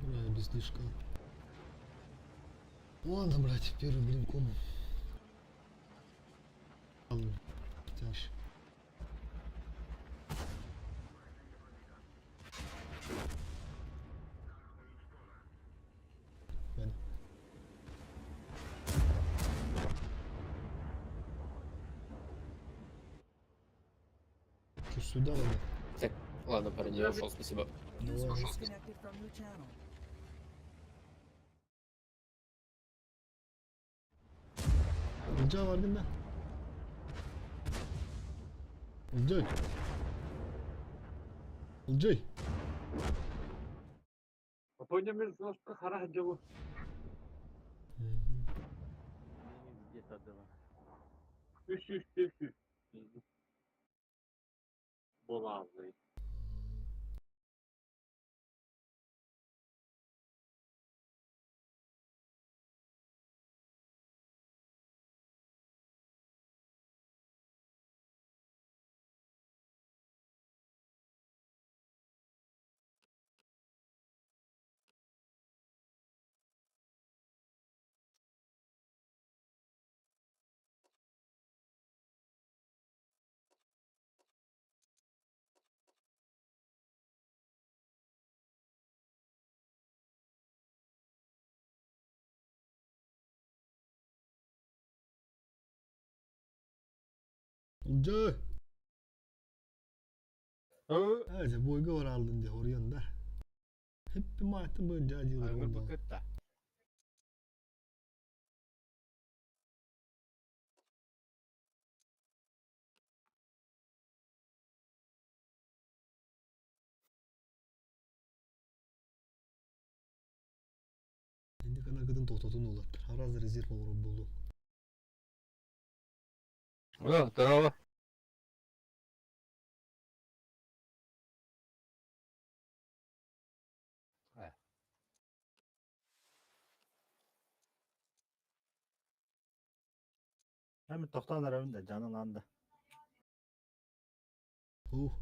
Бля, без движка. Ладно, блядь, первый блин ком. Ладно, тяж. Бен. Что, сюда надо? Так, ладно, парни, я ушел, спасибо. User Давай. disconnected from your channel. Rica var değil mi? Olcay. Olcay. Апойня мен сынасқа қара жылы. Где-то было. Үш үш үш үш. Болазы. Olcay. Evet, бойга бар алдын де хорьян да. Hep bir maaşta böyle acılar Айгыр oldu. бакытта. Ne kadar kadın tototun olattır. Haraz rezerv olur buldu. О, здорово. Hem тоқтан арамын да жанын анда. Oh.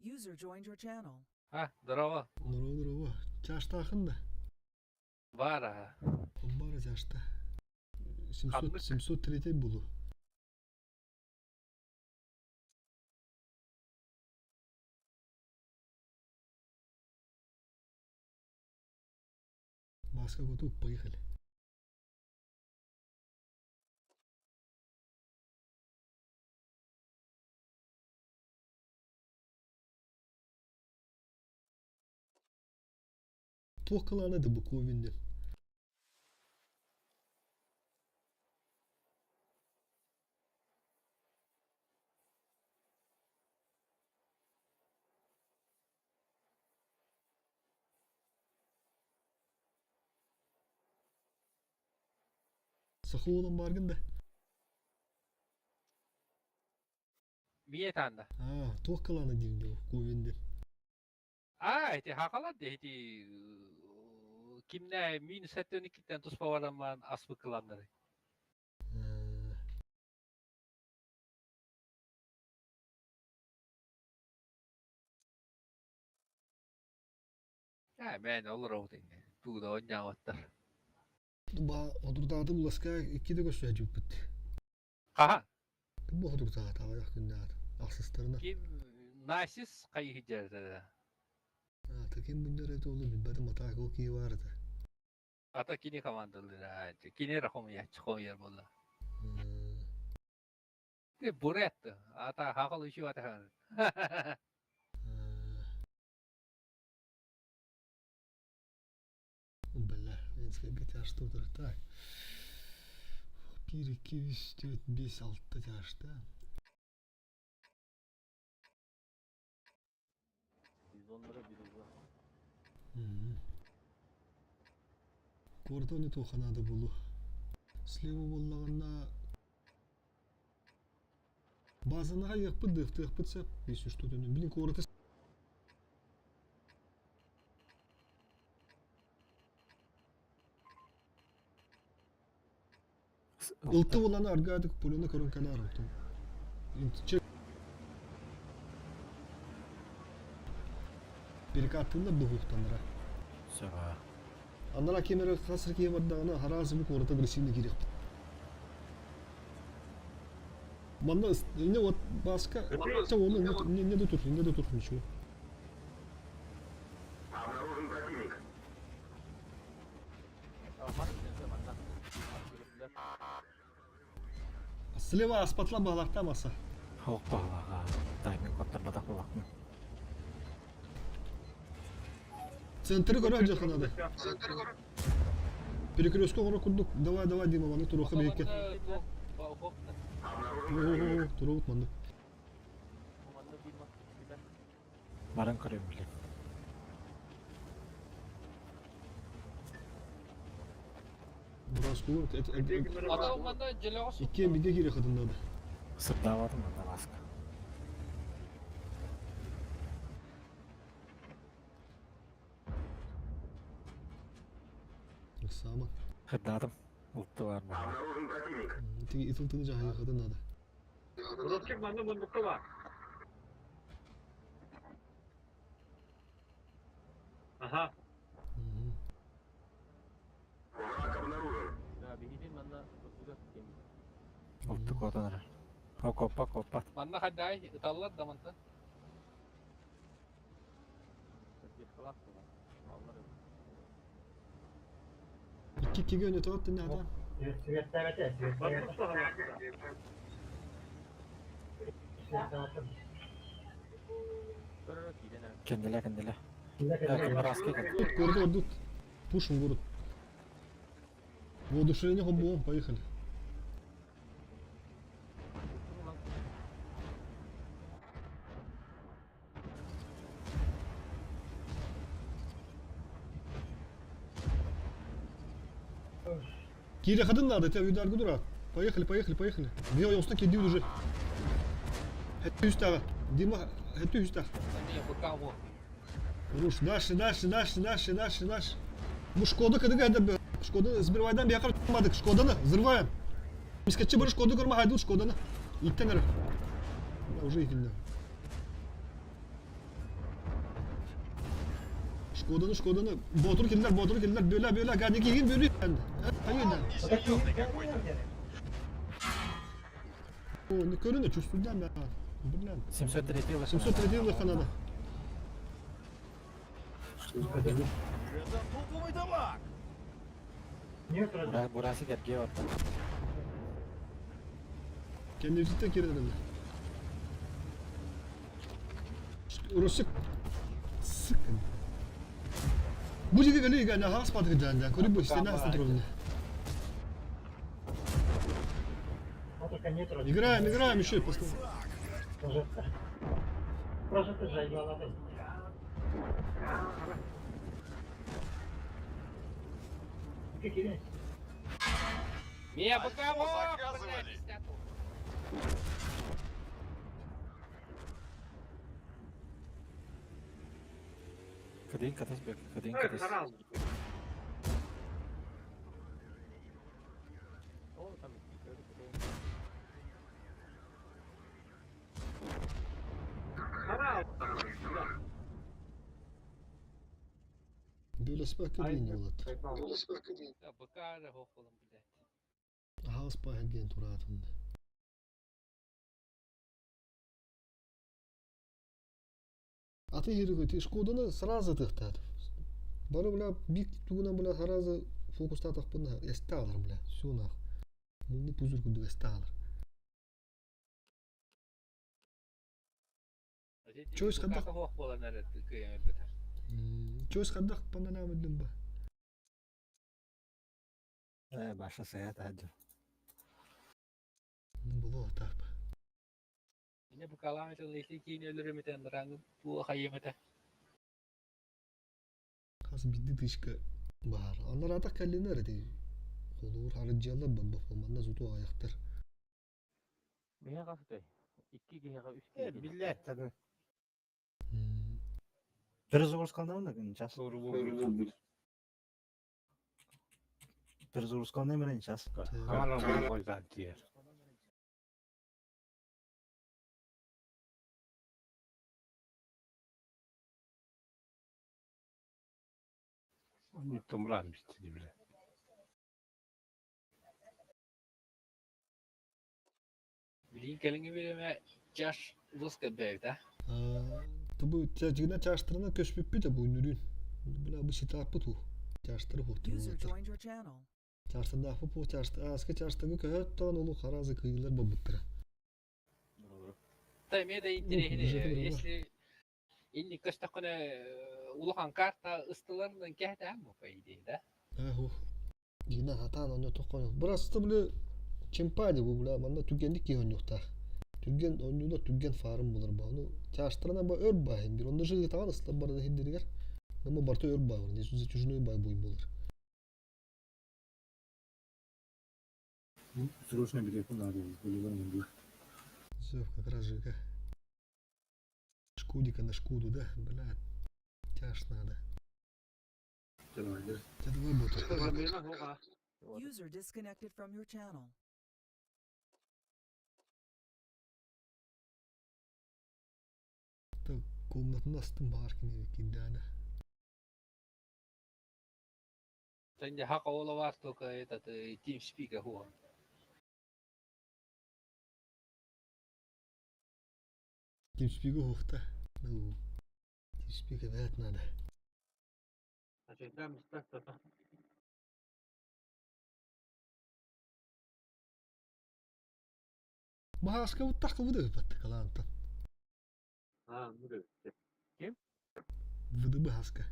User joined your channel. А, здорово. Здорово, здорово. Чаштаахын да? Бар аа. Бара чашта. 700, Ханнык? 703 булу. Маска готов, поехали. Туох кылаана да Буковин диэн. Саха уолан бааргын да? Миэ таанда. Аа, туох кылаана диин дии Буковин диэн. Аа, ити хакалар дии ити кимнэ минус 72-тэн туспа баран аспыт кылааннары. Ээ, мээнэ олоробут ини. Тугу да оонньооботтор. Ба одурдааты буласка иккиде көрсөһөжүппүт. Хаһан? Бу одурдааты аҕыйах күннээх ахсыстарына. Ким Насис хайыһыдьарда? Ата ким мунньар это олу билбэтим атаак ол киһи баар этэ. Ата кини командалыыр кини эрэ хомуйааччы хомуйар буолла. Ты бурет ата хахал еще ата. Бля, Ленскайга тяжты утары. Так. 1, 2, 3, 4, 5, 6 тяжты. Biz onlara bir uzak. Куората не туоханаада булу. Слева буоллаҕына базанаҕа ыахпыт дыахтыахпыт сөп если что Блин, куораты Ылты буланы аргаадык пулюны көрөн кэлээр онтон. Перекаттыылар дуһуохтанара. Сөҕө. Анараа ким эрэ хас эрэ киһи бардаҕына араас бу куората агрессивный киириэхпит. Манна не вот Баска, оны не не да тур, не да тур ничего. Обнаружен противник. Слева аспатла баһалахта маса. Ох баһалаҕа. Тайминг оттарбатах буоллахпын. Центры көрө дьаханады. Перекрестка оҕоро курдук давай давай Дима маны туруохха биһикки. Туруобут маннык. Баран көрөм билим. Браскулу иккиэн бигэ киирэ хатыннады. Сырдаабатым манна маска. Саама. Сырдаатым. Улту бар буолла. Обнаружен противник. Тиги итыл тыны жаһайы хатын надо. Ростик манна мундукка бар. Аха. Враг обнаружен. Улту куотан эрэр. О, коппа, коппат. Манна хаддай ыталлар да мантан. Икки иккиге өнөтөҕүт тиннэ хата. Светлээбэтэ, светлээбэтэ. Кэннилэ, кэннилэ. Браски кэннилэ. Тут город ордут. Пушим город. Воодушевление хомбуом, поехали. Кире хадын надо, тебя удар гудура. Поехали, поехали, поехали. Био ёстан кеди уже. Хэттэ үстаҕа. Дима, хэттэ үстах. Руш, дальше, дальше, дальше, дальше, дальше, дальше. Бу Шкода кыдыга эдэ Шкода сбервайдан биякар мадык. Шкоданы взрываем. Мискетчи бір Шкода көрмө хайдут Шкоданы. Иттен эрэ. Уже итинде. Шкоданы, Шкоданы. Боотур киллэр, Боотур киллэр. Бөлө, бөлө, гади киигин бөлүү. Хайыдан. Несерьезный какой-то. О, не көрүнэ, чувствуйдан бә. Блин. 703 лыхана. 703 лыхана. Это туповый дамаг! Бурасы кергeye orta. Kendisi кирдерилdi. Урусик. Сыкын. Бу жиги кели гана хас патык жан көрүп бу стена хаста турулду. Играем, играем еще после. Меня А пока его заказывали. Кадин катас бек, кадин катас. Бөлөспөккө дейин болот. Бакара хохолом, блядь. Хас паген туратында. Аты хирүгө ти Шкоданы сразу тыктат. Бары бля бик тугуна бля сразу фокустатах бына эсталар бля. Всё нах. Муну пузыр кудук эсталар. Чойс хадах. Чойс хадах пананамыдым ба. Баша саят аджы. Было так. Меня букалам это лесли кийин өлөрөмөтен рангы туу хайымыта. Хас бидди тышка бар. Анар атак каллинер эти. Холур харыджалар бабба манна зуту аяктар. Меха касытай. Икки киһиэхэ үс Э, киһи. Блядь, тогда. Перезагрузкаланды час. Перезагрузкаланды менен час. Билин кэлиҥҥи бириэмэ чаш луска бэйбит, а? Бу жигна чаштырына көспүппүт бу нүрүн. Бля бу ситаппыт у. Чаштыры хохту. User joined your channel. Чаштырдаахпы бу чашты аска чаштыргы көһөттөн олу харазы кыйлар бабыттыра. Та эмиэ да уже интэриэһинэй. добро. Если инник көстөххүнэ улахан карта ыстыларынан кэһэтэ бу по идее, да? Аху. Жигна хатаан онно токкон. Бырасты бля чемпади бу бля манна түгенdik киһи онньуктаах. Түрген онньууда түрген фарым булар ба. Ну чаштырына ба өр баһын бир. Онно жыгы таган ыстап бар хиддиригер. Нама барто өр баа бар. Не чужной бай буй булар. Срочно телефон надо, по-любому. Все, как раз ЖК. Шкудика на шкуду, да? Бля, тяж надо. Давай, да. Тебя давай боту. User disconnected from your channel. Так, комнатны астын бар кини кидана. Тэнде хака ола бар только этот TeamSpeak хуа. TeamSpeak ухта. Ну, TeamSpeak бәт надо. Баһаска буттах кыбыды батты калаанта. Ким? ВДБ хаска.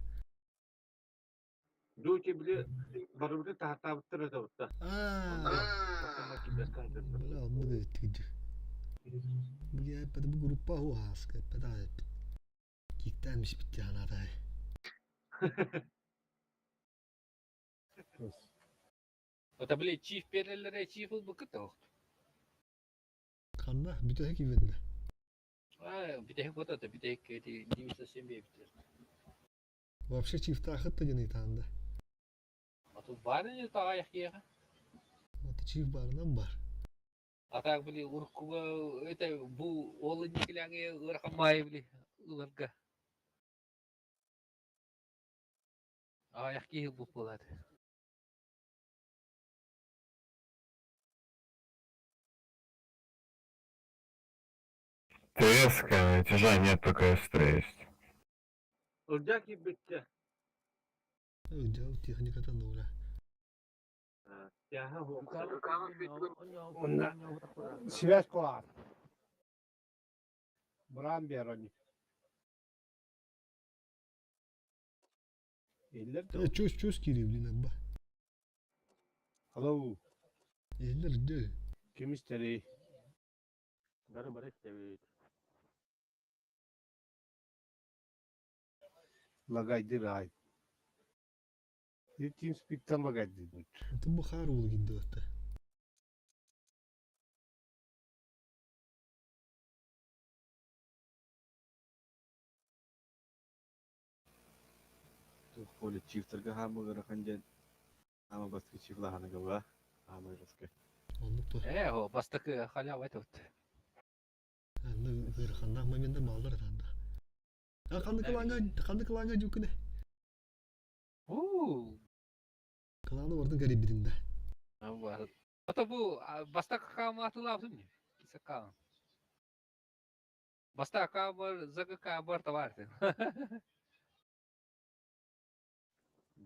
Аа. Бля, онны тигди. Бля, это бу группа ху хаска, это киктәмиш бит янада. Это, блядь, чиф перелере чиф был бы кытох. Канна бүтәһе кибенде. А, битех вот это, битех эти 97 битех. Вообще чифта хытта дени танда. А тут барыня тагаях еха. Вот чиф барынан бар. А так, били, уркуга, это, бу, олы никелянге, ырхамай, били, ыларга. Аяқ киһи ылбыт буолаат. ТС-ка, тяжа нет, только СТ есть. Ылдьаа киирбиччэ. Дьал техниката нура. Тяха Онна связь куһаҕан. Быраан биэрэн. Иллэр Э, чус чус киири блин абба. Hello. Иһиллэр дьэ. Ким истэрий? Бары бары истэбит. Лагайдыр аай. TeamSpeak'тан лагайдыыбыт. Атын бу хаар уулу киирдэ батта. Туох поле чифтерга хаамы ыарахан диэн хаама бастакы чифлаһаныгыла хаама ыраска. Оннук туох. Э, о, бастакы халява тут. Анны ыараханнаах моментар бааллар атаанда. А ханнык клаҥҥа ханнык клаҥҥа дьуккуне? У. Кланы бардын кэрийбитин да. Ата бу бастакы хаамаатылаабытым дии. Кисакаан. Бастакы хаамар, ЗГК бар товар.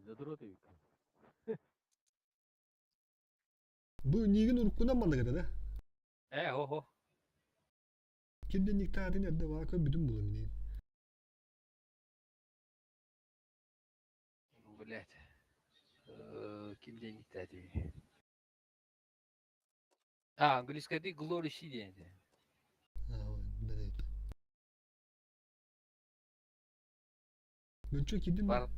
Задрот эбит. Бу нигин уруккунан маннык этэ да? Э, хо-хо. Ким денниктаатын эрдэ баа көрбүтүм булан миниин. Блять. Ким денниктаати? А, английскайдыы Glory C диэн этэ. Бэрэйт. Мөнчө киирдим Бар.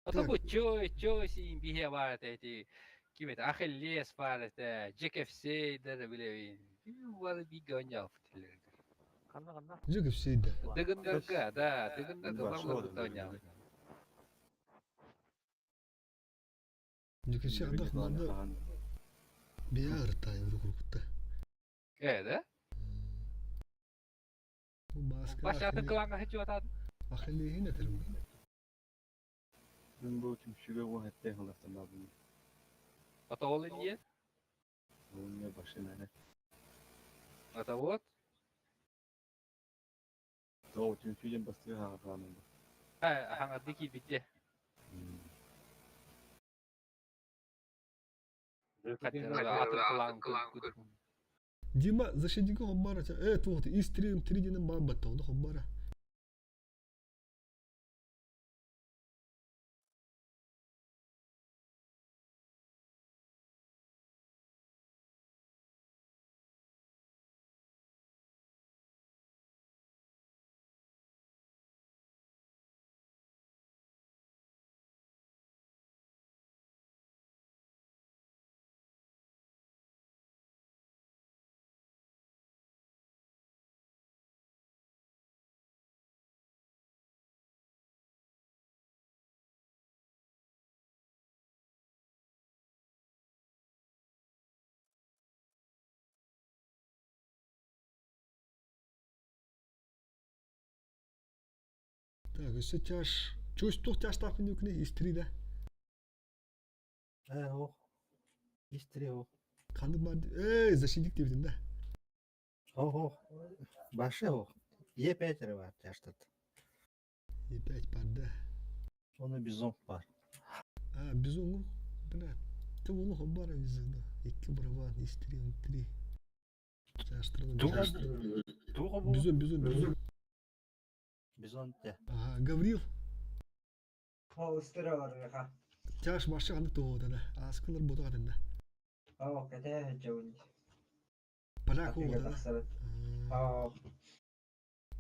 Ото бу чой, чой син биһиэ баар этэ ити ким этэ Ахиллес баар этэ, Джек Эфсейдер билэбин. Ким бары бииргэ оонньообут этилэр. Ханна ханна? Джек Эфсейдер. Дыгыннарга, да, Дыгыннарга барылар кытта оонньообут. Джек Эфсей хандах манна бэйэ ырытаай уруккутта. Э, да? Бу маска Баша атын кылааҥҥа сылдьыбатаат. Ахиллеһин этэрим. Мин бу түмсүүгэ уон сэттэ сыллартан Ото ол инниэ? Ол башина Это вот. Тоҕо түмсүү диэн бастакы хаҕа Э, хаҥардыы киирбитэ. Атын кылаан көрбүт. Дима защитника хоммара э туох из 3 3 диэн баар батта ону хоммара. Так, өссө чаш чусь туох чаштаахпын диэкүнэ из 3 да. Э, ох. Из 3 ох. Ханнык баар эй защитник диэбитин да. Ох, ох. Башы ох. Е5 эрэ баар чаштат. Е5 бар да. Оны бизон бар. А, бизон, бля. Ты ону хомбара бизон. Икки барабан, из 3, 3. Чаштырын. Бизон, бизон, бизон. Бизон те. Ага, Гаврил. Чаш башы ханнык туһуота да. Аскылар боту хатында. Поляк уота да.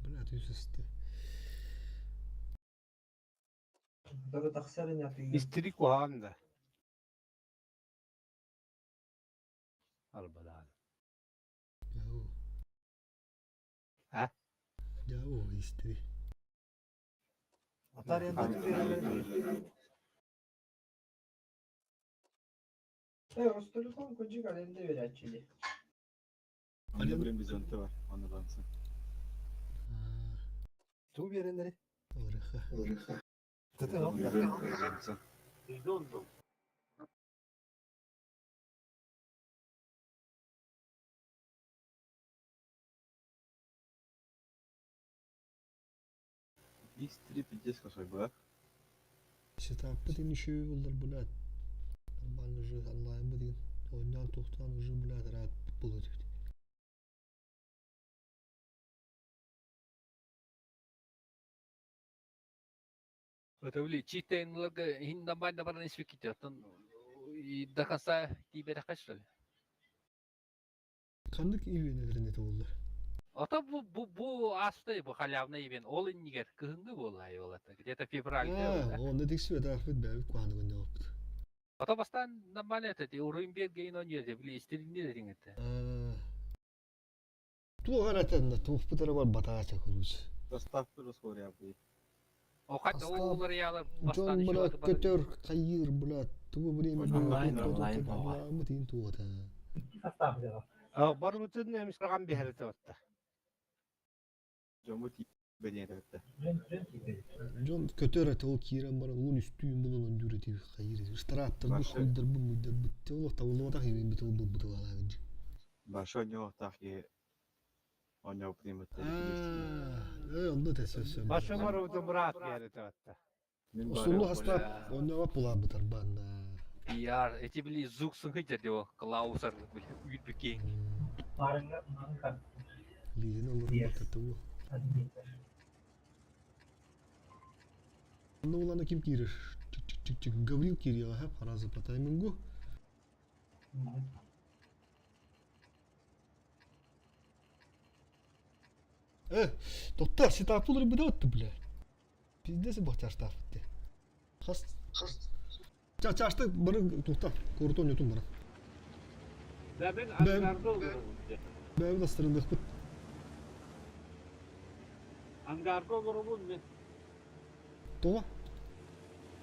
Бля, ты сысты. Истери куһаҕан да. Албадаан. Дьау. А? Дьау, истери. Атар Анда бирин бизонты бар, аны бансы. Туу биэрэллэри. Ырыха. Биис три пиздец косой была. Сетаппыт еще буллар, блядь. Нормально же онлайн бу ойнаан туохтаан уже, блядь, рад буолар эбит. Это, били, читайнларга иһин нормально баран испикките, оттон и до конца тиийбэтэххэ что ли? Ханнык ивенэлэрин этэ буоллар? Ото бу бу бу ааспытай бу халявный ивент ол иннигэр кыһыҥҥы буолла айылата где-то февральга Аа, онно тиксибэт аахпыт бэйэбит куһаҕаны гынньабыппыт. Ото бастаан нормально это ти уруйун биэргэйин он диэти били истириннир этиҥ этэ. Аа. Туох эрэ этэннэ, туохпут эрэ барбатаача короче. Доставка рускорябый. О хата уларыялар Дьон бля көтөр хайыыр бля тугу время Онлайн, онлайн буолла. Мытын туота. Барбытын эмискаҕан биһэрэтэ батта. Дьоммут бэниэтэ. Дьон көтөр этэ ол киирэн баран уун үстүүн булан ондуур этиби хайыыр этиби штрафтарбыт хуйдарбыт муйдарбыт олох табыллыбатах иһин бит ол булбут ылалаабыт Большой оонньоохтоох киһи Ээ, онно этэ сөп Башы барбытын быраат биһэрэтэ батта. Осунну хастаап онньоҕо пулаабытар банна. Пиар, эти били звук сыҥхыйдар дио, Клаусар били үйрбүкең. Лиһин олорбата тугу. Онно улана ким киирэр? Чик-чик-чик-чик. Гаврил киириэҕэ харазы по таймингу. Э, тоттор, сетапулар быдаватты, бля. Пиздец бахташтафты. Хас Чашта бары тухта, курутон ютум бары. Бэбин ангарда олорбут. Бэбин астырындыкпыт. Ангарга олоробун мен. Тоҕо?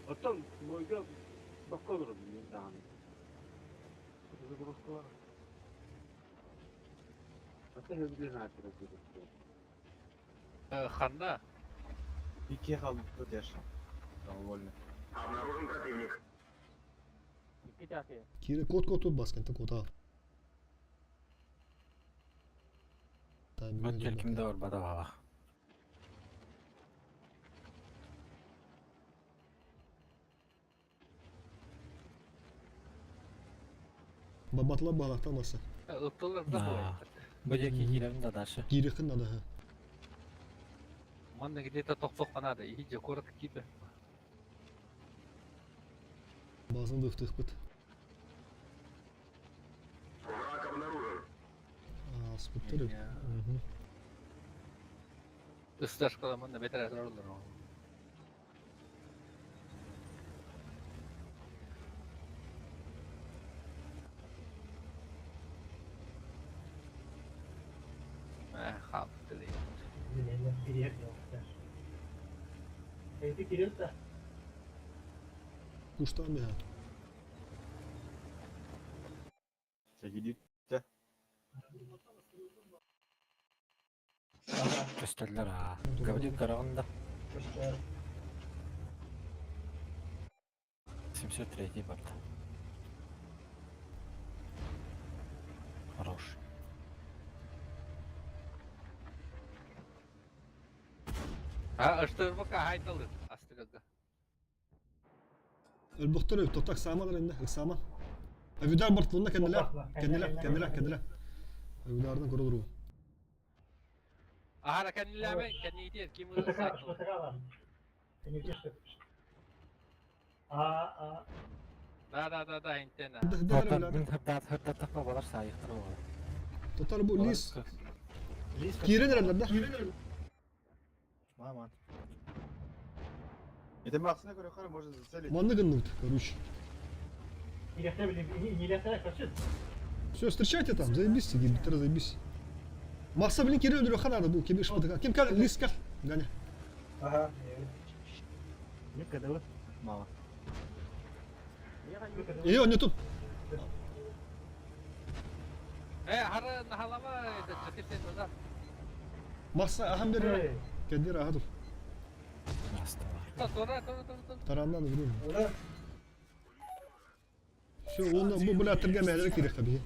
Оттон бойга бакка олоробун мен даҕаны. Ханна? Икки хаалбыт яш. Довольно. Обнаружен противник. Кире кот кот тут баскента кота. Бөт ким да барбата баалах. Бабатла балахтан аса. Ыттылар да буолар. Бу диэки киирэн да дальше. Киирэххин надо. Манна где-то тохтуохха наада, иһи куорат киирбэ. Базын дыхтыхпыт. Враг обнаружен. Ааспыттар. Ысташкала манна бэтэрэ олороллор. Э, хаалбыт Куштан бэһэ. Чэгидит. Көстөллөр аа. Гаврил көрөҕүн да. 703 барда. Хорош. А, ыштырбыкка хайталы астыгага. Өлбөхтөр тоттак саама гынна, ыксаама. Авидар бартылына кэннилэр, кэннилэр, кэннилэр, кэннилэр. Авидардан көрө durуу. Ахара кэннилээбэ, кэнниитиэр ким Да, да, да, да, интен. Хырдаттахма балар саайыктар оҕо. Тотар бу лис. Киирен эрэллэр да? Маман. Это Максина көрөхөр можно зацелить. Манны гынныбыт, короче. Все, встречайте там, заебись, гибитер, заебись. Макса, блин, Кирилл Дрюха надо был, кем шпатыка. Кем кал, лис кал, Ганя. Ага. Мало. Е, он не тут. Э, хара нахалама, это чатырсен назад. Макса, ахам бер. Кедер, аха тут. Ростова. Тура, тура, тура, тура. Тараннан игрин. Все, оны бу бля тирге мәлер кирек таби.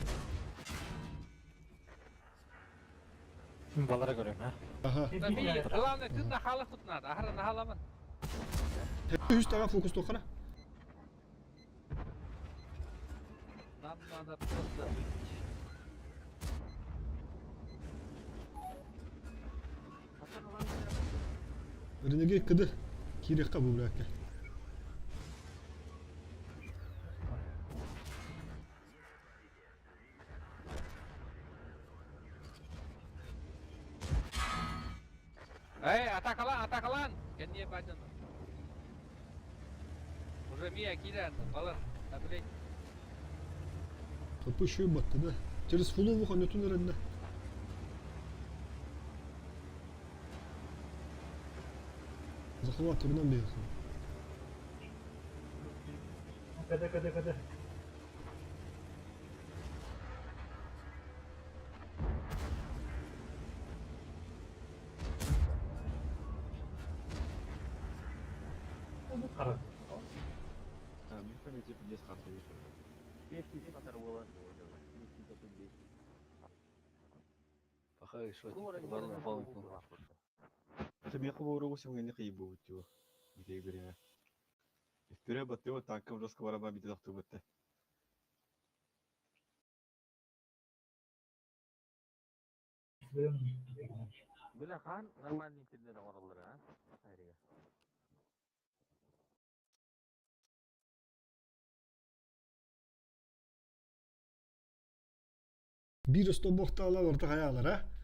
Мин балара көрөм, ha. Аха. Tabii, главное, ты нахала тут надо. Ахара нахаламан. Үс тага фокус тохара. Нам надо просто выйти. Ренеге кыды. Кирек бу бля. Эй, атакалан, атакалан! Кенне баден. Уже Мия кирен, балар, таблет. Kapı şu battı da. Через фулу вуха нөтүн эренде. Захват турнан бейху. Када, када, када. Қара. Мен комитет здесь хата Пахай, что ты балку. Это меня хабару сегодня не хайбу тю. Где время. Вперед баттыо танком жестко вараба бит захту батты. Бля, хан нормальный интернет оралар, а? Айрига. Бир сто бохтаала орта хаялар, а?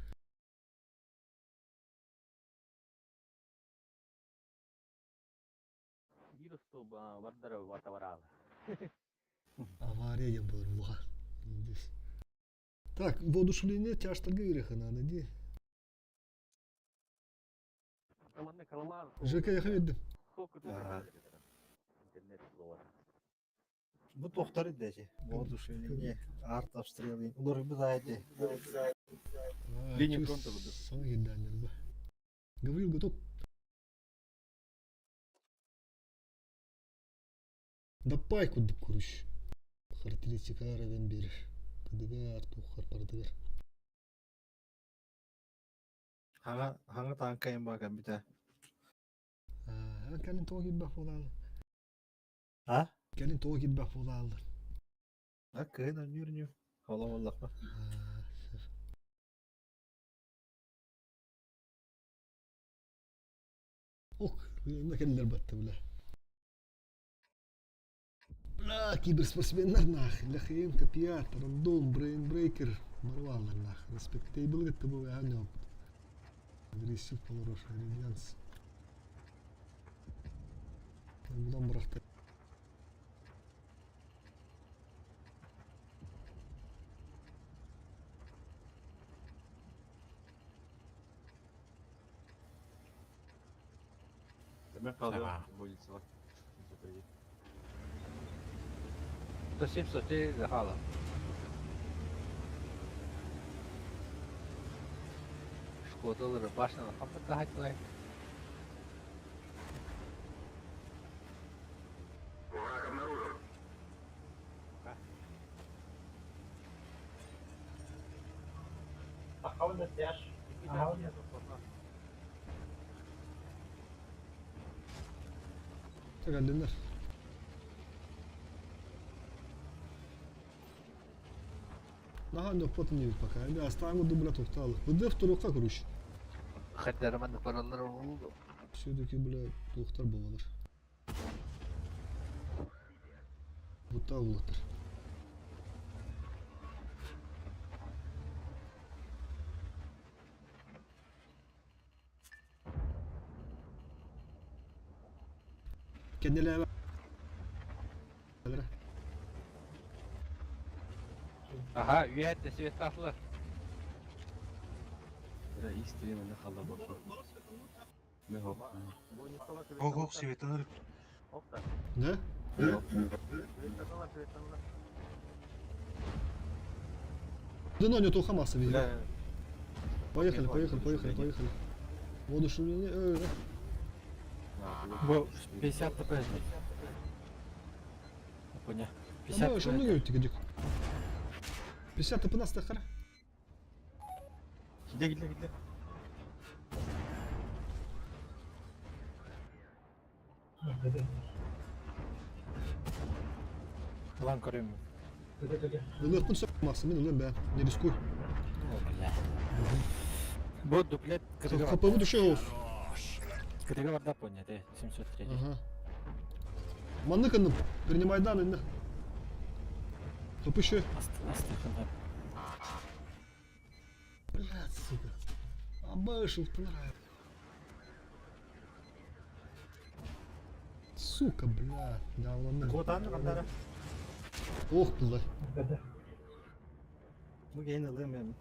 Вирус то вардара ватаварал. Авария дем болар буга. Здесь. Так, воодушевление тяжтарга греха надо, ди. ЖК я видим. Интернет слово. Бу тохтар идэчи. Воодушевление, арт обстрелы. Улар бу заайди. Линия фронта буду. Самый гиданер, да. Гаврил готов. Да пайку дукуруш. Характеристика равен бер. Кадыгар, тухар, пардыгар. Хаңа, хаңа танка им бага бите. А, кэлин тоғы гидбах болалы. А? Кэлин тоғы гидбах болалы. А кыһын өнүрнү. Хола боллахма. Ок, на кэллер батты бля. Бля, киберспортсменнар нах. Лехиен, Капиат, Рандом, Брейнбрейкер. Марваллар нах. Респектейбл гетте бу әнә. Агрессив полурош, Альянс. Будан быракты. Мен қалды Ага. больницаға. 174 захала. Шкодалары башынан капатта хайтылай. Враг обнаружен. Так, әлденер. Наха нөкпот не пока. Эми астаңы дубля токталы. Быды второкка күрүш. Хаддарман паралар oldu. Все-таки, бля, токтар болалар. Бута улатыр. Кенделе Aha, üyette svetaflı. Рәис телемене қалда бақы. Мен хоқ. Ох, ох, светаныр. Да? Да ну, не то Хамаса видели. Поехали, поехали, поехали, поехали. Воодушевление. Бу 50 ТП. Понял. 50 Ama şunu gördük gidip. 50 ТП nasıl takar? Gide gide gide. Lan көрөм. Ылыахпын сөп Максим, мен ылыам бә. Не рискуй. О, бля. Бу дуплет кырыга ХП düşüyor olsun. Кырыга барда понял, 703. Ага. Маннык ынным. Принимай данные. На. ХП еще. Астыхына. Блядь, сука. Обышел, понравился. Сука, бля. Да, ладно. Котан кандара. Ох, бля. Бу кейин ылым мен.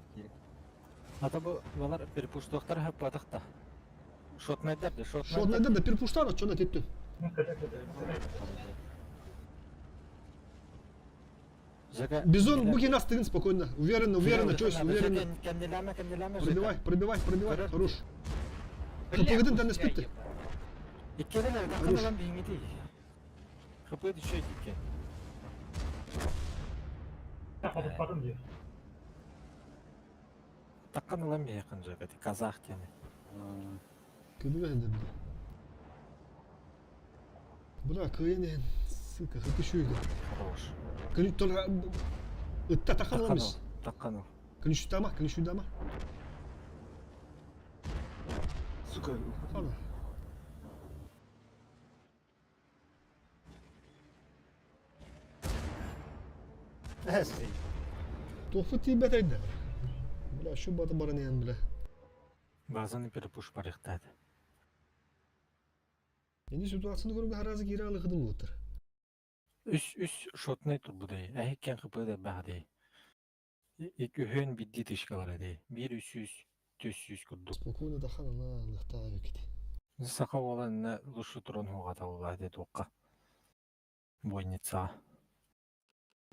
Ата бу балар перепуштуктар хап батыкта. Шотнайдар да, Шот шотнайдар. найдем да перепуштар, что на теттю. Жага. Бизон, буки нас тыгын спокойно. Уверенно, уверенно, чё, уверенно. Кемнелеме, кемнелеме. Пробивай, пробивай, пробивай. Хорош. Бля, ХП-гытын тәнне пусть спитти. Иккелен Хорош. такын биңити. ХП düşüyor иккен. Таккан ылам якын жага, казах тени. Көбүгә инде бля. Бля, кыйын, сука, ХП еще иде. Хорош. Көн только ытта тахан аламыз. Таккан ул. Көн шүтама, көн шүдама. Сука. Хана. Эсси. Тофы тибет айда. Бля, шу баты баран бля. Базаны перепуш барыктады. Енді ситуацияны көрүгө харазы кире алы кыдым болуптур. Үс үс шотнай тур дей. Әйкен ХП да баа дей. Ик үһөн бидди тышкалар дей. Бир үс үс төс үс курдук. Спокойно тахан ана лыхта бекит. Сака болан лушу турон хуга табыла де тоққа. Бойница.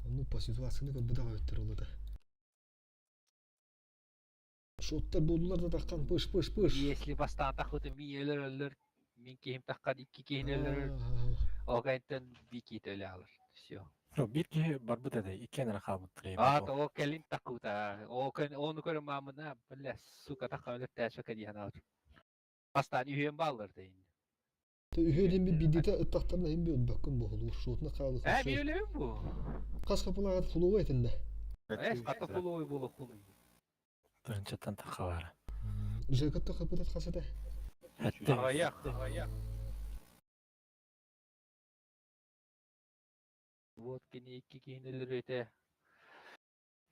Ну по ситуацияны көрбө дагы өттөр болду. Шоттар болдулар да таккан пыш пыш пыш. Если бастан тахыты ми өлөр өлөр, мин кихим тахкан икки кихин өлөр, огайтын би кит өлө алыр. Все. Ну, бир кихи барбыт эде, иккен рахабыт А, то о келин такута. О кен оны көрө мамына, бля, сука такка өлөр тәшө кедихан алыр. Бастан үйен балыр дейин. Үһөден bir бидите ыттактарына эми баккын бохолу шотна каалы. Ә, мен өлөм бу. Кас капылага фулуга этинде. Эс ката фулуй болу хулуй. Тынчатан тахалар. Жакатта капытат касата. Хәтте. Аяк, аяк. Вот кини икки кихин өлөр өтө.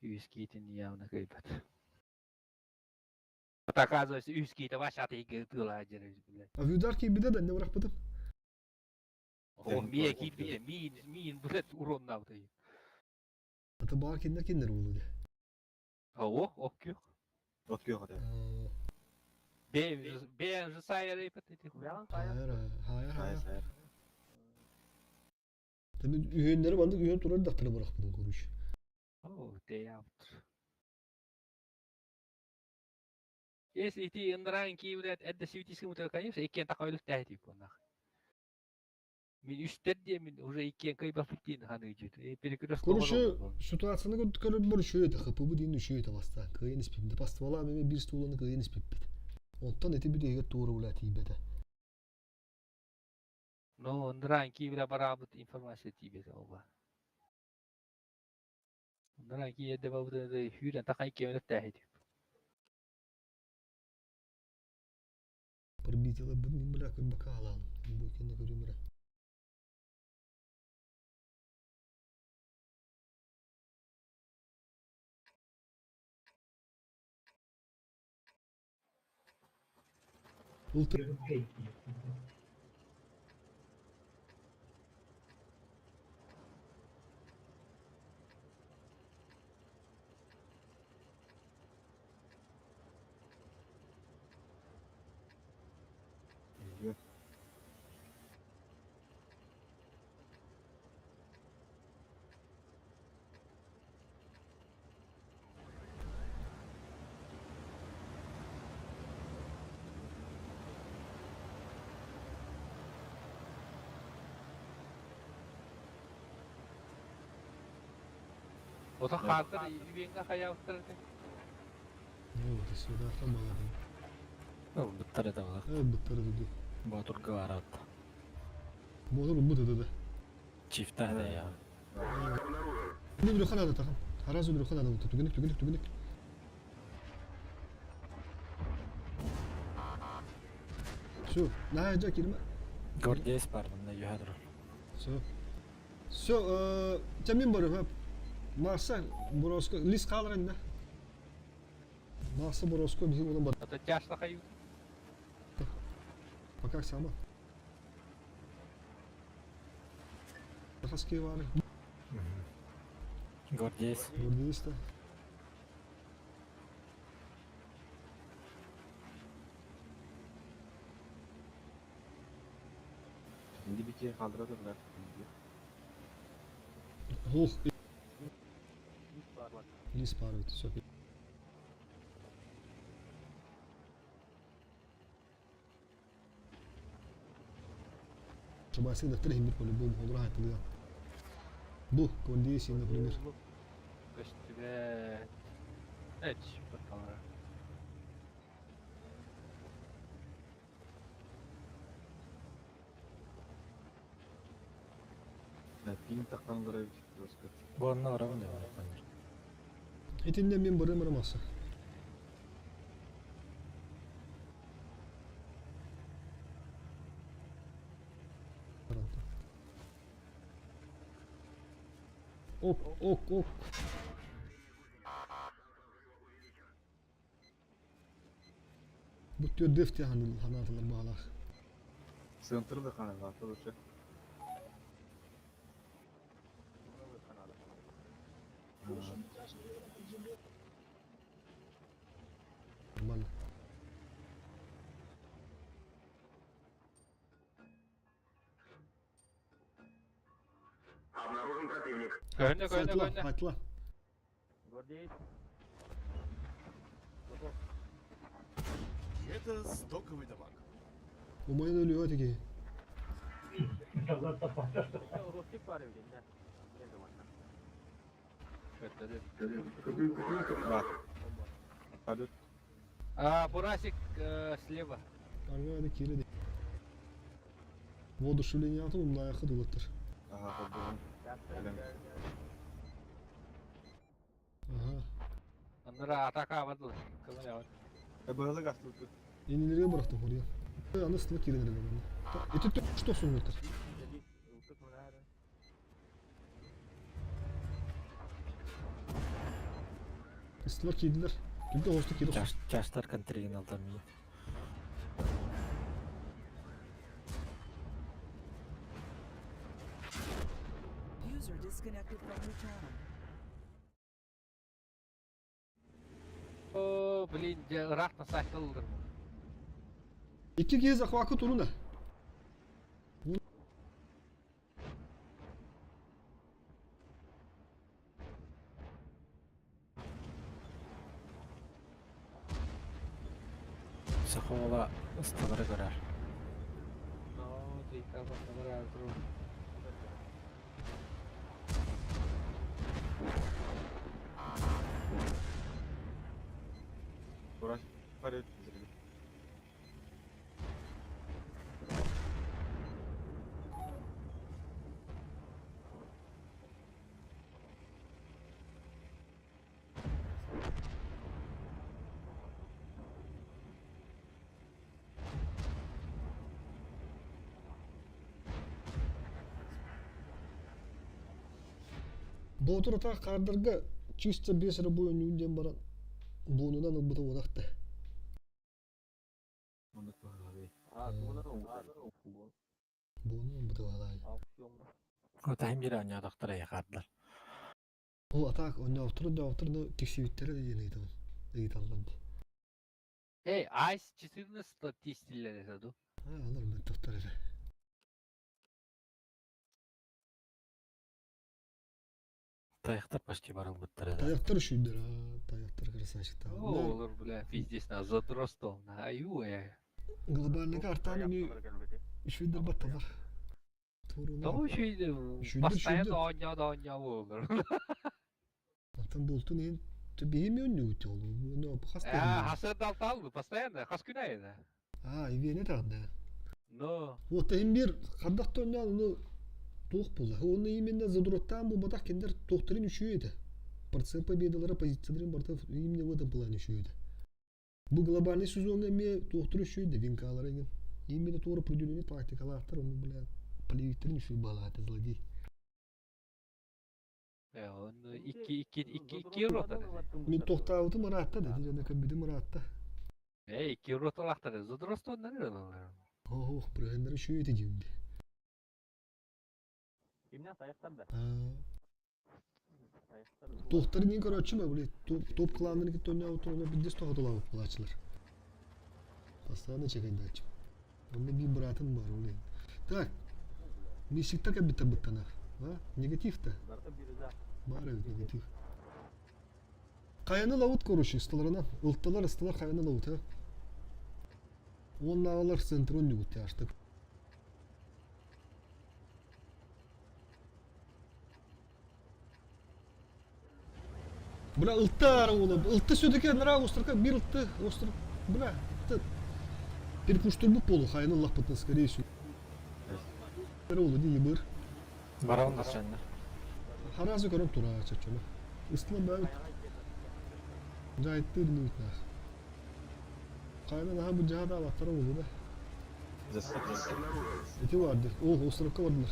Үс китин явно кыйбат. Вот оказывается, үс киті ваша тыгы тыла жеребиз, блядь. А вюдарки биде да не врахпытым. О, мия кит бие, мин, мин, блядь, урон навды. Ата бар киндер киндер болду. О, ок yok. От yok hadi. Бе, бе, же сайыр эпет эти. Хайр, хайр, Hayır хайр. hayır. Tabi ühönleri bandık ühön turar daktara bırakmadım koruş. О, те явт. Если ти ындыран ки, блядь, эдде сивитиски мутер, конечно, иккен такойлук тәһти конах. Мин үстер дие, мин уже иккен кайба фитин ханы жут. Э, перекресток. Короче, ситуацияны көрүп бар үшөйт, ХП дейин үшөйт баста. Кыйын испип. Паствала меме бир стуланы кыйын испип. Онтон эти бир эгер тууру була тийбете. Ну, ындыран ки бля барабыт информация тийбете оба. Ындыран ки эдде бабыт хүрен такай кемелеп тәһти. Пробитила бу бля как бакалан. Бойкин көрүмрө. Ултра Yok. Ото хаартар ивенга хайаабыттар этэ. Вот, сюда баладым. Ылбыттар это было. Ылбыттар это ду. Боотурга барат. Боотур ылбыт это да. Чифта да я. Не үлүхэн ада тахам. Хараз үлүхэн ада түгүнүк түгүнүк түгүнүк. Все, на жа кирме. Гвардеец бар мында юхадыр. Все. Все, мен барып, Марса Бороско лис қалыр енді. Марса Бороско bizim olan бар. Это тяжко хаю. Пока сама. Хаски бар. Гвардеец. Гвардеец да. Şimdi bir kere kaldırırlar. Ох. Лис бар все. Чтобы всегда три по-любому, он тогда. Бу, гвардейцы, например. Көстүбэт. Эч, батталара. Пин таққандыра жестко. Буанна барабын деп. Итинне мен барым барамасы. Ок, ок, ок. Бу төрдефте ханатылар бағалақ. Центр да хана, лучше. Нормально. Обнаружен противник. Көрүнө, көрүнө, Айтла, көрүнө. айтла. Гвардеец. Это стоковый дамаг. Умайын өлüyor öteki. Бар. Пойдет. А, Бурасик слева. Аргада кире. Воодушевление атын умна аяқы дулаттыр. Ага, побежим. Ага. Аннара атака абадыл. Кымын яват. Быһылык астылты. Енелерге бырақтым хория. Аны стыла киренерге барды. Эти что сунуттар? Стыла кийдилер. Түнде хосту кийди. Чаштар контреген алдан ми. User disconnected from your channel. О, блин, рахна сайтылдыр. Икки кез захвакы туруна. Сахола ысталары көрөр. Но, ты там Бурас пойдет. Боотур ата кардырга чисто бес рабой нюнден баран. Бонунан ылбыта одакты. Бонунан ылбыта одакты. Отайым бир аñадактар аяқардылар. Ол атак онна оптуру да оптуру тиксибиттере да диэн ыйтабын. Ыйталланды. Эй, айс 14 тистилер это ду. А, алар мен токтор эле. Таяқтар почти барылбыттар это. Таяктар үшүйдер, а, таяктар красавчик. О, олар, бля, пиздец, на задростол. На аю, э. Глобальный картаны не үшүйдер батталар. Того еще постоянно оня, оня, олар. Там бултун иһин биһи өннүгүт ол. Ну, хас А, хасы далтал постоянно, хас күн айы. А, ивиэне таҕда. Но. Вот иһин бир хардах тонньоон ону туох буолла. Оны именно задуроттаан буолбатах кинилэр туохтарын үчүгэй этэ. Процент победалара позицияларын барыта именно в этом плане үчүгэй этэ. Бу глобальный сезоҥҥа эмиэ туохтара үчүгэй да винкалара игин. Именно туора определенный практикалаахтар ону бля полевиктэрин үчүгэй баалаата злодей. Он икки икки икки икки рота. Мин тохтаабытым ыраатта да, дьэ көрбүтүм ыраатта. Эй, икки роталаахтар задростоннар ылалар. Ох, прыгыннары үчүгэй этэ диибин. Кимнээх тайахтар да? Туохтарын иин көрөөччүм били топ кланнарын кытта ойнообуттар онно биирдэс тоһотолообут буолааччылар. Постоянно чекайдааччым. Онно биир быраатым бар ол иһин. Так, миссикта кэлбиттэр быттана. А? Негатив-то? Баар эбит негатив. Хайаны лабыт короче, ысталарынан. Ылталар ысталар хайаны лабыт, а? Уоннааҕылар центрын ньугут тяжтык. Бля, ылта уола, ылта все-таки нара островка, бир ылты, остров, бля, ылты. Перепуштурбут полу, хайын ыллахпытын, скорее всего. Уолу дии быр. Баран да сенне. Харазы көрөм тура чаччоно. Ыстыла бәбит. Жайттыр нуйтнах. Хайын аха бу жаада алаттара уолу да. Эти барды. О, островка бардылар.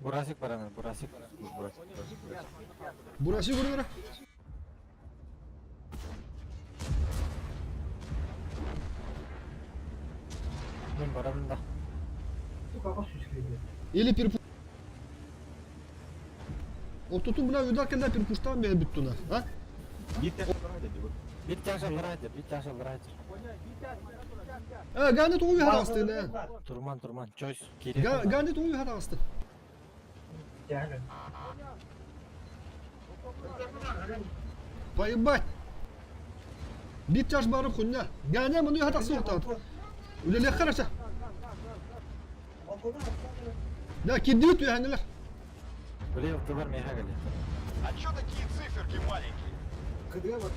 Бурасик баранар, Бурасик. Бурасик көрүнөрө. Мен барам да. Или перепу... Ортотун бля удар кэллэ перепуштаан бэйэ бүттүнэ, а? Бит тяжа барайдыр, бит тяжа барайдыр. Э, Ганди тугу хараастын, э. Турман, турман, чойс, кире. Ганди тугу хараастын. Поебать! Бит тяж барып хуйня. Ганя маны хатасы уктат. Үлеле хорошо. Да, кидют үйәнілер. Били ылтылар меха кэле. А чё такие циферки маленькие? Авиадар,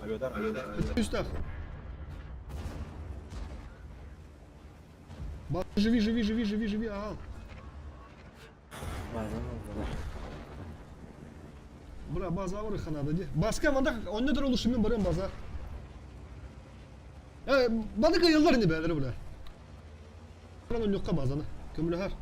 авиадар, авиадар. Үстах. Ба, живи, живи, живи, живи, живи, ага. Базан ылдылар. Бра, база бар ханада ди. Баска манда онны дыр улушумен барам база. Э, баны кыйыллар ини бәләре бля. Баран онньукка базаны. Көмөлөһөр.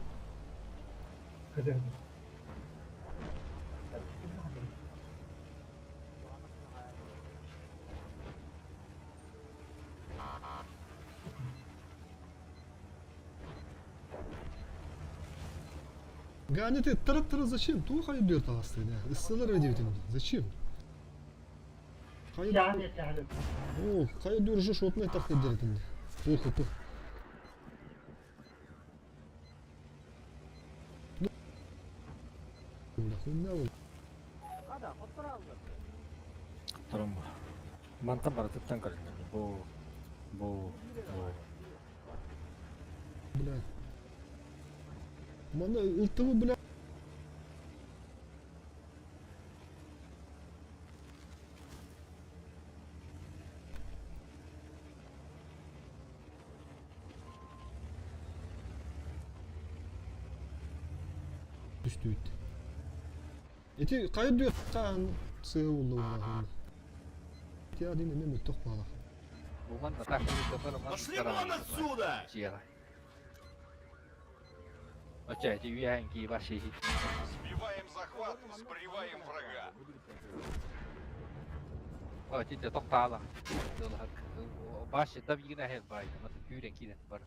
Гани ты тара-тара зачем? Ту хайы бер тағасты, да. Иссылар өдейтін. Зачем? Хайы... О, хайы дөржі шотнай тақ деретін. Ох, ох. Ну, бля, хуйня ол. Турум. Мантан барытыттан көрүнөр. Бу, бу, бу. Бля. Мана ылтыбы, бля. Түстүүт. Эти хайы дүө таан сыһы уллу буолла. Ти адин эме мөттөх буола. Буман да так Пошли вон отсюда! Оча, эти үйән баши. Сбиваем захват, сбриваем врага. О, тите тоқтаала. Баши даб игина хел бай. Мата күүрен киирен бар.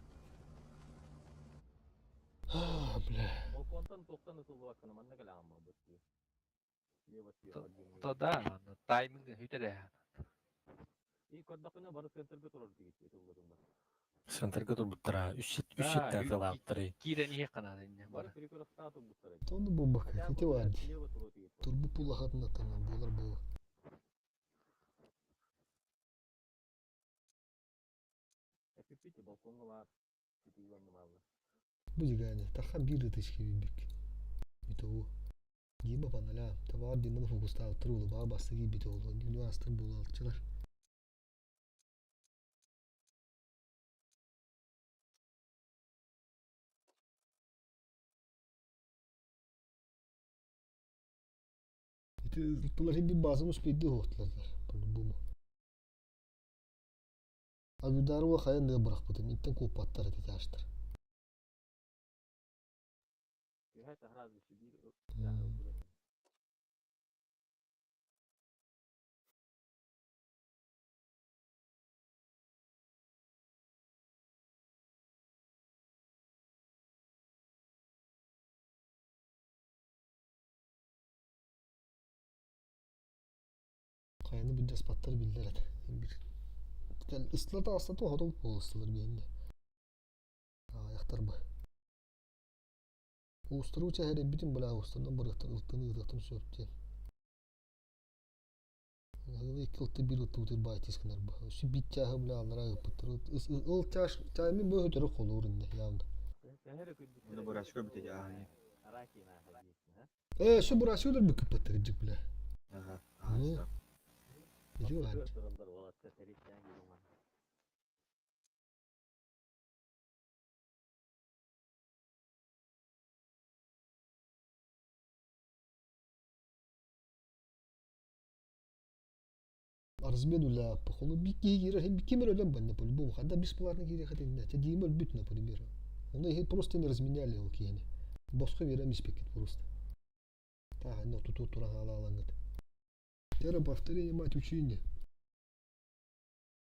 А, бля. Балконтан тоқтан ытыллыбаккына манна кэлэҕин буолбут дии. То да, тайминг хүтэрэ. И көрдөххүнэ бары центргэ турар дии ытыллыбытым бар. Центрга турбуттара, үс сет, үс сеттен тылааттары. Киирен ihe канада инне бар. Перекрестка турбуттара. Тону бубака, ити бар. Турбу пулахатын атанан болар болу. Бу дигане, таха биир ытычки бибик. Итого. Дима паналя, табаар Диманы фокустаабыттар улубаа басты киирбит ол, нюанстар буолааччылар. Ити ыттылар bir базын успейди оһохтулар по-любому. Абидарова хайа ныа бырахпытым, иттен куоппаттар эти тяжтар. Хайаны былдьаспаттар биллэр этэ. Бир ыстылар таҕыстата оһотол буолустулар биһиннэ. Аҕыйахтар бы. Уустуруу чэһэрийбитин бля уустарынан барыахтан ылтын ыытыахтан сөп диэн. Ыалы икки ылты биир ылтыбыт баайтис гынар бу. Өссө биир чааһы бля аллара ыыппыттар. Ол чааш чааймын бу өтөрү холуур инне явно. Оны бурачка бүтэ дьааһыны. Э, все бурачка өлөр бүкүппаттар дьик бля. Ага. Ну. Ити Размен үлээппэх. Ону би киһи киирэр, ким эрэ өлөн банна по-любому. Ханда бесплатно киириэхэ иннэ. Те Дима өлбүт, например. Ону иһин просто не разменяли ол киһини. Босхо биэрэн испеккит просто. Таах инне туту туран хаалаалаҥҥыт. Тере повторение мать учение.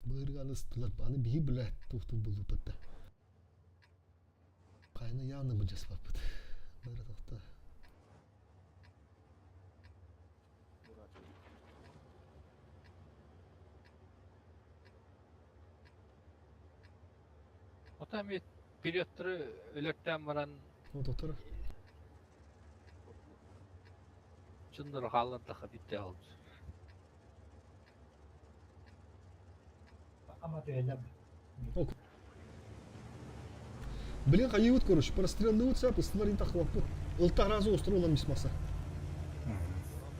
Быырганы ыстылар. Аны биһи бля туохтун буллуппут да. Хайны явно былдьаспаппыт. Бары тохто. Ота эмиэ впередтары өлөртөөн баран Ототор. чыннары хааллардаха бүттэ олбут. Блин, хайыыбыт короче, простреллыбыт сап, ыстылар ин тахлаппыт. Ылта разы остро улан мисмаса.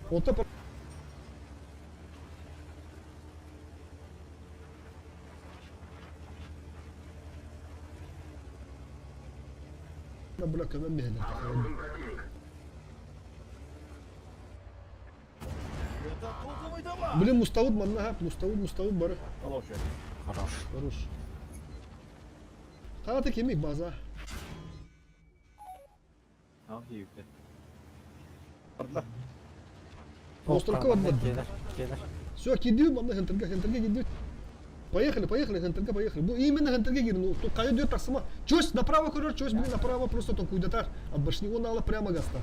Онто бля көмөн миһэлэр. Блин, муставыт манна хап, муставыт, муставыт бары. Хорош. Хорош. Хаата кемик база. Ал хийбитэ. Островка барда. Келер, келер. Все, кидию манна хентерге, хентерге кидию. Поехали, поехали, хентерге, поехали. Бу именно хентерге кирин. Ну, тут кая дёт тахсыма. Чось направо көрөр, чось блин направо просто то куйдатар. А башни он ала прямо гаста.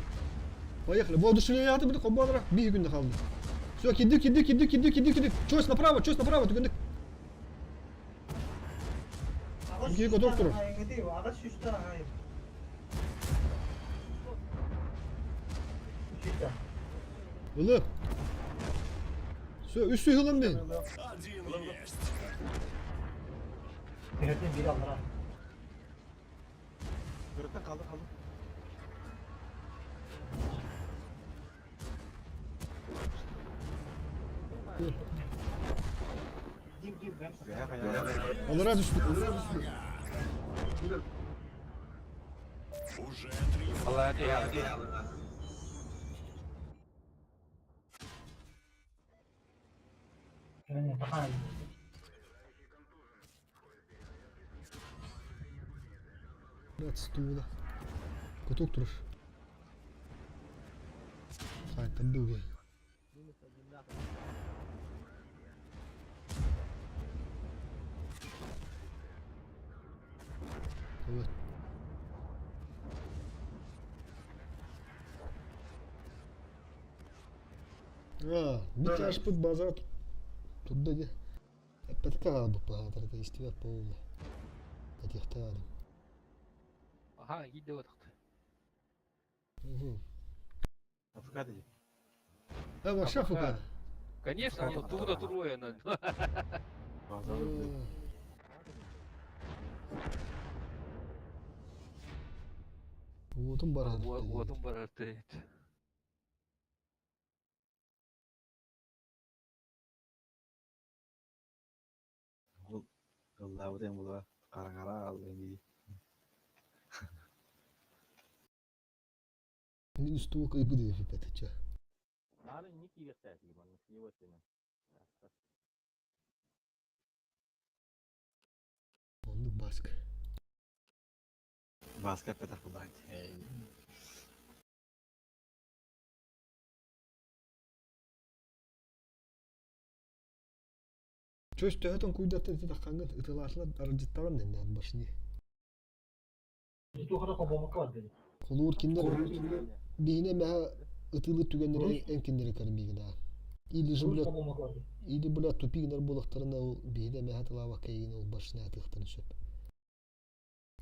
Поехали. Воодушевление аты будет комбадра. Би күндө қалды. Все, киди, киди, киди, киди, киди, киди. Чось направо, чось направо, түгендик. Киги готов турur. Ылы. Все, үс сүйілін мен. Один есть. Көрөттөн қалды қалды. Алыра түстүк. Уже три Алла түһэ. Отстула. Кутук туруш. Хайта дуги. Вот. А, бит ашпыт базар турда де. Эппетке хаалбыт баһаатар это истибэт буолла. Этиэхтээх Аха, киирдэ отахты. Угу. Африкада дии. А вообще АФК. АФК. Конечно, он туда трое. А. Уотун барар. Уотун барар тыйыт. Ол ыллаабыт эн була хараҥара ааллын дии. Мин устуга кыйбыт эбиппэтиччэ. Наары инник киириэхтээтии маннык слева өттүнэн. Оннук Баска. Баска эппэтэх булаан. Чөс төһөтөн куйдаттан ити таххаҥҥын ытылаатылар аралдьыттаҕын дэннээн башни. Холуур кинилэр биһине мэһэ ытыылыыр түгэннэри эн кинилэри кэрмиигин аа. Или же бля или бля тупигнар буолахтарына ол биһине мэһэ тылаабакка эйигин ол башня атыахтарын сөп.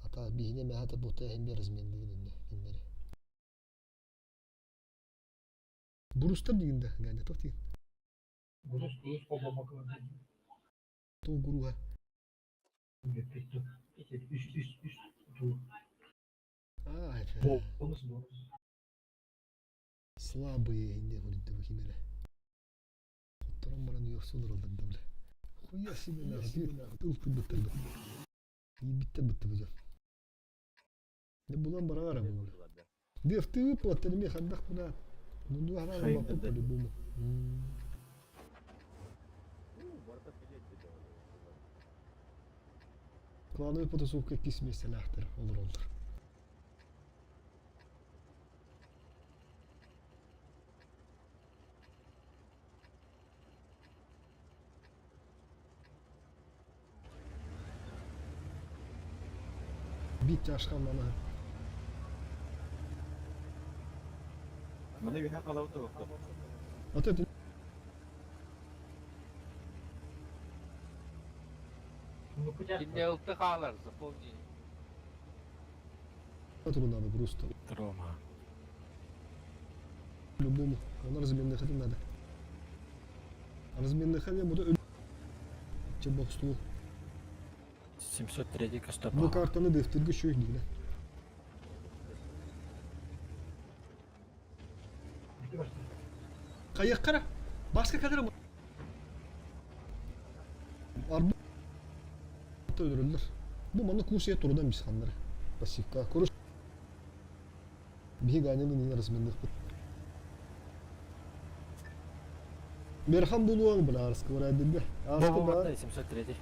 Ата биһине мэһэ табута эһин би разменныгын инне кинилэри. Бурустар дигин да ганя тох дигин. Тол гуруга. А, это слабые инде хурдубу кимере. Хотторон баран уйахсылар олар да бля. Хуя себе нахуй тыл тыбыттар. Ийбиттер бытты бу дьон. Не булан бараара бу. Дефты выплаты ми хандах бuna. Ну хана баппы по-любому. Клановый потасовка кис меселәхтер olur olur. Бит ашқан мана. Маны биһа халабыт оҕохто. Ата Кинне ылты хаалар, запомни. надо просто. Трома. Любому. Она разменных это надо. Разменных я буду Че бог стул. 703 Бу көстө картаны дефтерге шөй дигиле. Кайыккара. Башка кадр Арбу өлөрөллөр. Бу манна курсия турудан бис ханнары. Пассивка. Короче, биһиги ананы не разменных Мерхан булуаң била арыскы бар әділді. Арыскы бар. 703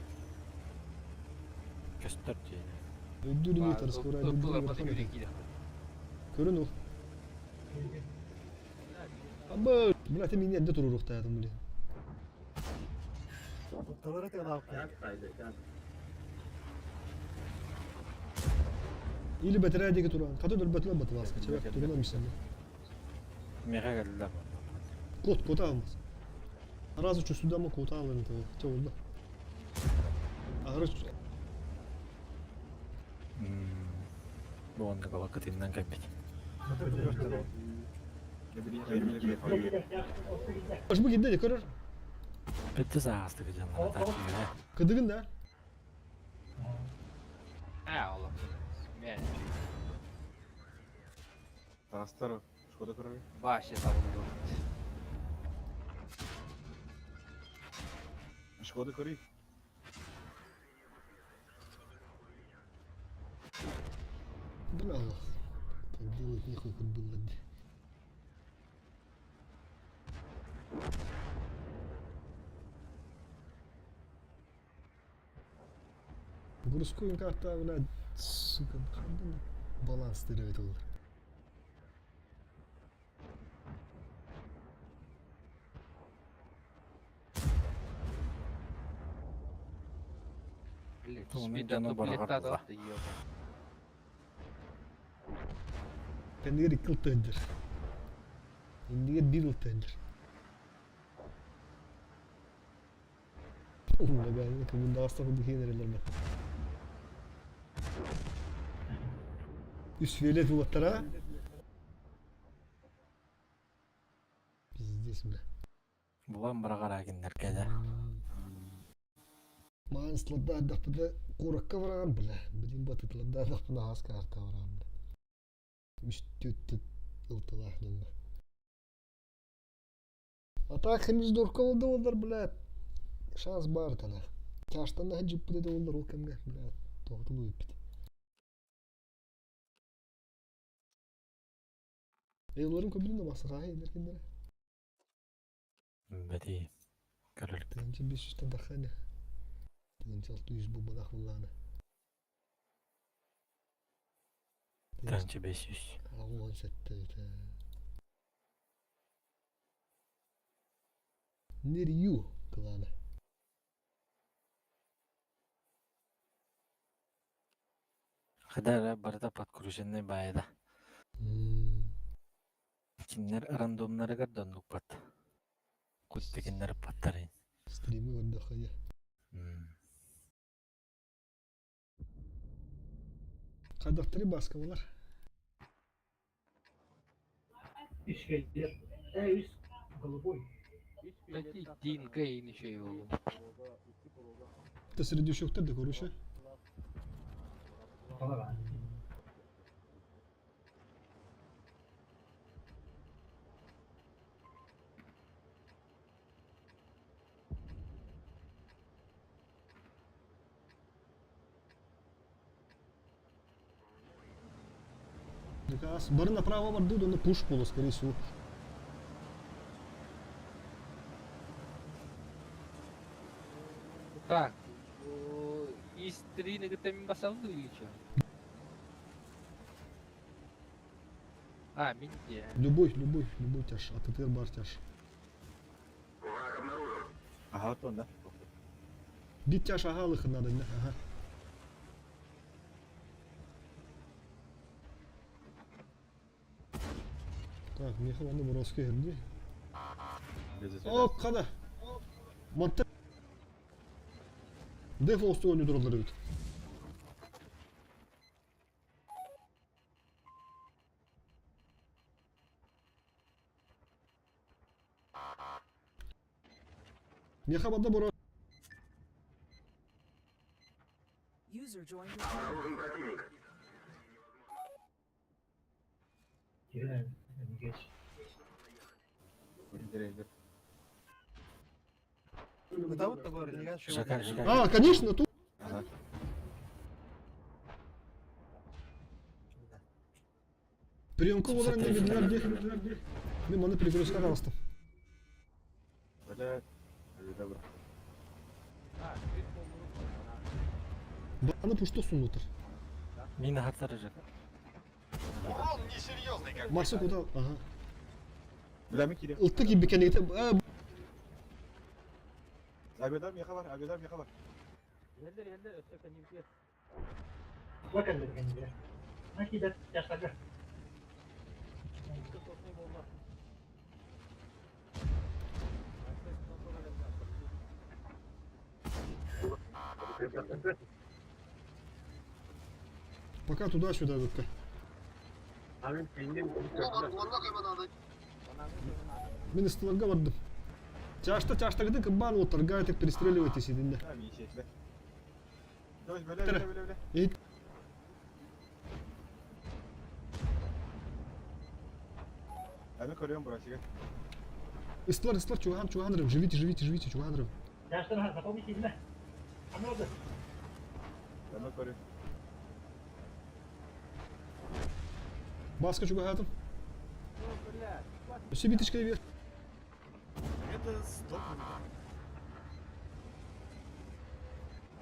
көстөр диэн. Өйдүүр не арыскы бар әділді. Көрін ол. Аба, бля, ты меня эрдэ туруруктаятым, блин. Или бэтэрээ диэки туран. Хата өлбөтүлэр батылааска. Чэбэк турунан мисэнэ. Миэхэ кэллэ. Кот, кота алмас. Разы чувствуй кота алын это. Чэ болду. Ахыры Бу оннук олох кытыыннан кэлбит. Аш бу кидде көрөр. Бүттэ саастык дьоннор атааччыга. Кыдыгын да. А, олох. Мен. Тастар, шкода көрөр. Башы табылды. Шкода көрүй. Бля, Аллах. Так делать нехуй хоть было. Городской карта, бля, сука, баланс теряет ол. Кэннигэр икки ылтыһыннар. Иннигэр биир ылтыһыннар. Умнагааны кымындаҕаста курдук иһэн эрэллэр баар. Үс фиолет булаттара. Пиздец, бля. Булан быраҕар агиннар кэлэ. Маан слардаардахпына куоракка бараҕын бля, билин батытылардаардахпына аһаас каарта бараҕын. Үс түөрт ылталаах дьонно. А так хемиздорка ол да буоллар, блядь, шанс баар этэ. Чаштан да дьиппит да буоллар ол кэмҥэ, блядь, тоҕотун уйуппит. Эйлорун көбүнүн басыхааһы илэр кинилэр. Бэтии. Көрөлүк. Тыһыынча бес жүстэн тахса ини. Тыһыынча алты жүз буолбатах буоллаҕына. 1500. 67 этэ. Нерью клана. Хадара барыта подкрученный баайда. Кинилэр рандомнарыгар да оннукпат. Кутты кинилэр ыппаттарын. Стримы көрдөххө Хайдахтары баскалар. Үс фиолет. Э, үс голубой. Дин Гейн еще его. Это среди да, короче. Бары направо барды, да на пуш было, скорее всего. Так, из три на ГТМ басалды или что? А, миньте. Любой, любой, любой тяж. АТТР бар тяж. Враг обнаружен. Ага, вот он, да? Бит тяж ага лыха надо, да? Ага. Так, Михаил аны Боровский кирди. О, када. Монте. Деф олсту ойнуу тураллар эбит. Меха банда боро. User joined your channel. Обнаружен противник. Жака, Жака. А, конечно, тут. Ага. Приемка болар не билдилер де. Мен маны перегрузка алыстым. Блядь. Добро. Баны пушто сунутыр. Мин хаттары Жака. Урон несерьезный, как Марсы куда? Ага. Бля, мы кирем. Ылты кибі кенегите. Абедар меха бар, абедар меха бар. Пока туда-сюда выкка. Мен ыстыларга бардым. Тяжта, тяжта, где кабан вот торгает, так перестреливайтесь, идите. А, ми сеть, бля. Давай, бля, бля, бля, бля. Эй. А мы көрем, братик. Истлар, истлар, чуган, чуган, рыб, живите, живите, живите, чуган, рыб. А мы көрем. Баска чугатым. Все биточка вверх. Это сдохнет.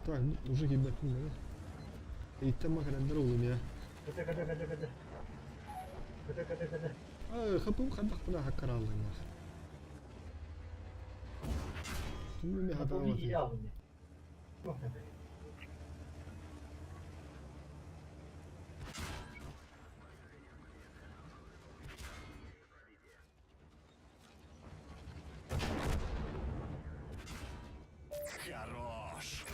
Так, ну, уже ебать, не знаю. И там макарендар у меня. А, хапым хадах пына хаккараллы нах. Түмү хатаалаты. Хорош.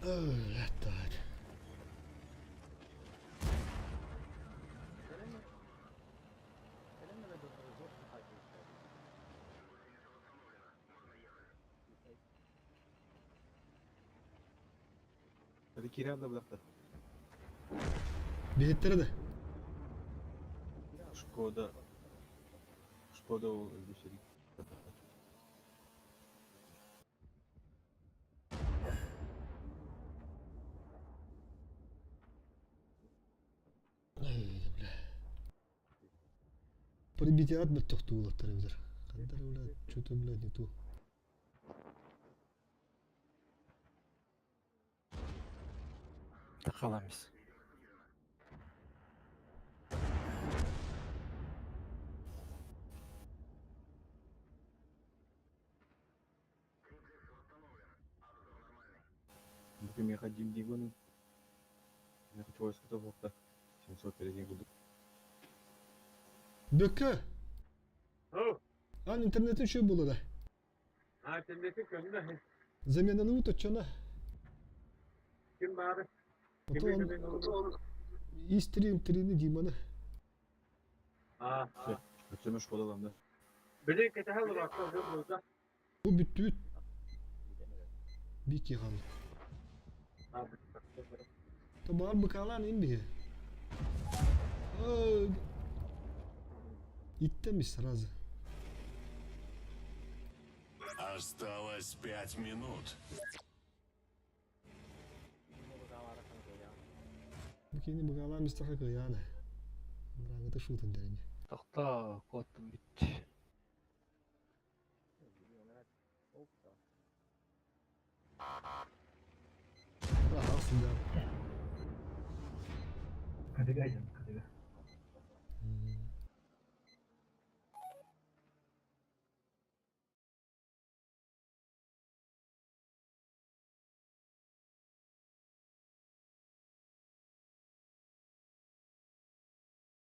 Ой, Это киран да булахта. Биһиттэрэ да. Шкода. Шкода ол өлбүсэрик. Ай, бля. Прибитиат мөлтөхтүүлэттэр эбитэр. Хандар, бля, что-то, бля, не то. Тахаламис. Бу миэхэ дим дигону. Миэхэ чугас буолта. 700 передний курдук. Бөккө! Ан интернети үчүгэй буолла да. А, темнети көннө. Заменаны уточчона. Ким баары? Потом истрим трини Диманы. А, Өтсөмө Шкода алам да. Билин кетехел ракта жыл Бу бүттүбүт. Бики хаlı. Табаар быкалаан ин биһи. Иттемис сразу. Осталось 5 минут. Бу кини быкалаан мистаха кыяана. Мыраңыты шутын дерини. Тохтоо, куоттум бүт. Ага, сюда. Кадыгайден, кадыга.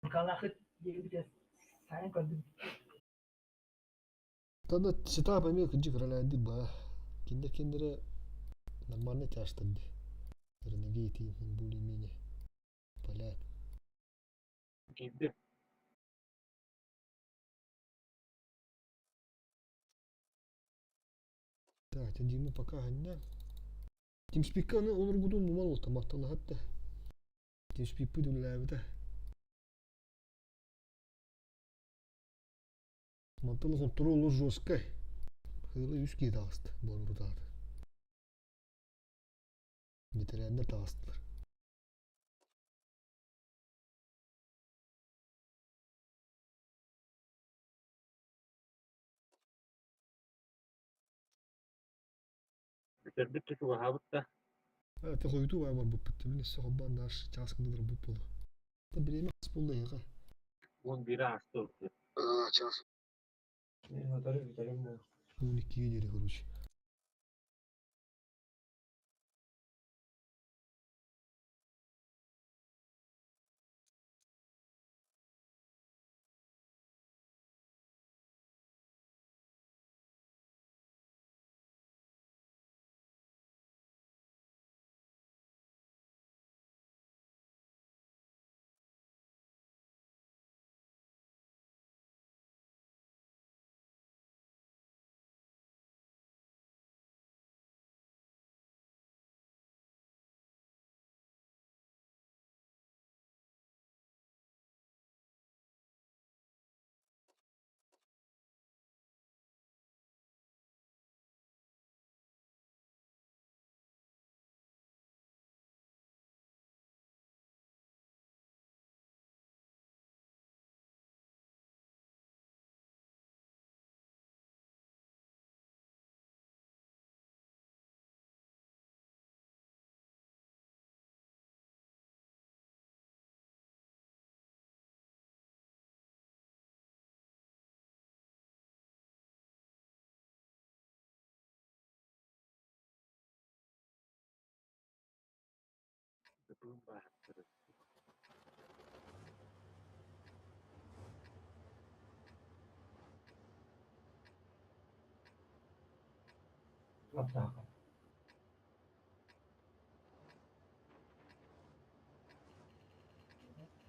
Быкалахыт диэбитэ сайын көрдүм. Тогда сетап эмиэ кырдьык ролядит ба. Киндер киндере нормально тяжтарды. Ренегейт более-менее. Поляк. Кийди. Так, Диму пока гоння. Тимспикка аны олоргудун муман ол тамактан хатта. Тимспик пыдуллаабыта. Мантан контрол жесткой. Хылы үс кии таҕыста, буолбутааты. Ветераннар таҕыстылар. Бүтербит чугаһаабыт да. Это хойутуу баа барбыппыт. Мин өссө холбоон наш час гыннар бу болу. Та бириэмэ хас буолла эйиэхэ? 11 аасты урут. Час. Мен сотору бүтерим бу. 12-ге диэри, короче. Бум баар. Лаптаха.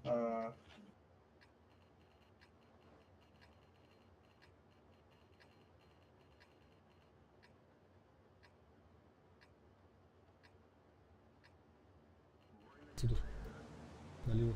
Аа. Бырастыы тур. Налево.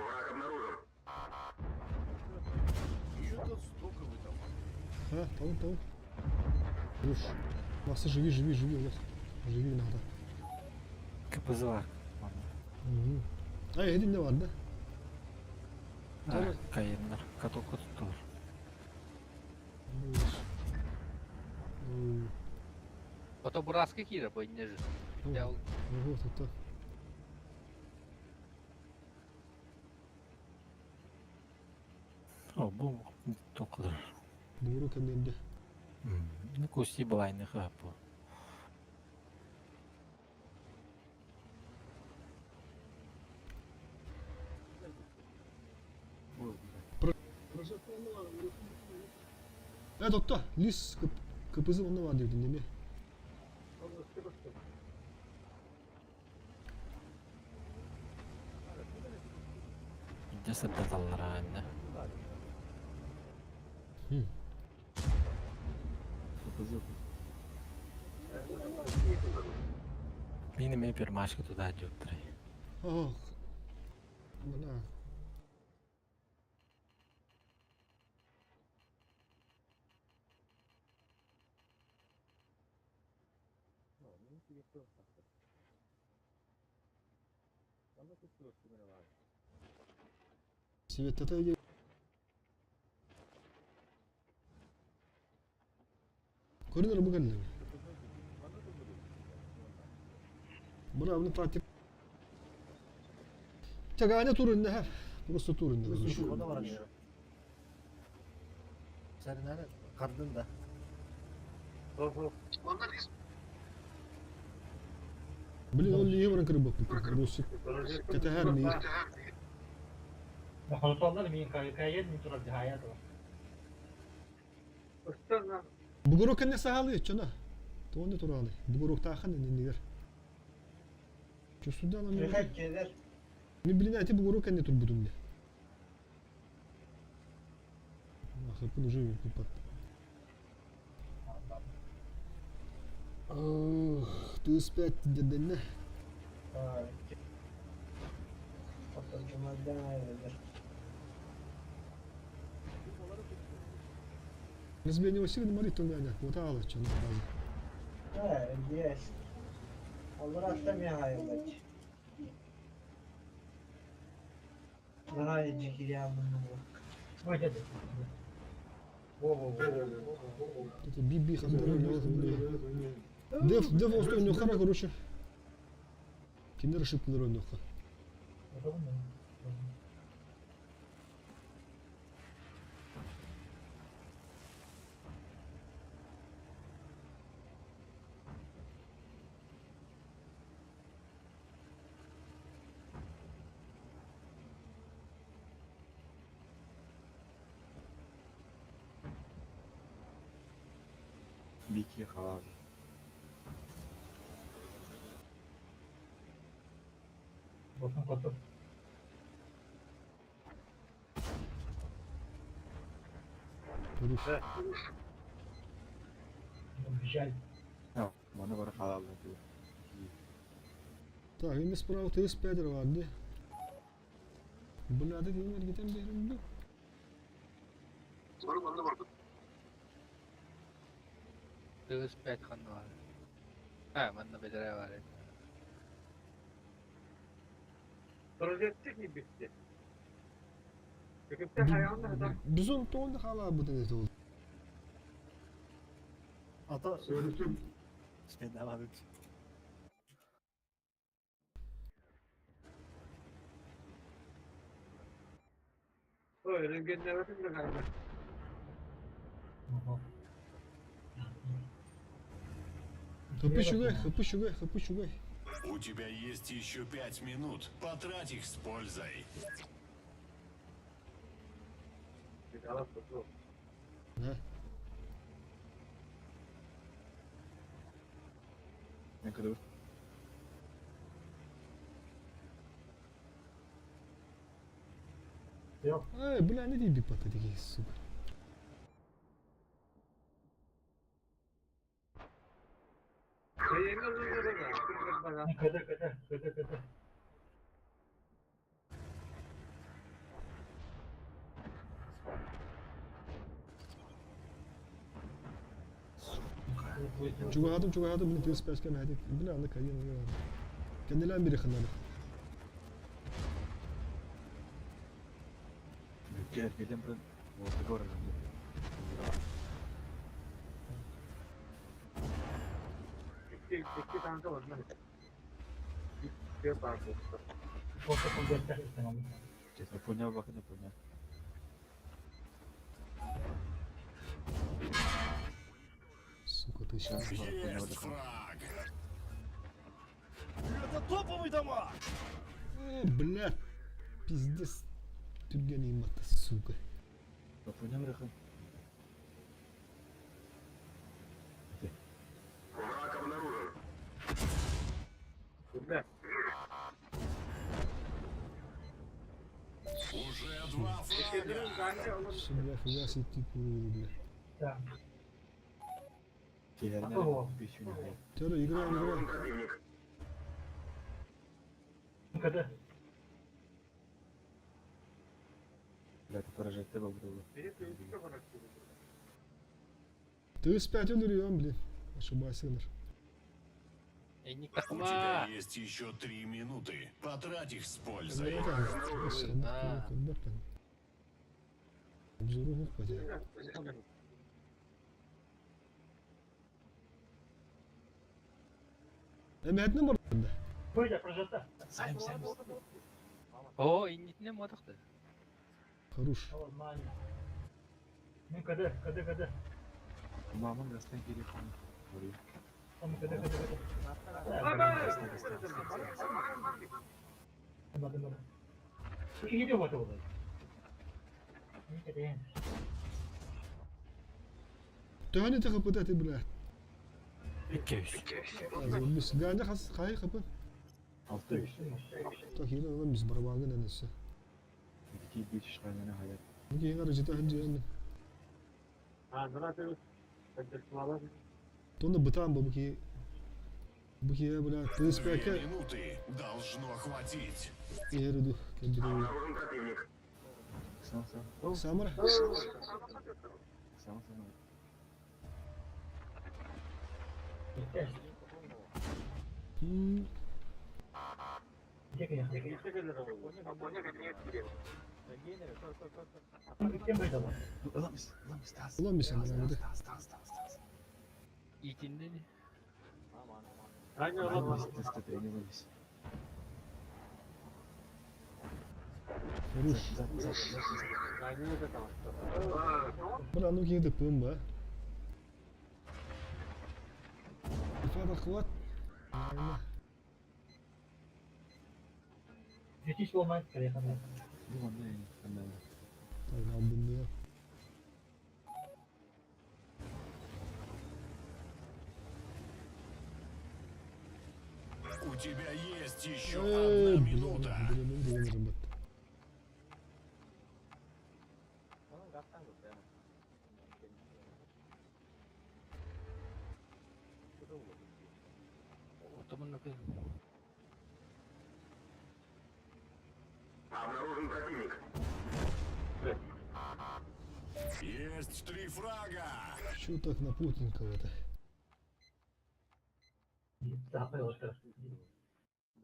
Враг обнаружен. Что-то стоковый там. А, талым, талым. Уж. Максы, живи, живи, живи, Олег. Живи надо. КПЗ бар. Угу. А, эдин не бар, да? А, кайыннар. Каток туттулар. Ото бураска киирэр бу инньэ же. Дьэ ол Ого, тут О, бу токулар. Бууру кэннинде. Ну, кусти балайны хапу. Э, тотто, лис КПЗ онно бар диэбитин неме. Илдьэ сырдаталлара иннэ. Мин эмиэ пермашка туда диэбиттэрэй. Ох, мына. Светата иди. Көрүнэр бу кэллиҥ. Бына абны тактик. Чаганя турун не Просто турун не Сәрінәні қардың да. Блин, ол лиhe баран кырбаппыт. Русик. Кэтэһэр мии. Бугурук кэннэ саһаалы чона. Тоҕо тураалы. Бугуруктаахан иннигэр. Чусудан аны. Мен блин, эти бугурук кэннэ турбутум де. Ахапын уже купат. Ох, ты спять деденне. Разбение Василий Марит у меня хватало, что надо. Это биби Дев, дев остой нюхара, короче. Киндер ошибка нюха. Бики халал. Руш. Маны бар халал. Так, эми справа ТС-5 бар, Бля, ты энергетен беримди. Тыгыз пять ханна бар. А, манна бедere бар. Бизон тоонда хала бутын это ол. Ата Спендавадык. Хапы шугай, хапы шугай, хапы шугай. У тебя есть еще 5 минут. Потрать их с пользой. Да. Мен кыдыбыт. Эй, бля, не деби такие, сука. КД, КД, КД, КД. Чугадым, чугадым, блин, 35 кем хәдик. Бля, аны кайын. Кенделән бири хынары. Бүккә эргеден бір ортага барар. Икки танка бар. Икки танка. Честно, понял, бака не понял. Сука, ты сейчас. Есть фраг. Это топовый дома! Э, бля, пиздец. Түрген имата, сука. Понял, Рехан? Враг обнаружен. Бля. Уже два фрага. Бля, фугас идти куру, бля. Да. Киһәрнә пищу не. Тёра, играем, играем. КД. Бля, ты поражать тебя буду. 35 өлөрüyorum, блин. Ошибайся, Энник У тебя такма. есть еще 3 минуты. Потрать их с пользой. Да. Обзору хопа. Эмәтне бар. Пойда, прожата. Сайм, сайм. О, иннитне модакты. Хорош. Нормально. Мен КД, КД, КД. Мамам гастан телефон. Говорю. Там КД, КД, КД. Гастан, гастан, гастан, гастан. Надо, надо. Иди вот его. Не КД. Төһөнү тахы ты, бля. 200. Biz ganda хас кай капы. 600. Так yine olan biz барбагын энесе. Ики бич шкайнана хаят. Бу кийин жета ханжы А, гранаты. Тоны бытан бу ки. Бу ки бля, Две 35 минуты должно хватить. Еруду кебире. Сам, сам. Самара. Сам, сам. Ламис, ламис, тас. Ламис, ламис. Тас, тас, тас, тас. Итинде. Ламис, тас, тас, не ламис. Хорош. Зад, зад, зад, зад. Бля, ну кийин пымба. Ифада хват. Жетиш болмайды, конечно. Ну, ладно, я не знаю. Так, алдым У тебя есть еще Эй, одна бля, минута. бля, ну деген ребят. Отомун Обнаружен противник. Есть три фрага. Чё так на плотненького-то?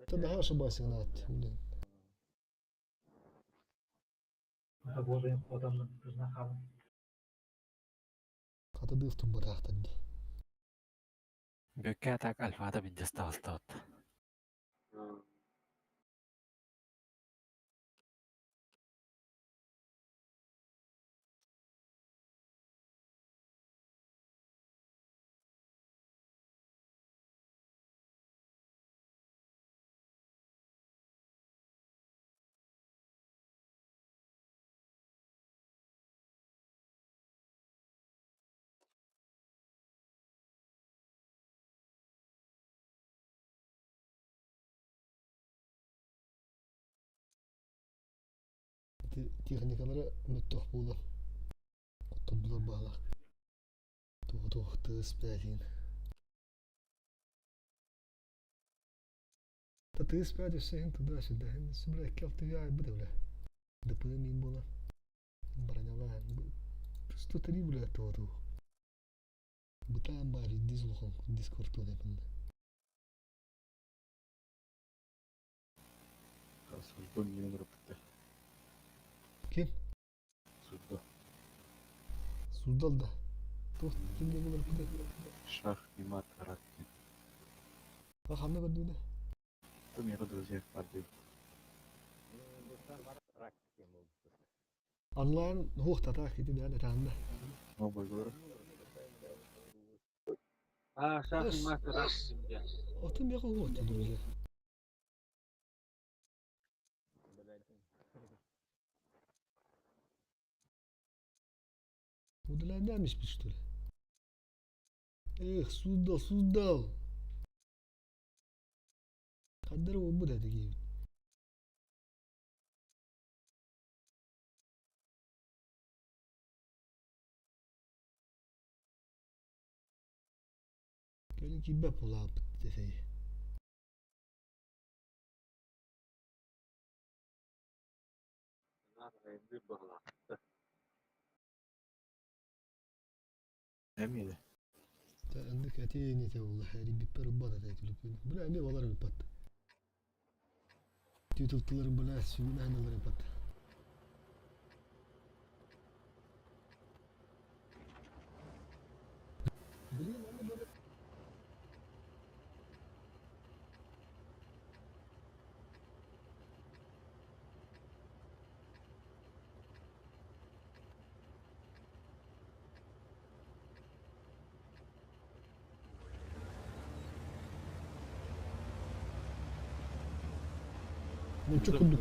Да да ошибайся на, блин. Хата дыстым барахтанди. Бөккә так альфада биддес тағыстаут. Ити техникалара мөлтөх буолан хоттордулар баалаах. Туох-туох тыас бээтин. Та тыас бэт өссө иһин туда сүрдэһин бля икки алтыга айбыт бля. ДП мин буолан бронялаан 103 бля туоту. Бытаан баар дис улахан дискортуон эпиннэ. Сурдо миигин ырыппыттар. Ким? Сурдо. Суздал да. Туох ким диэн ырыппытай? Шах и мат рак диэн. А ханна көрдүгүнэ? То миэхэ друзья баар диэбит. Онлайн хуох татаах ити бээн этаанна. О, бойгулара. А, шах и мат рак диэн. Отun миэхэ хуох друзья. Удаляемся, что ли? Эх, Суздал, Суздал! Хаддара уолбут этэ киһибит. Кэлин киирбэт буолааппыт десей. Эмиэ Ындык этиин этэ буолла эрийбиппэр ылбат этэ түлүпүн. Бля эмиэ балар ыппат. Тютылтылар бля сүгүн аһыналар ыппат. Блин, аны böyle Нучча курдук.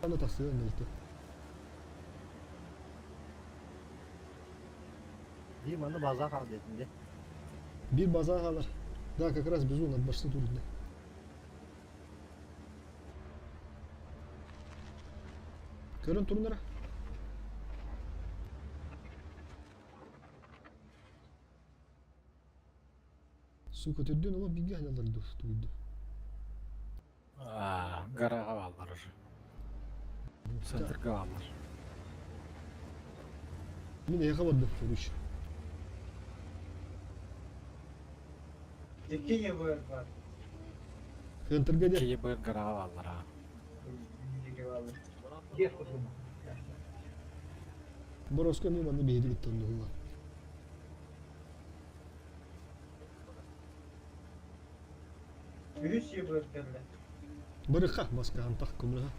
Аны тахсыан ылты. Дии манна база хаал диэтин дии. Бир база хаалар. Да, как раз безумно от башты турдун. Көрөн турунара. Сука, төрдүөн олох бииргэ аналар тугуйду. Аа, гарага бааллар уже. Центрга бааллар. Мин эйиэхэ бардым, короче. Икки ЕБР бар. Центрга де. Икки ЕБР гарага бааллар аа. Бороско эмиэ манна биһиги кытта Үһүс ЕБР кэллэ. Барыха маскаантах көмөлөһө.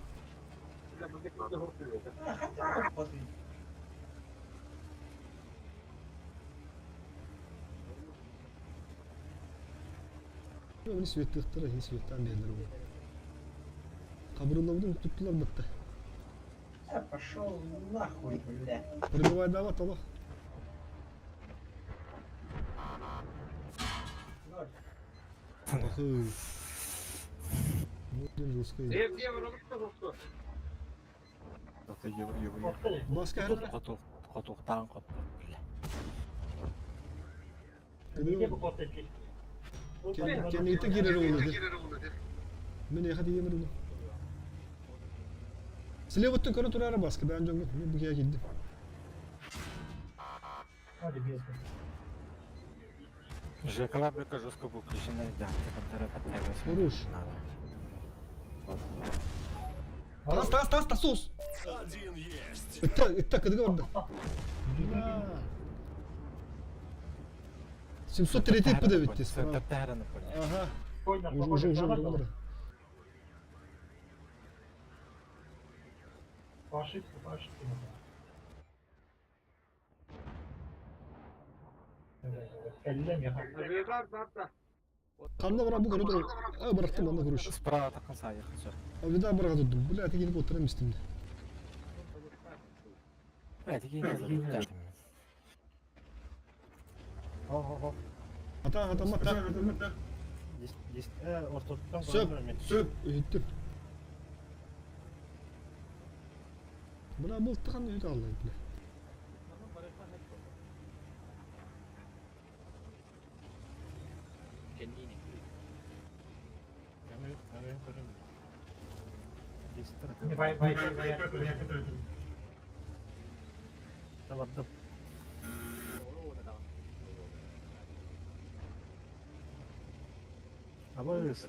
Мени светтыхтара, иһин светтаан биэрэллэр уол. Хабырыллабытын туттулар батта. Да пошел нахуй, бля. Пробивайдаабат олох. Пахы. Ну, диэн жесткий. Баска Хотуктаан хоппут бля. Кэнниттэн киирэр уолу Мин эйиэхэ тиийэн уруну. Слеваттан көрө турара баска бэйэн дьоҥҥо мин бу киһи киирдим. ЖК быка жестко был включена, да, которая подтягивается. Хорош. Тас, тас, тас, тасус! Один есть. Ытта, ытта, кыдыга барда. 703 ыппыт эбит справа. Ага. Уже, уже, уже, уже. По ошибке, по ошибке. Ханна бара бу көрө турар. А бырахтым манна көрүш. Справа таххан саайыхха сөп. А вида быраха турдум. Бля, тигини куттарам истим. Э, тигини Хо-хо-хо. Ата, ата, мата. Дис, дис, э, ортотуттан Сөп, көрөн сөп, иһиттим. Бля, мылтыхан үт аллай, бля. Бай бай бай бай. Табардым. Абыз.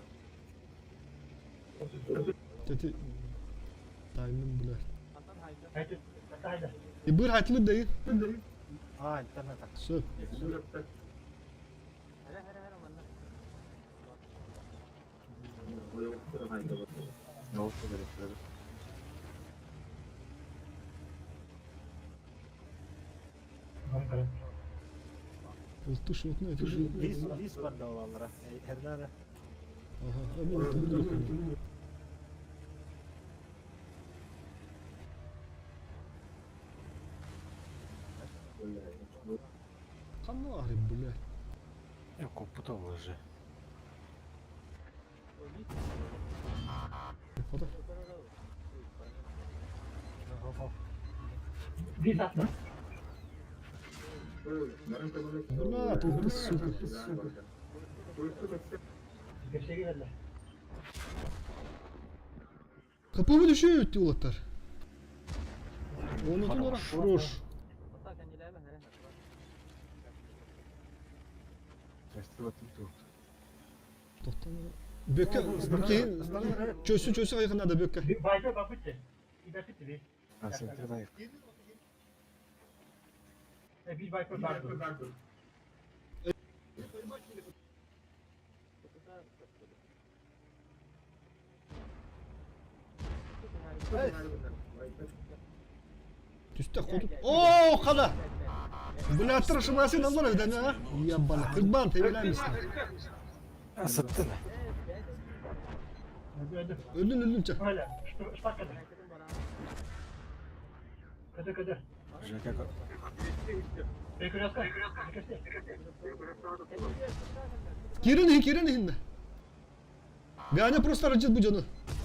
Тети таймын бля. И быр хатылы дайы. А, интернет. Сөп. Улту шотну это же. Лис, лис бар да олалара. Эрнара. Ага, а улту билир. Канары, блядь. Я копыта уже. Фото. Бля, тут сука. Капы выдуши улаттар. Оны тунара хорош. Бөккә, чөсү чөсү айгына да бөккә. Байка бапытты. Ибәпитти би. А, центр Bir байка барды. Түстә ходып. О, кала. Бля, тырышмасын алар өдән, а? Ябана, кырбан тебеләмисен. Сыттын. Öldün öldün çak. Öyle. Şpak kadar. Kötü kötü. Перекрестка. Кирин кирин хинне. Ганя просто рачит бу жону.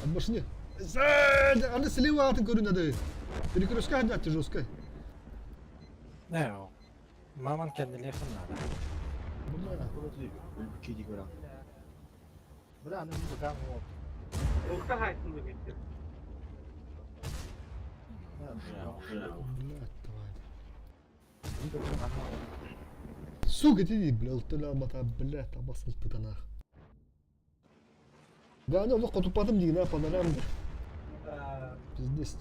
От башни. Аны слева атын көрүнөдө. Перекрестка хадат жестко. Ne o? Маман kendine yakın надо. Бля, аны бу кам вот. Блядь, давай. Сука, ти бля, ылтыла мата, блядь, абасылты танах. Ганя, олох котупатым дигин, а, панорам. Пиздец.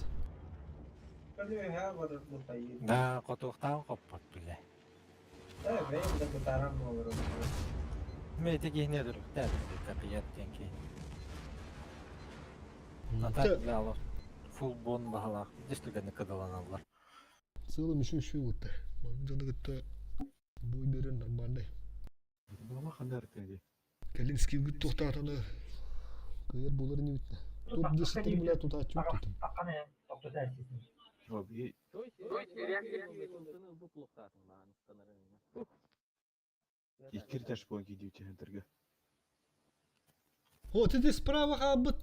Да, котуктан коппот биле. Мейте кихне дурuk да, капият тенки. Ата бля, фул бон бахалах. Действительно кадаланалар. В целом еще еще вот. Маны жана бой берен нормальный. Калинский гүт тоқтатаны. Кайыр болар не битне. Топ 10 бля тут ачып tutun. Иккир таш буон кидиү тентерге. О, ты справа хабыт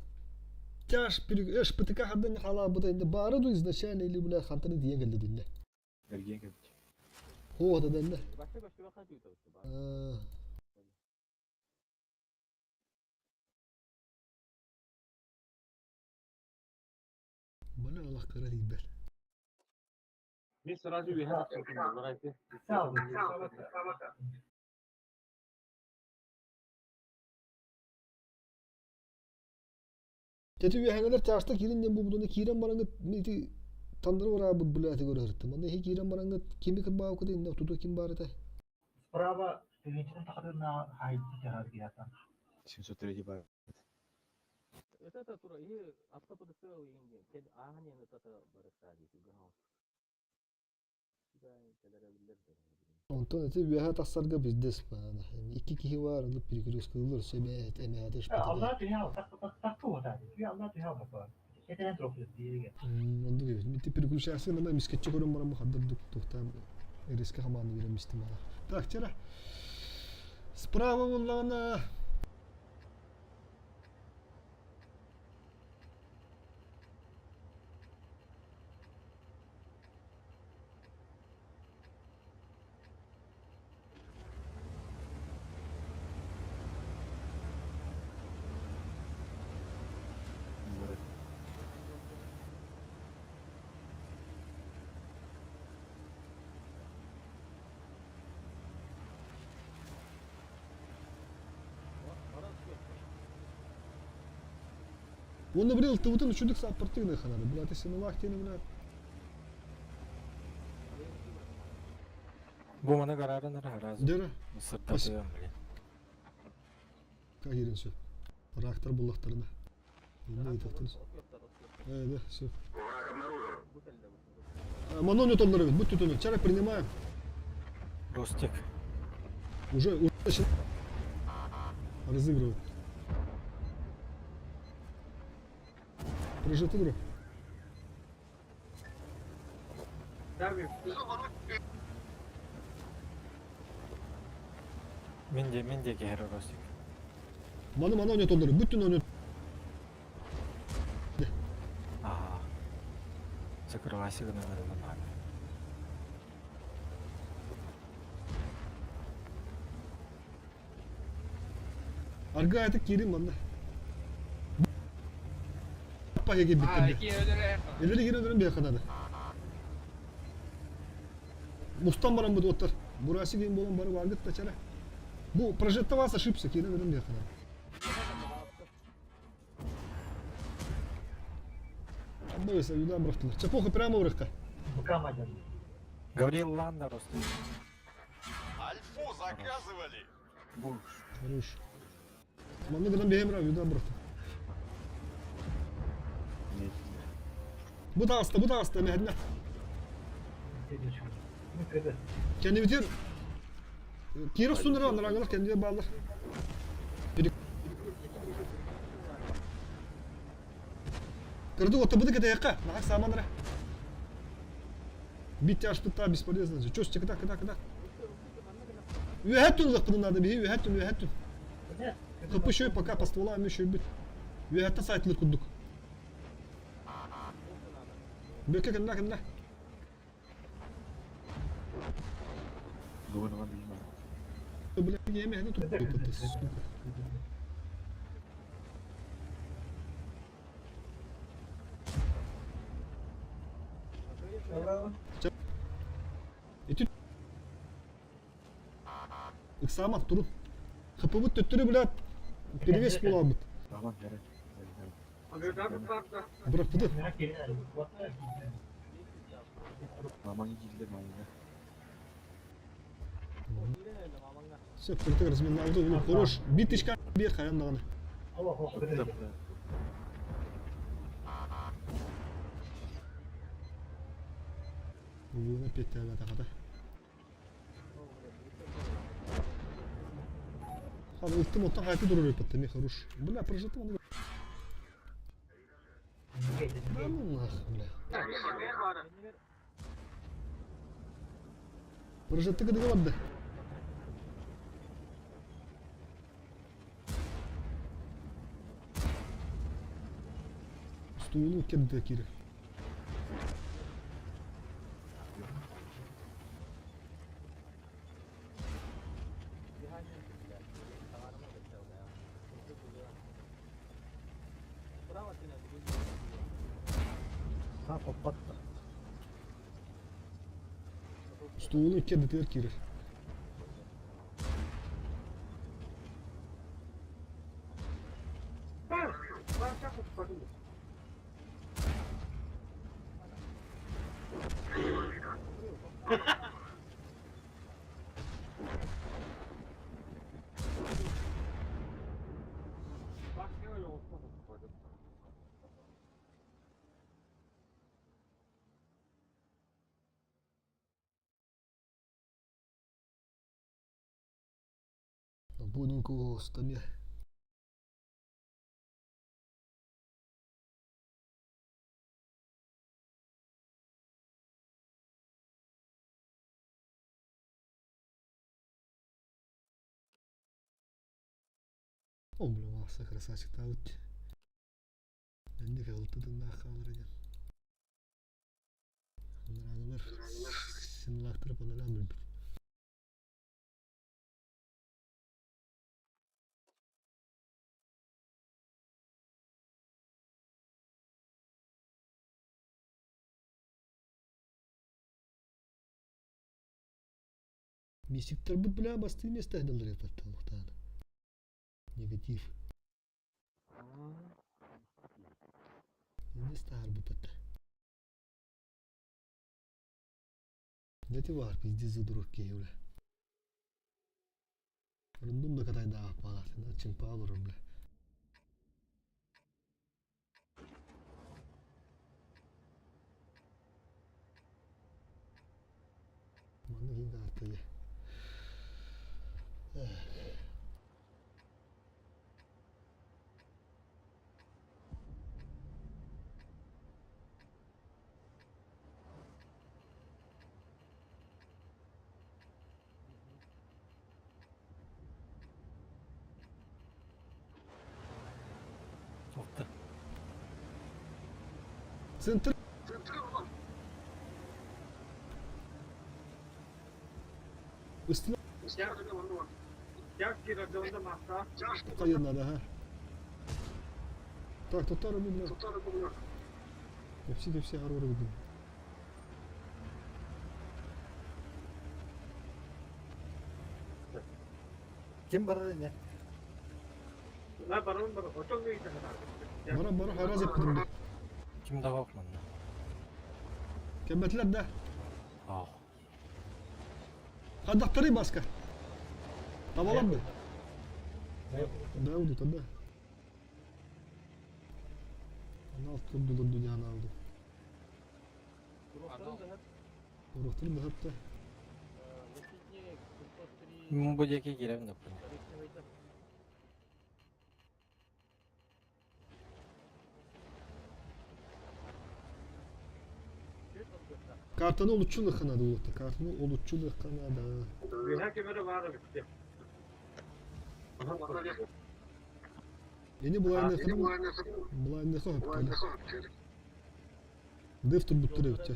тяж эш ПТК хабдан хала быт инде бары ду изначально или бля хантаны дия келди динне. Эрген кепти. О, да да. Бля, Аллах кара дибер. Мен сразу үйе Тети үйәһәңәләр тяжта кирин бу будуны кирен бараңыт мити тандыры бара бу бля те көрөртү. Манда хи кирен бараңыт кими кырбаа кыды инде туту ким бар эте. Справа биринчиден тахадырна хайды жагар киятан. 703 бар. Это тура и автоподсел инге. Кед ахани это барыста дии. Онтон эти үйәһә тассарга биздес бана. Икки кихи бар, аны перекрестка себе эмәдеш. Allah dünya tak tak tak tu da. Dünya Allah dünya bak. Кетен трофы диеге. Онду бит. Мити переключался на мискетче көрөм барам хаддар дук тухтам резко хаманы беремистим ала. Так, вчера справа волна Уонна били ылтыбытын үчүгдүк сааппартыы гына ханары. Блядь, сыналаах диэни блядь. Бу маны гарааран араһаразы. Дөрө. Сырдатыам, блин. Как ирин все. Рактор буллахтарына. Онно ыытахтын. Э, да, все. Манону тоннорубит, будь тут Вчера принимаем. Ростик. Уже, уже начал разыгрывать. Прожит игру. Мен де, мен де кehер Ростик. Маны мана ойнатып олар. Бүтүн ойнат. Ага. Закрывайся гына гына Арга это кирим манна. Пахе А, битти. ики өлөрө. Элери кирен өрөн бия ханады. Мустан баран бу оттар. Бурасы кийин болон бары баргыт та чара. Бу прожекта вас ошибся, кирен өрөн бия ханады. Бойся, юда бұрақтылар. Чапоха прямо ұрыққа. Гаврил Ланда Ростик. Альфу заказывали! Хорош. Манны гынан беймра, юда бұрақты. Бу да аста, бу да аста, мәһәднә. Kendi bitiyor. Киров сундыра, анраңылар kendi bağlar. Кырдык отты быды кете якка. Нахак саманра. Бит тяжпы та бесполезно. Чё, кыда, кыда, кыда. Үһәттүн лыктын надо би, үһәттүн, үһәттүн. Кыпы еще пока по стволам еще бит. Үһәттә сайтлы кудук. Бөкө кенде кенде. Бүгін оған деймін. Бля, еме, ну тут это, сука. Эти Иксамах туру. ХПБ төттөрү блядь. Перевес була бит. Tamam, gerek. Бирок буду. Мамаң килде, мамаңа. Все, кыртык размен алды, улу хорош. Бит ишка бер хаян даганы. Улуна петтәгә тагата. Хан ылтым оттан хайты дурur өпөттө, ме хорош. Бля, прожитым он. Да ну нахуй, бля. Прожитты кыдыга барды. Стуулу кедде кире. Стуулу кедде тер кире. Боненького стаме. О, бля, маса красавчик та вот. Не калты на халрыня. Анраңылар синлахтырып аналам билбит. Мистиктер бут бля басты место далыр Негатив. Иннес таһаарбыппыт. Нети бар, пиздец задурок киһи бля. Рандом да катайдаах баалаах, чымпаа олорор бля. Манна киин каартыйа. Алта. Центр. Үстүнэ надо, ага. Так, tutар бу бля. Hepsi hepsi har orada. Ким барар ини? Бара бара хараз эппитим бу. Ким да yok манна. Кембетлер да. Ах. Хадахтары баска. Табалар да. Да, уду тогда. Анал турдулар дүнияны алды. Уруктар да хапта. Бу диэки киирэбин да Картаны олуччу надо улутта. Картаны олуччу надо. Ени булайны хөп Деф турбуттар эбитче.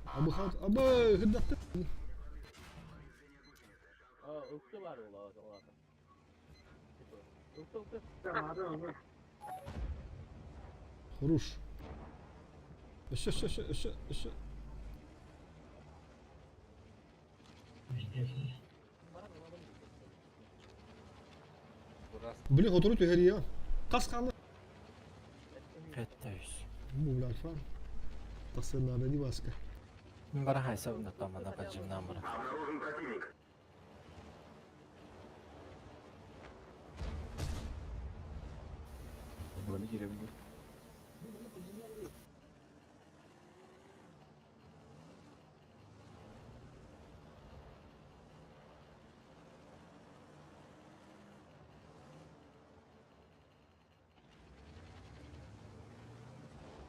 Абы хат, абы хыдатты. Хорош. Өссө, өссө, өссө, өссө, өссө. Блин, хотору түһэрия. Тас хаалы. Хэтте үс. Бу бля альфа. Тахсынаада ди баска. Мин бара хайсабын да манна поджимнаан бара. Буганы киирэбин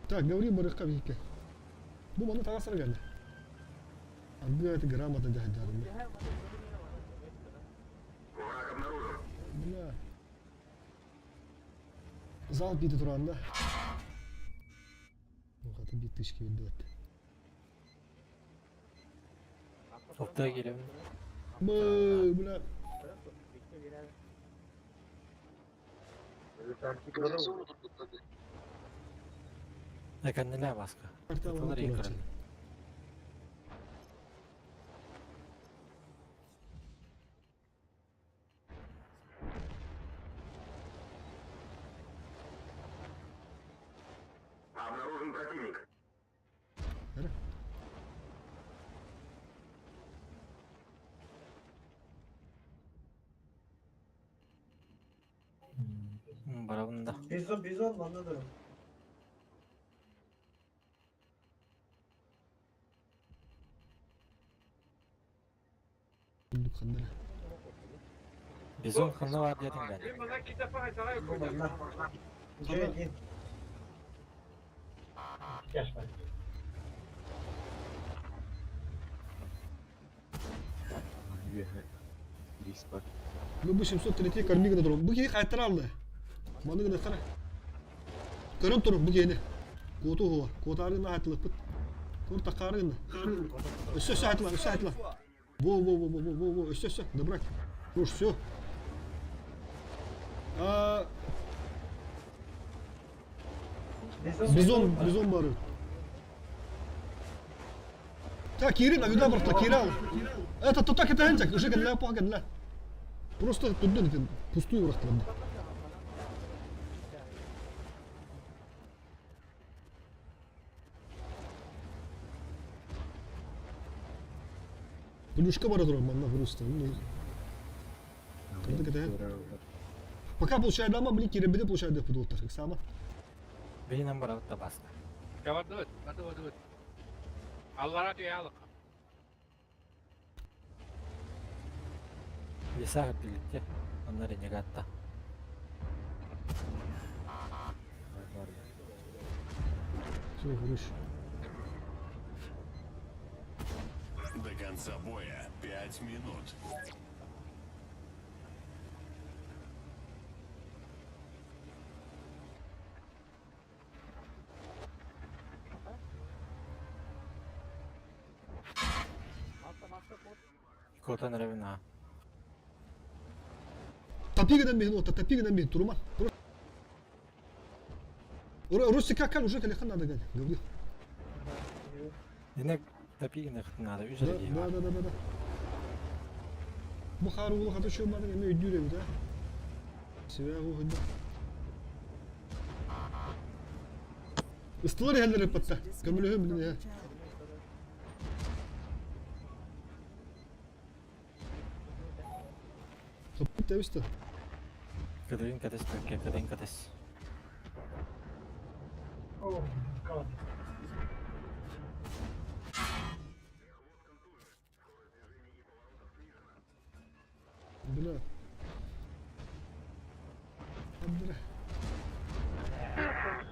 Так, говори барыкка бийке. Бу маны тагасыр geldi. Аргы это грамотно дядя. Бля. Зал биди туранда. Хаты бит тышки берди. Алта киирэбин. Бы, бля. Экэннилээ баска. Карта Тылар турачы. иккерен. Эре. Барабын да. Бизон, бизон, манна да. Курдук хандара. Бизон ханна бар диэтиҥ бээн. Бу манна. Үчүгэй дии. Рис бар. Ну бу 703 кормига туру. Бу киһи хайтар алды. Маны гына кара. Көрөн туру бу киһини. Куоту хуа. Куотаарына хайтылыппыт. Кур такаарына. Өссө өссө хайтыла, өссө хайтыла. Во во во во во во во өссө өссө. Добрать. Ну все. А Бизон, бизон, бизон бары. Так, Кирин, а барта, Кирал. Это то так это энтик, уже гэнлэ, по гэнлэ. Просто турдун итин пустую бырахтарда. Плюшка бара турар манна просто. Кырдык это. Пока получает дама, блин, киребеде получает деп будут. Сама. Бейнен барабыт да баста. Бардыбыт, бардыбыт. Аллара түйалык. Лесах биликте. Онна ренегатта. Все, хорош. До конца боя 5 минут. Котан ревна. Тапигынан бейін, ота тапигынан бейін, турума. Русика кал уже калихан надо гад. Говори. Дине тапигин надо Да, үжере да, да, да, да, да. Bu harugulu хата чуймадың эме өйдүүр эбит, а? Себеби уһуйда. Ыстылар иһэллэр эппатта. Көмөлөһүм билин э. Хаппыт тэбисте. Кыдыгын катес бөкке, кыдыгын катес. Oh God. Бля. Бля.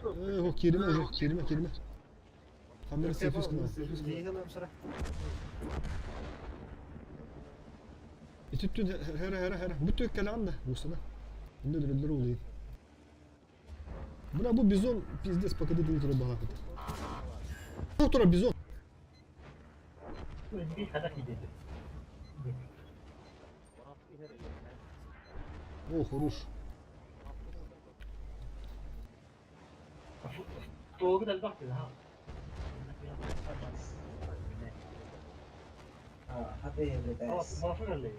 Э, о, кириме уже, кириме, кириме. Камера сефис кына. Итүттүн хера хера хера. Бүтүк кэлэҕин да, гусана. Инде өлөрөллөр улуйун. Бля, бу бизон пиздец пока ты тура багакыт. Тура бизон. Bir kadar gidelim. О, хорош. Doğru da bak dedi ha. Mafur öyle.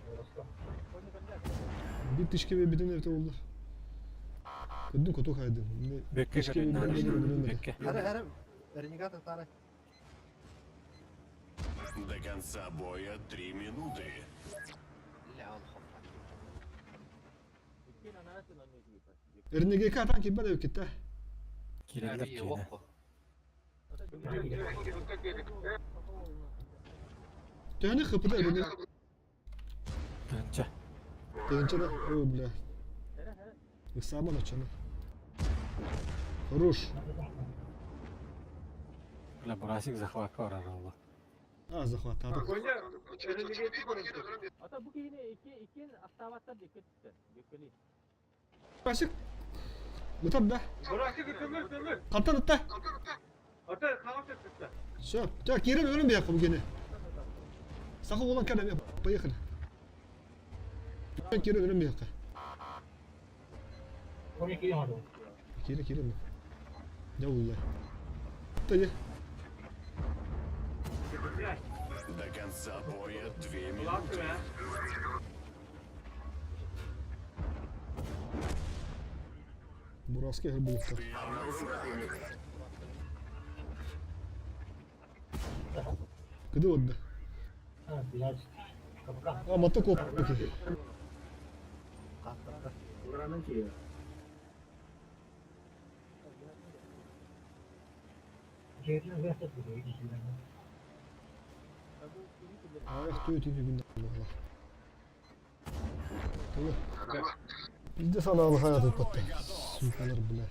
Bir тишке битен эрте болду. Көдүн коту кайды. Бөкке Тишке көрүн бөкке. Хара хара ренегат тары. До конца боя 3 минуты. Ля, ол хоппа. Эрнеге катан кибе деп кетти. Кирелер кейне. Төһөнү хыпыда эрнеге. Тынча. Тыгынча да, ой, бля. Сама начала. Хорош. Бля, Бурасик захватка барар oldu. А, захват. Ата бу кихини икки иккин астабаттар дикки түстө. Бөккели. Бурасик. Ытат да. Кантан ытта. Все, так, кирен өлүм бияқы бүгені. Сақы olan кәлем, поехали. Кирен өлүм бияқы. Кире, кире. Я улай. Та До конца боя 2 минуты. Бураски булукта. Кыды отды. А, мотокоп. Окей. Ах, ты эти күн Алла. Пизде сана хаят патта. Сукалар, бля.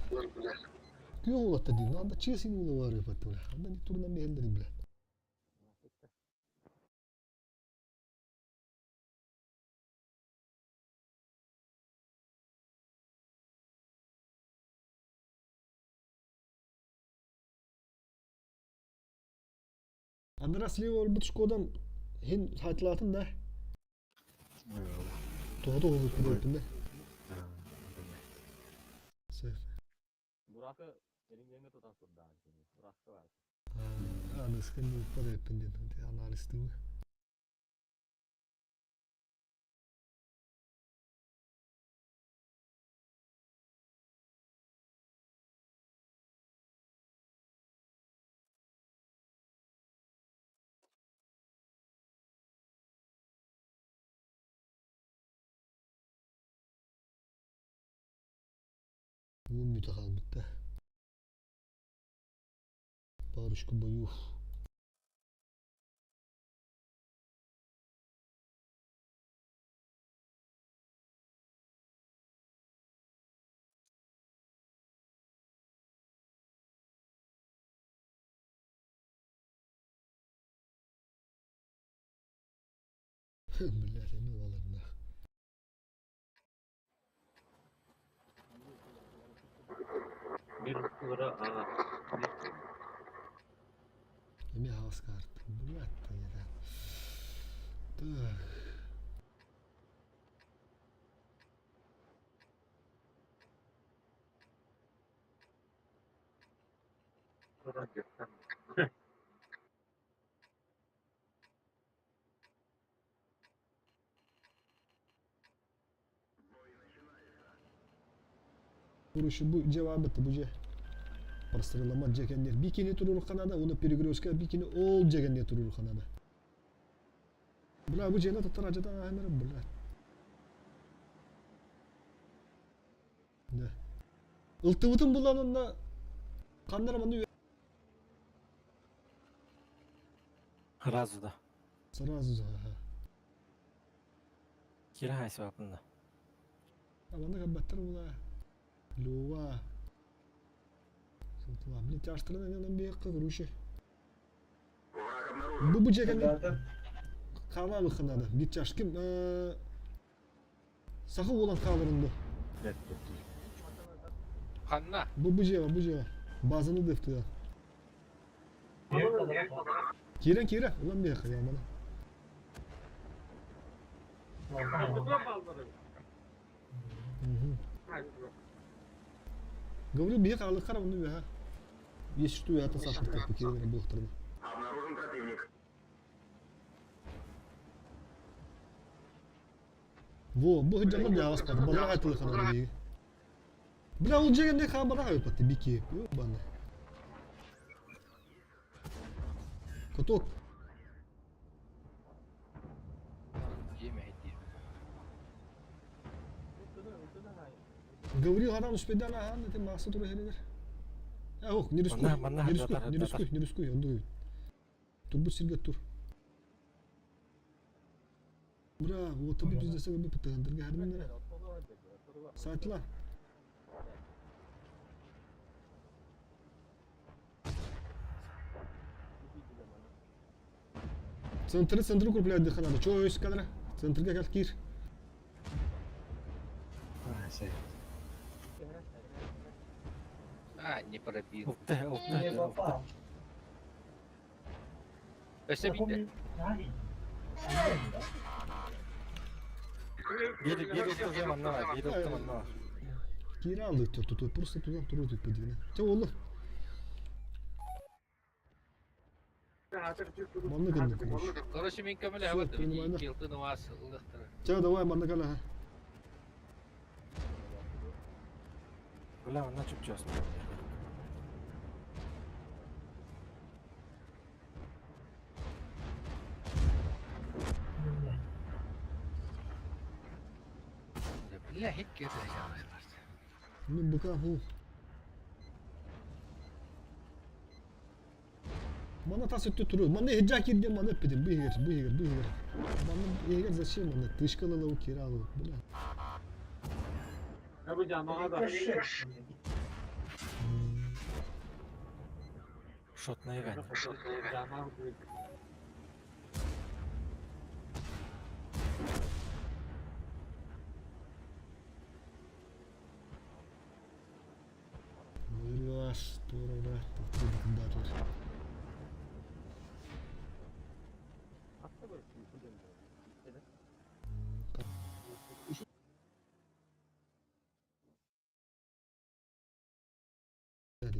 Күйө болот да дейм. Анда чесин ула бар патта, бля. Анда не турна мендер, бля. Андра слева бут шкодан хин хайтлатын да. Тоғды ол күрөттүм да. Сеф. Буракы элиңдеңге тутан турда. Буракы бар. Аныскын падайпын дедим. Анализ. Уон мүнүүтэ хаалбыт да. Парочку боев. Блядь, ну ладно. Bir ura aa. Эмиэ хаҕыс карта. Блядь, Так. Короче, бу дьэ бу дьэ простреламат дьэкэннер бикини турур ханада, уну перегрузка бикини ол дьэкэннер турур ханада. Бля, бу дьэне таттар ажатан аханар, бля. Да. Ылтыбытын буланынна ханнар манны Сразу да. Сразу ага. Кира хайсыбапында. Манна кабаттар була. Лува. Блин, тяжтырын анан бияққа короче. Бу бу жеген хаалаабы ханада. Бир чаш ким саха буолан хааларын бу. Ханна. Бу бу жева, бу жева. Базаны дыфтыга. Кирен кире, улан бияққа ямана. Говорю, бияқ алы қарам, ну бия. Есть что я это саппорт как кирен был второй. Обнаружен противник. Во, бу жаман да аспар, бала айтылы хана бии. Бля, ол жегенде хабара айпатты бики. Ёбаны. Каток. Говорил, адам успедан, ага, это масса тура херелер. А, ох, не рискуй, не рискуй, не рискуй, не рискуй, он дует. Турбут сирге тур. Бра, вот табы пиздесе бы пытандырга харминнere. Саатла. Центры, центры укрепляют дыханады. Чё, есть кадра? Центрге кел кир. А, не пробил. Не попал. Өсө битте. Бир ылтыгы манна бар, бир ылты манна бар. Кире алды тут, просто туда туру тут подигне. Те олы. Манны кынды короче. Короче, мен көмөлө Всё, хабат принимай, да. килтын вас ылыктыр. Те давай манны кала. Бля, манна чүп-чөс. Бля, хит кетти. Ну быка бу. Мана тас өттө туру. Мана хеджа кирде мана педим. Бу егер, бу егер, бу егер. Мана егер зачем мана тышкалала у киралу. Бля. Шотная гань. Раз, тура, тура,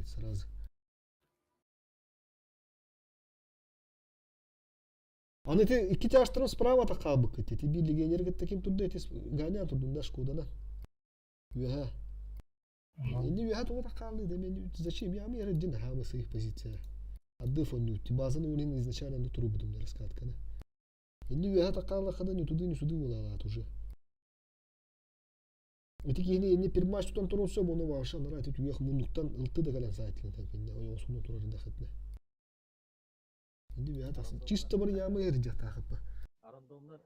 Сразу. Аны те икки тяжтырым справа та калбык эти. Ти бир легионер таким турда эти ганя турдун да шкодана. Үһә. Инде үһә туга калды да мен зачем я мне один хама своих позициях. Адды фон ти базаны улин изначально ну трубу дум раскатканы. Инде үһә такалла хада не туды не суды булалат уже. Ити киһини инни пирмач тутан турунса, оны ваша нара ити түгэх муннуктан ылты да кэлэн саайтылын тәпинне, ойоҕосунан турар дахытна. Инди бэйэ тахсын. Чисто бар яма эрдьахтаахыппа. Рандомнар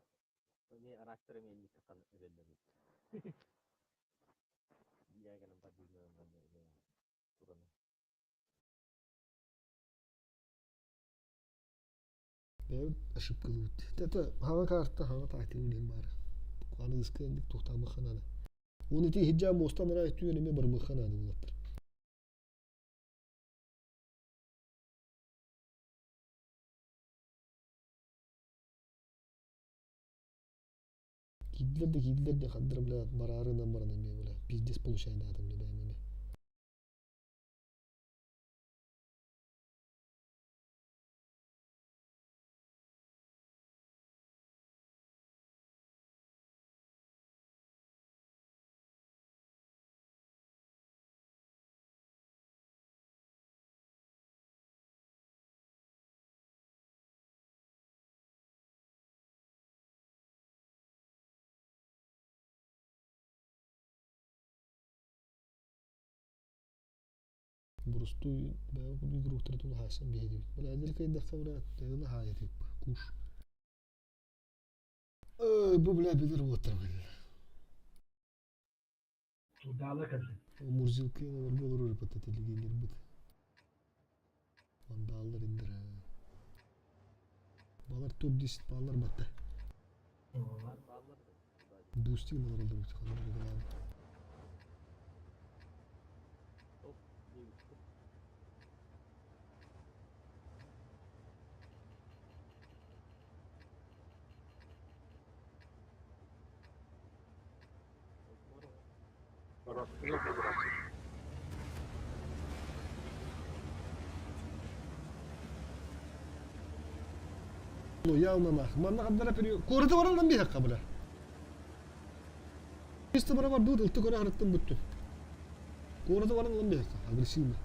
эмиэ арактар эмиэ инникке эбэллэбит. Яганы тураны. Бэйэбит ошибкалыыбыт. Это хаҥа карта, хаҥа тактика диэн баар. Аныгыскы инник туохтаамыхха наада. Уон ити иһирдьэ муоста анараа өттүгэр эмиэ барымыахха наада буолаттар. Киирдилэр да киирдилэр да хандара бля бараарынан баран эмиэ бля пиздец получайдаатым бля эмиэ. Боростуой бэйэ курдук игроктары тулаһаайсан биһирибит. Бля, эдэр кыайдахха бля, тыгына хаайытык куш. Бу бля билер уоттар бля. Судаала кэллин. Мурзилка олорго олорор патателигилербит. Вандаллар индер. Балар топ-10 баллар батта. Бустинг олороллор ханна Ну, явно нах. Манна хандара пере... Куораты баран биһэххэ бля. Чисто бара бардыбыт, ылты көрө харыттан бүттү. Куораты баран ылан биһэххэ, агрессивно.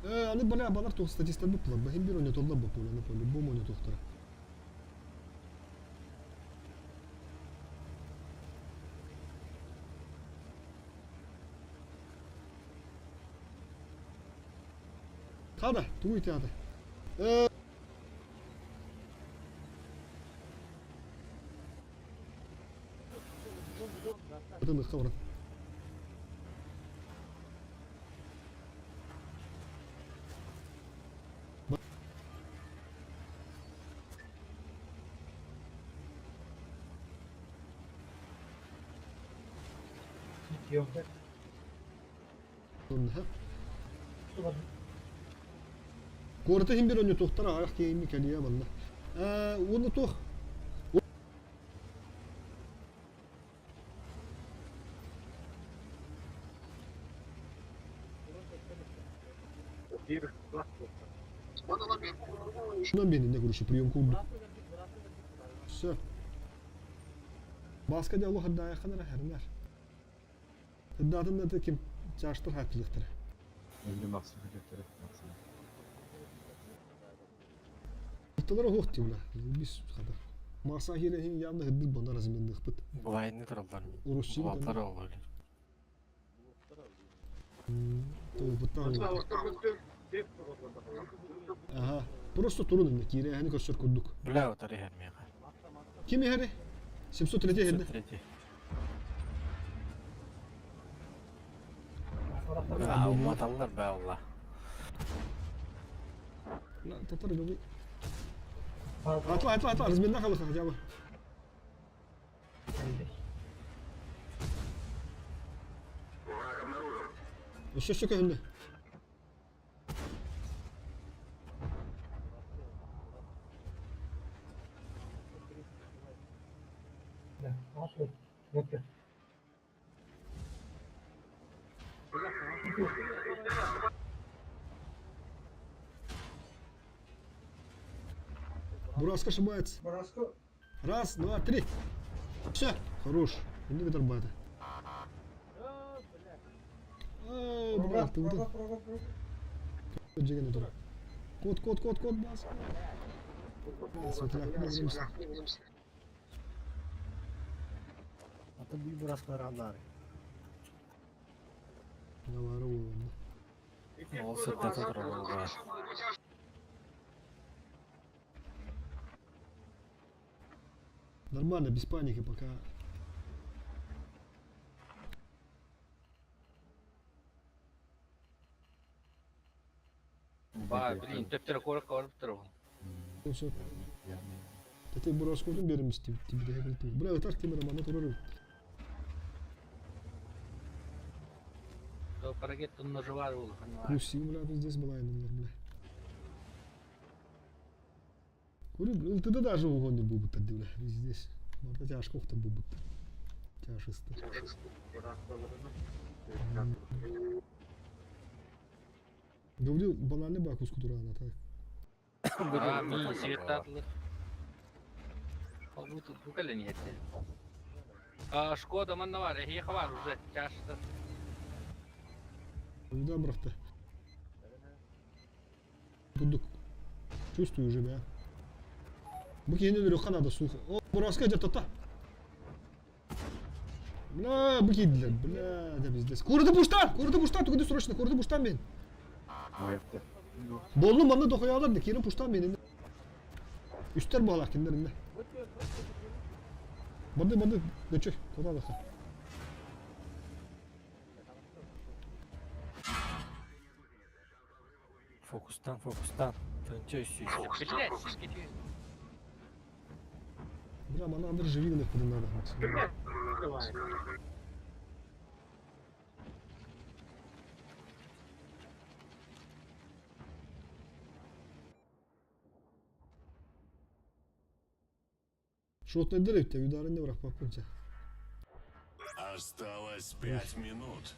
Аны бля, балар туох статистар буппулар, бахин бир ойнотоллар буппулар, аны по-любому ойнотуохтара. Хада, тугуй театр. Ытыныхха баран. Куораты иһин бир онньотуохтар аҕыйах киһини кэлиэ манна. Уонна туох Шунан бенинде короче прием курдук. Все. Баска диалог хаддаайаханара хэрнэр. Хаддаатын да ким чаштыр хапилыктара. Önce Maxim kötüleri. Maxim. Алтылара хуох тибла. Бис хата. Марса хирехин явно хыддык бондар размендыхпыт. Былайны тураллар. Урусчи Булаттар олор. Ага. Просто турун инде киирээһини көрсөр курдук. Бля, утары иһэр миэхэ. Ким иһэри? 703 иһэрдэ. 703. А, уматаллар бә алла. Татар бөбі. Атла, атла, атла, разменна халыха хотя бы. Өссө өссө көһүннэ. Бураска ошибается. Раз, два, три. Все, хорош. Инди битар баата. Бля, ты вот Жеген тур. Код, код, код, код, бас. Ата бүй бураскалар аллары. Навара буолла. Ол сырдата турар Нормально, без паники пока. Ба, блин, төптөрө куоракка барып турабын. Все. Тete бураскотун беримиз тибит. Бля, ытар кемер мана турар. То парагет ножевар улахан. Руси, бля, пиздец была, бля. Кури, ылтыда даже угон не был будто, бля, пиздец. Марта тяжко ухта был будто. Тяжесто. Говорил, банальный бакус кутурана, так. А, ми светтатлы. Бу бу кэлэн иһэтте. А, Шкода манна бар, эһиэхэ бар уже чашта. Да, брат. Кудук. Чувствую уже, бля. Бу киһини өлөрүөххэ надо сухо. О, бураска где-то Бля, бу киирдилэр, бля, да пиздец. Курды буштан, курды буштан, тугуду срочно, курды буштан мен. Болну манна дохуялар да, кирин пуштан мен. Үстер буолар киндеринде. Барды, барды, göçü, куда баха. Фокустан, фокустан. Тынча үсүй. Блядь, сиськи Бля, мана андыр живигнах куда надо. Шотный дырык, тебя удары не враг попунься. Осталось 5 минут.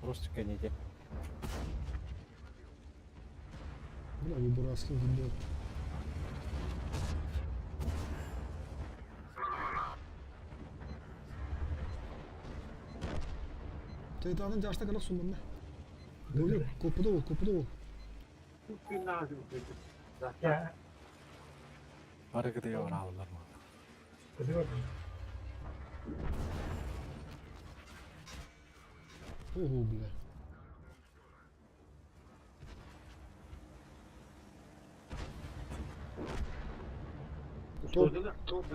Просто кәнеде. Бля, выбраски видео. Тайтанын жашта калак суманна. Говорю, копуда ол, копуда ол. Я Барыгыды баралар. Ого, бля. Топ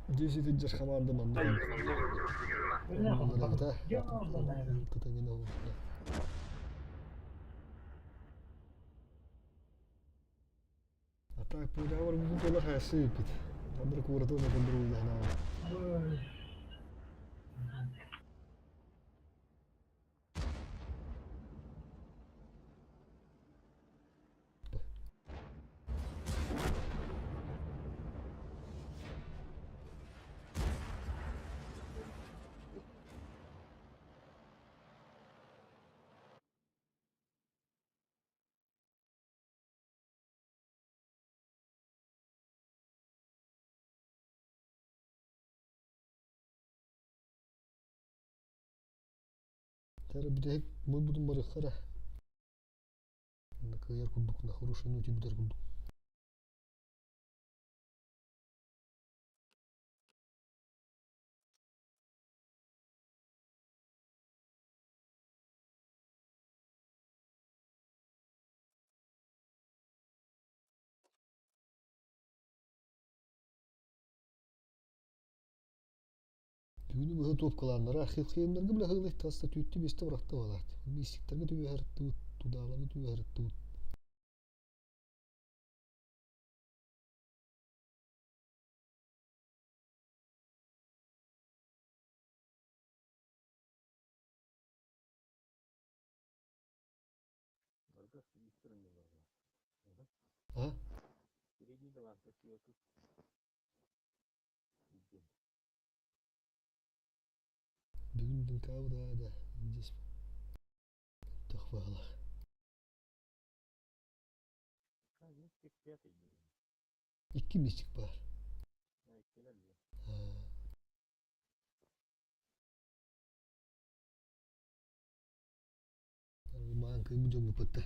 10 иджер команда манда. А так, пулявар бу долар хасы бит. Табыр курды на контроль да. Тәрі бітек мы будем барыхара. На каяр кудук на хороший ноте будар кудук. Бүгүнү быһы топкалааннара хилхиэннэргэ бile хылый таста түүттү бесте барахта балаат. Миссиктерге түбэһэртибит, тудааларга түбэһэртибит. А? Бүгүн динкау да да здесь тахвала. Икки мистик бар. Маан кый будем пытта.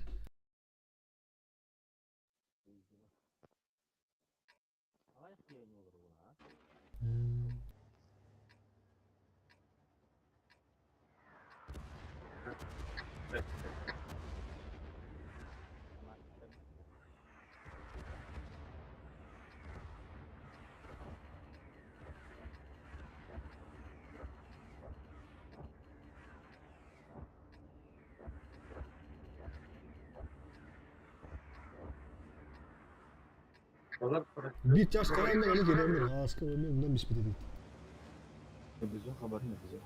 Биир чаас хараанна аны кэлэммин ааска уонна умнан биспит эбит. Бизон хабарын бизон.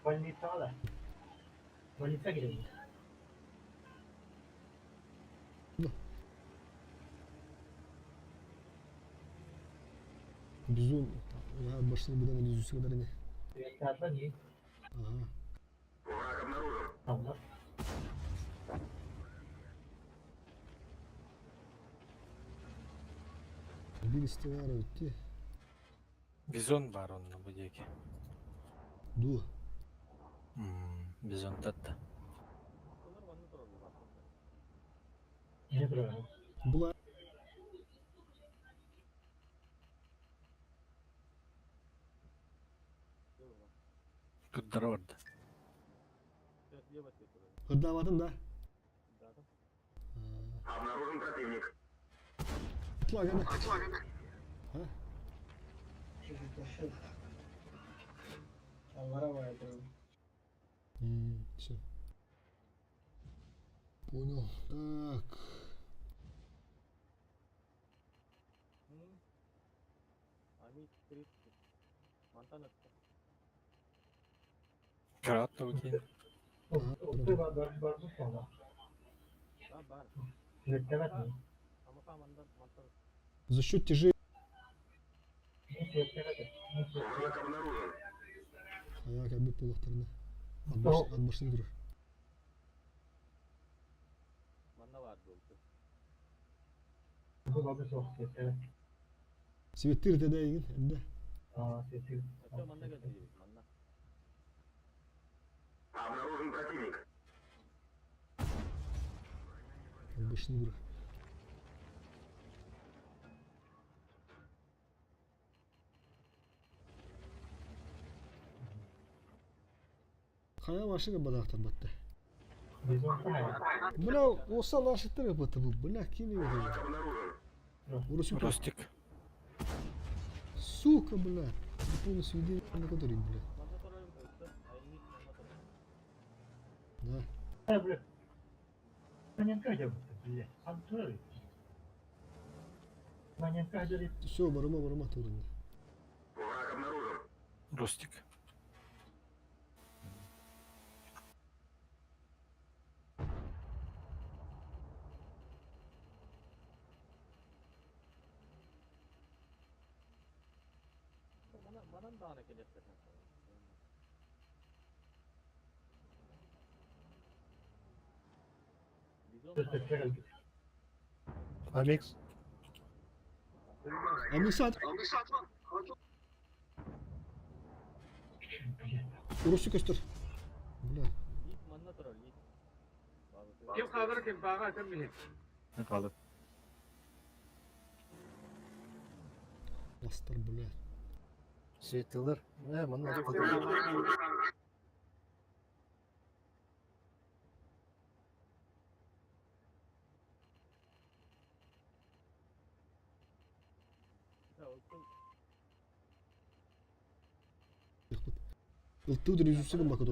Больницаҕа да. Больница кэлэбит. Бизон башсыны быдан өлүзүсү гынар ини. Ага. Биир истэбээр эбит Бизон баар онно бу диэки. Дуо? Бизон татта. Була Кырдара барда. Кырдаабатын да? Обнаружен противник. Атла А? Все. Понял. Так. Ами 30. Мантан атта. Кыраат да Бар. За счет тяжей. Враг обнаружен. Аяк әбі полақтарына. Атбашын тұрыр. Манна бар болду. Светтир деді егін, әбді. Ача манна келди манна. Обнаружен противник. Атбашын тұрыр. Қая машина бадақтар батты. Бля, оса нашыттар батты бұл. Бля, кем Враг обнаружен. Ростик. Сука, бля. Ты полностью видел, на который, бля. Манна турар өттө. Айнит манна турар. Да. Все, барыма, барыма турында. Враг обнаружен. Ростик. Мана манан даана келет. Амикс. Амисат. Урусу көстөр. Бля. Манна турар лит. Ким kalır kim bağa ким билет. Ne kaldı? Бастар, бля. Светилер. Не, манна. Ылттыудыр үзүсү гын бакы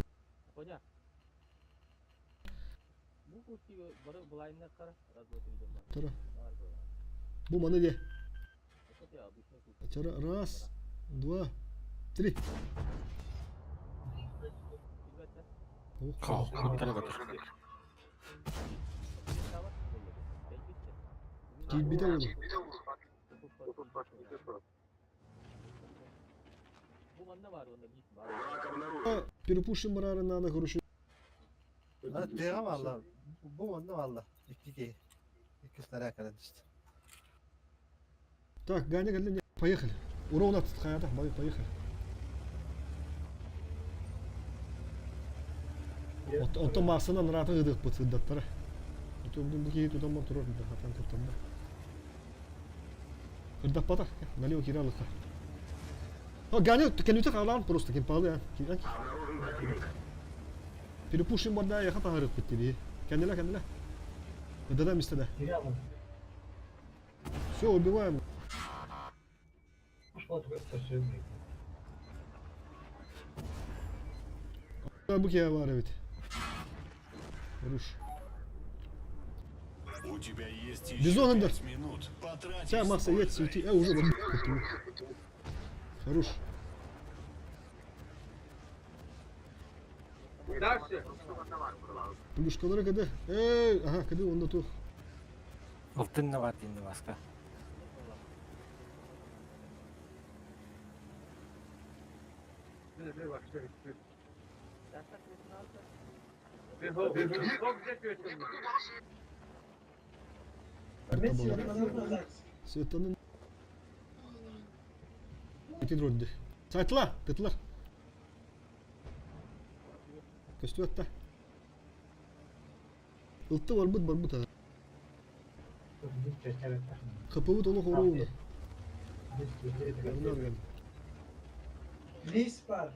Коня. Бу курти бары былайына кара разводим дома. Тара. Бу маны де. Это я обычный курти. Чара раз, два, три. Кау, кырдара батыр. Кийбите болу. Бу манна бар онда бит бар. Враг обнаружен. Перепушим барары надо, короче. Тыга валла. Бу онда валла. Икки Икки снаряд калан түсті. Так, Ганя, Ганя, поехали. Урон от Хаята, поехали. Онтон маасынан раты ыдык бут сыддаттара. Отон бу киһи тутан турар да хатан куттан да. Ырдаппата. Налево киирэ алыкка. О, Ганя, кэннүтэ хаалаан просто кимпаалы а. Перепушим барда яха таһарыппыт диби. Кэннилэ, кэннилэ. Да-да, мистер да. Все, убиваем. Бу киһи баар эбит. Руш. У тебя есть еще Бизон пять минут. Потрать Сейчас, их с Макса, едь, пользой. свети. Уже Хорош. Дальше. Плюшкалары каде? Эй, ага, каде онда тух. Ылтынна бар динни баска. Светанын Ити ролді. Сайтла, тытлар. Көстүөтта. Ылты барбыт барбыт а. Капыбыт олох оруuna. Лис бар.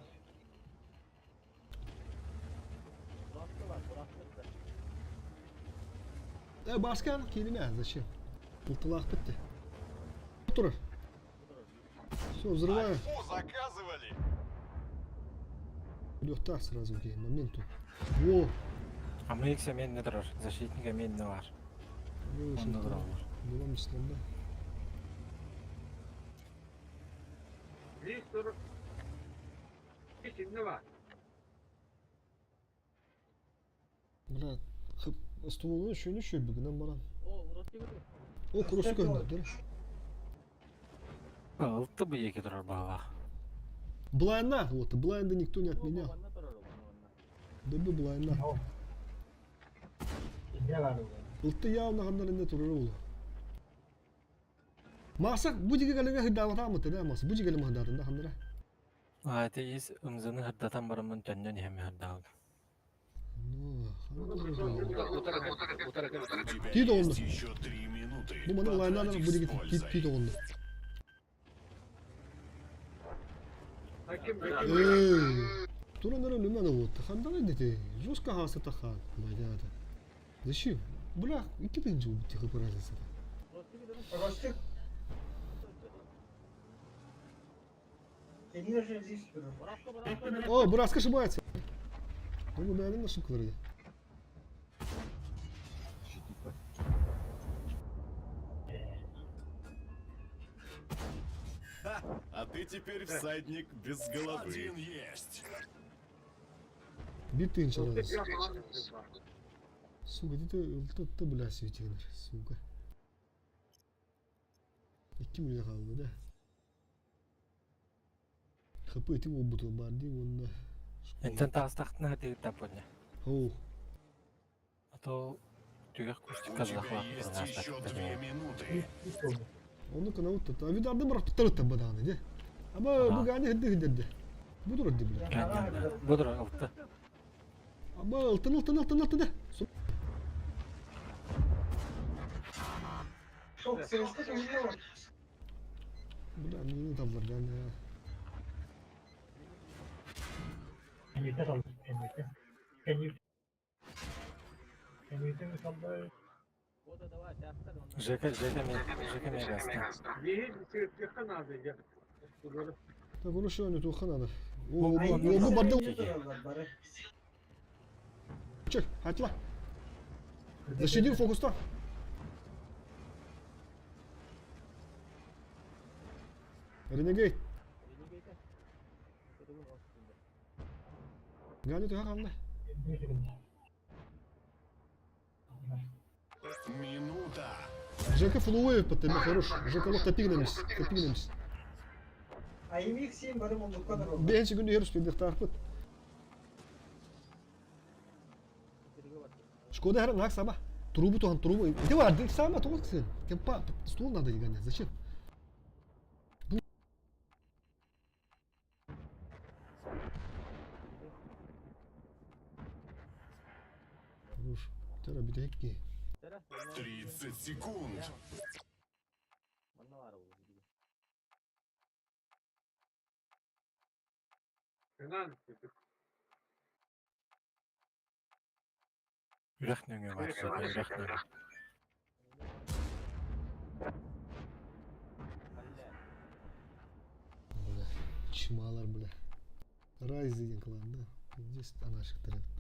Баскан кириме зачем? Ылтылаах битти. Турар. Все, взрываю. Альфу заказывали! Лёгта сразу ки моменту. Во! А мы их мен турар. Защитника мен бар. Онда турар. Была мисланда. Здесь 40. Здесь Бля, стволу еще не еще бігінен баран. О, кроссы көрінді, Ылты бу еки турар балах. Блайна, вот, блайнда никто не отменял. Добы блайна. Ылты явно ханнар турар ол. Маса, бу диге галеге хыдавата мы тәдә маса, бу диге хыдатында ханнара. А это из ымзыны хырдатан барымын төннөн хеме хырдал. Ну, У тебя Ти есть онда. еще 3 минуты. Бу маны блайна Потрать их бу с диге пользой. ти онда. Эй, Туранара люмена вот, хандана дети, жестко хаса таха, блядь. Зачем? Бля, iki тынчы тихо поразился. Ростик. Здесь О, Бураска ошибается. Ну, да, на ошибка вроде. А ты теперь всадник без головы. Один есть. Bir тынчы разница. Сука, ты ты ты бля светилер, сука. Икки мүле қалды да. ХП ити болбуту бар ди онда. Энтен таастахтына хатыгы таппыня. Оу. А то түгэх кустик У казахла. тебя есть еще 2 минуты. Оны канал тут. А видарды бар туттар табаданы де. Ама бу гани хидди хидди. Бу дур ди бля. Будур алты. Ама ылтын ылтын ылтын ылтын де. Бля, не табылар гани. Жека, Жека мен, Жека мегаста. Так, он еще не туха надо. О, бу барды. Чек, хатла. Защитил фокуста. Ренегейт. Гани туха қалды. Минута. Жека флуэв по тебе хорош. Жека лох топигнемс, топигнемс. А имих син барым он дуккадар. Бенчи күндү ерус пидих тарпыт. Шкода хара нак сама. Трубу тухан трубу. Иди var, ди сама тугын Кемпа стул надо гонять. Зачем? Хорош. Тара битекки. 30 секунд. Үрэх нөҥүө баар суола, үрэх нөҥүө. Бля, чмалар, бля. Райз деген клан, да? Здесь анашықтар эбит.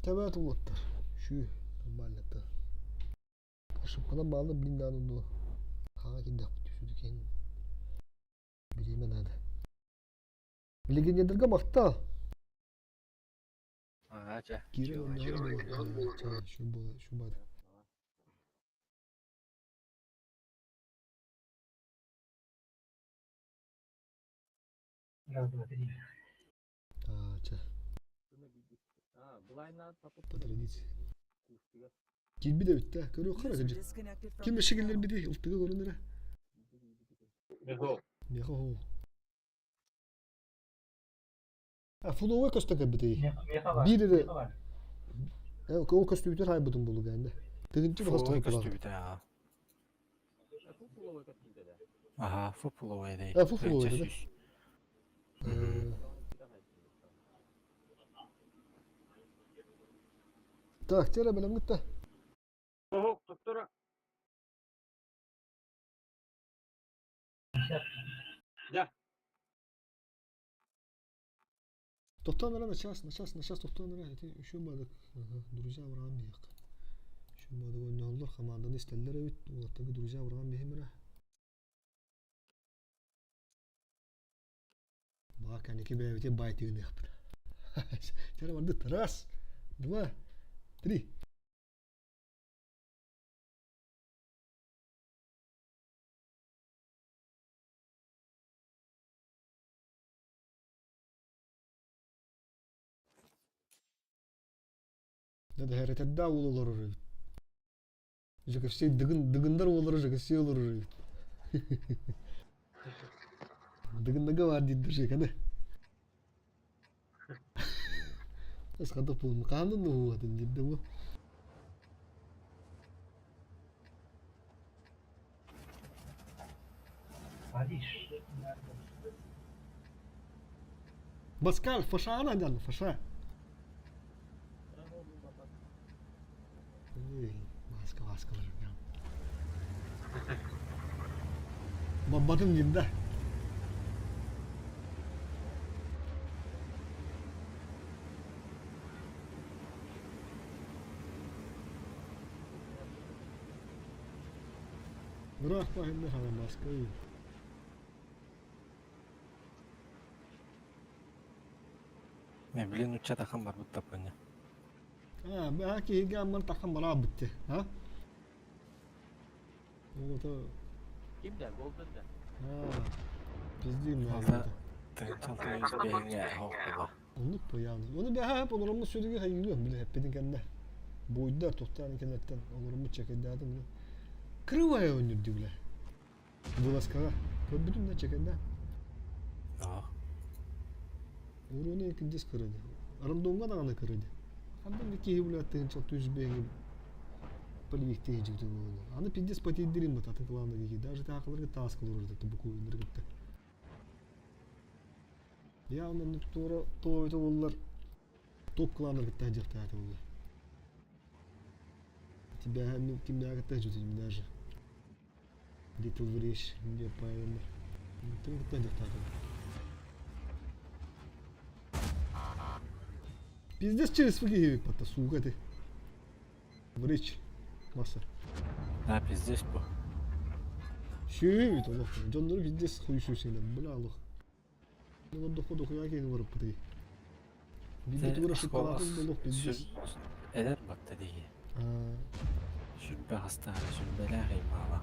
Тэбээт уолаттар. Шүү, нормально-то. Ошибканан баалла блин дааны дуо. Хаҥа киирдэхпит түсүдү киһин бириэмэ наада. Легионердарга махтал. Аа, чэ. Киирэн оннооҕор буолла. Чэ, шу буола, шу баар. Раз, два, три. Аа, чэ. По традиции. Киирбит эбит да, көрүөххэ эрэ User кырдьык. disconnected from Ким your өссө channel. киллэрбитий? Ылтыгы көрөн эрэ. Миэхэ оһол. А фуловой көстөн кэлбитий? Миэхэ баар. Биир эрэ Миэхэ баар. ол көстүүтүн хаайбытым булуга ende. Тыгынчы баҕас Фуловой туһай кылаҕыт. көстүбүтэ аа. Аха, фу-фуловой дей. А, фу-фуловой Тыһыынча да? сүүс. Так, тере бэлэмҥит да? Тохтоон эрэ на час, на час, на час тохтоон эрэ. Ити үчүгэй баадык. Друзья Авраам биһиэхэ. Үчүгэй баадык оонньоһоллор, хамаанданы истэллэр эбит. Уолаттарга друзья Авраам биһим эрэ. Баа кэнники бэйэбитин баайтыгыныахпыт. Чэ бардыт. Раз, два, три. Дэ уол олорор эбит. Жекевсей дыгын дыгындар уоллара Жекевсей олорор эбит. Дыгындага бар диир Жеканы. Ысхатып булун хаанын уһуатын диирдэ бу. Париж. Баскаль, фаша надян, фаша. Маска, маска Бабатын димда. Ыраах баһынна харамаска. Не, блин, уча тахан барбыт таппыня. А, баа киһигэ амман тахан бараа битте, а? Вот Ким да, Голден да. А, пиздин Алта тыһыынча 605-ҥэ оһохпуга. Оннук появно. Оны бэһэ олороммут сүрүгү хайыылыам биле эппитин кэннэ. Буйдар тухтаан кэннэттэн олороммут чэкэйдээтим биле. Крывая өнүрдү биле. Вылазкаҕа. Көрбүтүм да чэкэйдээ. Аа. Уруну экиндис кырыды. Рандомҥа даҕаны кырыды. Хандан да киһи билэ тыһыынча 605 полевиктей дьиктин буолуо. Аны пиздец потейдирин бат атын кланна киһи. Даже таакаларга тааскалар урда тубукуйуннар кытта. Явно оннук туора тоойто буоллар топ кланнар кытта дьахтаата буолла. Тебя кимнээҕи кытта дьүтүнүм даже. Little Врешь, где правильно. Ты кытта дьахтаата. Пиздец через фуги пата сука ты. Вречь. Масса. Да, пиздец бу. Сүүт олох. Дьоннору пиздец хуйсуусинер. Бля олох. Ну доходу хуя киһи барыппытый. Видно тура шоколадын олох пиздец. Эдэр батта дии. Сүрбэ хастаары сүрбэлээх ыймаала.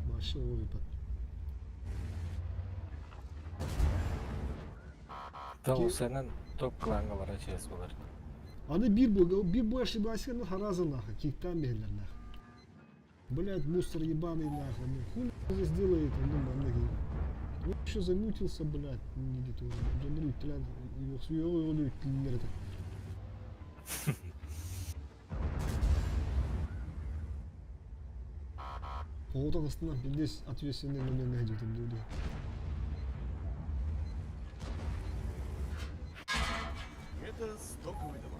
Маша ой бат. Та топ кланга бара чес болар. Аны биир бу биир бу ошибайся хараза нахуй, киктан бэһэллэр нахуй. Блядь, мусор ебаный нахуй, ну хуй здесь делает, ну маннык. Он еще замутился, блядь, не где-то. Дьоннор үттэлэн, үттэлиннэр этэ. Оҕотон астынан пиздец ответственный момент находил дуу. Это стоковый товар.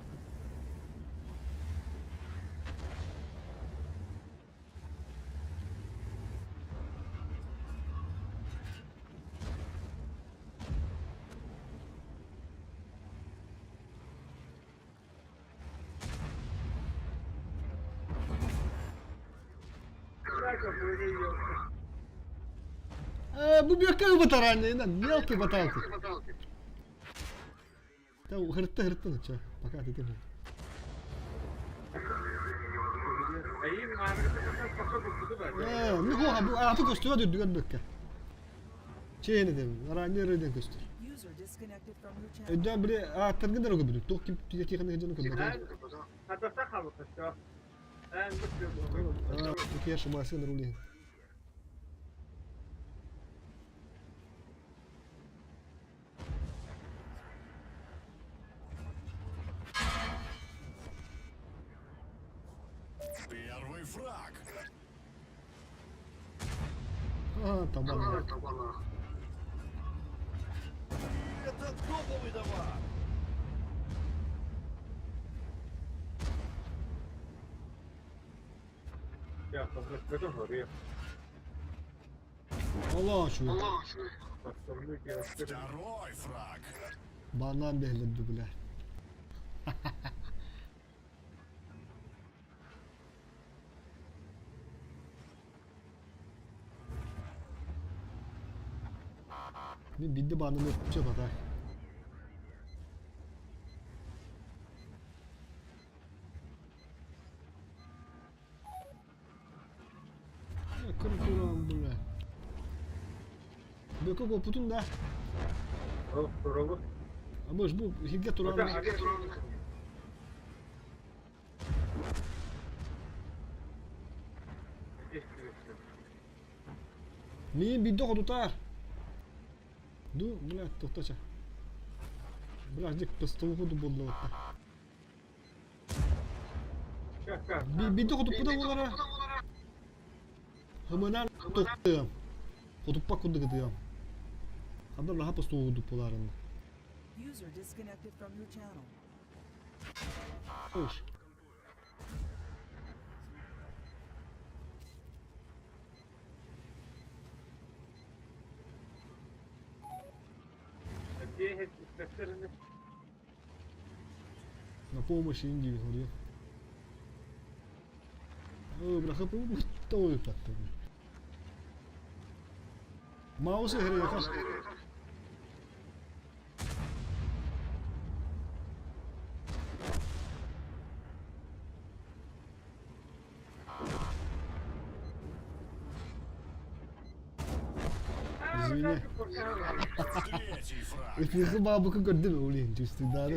Бу бөккө батараннайынан мелкий баталки. Та хыртта хыртта ча пока ты ты. Э, ну хо бу аты көстүбэт үрдүгэр бөккө. Чэйни дем, араанньа эрэ көстөр. User disconnected from your channel. Өйдөөн били ааттаргын да көрбүтүм. Туох ким тиэхинэ дьону көрбөтүм. Такие ошибасы на руле. Первый фраг. А, табан. Это топовый товар. Allah şu. Второй фраг. Банан бэһлэрдэ бile. Мин бидде бананы өпчө бата. Кыр туран бile. Бөкө попутун да. Абыш бу хигге туран. Мин бидде хотутар. Ду, бля, тохточа. Бля, дик пастову болду. Бидде хотуппута болара. Хымынан тоқтыам. Хотуппа курдук ытыам. Хандар лаха пастову дуппуларын. User disconnected from your channel. Ош. На помощь Индии, говорю. Ой, бляха, той потом. Маусы греха. Извини. Третий фраг. Эфирге бабыка көрдүм улин чувствую, да.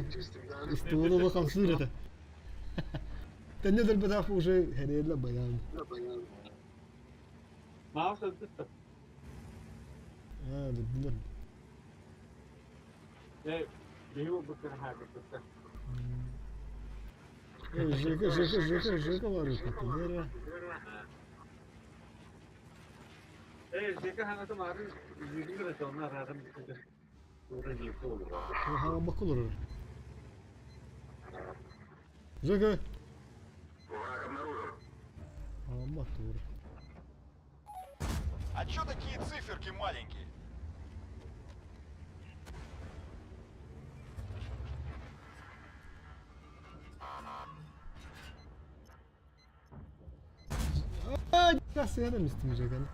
Столова хамсыр это. Тәнне бетаф уже хереле баян. А, билер. Жека, Жека, Жека, Жека бар это. Ха, бакулар. Жека. Ама тур. А чё такие циферки маленькие? А, сыяна мистим Жеканы.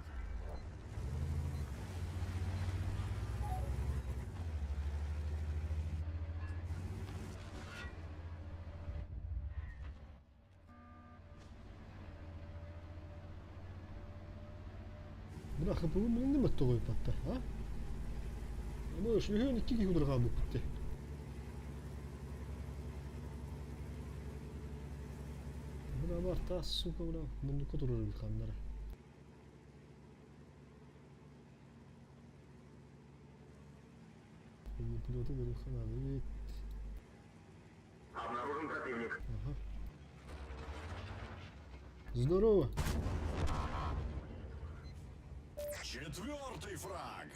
Бля, хапы мин неме тоҕой патта, а? Аны шүйөн икки киһи удурға буппутте. Бля, бар та, сука, бля, мундукка турар бит ханнара. Пилоты көрүк ханады бит. Обнаружен противник. Ага. Здорово. Четвертый фраг.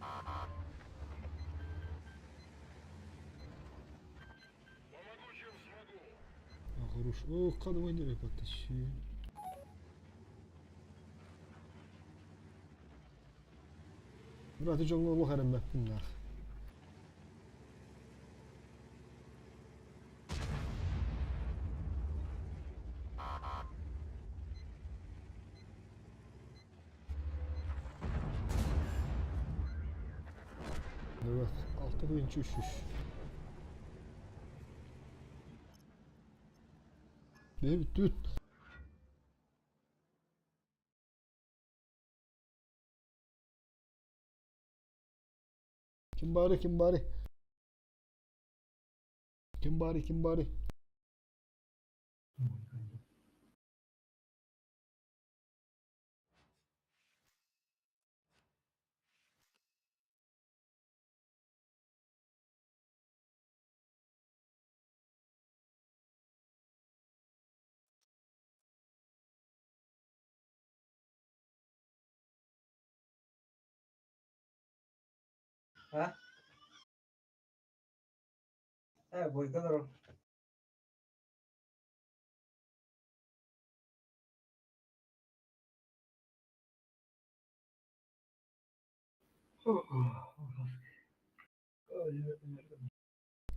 А, хорош. Ох, кадывай потащи. Брат, дьоҥҥо олох эрэммэппин наах. Evet, altta da inç üç üç. Ne bitti? Kim bari kim bari? Kim bari kim bari? А? Э, бойга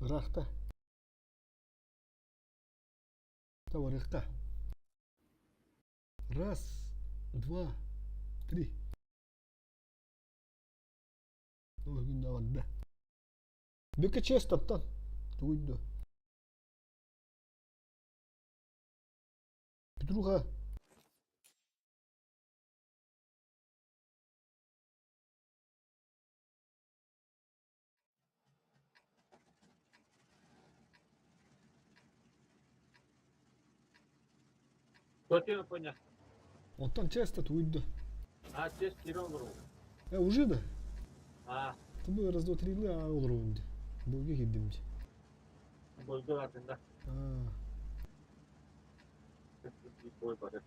Ырахта. Та Раз, два, три. Күн да. Бүкө чест таптан. Тугуйду. Петруха. Кто понял? Онтон чест тугуйду. А, чест кирон ру. Э, уже да? А. Тыбы раз, два, три, а олорунди. Бойга кирдим. Бойга бардын да. А. Бой бар.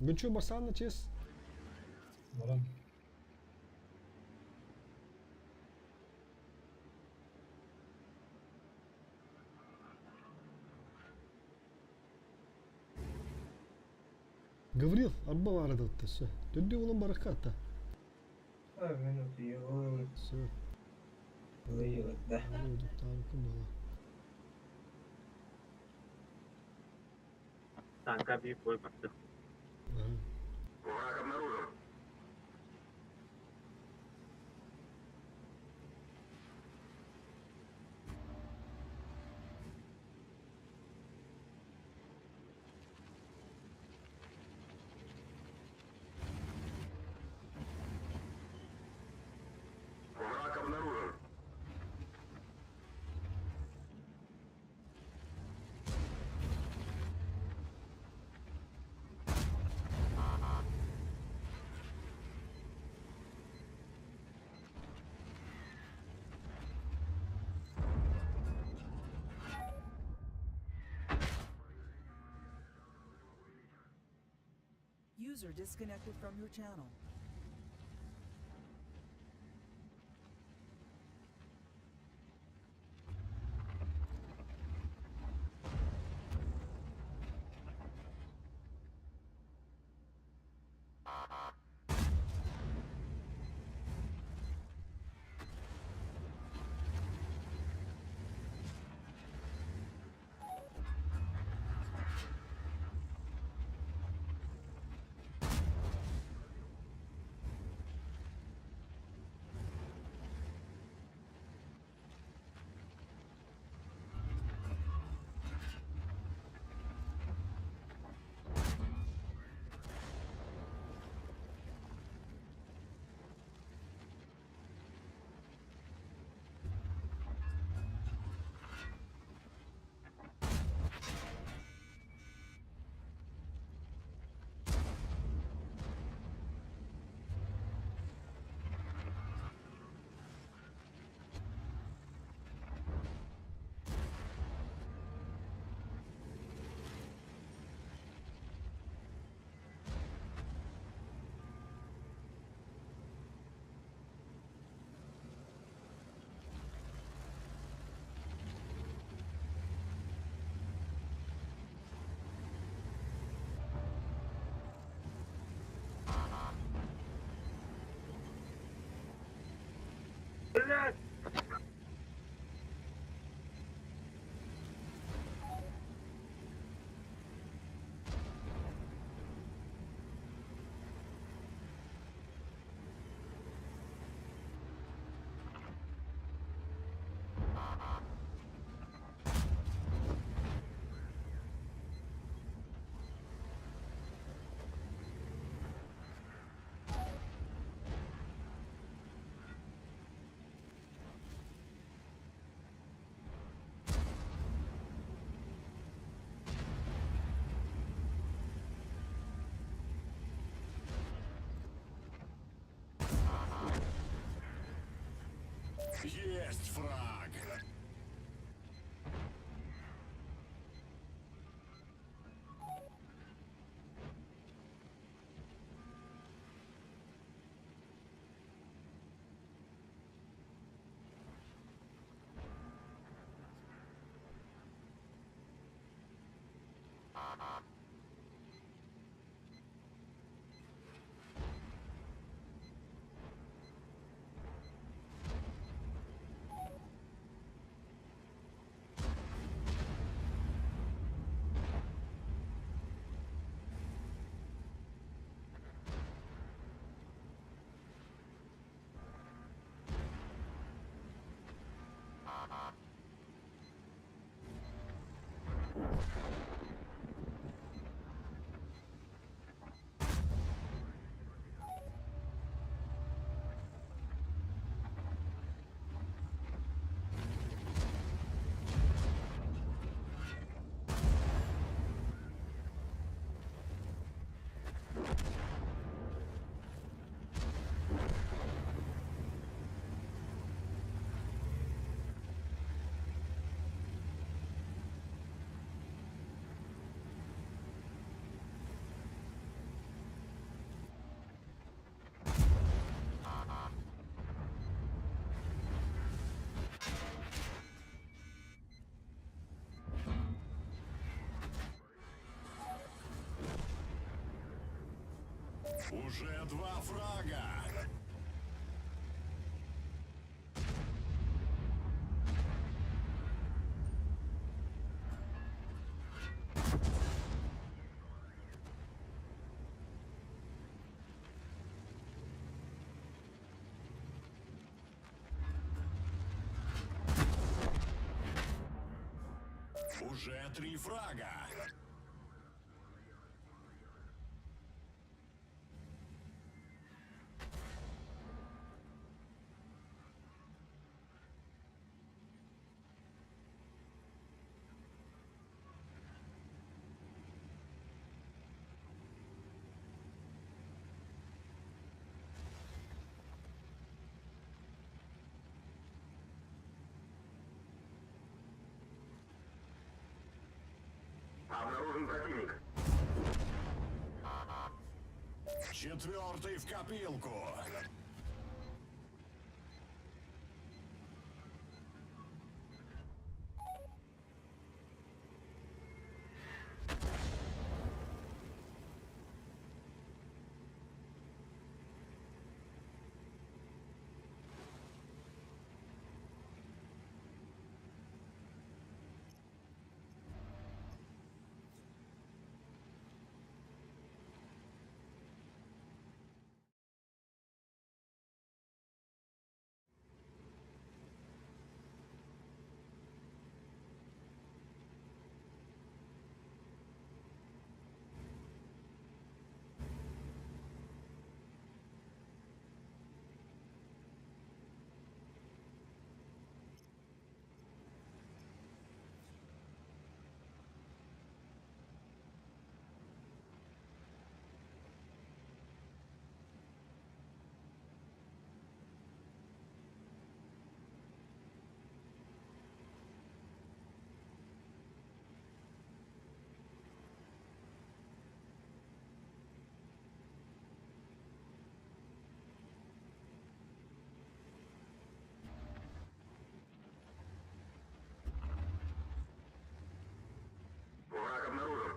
Гүнчү масанна чест. Баран. Гаврил, арба бар это все. Төдді улан бараката. А, минуту, его Все. да. Там было. Танка би бой барды. Ага. Враг обнаружен. Враг обнаружен. User disconnected from your channel. Есть фраг! Уже два фрага! Уже три фрага! Обнаружен противник. Четвертый в копилку! Враг обнаружен.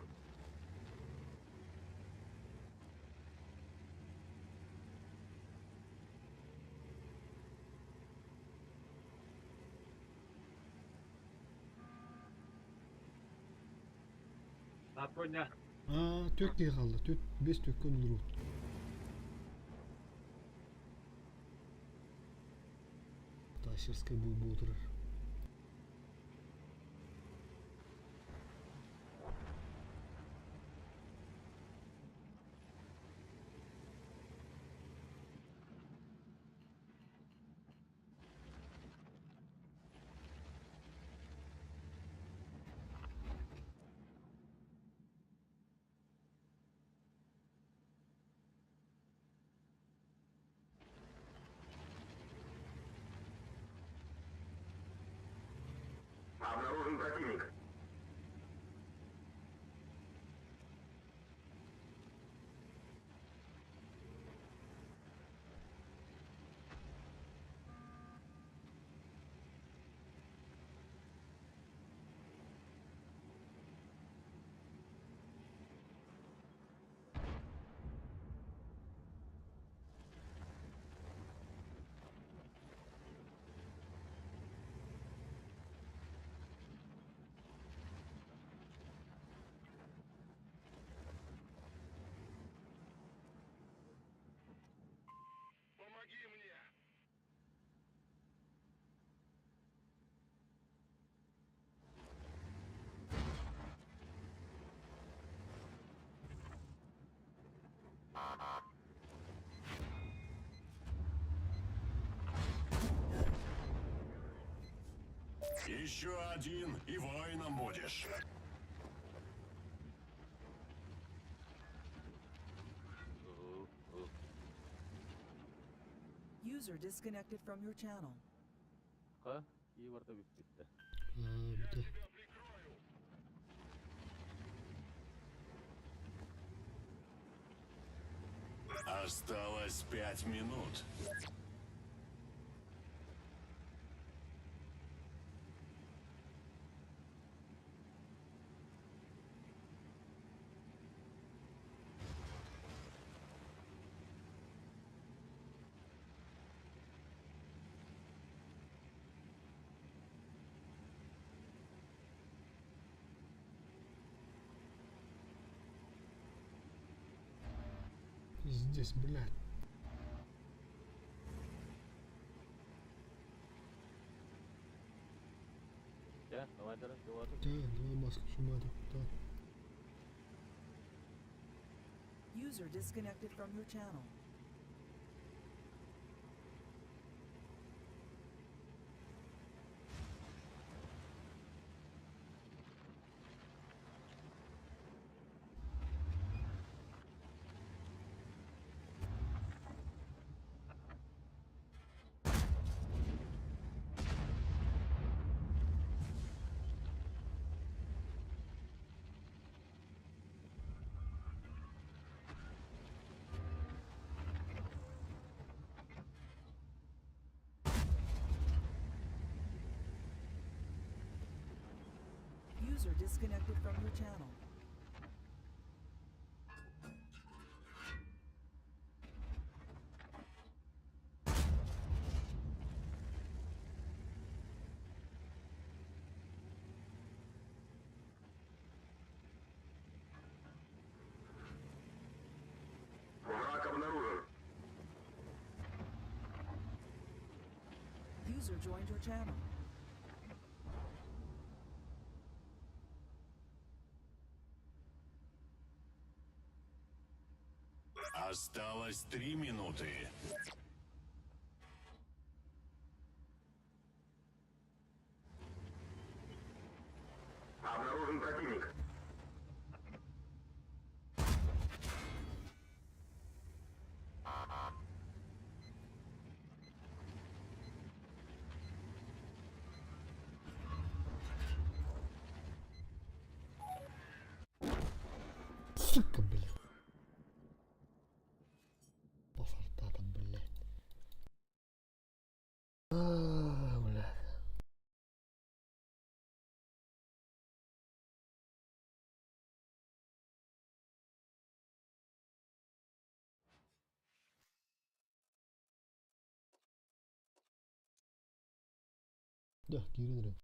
Напомню. Аа, түөрт киһи хаалла. Түөрт, биэс түөркэ оннуруут. Тащерскай буолбу турар. противник. Помоги мне! Еще один, и воином будешь. User disconnected from your channel. Ха, и барда бүппүттэ. Аа, бүтэ. Осталось 5 минут. Здесь, блядь. Чэ, давай дара, жолаты. Да, давай маска шумата. Да. User disconnected from your channel. User disconnected from your channel. Враг обнаружен. User joined your channel. Осталось 3 минуты. Обнаружен противник. Сука, блядь. Пафартата, блядь. А, блядь. Да, киирэн.